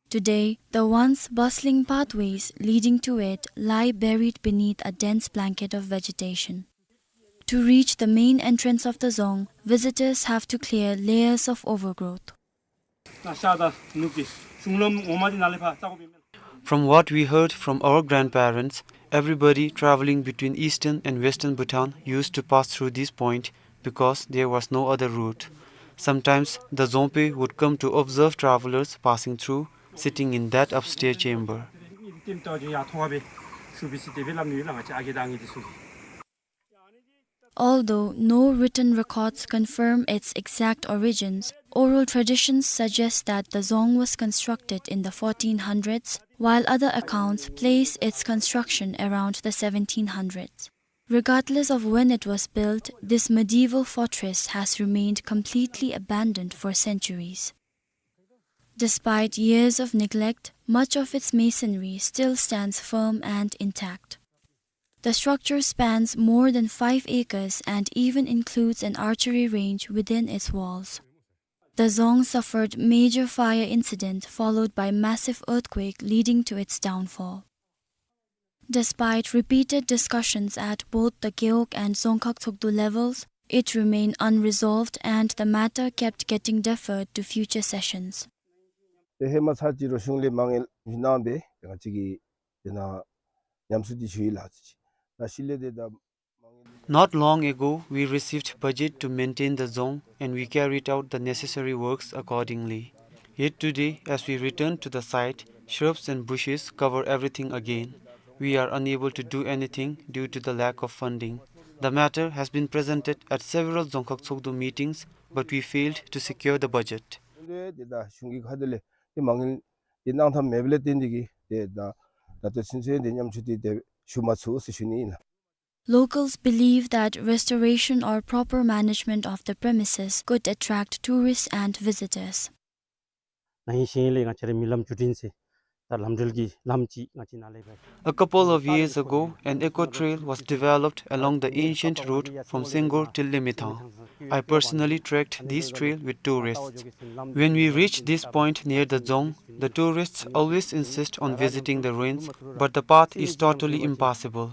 Today, the once bustling pathways leading to it lie buried beneath a dense blanket of vegetation. To reach the main entrance of the dzong, visitors have to clear layers of overgrowth. From what we heard from our grandparents, everybody traveling between eastern and western Bhutan used to pass through this point because there was no other route. Sometimes the Dzongpe would come to observe travelers passing through, sitting in that upstairs chamber. Although no written records confirm its exact origins, oral traditions suggest that the dzong was constructed in the fourteen hundreds, while other accounts place its construction around the seventeen hundreds. Regardless of when it was built, this medieval fortress has remained completely abandoned for centuries. Despite years of neglect, much of its masonry still stands firm and intact. The structure spans more than five acres and even includes an archery range within its walls. The dzong suffered major fire incident followed by massive earthquake leading to its downfall. Despite repeated discussions at both the Gewog and Dzongkhag Tsokdo levels, it remained unresolved and the matter kept getting deferred to future sessions. ཏེ་ཧེ་མ་ཚར་ཅིག་རུ་གཞུང་ལས་མ་དངུལ་ཡོད་གནང་སྦེ་ང་བཅས་ཀྱིས་དེ་ནང་ཉམས་གསོ་འདི་ཞུ་ཡི་ལགས། ད་ཤུལ་ལས་དེ་ད། Not long ago, we received budget to maintain the dzong and we carried out the necessary works accordingly. Yet today, as we return to the site, shrubs and bushes cover everything again. We are unable to do anything due to the lack of funding. The matter has been presented at several Dzongkhag Tsokdo meetings, but we failed to secure the budget. དེ་ད་གཞུང་གི་ཁ་ཐུག་ལས་དེ་མ་དངུལ་དེ་གནང་ཐབས་མེདཔ་ལས་བརྟེན་ཏེ་གིས་དེ་ད་ད་ལྟོ་ཚུན་ཚོད་དེ་ཉམས་གསོ་དེ་དེ་ཞུ་མ་ཚུགས་ཟེར་ཞུ་ནི་ཨིན་ལགས། Locals believe that restoration or proper management of the premises could attract tourists and visitors. ན་ཧིང་གཞེས་ལས་ང་བཅས་རའི་མི་ལམ་བརྒྱུད་འཕྲིན་ཟེར་ད་ལམ་འགྲུལ་གྱི་ལམ་ཅིག་ང་བཅས་ནཱ་ལས་འབད། A couple of years ago, an eco trail was developed along the ancient route from Senggor till Limethang. I personally trekked this trail with tourists. When we reached this point near the dzong, the tourists always insist on visiting the ruins, but the path is totally impassable.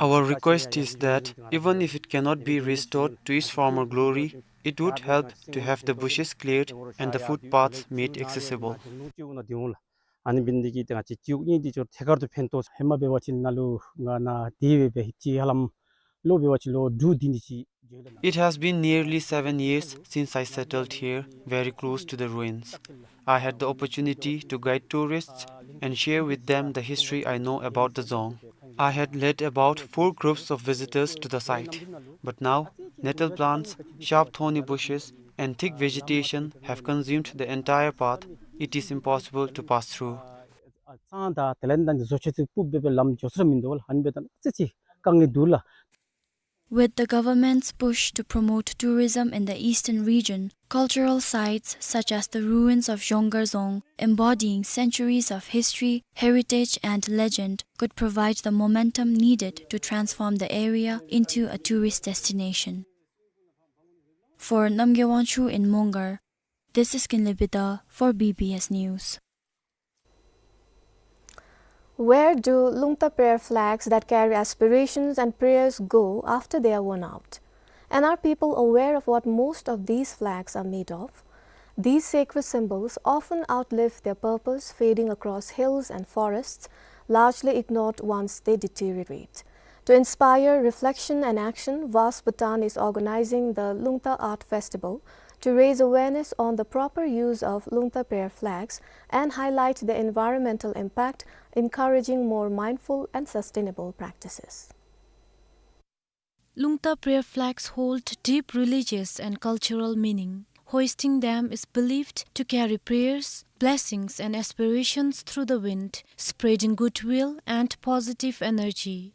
Our request is that, even if it cannot be restored to its former glory, it would help to have the bushes cleared and the footpaths made accessible. ཨ་ནི་འབད་ནི་དེ་གིས་ཏེ་ང་བཅས་སྤྱི་འོག་གཉིས་འདི་ཅོག་ཐད་ཀར་དུ་ཕན་ཐོགས། ཧེ་མ་འབད་བ་ཅིན་ནཱ་ལུ་ང་ནཱ་དེ་སྦེ་འབད་ཧེ་ཅིག་ཧ་ལམ་ལོ་འབད་བ་ཅིན་ལོ་དྲུག་བདུན་འདི་ཅིག་འགྱོ་ཡི་ལགས། It has been nearly seven years since I settled here, very close to the ruins. I had the opportunity to guide tourists and share with them the history I know about the dzong. I had led about four groups of visitors to the site, but now nettle plants, sharp thorny bushes, and thick vegetation have consumed the entire path. It is impossible to pass through. ཨ་གཙང་དང་དེ་ལས་ད་བཟོ་བཅོས་ཚུ་སྤུབ་སྦེ་སྦེ་ལམ་འགྱོ་ས་ར་མིན་འདུག་ལགས། ཨ་ནི་སྦེ་ད་ཙི་ཙི་དཀའ་ངལ་འདུག་ལགས། With the government's push to promote tourism in the eastern region, cultural sites such as the ruins of Zhonggar Dzong, embodying centuries of history, heritage, and legend, could provide the momentum needed to transform the area into a tourist destination. For Namgay Wangchuk in Mongar, this is Kinley Bida for B B S News. Where do Lungta prayer flags that carry aspirations and prayers go after they are worn out? And are people aware of what most of these flags are made of? These sacred symbols often outlive their purpose, fading across hills and forests, largely ignored once they deteriorate. To inspire reflection and action, Vast Bhutan is organizing the Lungta Art Festival to raise awareness on the proper use of Lungta prayer flags and highlight the environmental impact, encouraging more mindful and sustainable practices. Lungta prayer flags hold deep religious and cultural meaning. Hoisting them is believed to carry prayers, blessings, and aspirations through the wind, spreading goodwill and positive energy.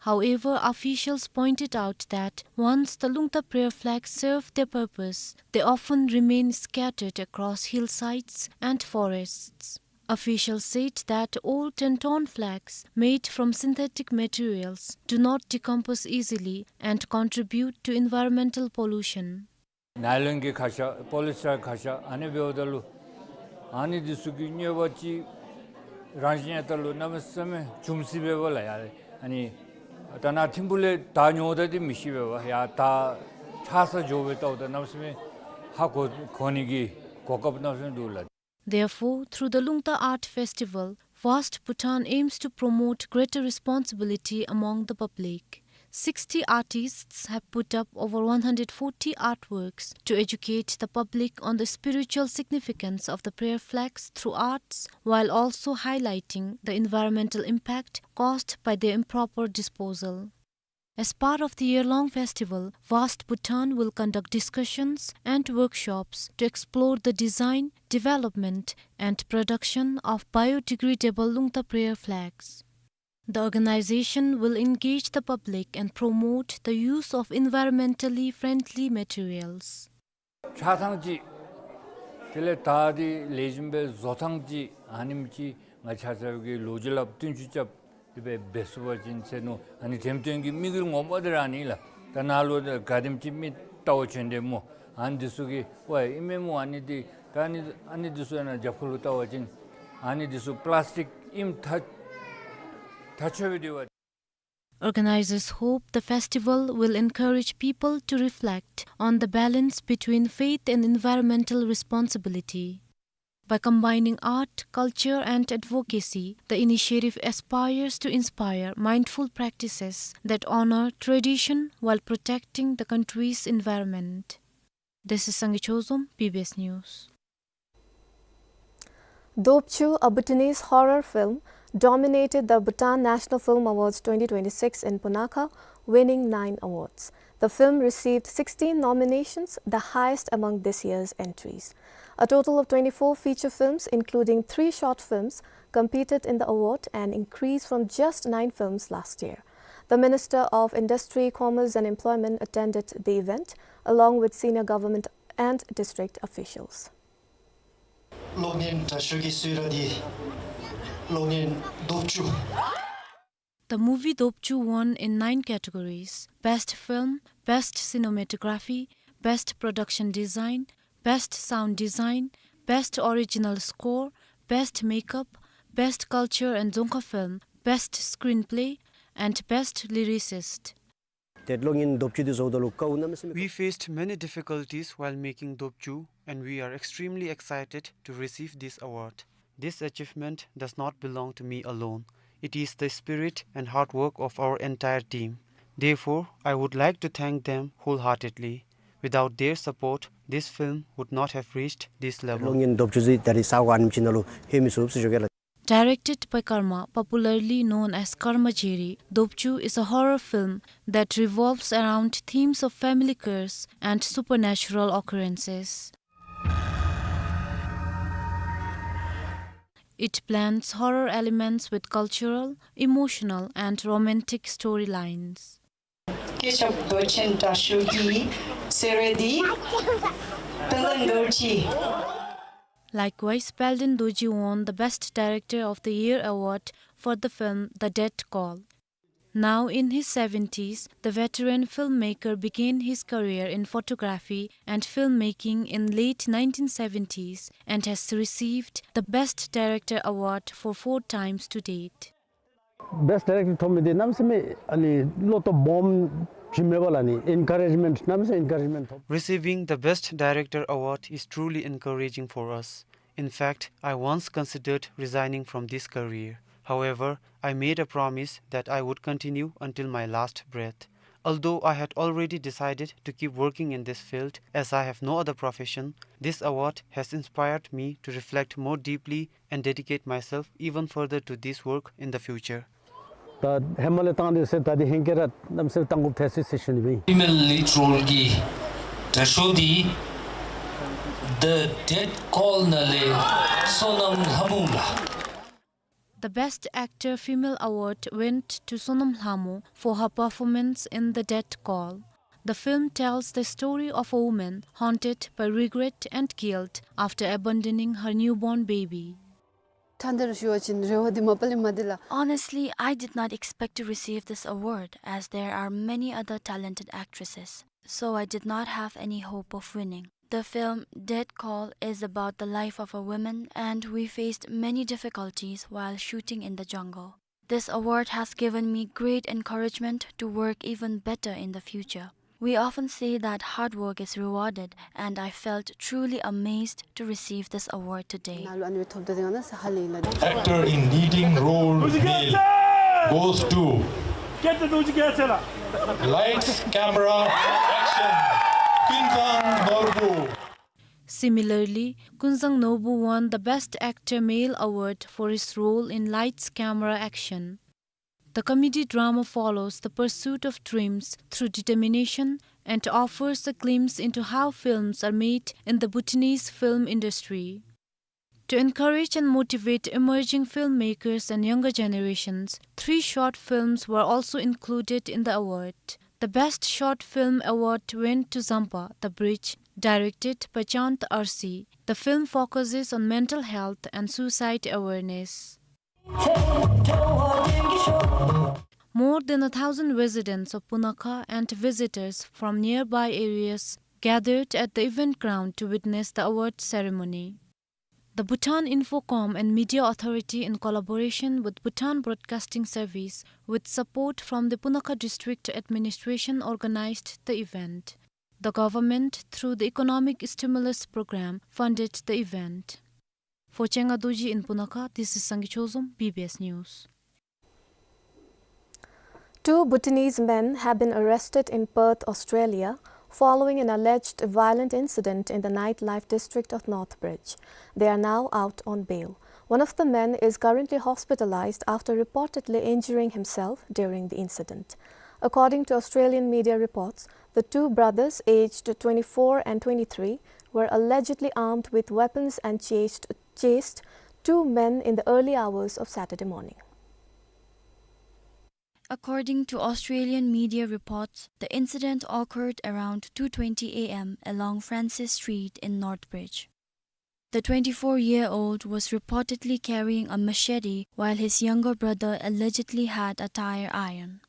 However, officials pointed out that once the Lungta prayer flags serve their purpose, they often remain scattered across hillsides and forests. Officials said that old and torn flags made from synthetic materials do not decompose easily and contribute to environmental pollution. ནའི་ལོན་གྱི་ཁ་ཤ་པོ་ལི་སི་ཊར་ཁ་ཤ་ཨ་ནི་འབདཝ་ད་ལུ་ཨ་ནི་འདི་ཚུ་གི་གནོད་པ་ཅིག་རང་བཞིན་ཡང་ད་ལུ་གནམ་མེད་ས་མེད་འབྱུང་སྲིད་པས་ལགས། ཡ་ཨ་ནི་ད་ནཱ་ཐིམ་ཕུག་ལས་ད་ཉོཝ་ད་འདི་མི་ཤེས་པས། ཡ་ད་ཆགས་ས་འགྱོ་སྦེ་ལྟཝ་ད་གནམ་མེད་ས་མེད་ཧ་གོ་གོ་ནི་གི་གོ་སྐབས་གནམ་མེད་ས་མེད་འདུག་ལགས། Therefore, through the Lungta Art Festival, Vast Bhutan aims to promote greater responsibility among the public. Sixty artists have put up over one hundred forty artworks to educate the public on the spiritual significance of the prayer flags through arts, while also highlighting the environmental impact caused by their improper disposal. As part of the year-long festival, Vast Bhutan will conduct discussions and workshops to explore the design, development, and production of biodegradable Lungta prayer flags. The organization will engage the public and promote the use of environmentally friendly materials. ཆགས་ཐངས་ཅིག་དེ་ལས་ད་འདི་ལེགས་ཤོམ་སྦེ་བཟོ་ཐངས་ཅིག་ཨ་ནེམ་ཅིག་ང་བཅས་ར་གིས་ལོ་རྒྱུས་སླབ་བསྟུན་ཅིག་རྐྱབ་སྟེ་སྦེ་འབད་ཚུགས་པ་ཅིན་ཟེར་མནོ། ཨ་ནི་འགྲེམས་སྟོན་གྱི་དམིགས་ཡུལ་ངོ་མ་འདི་ར་ཨ་ནི་ལགས། ད་ནཱ་ལུ་ག་དེམ་ཅིག་མི་ལྟ་བར་བྱོན་དེས་སྨོ། ཨ་ནི་འདི་ཚུ་གིས་ཝའེ་ཨིན་མས་སྨོ། ཨ་ནི་འདི་ད་ཨ་ནི་ཨ་ནི་འདི་ཚུ་ཨ་ནཱ་རྒྱབ་ཁ་ལུ་བལྟ་བ་ཅིན་ཨ་ནི་འདི་ཚུ་པི་ལཱསི་ཊིཀ་ཨིནམ་ཐག་ཐག་ཆོད་སྦེ་འདུག་པ། Organizers hope the festival will encourage people to reflect on the balance between faith and environmental responsibility. By combining art, culture, and advocacy, the initiative aspires to inspire mindful practices that honor tradition while protecting the country's environment. This is Sangay Chozom, B B S News. Dopchu, a Bhutanese horror film, dominated the Bhutan National Film Awards twenty twenty-six in Punakha, winning nine awards. The film received sixteen nominations, the highest among this year's entries. A total of twenty-four feature films, including three short films, competed in the award, an increase from just nine films last year. The Minister of Industry, Commerce and Employment attended the event, along with senior government and district officials. གློག་བརྙན་དྲག་ཤོས་ཀྱི་གསོལ་རས་འདི་གློག་བརྙན་དོབ་ཅུ། The movie Dopchu won in nine categories: Best Film, Best Cinematography, Best Production Design, Best Sound Design, Best Original Score, Best Makeup, Best Culture and Dzongkha Film, Best Screenplay, and Best Lyricist. ཏེ་གློག་བརྙན་དོབ་ཅུ་འདི་བཟོཝ་ད་ལུ་དཀའཝ་གནམ་མེད་ས་མེད། We faced many difficulties while making Dopchu, and we are extremely excited to receive this award. This achievement does not belong to me alone. It is the spirit and hard work of our entire team. Therefore, I would like to thank them wholeheartedly. Without their support, this film would not have reached this level. གློག་བརྙན་དོབ་ཅུ་འདི་ད་རིས་ས་གོ་ཨ་ནེམ་ཅིག་ནང་ལུ་ལྷོད་མི་ཚུགས་ཟེར་ཞུ་གེ་ལགས། Directed by Karma, popularly known as Karma Jheri, Dopchu is a horror film that revolves around themes of family curse and supernatural occurrences. It blends horror elements with cultural, emotional, and romantic storylines. སྐྱེས་ཆབ་མདོ་ཆེན་དྲག་ཤོས་ཀྱི་གསོལ་རས་འདི་དཔལ་ལྡན་རྡོ་རྗེ། Likewise, Palden Dorji won the Best Director of the Year award for the film The Death Call. Now in his seventies, the veteran filmmaker began his career in photography and filmmaking in late nineteen seventies and has received the Best Director award for four times to date. Best Director ཐོབ་མི་འདི་གནམ་མེད་ས་མེད་ཨ་ནི་བློ་སྟོབས་སྦོམ་ཅིག་མས་པ་ལགས། ཨ་ནི་ཨེན་ཀ་རེཇ་མེནཊ་གནམ་མེད་ས་མེད་ཨེན་ཀ་རེཇ་མེནཊ་ཐོབ། Receiving the Best Director award is truly encouraging for us. In fact, I once considered resigning from this career. However, I made a promise that I would continue until my last breath. Although I had already decided to keep working in this field as I have no other profession, this award has inspired me to reflect more deeply and dedicate myself even further to this work in the future. ད་ཧེ་མ་ལས་བཏང་སྟེ་ཟེར་ད་འདི་ཧེང་སྐལ་ར་གནམ་མེད་ས་མེད་བཏང་དགོཔ་ཐལ་སོ་ཡི་ཟེར་ཞུ་ནི་ཨིན། Female lead role གྱི་དྲག་ཤོས་འདི་The Death Call ནང་ལས་བསོད་ནམས་ལྷ་མོ་ལགས། The Best Actor Female Award went to Sonam Lhamo for her performance in The Death Call. The film tells the story of a woman haunted by regret and guilt after abandoning her newborn baby. ཐད་རི་བ་ཅིན་རེ་བ་འདི་མ་པ་ལས་མ་འདི་ལགས། Honestly, I did not expect to receive this award, as there are many other talented actresses, so I did not have any hope of winning. The film Death Call is about the life of a woman, and we faced many difficulties while shooting in the jungle. This award has given me great encouragement to work even better in the future. We often say that hard work is rewarded, and I felt truly amazed to receive this award today. Actor in leading role male goes to Lights, Camera, Action, Kunzang Norbu. Similarly, Kunzang Norbu won the Best Actor Male Award for his role in Lights, Camera, Action. The comedy drama follows the pursuit of dreams through determination and offers a glimpse into how films are made in the Bhutanese film industry. To encourage and motivate emerging filmmakers and younger generations, three short films were also included in the award. The Best Short Film Award went to Zampa, The Bridge, directed by Chand Arsi. The film focuses on mental health and suicide awareness. More than a thousand residents of Punakha and visitors from nearby areas gathered at the event ground to witness the award ceremony. The Bhutan Infocom and Media Authority, in collaboration with Bhutan Broadcasting Service, with support from the Punakha District Administration, organized the event. The government, through the Economic Stimulus Program, funded the event. For Chenga Dorji in Punakha, this is Sangay Chozom, B B S News. Two Bhutanese men have been arrested in Perth, Australia, following an alleged violent incident in the nightlife district of Northbridge. They are now out on bail. One of the men is currently hospitalized after reportedly injuring himself during the incident. According to Australian media reports, the two brothers, aged twenty-four and twenty-three, were allegedly armed with weapons and chased, chased two men in the early hours of Saturday morning. According to Australian media reports, the incident occurred around two twenty A M along Francis Street in Northbridge. The twenty-four-year-old was reportedly carrying a machete, while his younger brother allegedly had a tire iron.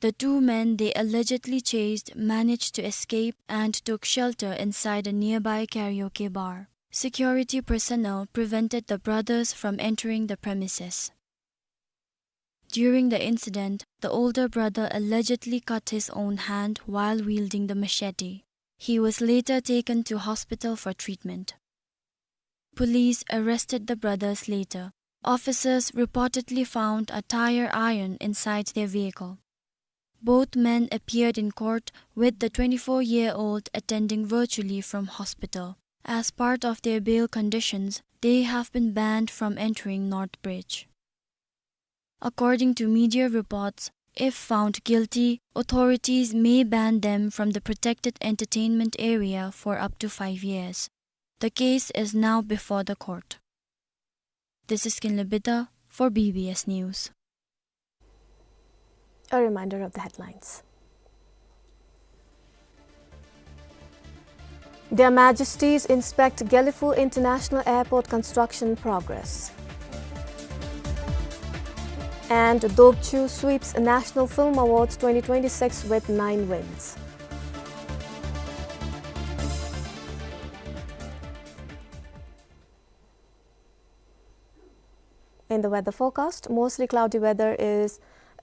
The two men they allegedly chased managed to escape and took shelter inside a nearby karaoke bar. Security personnel prevented the brothers from entering the premises. During the incident, the older brother allegedly cut his own hand while wielding the machete. He was later taken to hospital for treatment. Police arrested the brothers later. Officers reportedly found a tire iron inside their vehicle. Both men appeared in court, with the twenty-four-year-old attending virtually from hospital. as part of their bail conditions, they have been banned from entering North Bridge. According to media reports, if found guilty, authorities may ban them from the protected entertainment area for up to five years. The case is now before the court. This is Kinley Bida for B B S News. A reminder of the headlines. Their Majesties inspect Gelephu International Airport construction progress. And Dobchu sweeps National Film Awards twenty twenty-six with nine wins. In the weather forecast, mostly cloudy weather is,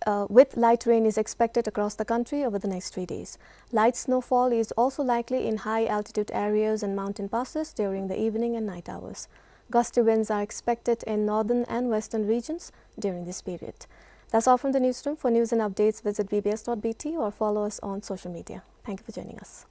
uh, with light rain is expected across the country over the next three days. Light snowfall is also likely in high altitude areas and mountain passes during the evening and night hours. Gusty winds are expected in northern and western regions during this period. That's all from the newsroom. For news and updates, visit B B S dot B T or follow us on social media. Thank you for joining us.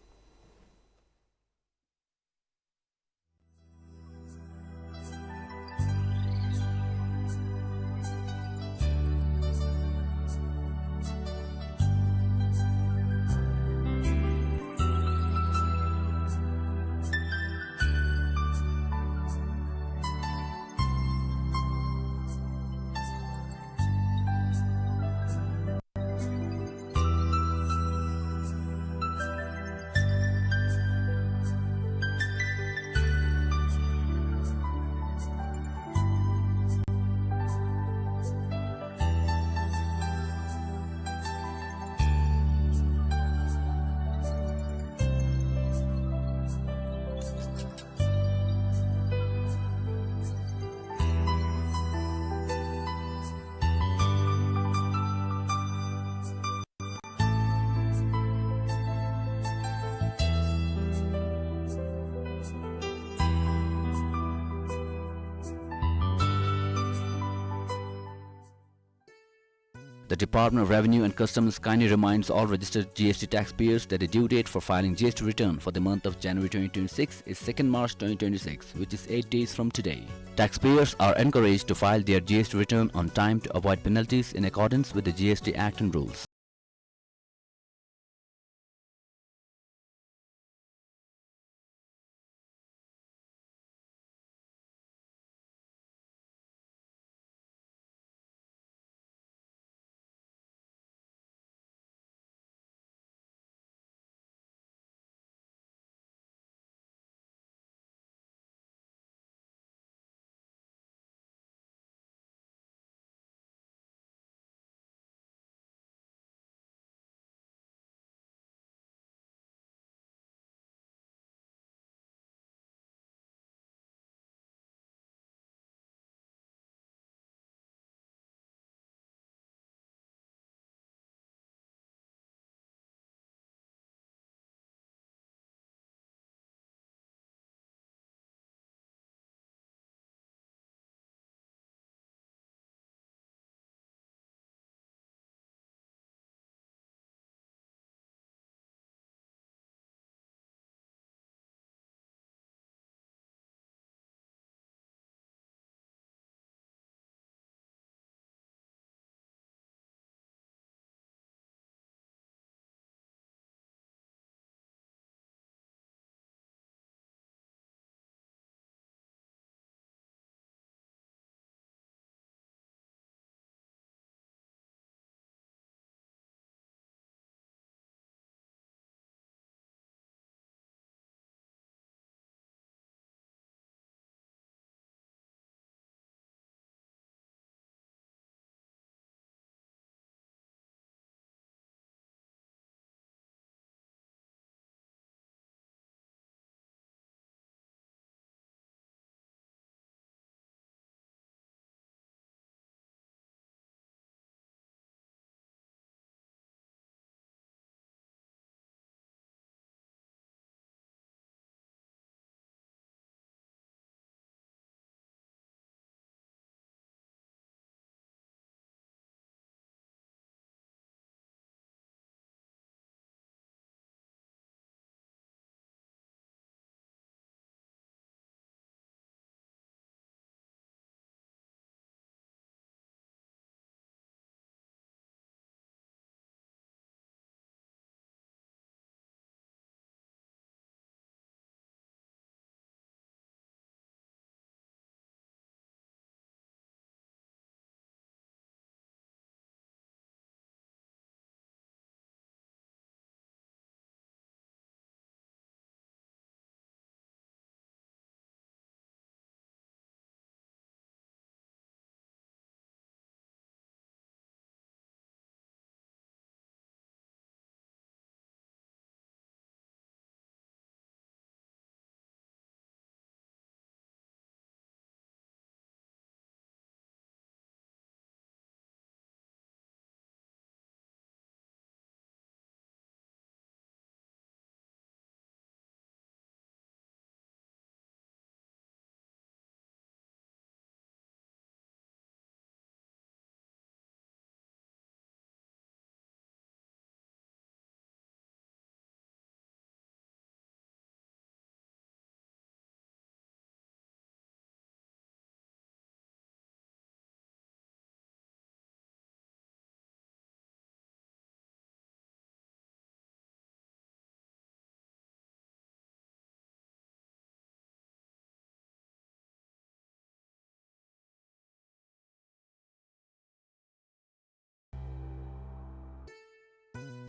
The Department of Revenue and Customs kindly reminds all registered G S T taxpayers that the due date for filing G S T return for the month of January twenty twenty-six is second March twenty twenty-six, which is eight days from today. Taxpayers are encouraged to file their G S T return on time to avoid penalties in accordance with the G S T Act and rules.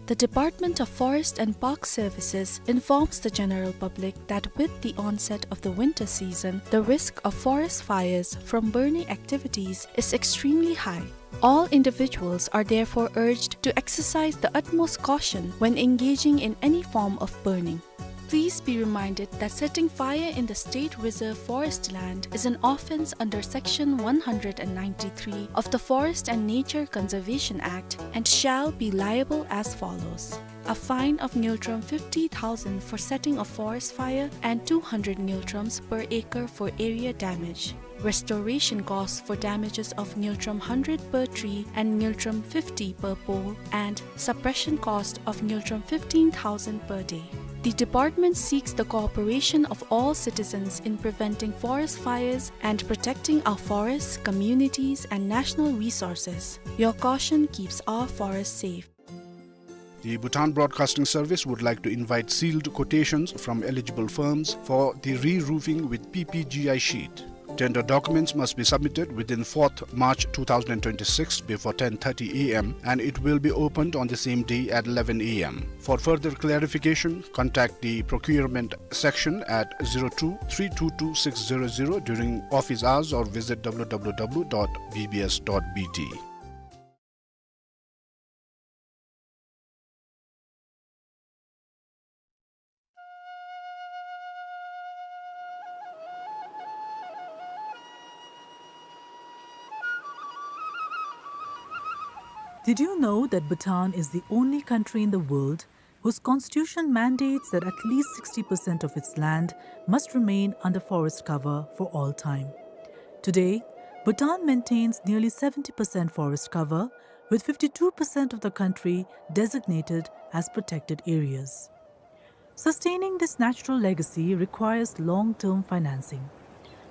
The Department of Forest and Park Services informs the general public that with the onset of the winter season, the risk of forest fires from burning activities is extremely high. All individuals are therefore urged to exercise the utmost caution when engaging in any form of burning. Please be reminded that setting fire in the State Reserve Forest land is an offence under Section one hundred and ninety-three of the Forest and Nature Conservation Act and shall be liable as follows. A fine of ngultrum fifty thousand for setting a forest fire and two hundred ngultrums per acre for area damage. Restoration costs for damages of ngultrum hundred per tree and ngultrum fifty per pole, and suppression cost of ngultrum fifteen thousand per day. The department seeks the cooperation of all citizens in preventing forest fires and protecting our forests, communities, and national resources. Your caution keeps our forests safe. The Bhutan Broadcasting Service would like to invite sealed quotations from eligible firms for the re-roofing with P P G I sheet. Tender documents must be submitted within fourth March two thousand twenty-six before ten thirty A M, and it will be opened on the same day at eleven A M. For further clarification, contact the procurement section at zero two three two two six zero zero during office hours or visit W W W dot B B S dot B T. Did you know that Bhutan is the only country in the world whose constitution mandates that at least sixty percent of its land must remain under forest cover for all time? Today, Bhutan maintains nearly seventy percent forest cover, with fifty-two percent of the country designated as protected areas. Sustaining this natural legacy requires long-term financing.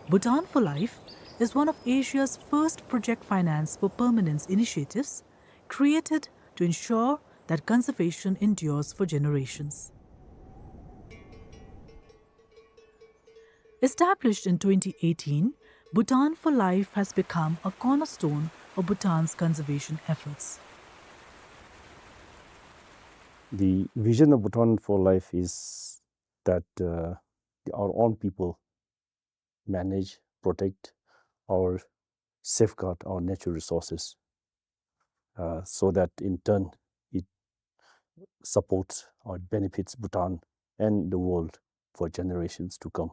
Bhutan for Life is one of Asia's first project finance for permanence initiatives, created to ensure that conservation endures for generations. Established in twenty eighteen, Bhutan for Life has become a cornerstone of Bhutan's conservation efforts. The vision of Bhutan for Life is that, uh, the, our own people manage, protect, or safeguard our natural resources, uh, so that in turn it supports or benefits Bhutan and the world for generations to come.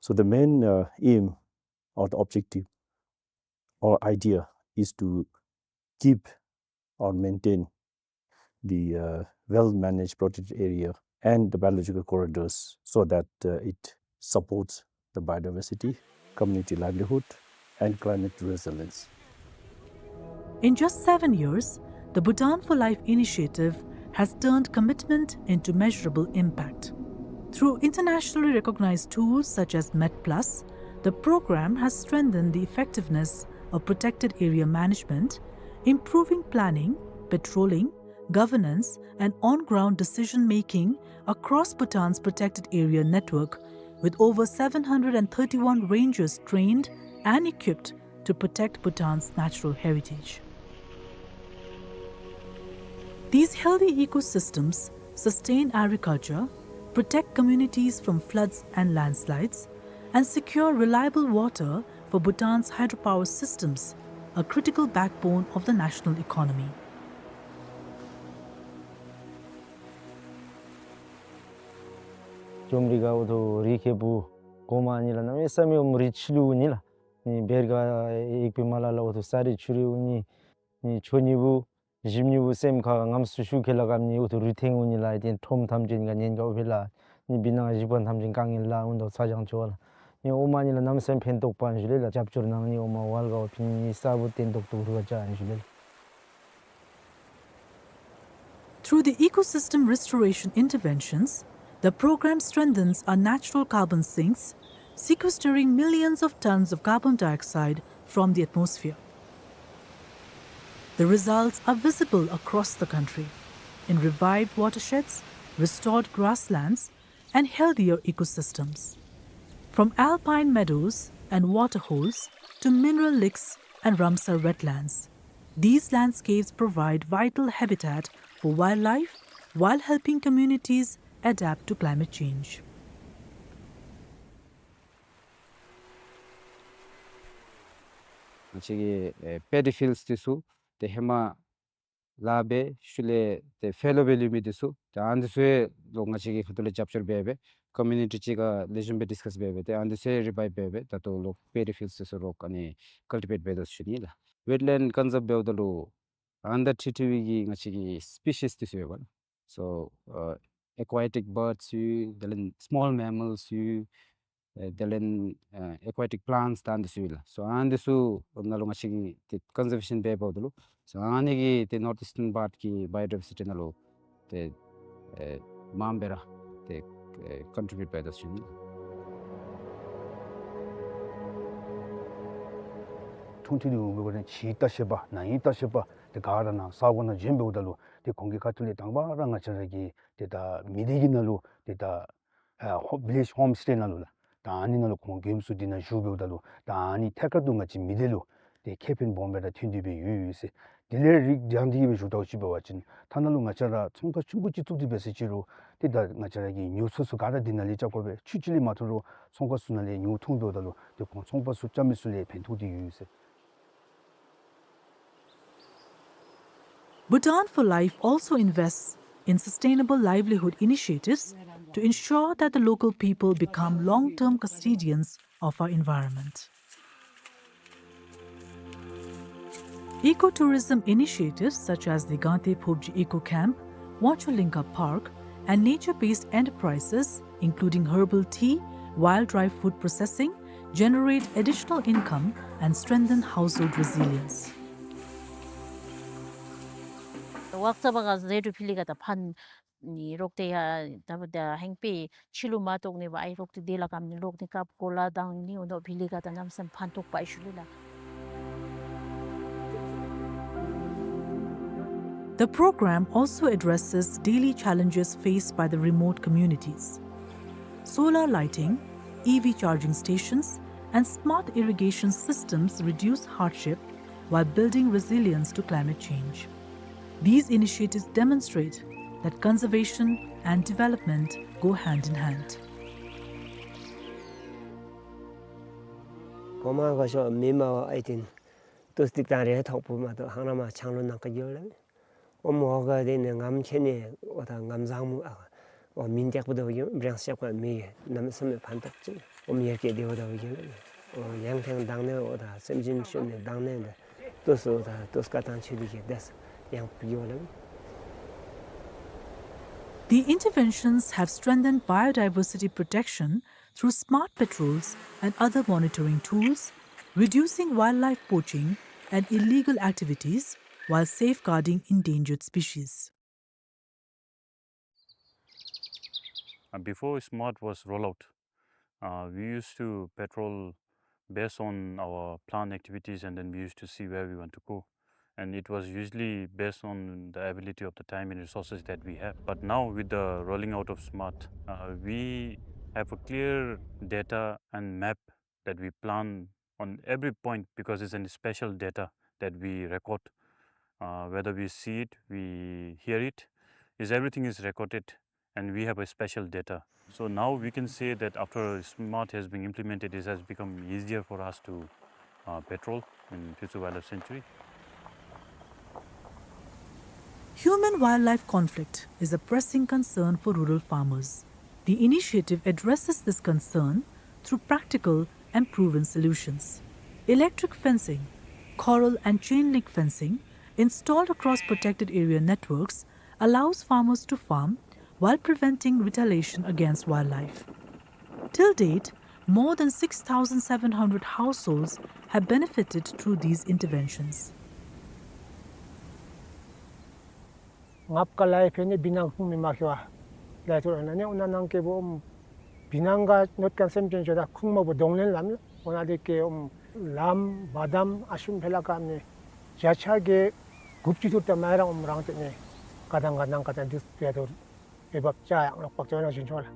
So the main, uh, aim or the objective or idea is to keep or maintain the, uh, well-managed protected area and the biological corridors so that, uh, it supports the biodiversity, community livelihood, and climate resilience. In just seven years, the Bhutan for Life initiative has turned commitment into measurable impact. Through internationally recognized tools such as MetPlus, the program has strengthened the effectiveness of protected area management, improving planning, patrolling, governance, and on-ground decision-making across Bhutan's protected area network, with over seven hundred and thirty-one rangers trained and equipped to protect Bhutan's natural heritage. These healthy ecosystems sustain agriculture, protect communities from floods and landslides, and secure reliable water for Bhutan's hydropower systems, a critical backbone of the national economy. ཅོམ་རི་ག་འོ་ཐོ་རི་ཁེ་བུ་གོ་མ་ནི་ལ་ན་མེ་ས་མེ་འོམ་རི་ཆི་ལུ་ནི་ལ། ནི་བེར་ག་ཡེག་པི་མ་ལ་ལ་འོ་ཐོ་ས་རི་ཆུ་རི་འུ་ནི། ནི་ཆོ་ནི་བུ་ཞིམ་ནི་བུ་སེམས་ཁ་ངམ་སུ་ཤུ་ཁེ་ལ་གམ་ནི་འོ་ཐོ་རི་ཐེང་འུ་ནི་ལ་ཡེ་ཏེན་ཁྲོམ་ཐམ་ཅན་ག་ཉེན་ག་འོ་ཕེ་ལ། ནི་བི་ནང་ཞི་པ་ཐམ་ཅན་ཀ་ངེ་ལ་འུ་དོ་ཚ་ཅང་ཆོ་ལ། ནི་འོ་མ་ནི་ལ་ནམ་སེམས་ཕན་ཐོགས་པ་ཨན་ཞུ་ལེ་ལ་རྒྱབ་སྐྱོར་ནང་ནི་འོ་མ་ཝལ་ག་འོ་ཕི་ནི་ས་བུ་བརྟན་ཏོག་ཏོག་རུ་བ་ཅ་ཨན་ཞུ་ལེ་ལ། Through the ecosystem restoration interventions, the program strengthens our natural carbon sinks, sequestering millions of tons of carbon dioxide from the atmosphere. The results are visible across the country in revived watersheds, restored grasslands, and healthier ecosystems. From alpine meadows and waterholes to mineral lakes and Ramsar wetlands, these landscapes provide vital habitat for wildlife, while helping communities adapt to climate change. ང་བཅས་ཀྱི་ཨེ་པེ་ཌི་ཕིལཌ་འདི་ཚུ་ཏེ་ཧེ་མ་ལཱ་འབད་ཤུལ་ལས་ཏེ་ཕེ་ལོ་འབད་ལུས་མི་འདི་ཚུ་ཏེ་ཨ་ནི་འདི་ཚུ་ཡང་ལོག་ང་བཅས་ཀྱི་ཁ་ཐུག་ལས་རྒྱབ་སྐྱོར་འབད་སྦེ་ཀོ་མིའུ་ནི་ཊི་གཅིག་ཁར་ལེགས་ཤོམ་སྦེ་ཌིསི་ཀཱསི་འབད་སྦེ་ཏེ་ཨ་ནི་འདི་ཚུ་ཡང་རི་བཱའིབ་འབད་སྦེ་ད་ལྟོ་ལོག་པེ་ཌི་ཕིལཌ་འདི་ཚུ་ལོག་ཨ་ནི་ཀཱལ་ཊི་བེཊ་འབད་དོ་ཟེར་ཞུ་ནི་ལགས། ཝེཊ་ལེནཌ་ཀོན་སརབ་འབདཝ་ད་ལུ་ཨན་ཌར་ཊི་ཊི་ཝི་གི་ང་བཅས་ཀྱི་སི་པི་ཤིས་འདི་ཚུ་ཡོདཔ་ལགས། སོ་ཨ་ཨེ་ཀུ་ཡ་ཊིཀ་བཱརཌསི་ཡོད། དེ་ལས་སི་མོལ་མེ་མཱལསི་ཡོད། ཨེ་དེ་ལས་ཨ་ཨེ་ཀུ་ཡ་ཊིཀ་པི་ལཱནཊསི་ད་ཨ་ནི་འདི་ཚུ་ཡོད་ལགས། སོ་ཨ་ནི་འདི་ཚུ་ནང་ལུ་ང་བཅས་ཀྱིས་ཏེ་ཀོན་སར་ཝེ་ཤཱན་འབད་འབདཝ་ད་ལུ་སོ་ཨ་ནི་གིས་ཏེ་ནོརཐ་ཨིསཊན་བཱརཌ་ཀྱི་བཱ་ཡོ་ཌའི་ཝར་སི་ཊི་ནང་ལུ་ཏེ་ཨེ་མངམ་སྦེ་ར་ཏེ་ཨེ་ཀོན་ཊི་བིའུཊ་འབད་དོ་ཟེར་ཞུ་ནི། འཁྲུངས་མཐུད་དེ་འོང་བའི་སྒོ་ནས་ཕྱིའི་ལྟ་བཤལ་པ་ནང་ཡི་ལྟ་བཤལ་པ་ཏེ་ག་ར་ནཱ་ས་གོ་ནང་བྱོན་འབདཝ་ད་ལུ་ཏེ་ཁོང་གི་ཁ་ཐུག་ལས་དང་པ་ར་ང་བཅས་ར་གི་ཏེ་ད་མི་སྡེ་གི་ནང་ལུ་ཏེ་ད་ཨ་ཧོ་བི་ལེཇ་ཧོམ་སི་ཊེ་ནང་ལུ་ལགས། ད་ཨ་ནི་ནང་ལུ་ཁོང་མགྱོནམ་སུ་འདི་ནང་བཞུགས་འབདཝ་ད་ལུ་ད་ཨ་ནི་ཐད་ཀར་དུ་ང་བཅས་མི་སྡེ་ལུ་ཏེ་ཁེ་ཕན་སྦོམ་སྦེ་ར་ཐོན་ཏེ་སྦེ་ཡོད་ཡོད་ཟེར། དེ་ལས་རིགས་རྒྱང་འདི་གིས་སྦེ་ཞུ་དོ་ཅིག་འབད་བ་ཅིན་ཐ་ན་ལུ་ང་བཅས་ར་ཚོང་ཁང་ཆུང་ཀུ་ཅིག་བཙུགས་ཏེ་འབད་ཟེར་ཅི་རུང་ཏེ་ད་ང་བཅས་ར་གི་ཉོ་ཚོང་ཚུ་ག་ར་འདི་ནང་ལས་རྐྱབ་དགོ་པས། ཆུ་ཅིག་ལས་མ་ཐོན་རུང་ཚོང་ཁང་ཚུ་ནང་ལས་ཉོ་འཐུང་འབདཝ་ད་ལུ་ཏེ་ཁོང་ཚོང་པ་ཚུ་རྐྱབ་མི་ཚུ་ལས་ཕན་ཐོགས་ཏེ་ཡོད་ཟེར། Bhutan for Life also invests in sustainable livelihood initiatives to ensure that the local people become long-term custodians of our environment. Ecotourism initiatives such as the Gangte Phobjee Eco Camp, Wangchulinga Park, and nature-based enterprises, including herbal tea, wild-dried food processing, generate additional income and strengthen household resilience. ཝ་ཀ་ཙ་བ་ག་ཟེ་དུ་ཕི་ལི་ག་ད་ཕན་ནི་རོག་ཏེ་ཡ་ད་བ་ད་ཧེང་པེ་ཕྱི་ལུ་མ་ཐོག་ནི་བ་ཨའི་རོག་ཏེ་དེ་ལ་ཀམ་ནི་ལོག་ནི་ཀབ་གོ་ལ་དང་ནི་འོ་ནོ་ཕི་ལི་ག་ད་ནམ་སེམས་ཕན་ཐོགས་པ་ཨི་ཤུ་ལི་ལ། The program also addresses daily challenges faced by the remote communities. Solar lighting, E V charging stations, and smart irrigation systems reduce hardship while building resilience to climate change. These initiatives demonstrate that conservation and development go hand in hand. གོ་མ་ག་ཤོ་མི་མ་བ་ཨའི་ཏེན་ཏུས་ཏིག་ཏང་རེ་ཐོག་པུ་མ་ཏོ་ཧང་ར་མ་ཆང་ལོ་ནང་ཀ་གྱོ་ལ་མི། ཨོམ་འོ་ག་དེ་ནས་ངམ་ཆེ་ནས་འོ་ད་ངམ་བཟང་མོ་ཨ་འོ་མིན་ཏེག་པོ་དོ་གི་བྲེང་སྐྱག་པ་མི་གནམ་མེད་ས་མེད་ཕན་ཐོགས་ཅིག། ཨོམ་ཡར་སྐྱེད་དེ་འོ་ད་གི་འོ་ཡང་ཐེངས་དང་ནས་འོ་ད་སེམས་ཅན་ཤོར་ནས་དང་ནས་འདི་ཏོ་སོ་ད་ཏོ་སྐ་ཐང་ཆེ་དེ་གི་དེས་ཡང་གི་འོ་ལ་མི། The interventions have strengthened biodiversity protection through smart patrols and other monitoring tools, reducing wildlife poaching and illegal activities while safeguarding endangered species. Uh, before SMART was rolled out, uh, we used to patrol based on our planned activities, and then we used to see where we want to go. And it was usually based on the ability of the time and resources that we have. But now, with the rolling out of SMART, uh, we have a clear data and map that we plan on every point, because it's a special data that we record. Uh, whether we see it, we hear it, is everything is recorded, and we have a special data. So now we can say that after SMART has been implemented, it has become easier for us to, uh, patrol in Phiewtsu Wildlife Sanctuary. Human-wildlife conflict is a pressing concern for rural farmers. The initiative addresses this concern through practical and proven solutions. Electric fencing, corral and chain link fencing installed across protected area networks allows farmers to farm while preventing retaliation against wildlife. Till date, more than six thousand seven hundred households have benefited through these interventions. ངབ་ཀ་ལའི་ཕན་ནི་བི་ནང་ཁུང་མི་མ་ཁེ་བ་ལའི་ཐུར་ཨ་ནི་ཨོ་ན་ནང་ཀེ་བོ་ཨོམ་བི་ནང་ག་ནོད་ཀན་སེམས་ཅན་ཅོ་ད་ཁུང་མ་བོ་གདོང་ལེན་ལམ་ཨོ་ན་དེ་ཀེ་ཨོམ་ལམ་བ་དམ་ཨ་ཤུམ་ཕེ་ལ་ཀ་ནི་བརྒྱ་ཆ་གི་དགུ་བཅུ་ཐུར་ད་མ་རང་ཨོམ་རང་ཏེ་ནི་ཀ་དང་ཀ་ནང་ཀ་དང་དུས་ཏེ་ཐུར་ཨེ་བབ་ཅ་ཡང་ལོག་པག་ཅོ་ན་ཞིན་ཆོ་ལ།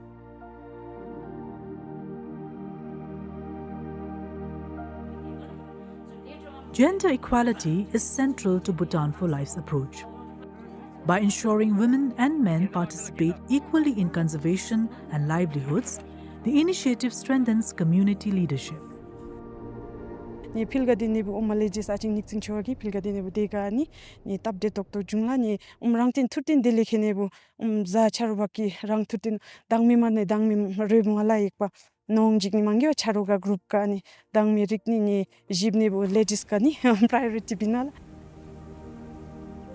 Gender equality is central to Bhutan for Life's approach. By ensuring women and men participate equally in conservation and livelihoods, the initiative strengthens community leadership. ནི་ཕིལ་ག་དེ་ནི་བུ་ཨོ་མ་ལེ་ཇིས་ཨ་ཅིང་ཉིག་ཙིང་ཆོ་གི་ཕིལ་ག་དེ་ནི་བུ་དེ་ག་ནི་ནི་སྟབས་བདེ་ཏོག་ཏོ་བྱུང་ལགས། ནི་ཨོམ་རང་བརྟེན་ཐུར་བརྟེན་དེ་ལས་ཁེ་ནི་བུ་ཨོམ་ཟ་ཆ་རུ་བ་གི་རང་ཐུར་བརྟེན་དང་མི་མ་ནི་དང་མི་རེ་མོ་ལ་ཡེག་པ་ནོང་ཇིག་ནི་མང་གི་བ་ཆ་རུ་ག་གུ་རུབ་ག་ནི་དང་མི་རིག་ནི་ནི་ཞིབ་ནི་བུ་ལེ་ཇིས་ག་ནི་པ་རའི་ཨོ་རི་ཊི་བི་ན་ལགས།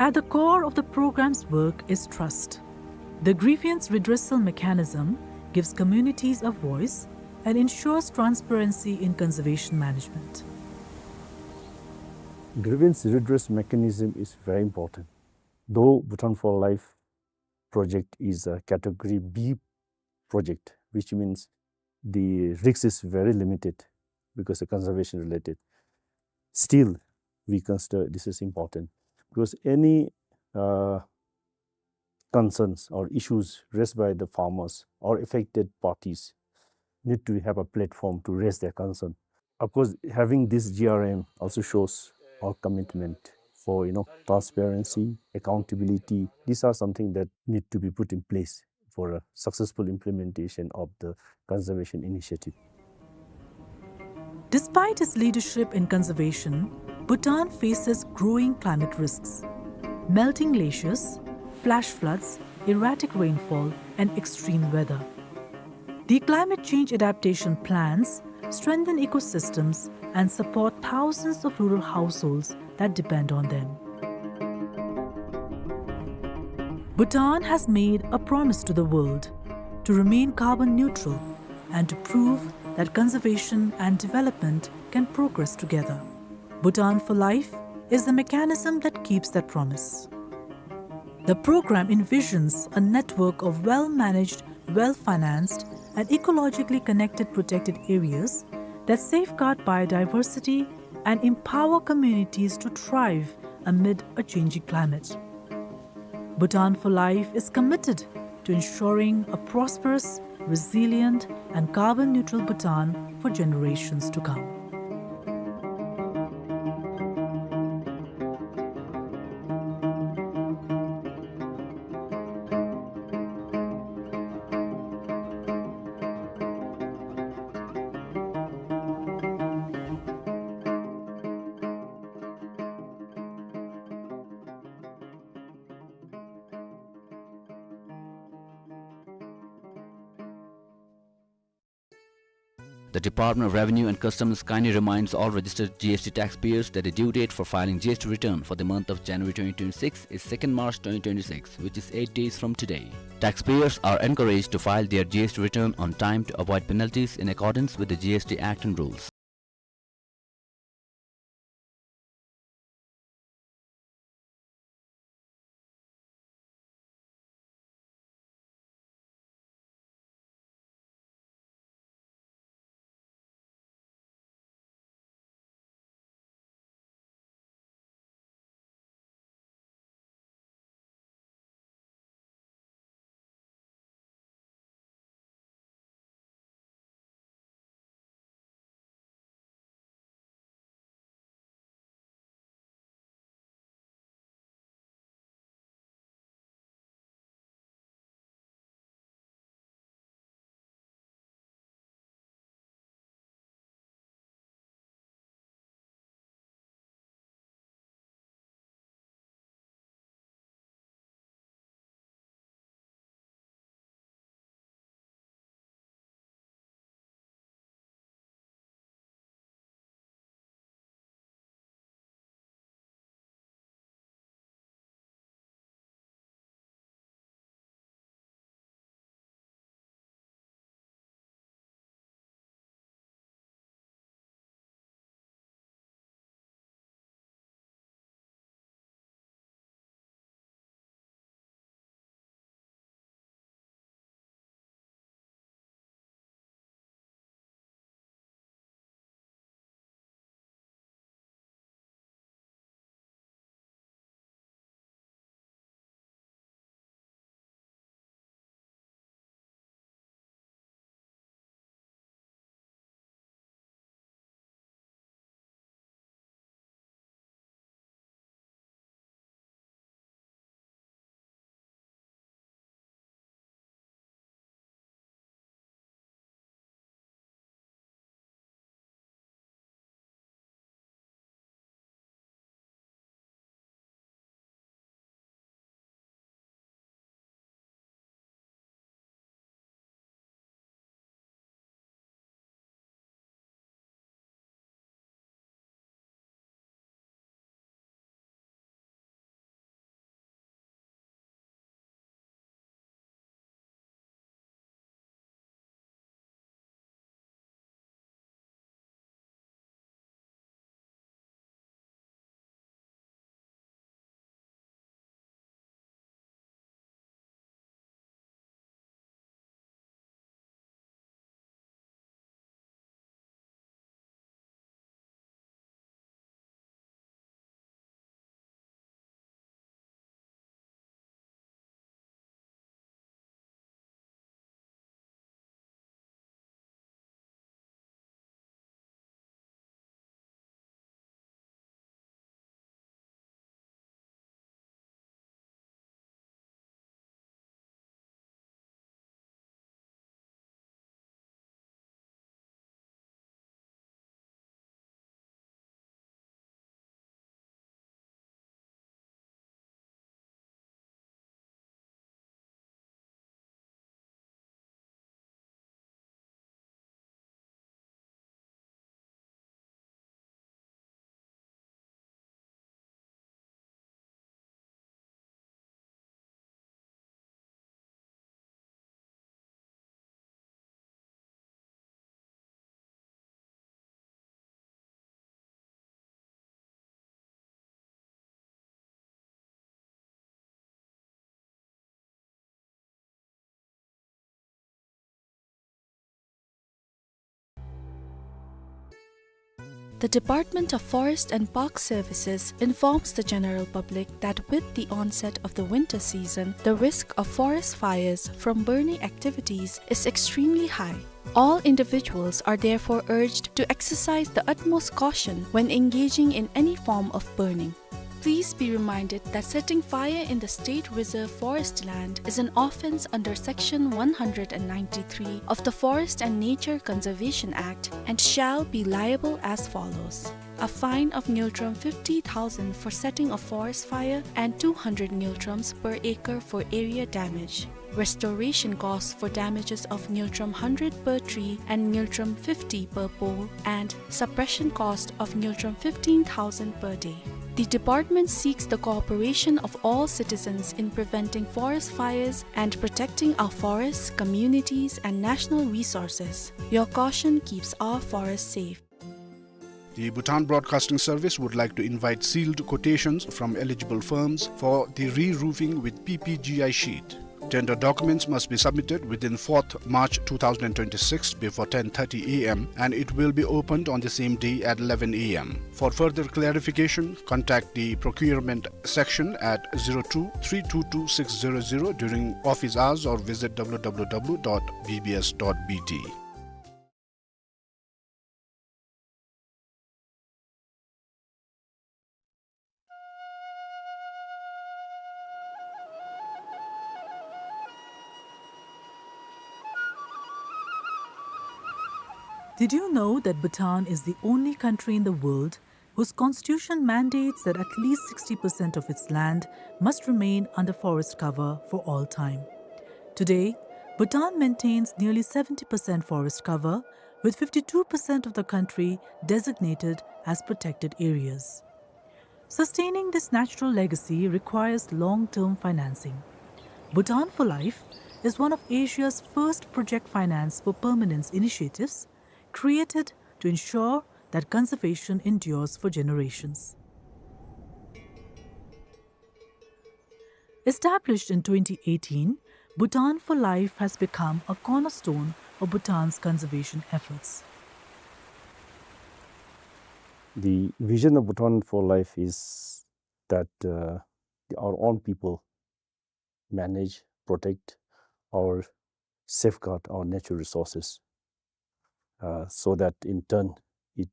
At the core of the program's work is trust. The grievance redressal mechanism gives communities a voice and ensures transparency in conservation management. Grievance redress mechanism is very important. Though Bhutan for Life project is a category B project, which means the risk is very limited because the conservation related. Still, we consider this is important because any uh, concerns or issues raised by the farmers or affected parties need to have a platform to raise their concern. Of course, having this G R M also shows our commitment for, you know, transparency, accountability. These are something that need to be put in place for a successful implementation of the conservation initiative. Despite its leadership in conservation, Bhutan faces growing climate risks: melting glaciers, flash floods, erratic rainfall, and extreme weather. The climate change adaptation plans strengthen ecosystems and support thousands of rural households that depend on them. Bhutan has made a promise to the world to remain carbon neutral and to prove that conservation and development can progress together. Bhutan for Life is the mechanism that keeps that promise. The program envisions a network of well-managed, well-financed, and ecologically connected protected areas that safeguard biodiversity and empower communities to thrive amid a changing climate. Bhutan for Life is committed to ensuring a prosperous, resilient, and carbon neutral Bhutan for generations to come. The Department of Revenue and Customs kindly reminds all registered G S T taxpayers that the due date for filing G S T return for the month of January twenty twenty-six is second March twenty twenty-six, which is eight days from today. Taxpayers are encouraged to file their G S T return on time to avoid penalties in accordance with the G S T Act and rules. The Department of Forest and Park Services informs the general public that with the onset of the winter season, the risk of forest fires from burning activities is extremely high. All individuals are therefore urged to exercise the utmost caution when engaging in any form of burning. Please be reminded that setting fire in the State Reserve Forest land is an offence under Section one hundred and ninety-three of the Forest and Nature Conservation Act and shall be liable as follows. A fine of ngultrum fifty thousand for setting a forest fire and two hundred ngultrums per acre for area damage. Restoration cost for damages of ngultrum hundred per tree and ngultrum fifty per pole, and suppression cost of ngultrum fifteen thousand per day. The department seeks the cooperation of all citizens in preventing forest fires and protecting our forests, communities, and national resources. Your caution keeps our forests safe. The Bhutan Broadcasting Service would like to invite sealed quotations from eligible firms for the re-roofing with P P G I sheet. Tender documents must be submitted within fourth March two thousand twenty-six before ten thirty A M, and it will be opened on the same day at eleven A M. For further clarification, contact the procurement section at zero two three two two six zero zero during office hours or visit W W W dot B B S dot B T. Did you know that Bhutan is the only country in the world whose constitution mandates that at least sixty percent of its land must remain under forest cover for all time? Today, Bhutan maintains nearly seventy percent forest cover, with fifty-two percent of the country designated as protected areas. Sustaining this natural legacy requires long-term financing. Bhutan for Life is one of Asia's first project finance for permanence initiatives, created to ensure that conservation endures for generations. Established in twenty eighteen, Bhutan for Life has become a cornerstone of Bhutan's conservation efforts. The vision of Bhutan for Life is that, uh, our own people manage, protect, or safeguard our natural resources, uh, so that in turn it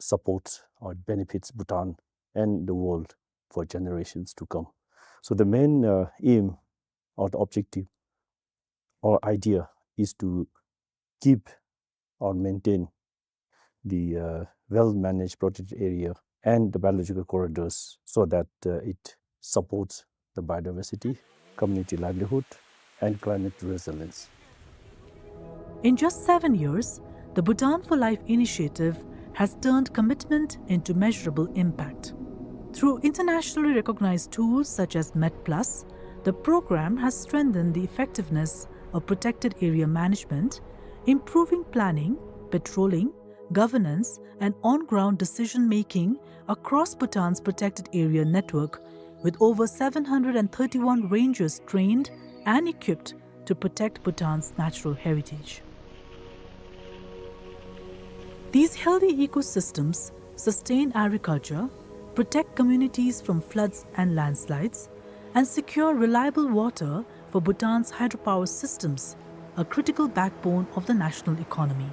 supports or benefits Bhutan and the world for generations to come. So the main, uh, aim or the objective or idea is to keep or maintain the, uh, well-managed protected area and the biological corridors so that, uh, it supports the biodiversity, community livelihood, and climate resilience. In just seven years, the Bhutan for Life initiative has turned commitment into measurable impact. Through internationally recognized tools such as MetPlus, the program has strengthened the effectiveness of protected area management, improving planning, patrolling, governance, and on-ground decision-making across Bhutan's protected area network, with over seven hundred and thirty-one rangers trained and equipped to protect Bhutan's natural heritage. These healthy ecosystems sustain agriculture, protect communities from floods and landslides, and secure reliable water for Bhutan's hydropower systems, a critical backbone of the national economy.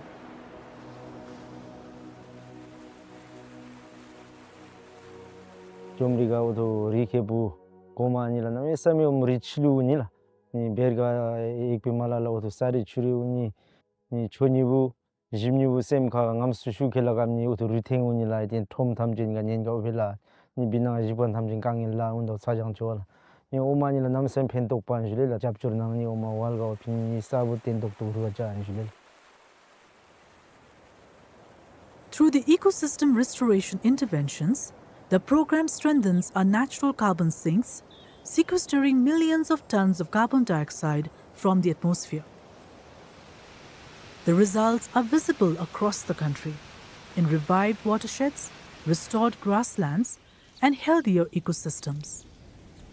ལྕོམ་རི་ག་འོ་ཐུ་རི་ཁེ་བུ་གོ་མ་ནི་ལ་ན་མེ་ས་མེ་འོམ་རི་ཆི་ལུ་ནི་ལ། ནི་བེར་ག་ཡེག་པི་མ་ལ་ལ་འོ་ཐུ་ས་རི་ཆུ་རི་འུ་ནི། ནི་ཆོ་ནི་བུ་ཞིམ་ནི་བུ་སེམས་ཁ་ངམ་སུ་ཤུ་ཁེ་ལ་གམ་ནི་འོ་ཐུ་རི་ཐེང་འུ་ནི་ལ་ཡེ་ཏེན་ཁྲོམ་ཐམ་ཅན་ག་ཉེན་ག་འོ་ཕེ་ལ། ནི་བི་ནང་ཞི་པ་ཐམ་ཅན་ཀ་ངེ་ལ་འུ་དོ་ཚ་ཅང་ཆོ་ལ། ནི་འོ་མ་ནི་ལ་ནམ་སེམས་ཕན་ཐོགས་པ་ཨན་ཞུ་ལེ་ལ་རྒྱབ་སྐྱོར་ནང་ནི་འོ་མ་ཝལ་ག་འོ་ཕི་ནི་ས་བུ་ཏེན་ཏོག་ཏོག་རུ་བ་ཅ་ཨན་ཞུ་ལེ་ལ། Through the ecosystem restoration interventions, the program strengthens our natural carbon sinks, sequestering millions of tons of carbon dioxide from the atmosphere. The results are visible across the country in revived watersheds, restored grasslands, and healthier ecosystems.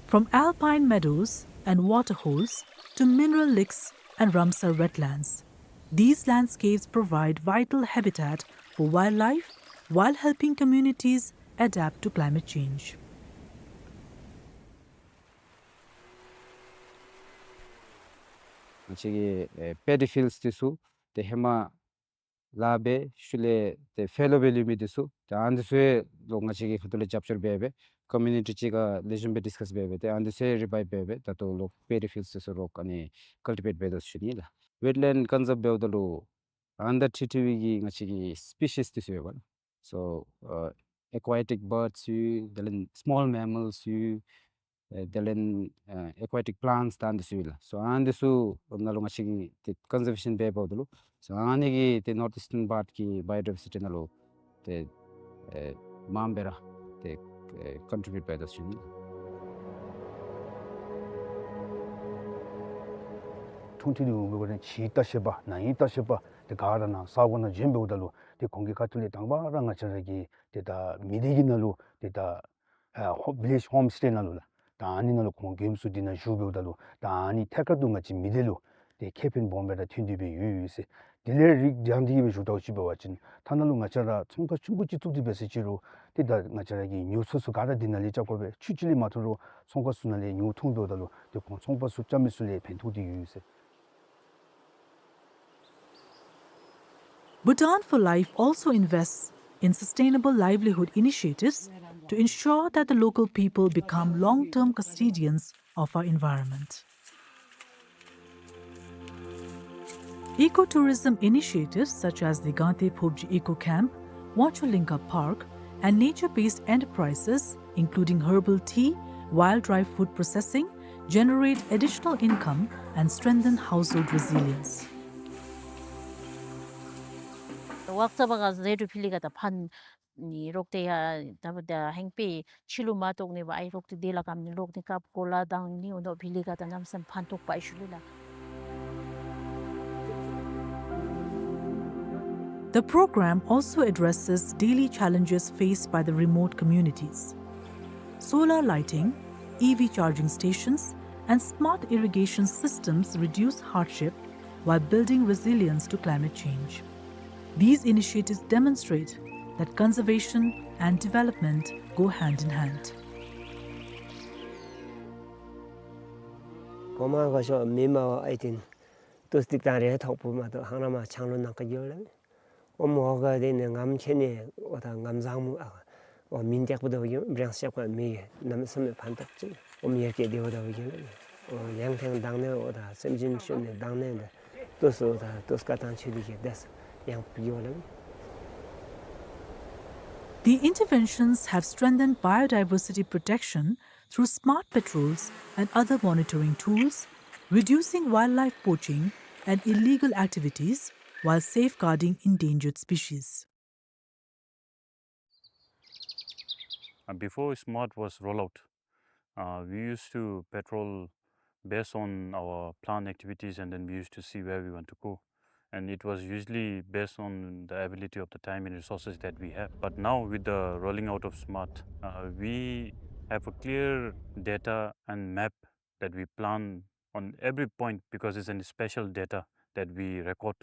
From alpine meadows and waterholes to mineral lakes and Ramsar wetlands, these landscapes provide vital habitat for wildlife, while helping communities adapt to climate change. ང་བཅས་ཀྱི་ཨེ་པེ་ཌི་ཕིལཌ་འདི་ཚུ་ཏེ་ཧེ་མ་ལཱ་འབད་ཤུལ་ལས་ཏེ་ཕལ་ལུ་འབད་ལུས་མི་འདི་ཚུ་ཏེ་ཨ་ནི་ཚུ་ཡང་ལོག་ང་བཅས་ཀྱི་ཁ་ཐུག་ལས་རྒྱབ་སྐྱོར་འབད་འབད་ཀོ་མིའུ་ནི་ཊི་གཅིག་ཁར་ལེགས་ཤོམ་སྦེ་ཌིསི་ཀཱསི་འབད་འབད་ཏེ་ཨ་ནི་ཚུ་ཡང་རི་བཱའིབ་འབད་འབད་ད་ལྟོ་ལོག་པེ་ཌི་ཕིལཌ་འདི་ཚུ་ལོག་ཨ་ནི་ཀཱལ་ཊི་བེཊ་འབད་དོ་ཟེར་ཞུ་ནི་ལགས། ཝེཊ་ལེནཌ་ཀོན་སརབ་འབདཝ་ད་ལུ་ཨན་ཌར་ཊི་ཊི་ཝི་གི་ང་བཅས་ཀྱི་སི་པི་ཤིས་འདི་ཚུ་ཡོད་པ་ལགས། སོ་ཨ་ཨེ་ཀུ་ཡ་ཊིཀ་བཱརཌསི་ཡོད། དེ་ལས་སི་མོལ་མེ་མཱལསི་ཡོད། ཨེ་དེ་ལས་ཨ་ཨེ་ཀུ་ཡ་ཊིཀ་པི་ལཱནཊསི་ད་འདི་ཚུ་ཡོད་ལགས། སོ་ཨ་ནི་འདི་ཚུ་ནང་ལུ་ང་བཅས་ཀྱིས་ཏེ་ཀོན་སར་ཝེ་ཤཱན་འབད་འབདཝ་ད་ལུ་སོ་ཨ་ནི་གིས་ཏེ་ནོརཐ་ཨིསཊན་བཱརཌ་ཀྱི་བཱ་ཡོ་ཌའི་ཝར་སི་ཊི་ནང་ལུ་ཏེ་ཨེ་མངམ་སྦེ་ར་ཏེ་ཨེ་ཀོན་ཊི་བིའུཊ་འབད་དོ་ཟེར་ཞུ་ནི། ཁྲུང་ཁྲུང་འདི་འབདཝ་ད་ཕྱིའི་ལྟ་བཤལ་པ་ནང་གི་ལྟ་བཤལ་པ་ཏེ་ག་ར་ནཱ་ས་གོ་ནང་བྱོན་འབདཝ་ད་ལུ་ཏེ་ཁོང་གི་ཁ་ཐུག་ལས་དང་པ་ར་ང་བཅས་ར་གི་ཏེ་ད་མི་སྡེ་གི་ནང་ལུ་ཏེ་ད་ཨ་ཧོ་བི་ལེཇ་ཧོམ་སི་ཊེ་ནང་ལུ་ལགས། ད་ཨ་ནི་ནང་ལུ་ཁོང་མགྱོནམ་སུ་འདི་ནང་བཞུགས་འབདཝ་ད་ལུ་ད་ཨ་ནི་ཐད་ཀར་དུ་ང་བཅས་མི་སྡེ་ལུ་ཏེ་ཁེ་ཕན་སྦོམ་སྦེ་ར་ཐོན་ཏེ་སྦེ་ཡོད་ཡོད་ཟེར། དེ་ལས་རིགས་རྒྱང་འདི་གི་སྦེ་ཞུ་དོ་ཅིག་འབད་བ་ཅིན་ཐ་ན་ལུ་ང་བཅས་ར་ཚོང་ཁང་ཆུང་ཀུ་ཅིག་བཙུགས་ཏེ་འབད་ཟེར་ཅི་རུང་ཏེ་ད་ང་བཅས་ར་གི་ཉོ་ཚོང་ཚུ་ག་ར་འདི་ནང་ལས་རྐྱབ་དགོ་པས། ཆུ་ཅིག་ལས་མ་ཐོན་རུང་ཚོང་ཁང་ཚུ་ནང་ལས་ཉོ་འཐུང་འབདཝ་ད་ལུ་ཏེ་ཁོང་ཚོང་པ་ཚུ་རྐྱབ་མི་ཚུ་ལས་ཕན་ཐོགས་ཏེ་ཡོད་ཟེར། Bhutan for Life also invests in sustainable livelihood initiatives to ensure that the local people become long-term custodians of our environment. Ecotourism initiatives such as the Gangte Phobjee Eco Camp, Wangchulinga Park, and nature-based enterprises, including herbal tea, wild-ripe food processing, generate additional income and strengthen household resilience. ཝ་ཀ་ཙ་བ་ག་ཟེ་དུ་ཕི་ལི་ག་ད་ཕན་ནི་རོག་ཏེ་ཡ་ད་བ་ད་ཧེང་པེ་ཕྱི་ལུ་མ་ཐོག་ནི་བ་ཨའི་རོག་ཏེ་དེ་ལ་ཀམ་ནི་ལོག་ནི་ཀབ་གོ་ལ་དང་ནི་འོ་ནོ་ཕི་ལི་ག་ད་ནམ་སེམས་ཕན་ཐོགས་པ་ཨའི་ཤུ་ལི་ལ། The program also addresses daily challenges faced by the remote communities. Solar lighting, E V charging stations, and smart irrigation systems reduce hardship while building resilience to climate change. These initiatives demonstrate that conservation and development go hand in hand. གོ་མ་ག་ཤོ་མི་མ་བ་ཨའི་ཏེན་ཏུས་ཏིག་ཏང་རེ་ཐོག་པུ་མ་ཏོ་ཧང་ར་མ་ཆང་ལོ་ནང་ཀ་གྱོ་ལ་མི། ཨོམ་འོ་ག་དེ་ནས་ངམ་ཆེ་ནས་འོ་ད་ངམ་བཟང་མོ་ཨ་འོ་མིན་ཏེག་པོ་དོ་གི་བྲེང་སྐྱག་པ་མི་གནམ་མེད་ས་མེད་ཕན་ཐོགས་ཅིག་ཨོམ་ཡར་སྐྱེད་དེ་འོ་ད་འོ་གི་ལ་མི། འོ་ཡང་ཐེངས་དང་ནས་འོ་ད་སེམས་ཅན་ཤུལ་ནས་དང་ནས་འདི་ཏོག་སུ་འོ་ད་ཏོག་ཀ་ཐང་ཆུ་དི་གི་དེས་ཡང་གི་འོ་ལ་མི། The interventions have strengthened biodiversity protection through smart patrols and other monitoring tools, reducing wildlife poaching and illegal activities while safeguarding endangered species. Uh, before SMART was rolled out, uh, we used to patrol based on our planned activities, and then we used to see where we want to go. And it was usually based on the ability of the time and resources that we have. But now, with the rolling out of SMART, uh, we have a clear data and map that we plan on every point, because it's a special data that we record.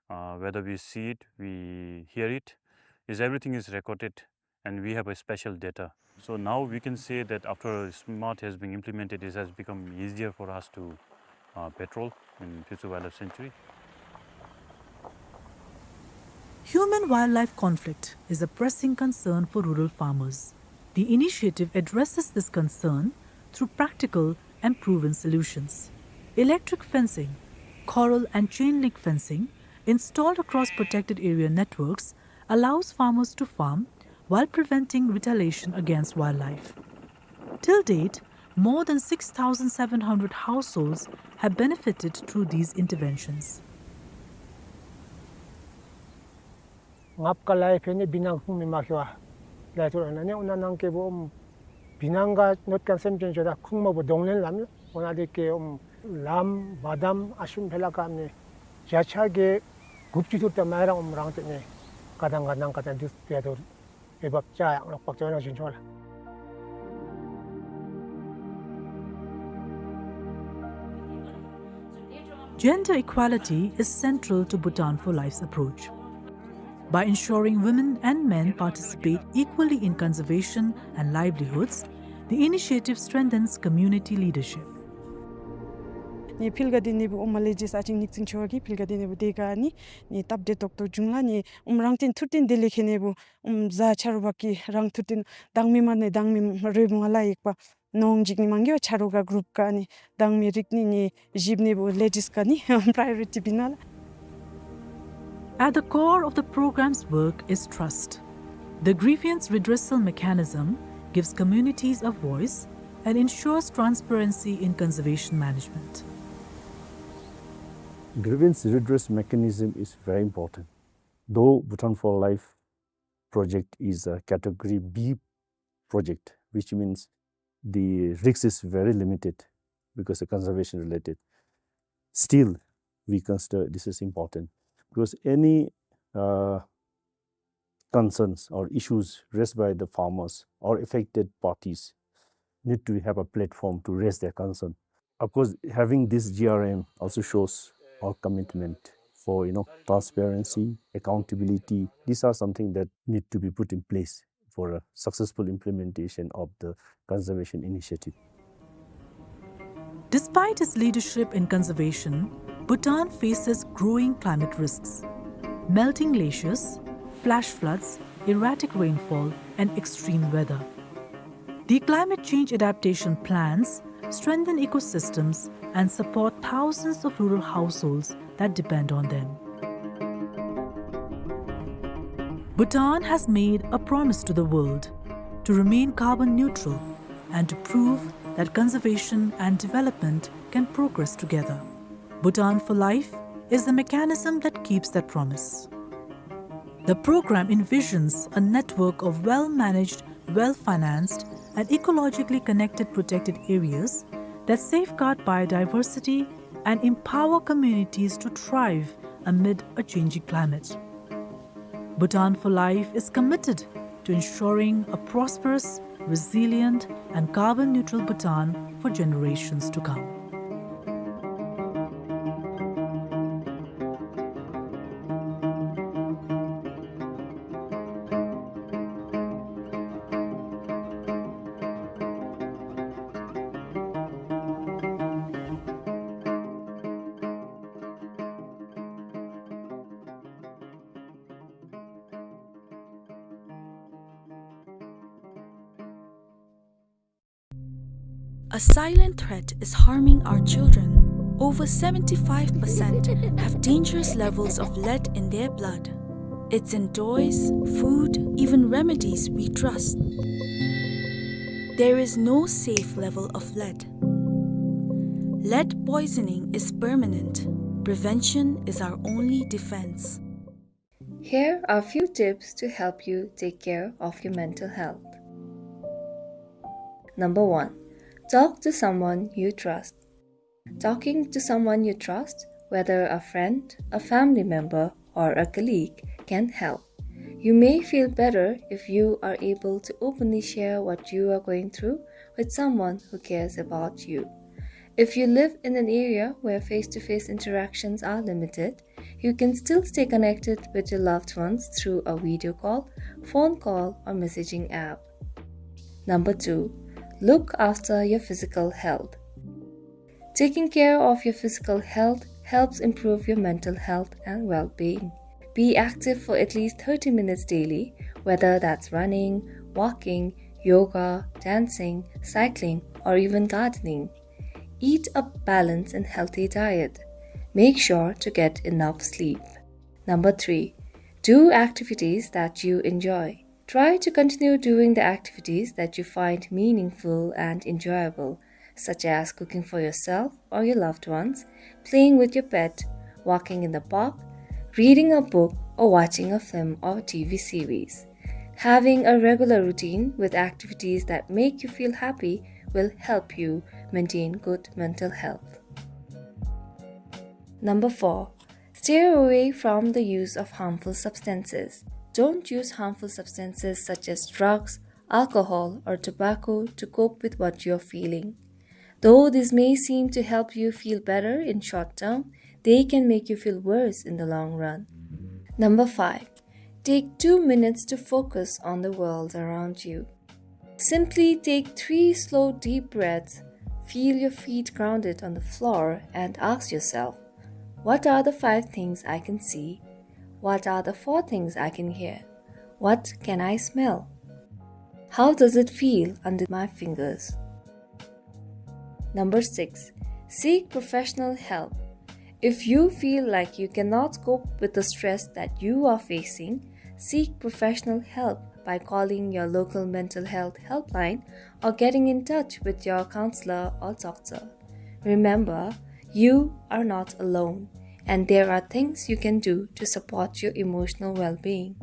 Uh, whether we see it, we hear it, is everything is recorded, and we have a special data. So now we can say that after SMART has been implemented, it has become easier for us to, uh, patrol in Phetchabun Wildlife Sanctuary. Human-wildlife conflict is a pressing concern for rural farmers. The initiative addresses this concern through practical and proven solutions. Electric fencing, corral and chain link fencing installed across protected area networks allows farmers to farm while preventing retaliation against wildlife. Till date, more than six thousand seven hundred households have benefited through these interventions. ངབ་ཀ་ལའི་ཕན་ནི་བི་ནང་ཁུངས་མི་མ་ཁེ་བ་ལའི་ཐུར་ཨ་ནི་ཨོ་ན་ནང་ཀེ་བོ་ཨོམ་བི་ནང་ག་ནོར་ཀན་སེམ་ཅན་ཅོ་ད་ཁུངས་མ་བོ་གདོང་ལེན་ལམ་ཨོ་ན་དེ་ཀེ་ཨོམ་ལམ་བ་དམ་ཨ་ཤུམ་ཕེ་ལ་ཀམ་ནི་བརྒྱ་ཆ་གི་དགུ་བཅུ་ཐུར་ད་མ་རང་ཨོམ་རང་ཏེ་ནི་ཀ་དང་ཀ་ནང་ཀ་དང་དུས་ཏེ་ཐུར་ཨེ་བབ་ཅ་ཡང་ལོག་པག་ཅོ་ན་ཞིན་ཆོ་ལ། Gender equality is central to Bhutan for Life's approach. By ensuring women and men participate equally in conservation and livelihoods, the initiative strengthens community leadership. ནི་ཕིལ་ག་དེ་ནི་བུ་ཨོ་མ་ལེ་ཇིས་ཨ་ཅིང་ཉིག་ཙིང་ཆོ་གི་ཕིལ་ག་དེ་ནི་བུ་དེ་ག་ནི་ནི་སྟབས་བདེ་ཏོག་ཏོ་བྱུང་ལ། ནི་ཨུམ་རང་བརྟེན་ཐུར་བརྟེན་དེ་ལས་ཁེ་ནི་བུ་ཨུམ་ཟ་ཆ་རུ་བ་ཀི་རང་ཐུར་བརྟེན་དང་མི་མ་ནི་དང་མི་རེ་མོ་ལ་ཡིག་པ་ནོང་ཇིག་ནི་མང་གི་བ་ཆ་རུ་ག་གུ་རུབ་ག་ནི་དང་མི་རིག་ནི་ནི་ཞིབ་ནི་བུ་ལེ་ཇིས་ག་ནི་པ་རའི་ཨོ་རི་ཊི་བི་ན་ལ། At the core of the program's work is trust. The grievance redressal mechanism gives communities a voice and ensures transparency in conservation management. Grievance redress mechanism is very important. Though Bhutan for Life project is a category B project, which means the risk is very limited because it's conservation related. Still, we consider this is important because any uh, concerns or issues raised by the farmers or affected parties need to have a platform to raise their concern. Of course, having this G R M also shows our commitment for, you know, transparency, accountability. These are something that need to be put in place for a successful implementation of the conservation initiative. Despite its leadership in conservation, Bhutan faces growing climate risks. Melting glaciers, flash floods, erratic rainfall, and extreme weather. The climate change adaptation plans strengthen ecosystems and support thousands of rural households that depend on them. Bhutan has made a promise to the world to remain carbon neutral and to prove that conservation and development can progress together. Bhutan for Life is the mechanism that keeps that promise. The program envisions a network of well-managed, well-financed, and ecologically connected protected areas that safeguard biodiversity and empower communities to thrive amid a changing climate. Bhutan for Life is committed to ensuring a prosperous, resilient, and carbon neutral Bhutan for generations to come. A silent threat is harming our children. Over seventy-five percent have dangerous levels of lead in their blood. It's in toys, food, even remedies we trust. There is no safe level of lead. Lead poisoning is permanent. Prevention is our only defense. Here are few tips to help you take care of your mental health. Number one, talk to someone you trust. Talking to someone you trust, whether a friend, a family member, or a colleague, can help. You may feel better if you are able to openly share what you are going through with someone who cares about you. If you live in an area where face-to-face interactions are limited, you can still stay connected with your loved ones through a video call, phone call, or messaging app. Number two, look after your physical health. Taking care of your physical health helps improve your mental health and well-being. Be active for at least thirty minutes daily, whether that's running, walking, yoga, dancing, cycling, or even gardening. Eat a balanced and healthy diet. Make sure to get enough sleep. Number three, do activities that you enjoy. Try to continue doing the activities that you find meaningful and enjoyable, such as cooking for yourself or your loved ones, playing with your pet, walking in the park, reading a book, or watching a film or T V series. Having a regular routine with activities that make you feel happy will help you maintain good mental health. Number four, steer away from the use of harmful substances. Don't use harmful substances such as drugs, alcohol, or tobacco to cope with what you're feeling. Though this may seem to help you feel better in short term, they can make you feel worse in the long run. Number five, Take two minutes to focus on the world around you. Simply take three slow, deep breaths, feel your feet grounded on the floor, and ask yourself, "What are the five things I can see? What are the four things I can hear? What can I smell? How does it feel under my fingers?" Number six, seek professional help. If you feel like you cannot cope with the stress that you are facing, seek professional help by calling your local mental health helpline or getting in touch with your counselor or doctor. Remember, you are not alone, and there are things you can do to support your emotional well-being.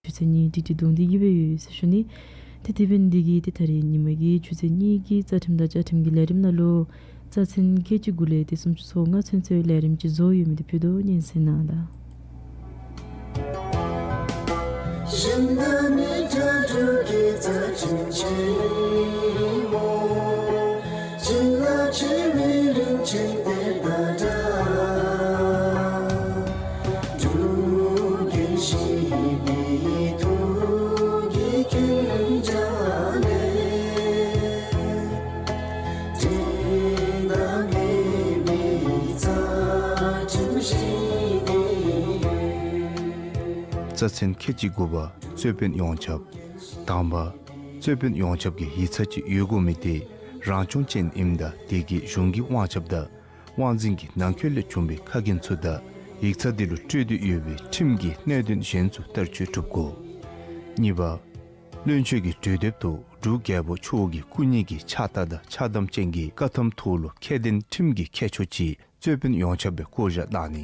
ཆུ་ཚོད་གཉིས་ཏིག་ཏིག་བརྡུངས་ཏེ་གི་སྦེ་ཡོད་ཟེར་ཞུ་ནི། ཏེ་དེ་འབདཝ་ད་འདི་གིས་ཏེ་ད་རིས་ཉིན་མ་གི་ཆུ་ཚོད་གཉིས་ཀྱི་རྩ་ཁྲིམས་དང་བཅའ་ཁྲིམས་ཀྱི་ལས་རིམ་ནང་ལུ་རྩ་ཚན་ཁལ་གཅིག་དགུ་ལས་ཏེ་སུམ་ཅུ་སོ་ལྔ་ཚུན་ཚོད་ལས་རིམ་ཅིག་རྫོགས་ཡོད་མི་འདི་ཕུལ་དོ། སྙན་གསན་གནང་ད། རྩ་ཚན་ཁལ་གཅིག་དགུ་པ། རྩོད་དཔོན་ཡོངས་ཁྱབ། དང་པ། རྩོད་དཔོན་ཡོངས་ཁྱབ་ཀྱི་ཡིག་ཚང་ཅིག་ཡོད་དགོ་མི་འདི་རང་སྐྱོང་ཅན་ཨིནམ་ད་དེ་གིས་གཞུང་གི་དབང་ཁྱབ་དང་དབང་འཛིན་གྱི་ནང་འཁོད་ལས་བྱུང་བའི་ཁ་འགན་ཚུ་དང་ཡིག་ཚང་འདི་ལུ་སྤྲོད་དེ་ཡོད་པའི་ཁྲིམས་ཀྱི་གནད་དོན་གཞན་ཚུ་བསྟར་སྤྱོད་གྲུབ་དགོ། གཉིས་པ། བློན་ཆེན་གྱི་གྲོས་འདེབས་ཐོག་འབྲུག་རྒྱལ་པོ་མཆོག་གི་སྐུ་ཉིད་ཀྱི་ཕྱག་རྟགས་དང་ཕྱག་དམ་ཅན་གྱི་བཀའ་ཐམ་ཐོག་ལུ་ཁྱད་ལྡན་ཁྲིམས་ཀྱི་ཁྱད་ཆོས་ཅིག་རྩོད་དཔོན་ཡོངས་ཁྱབ་སྦེ་བསྐོ་བཞག་གནང་ནི།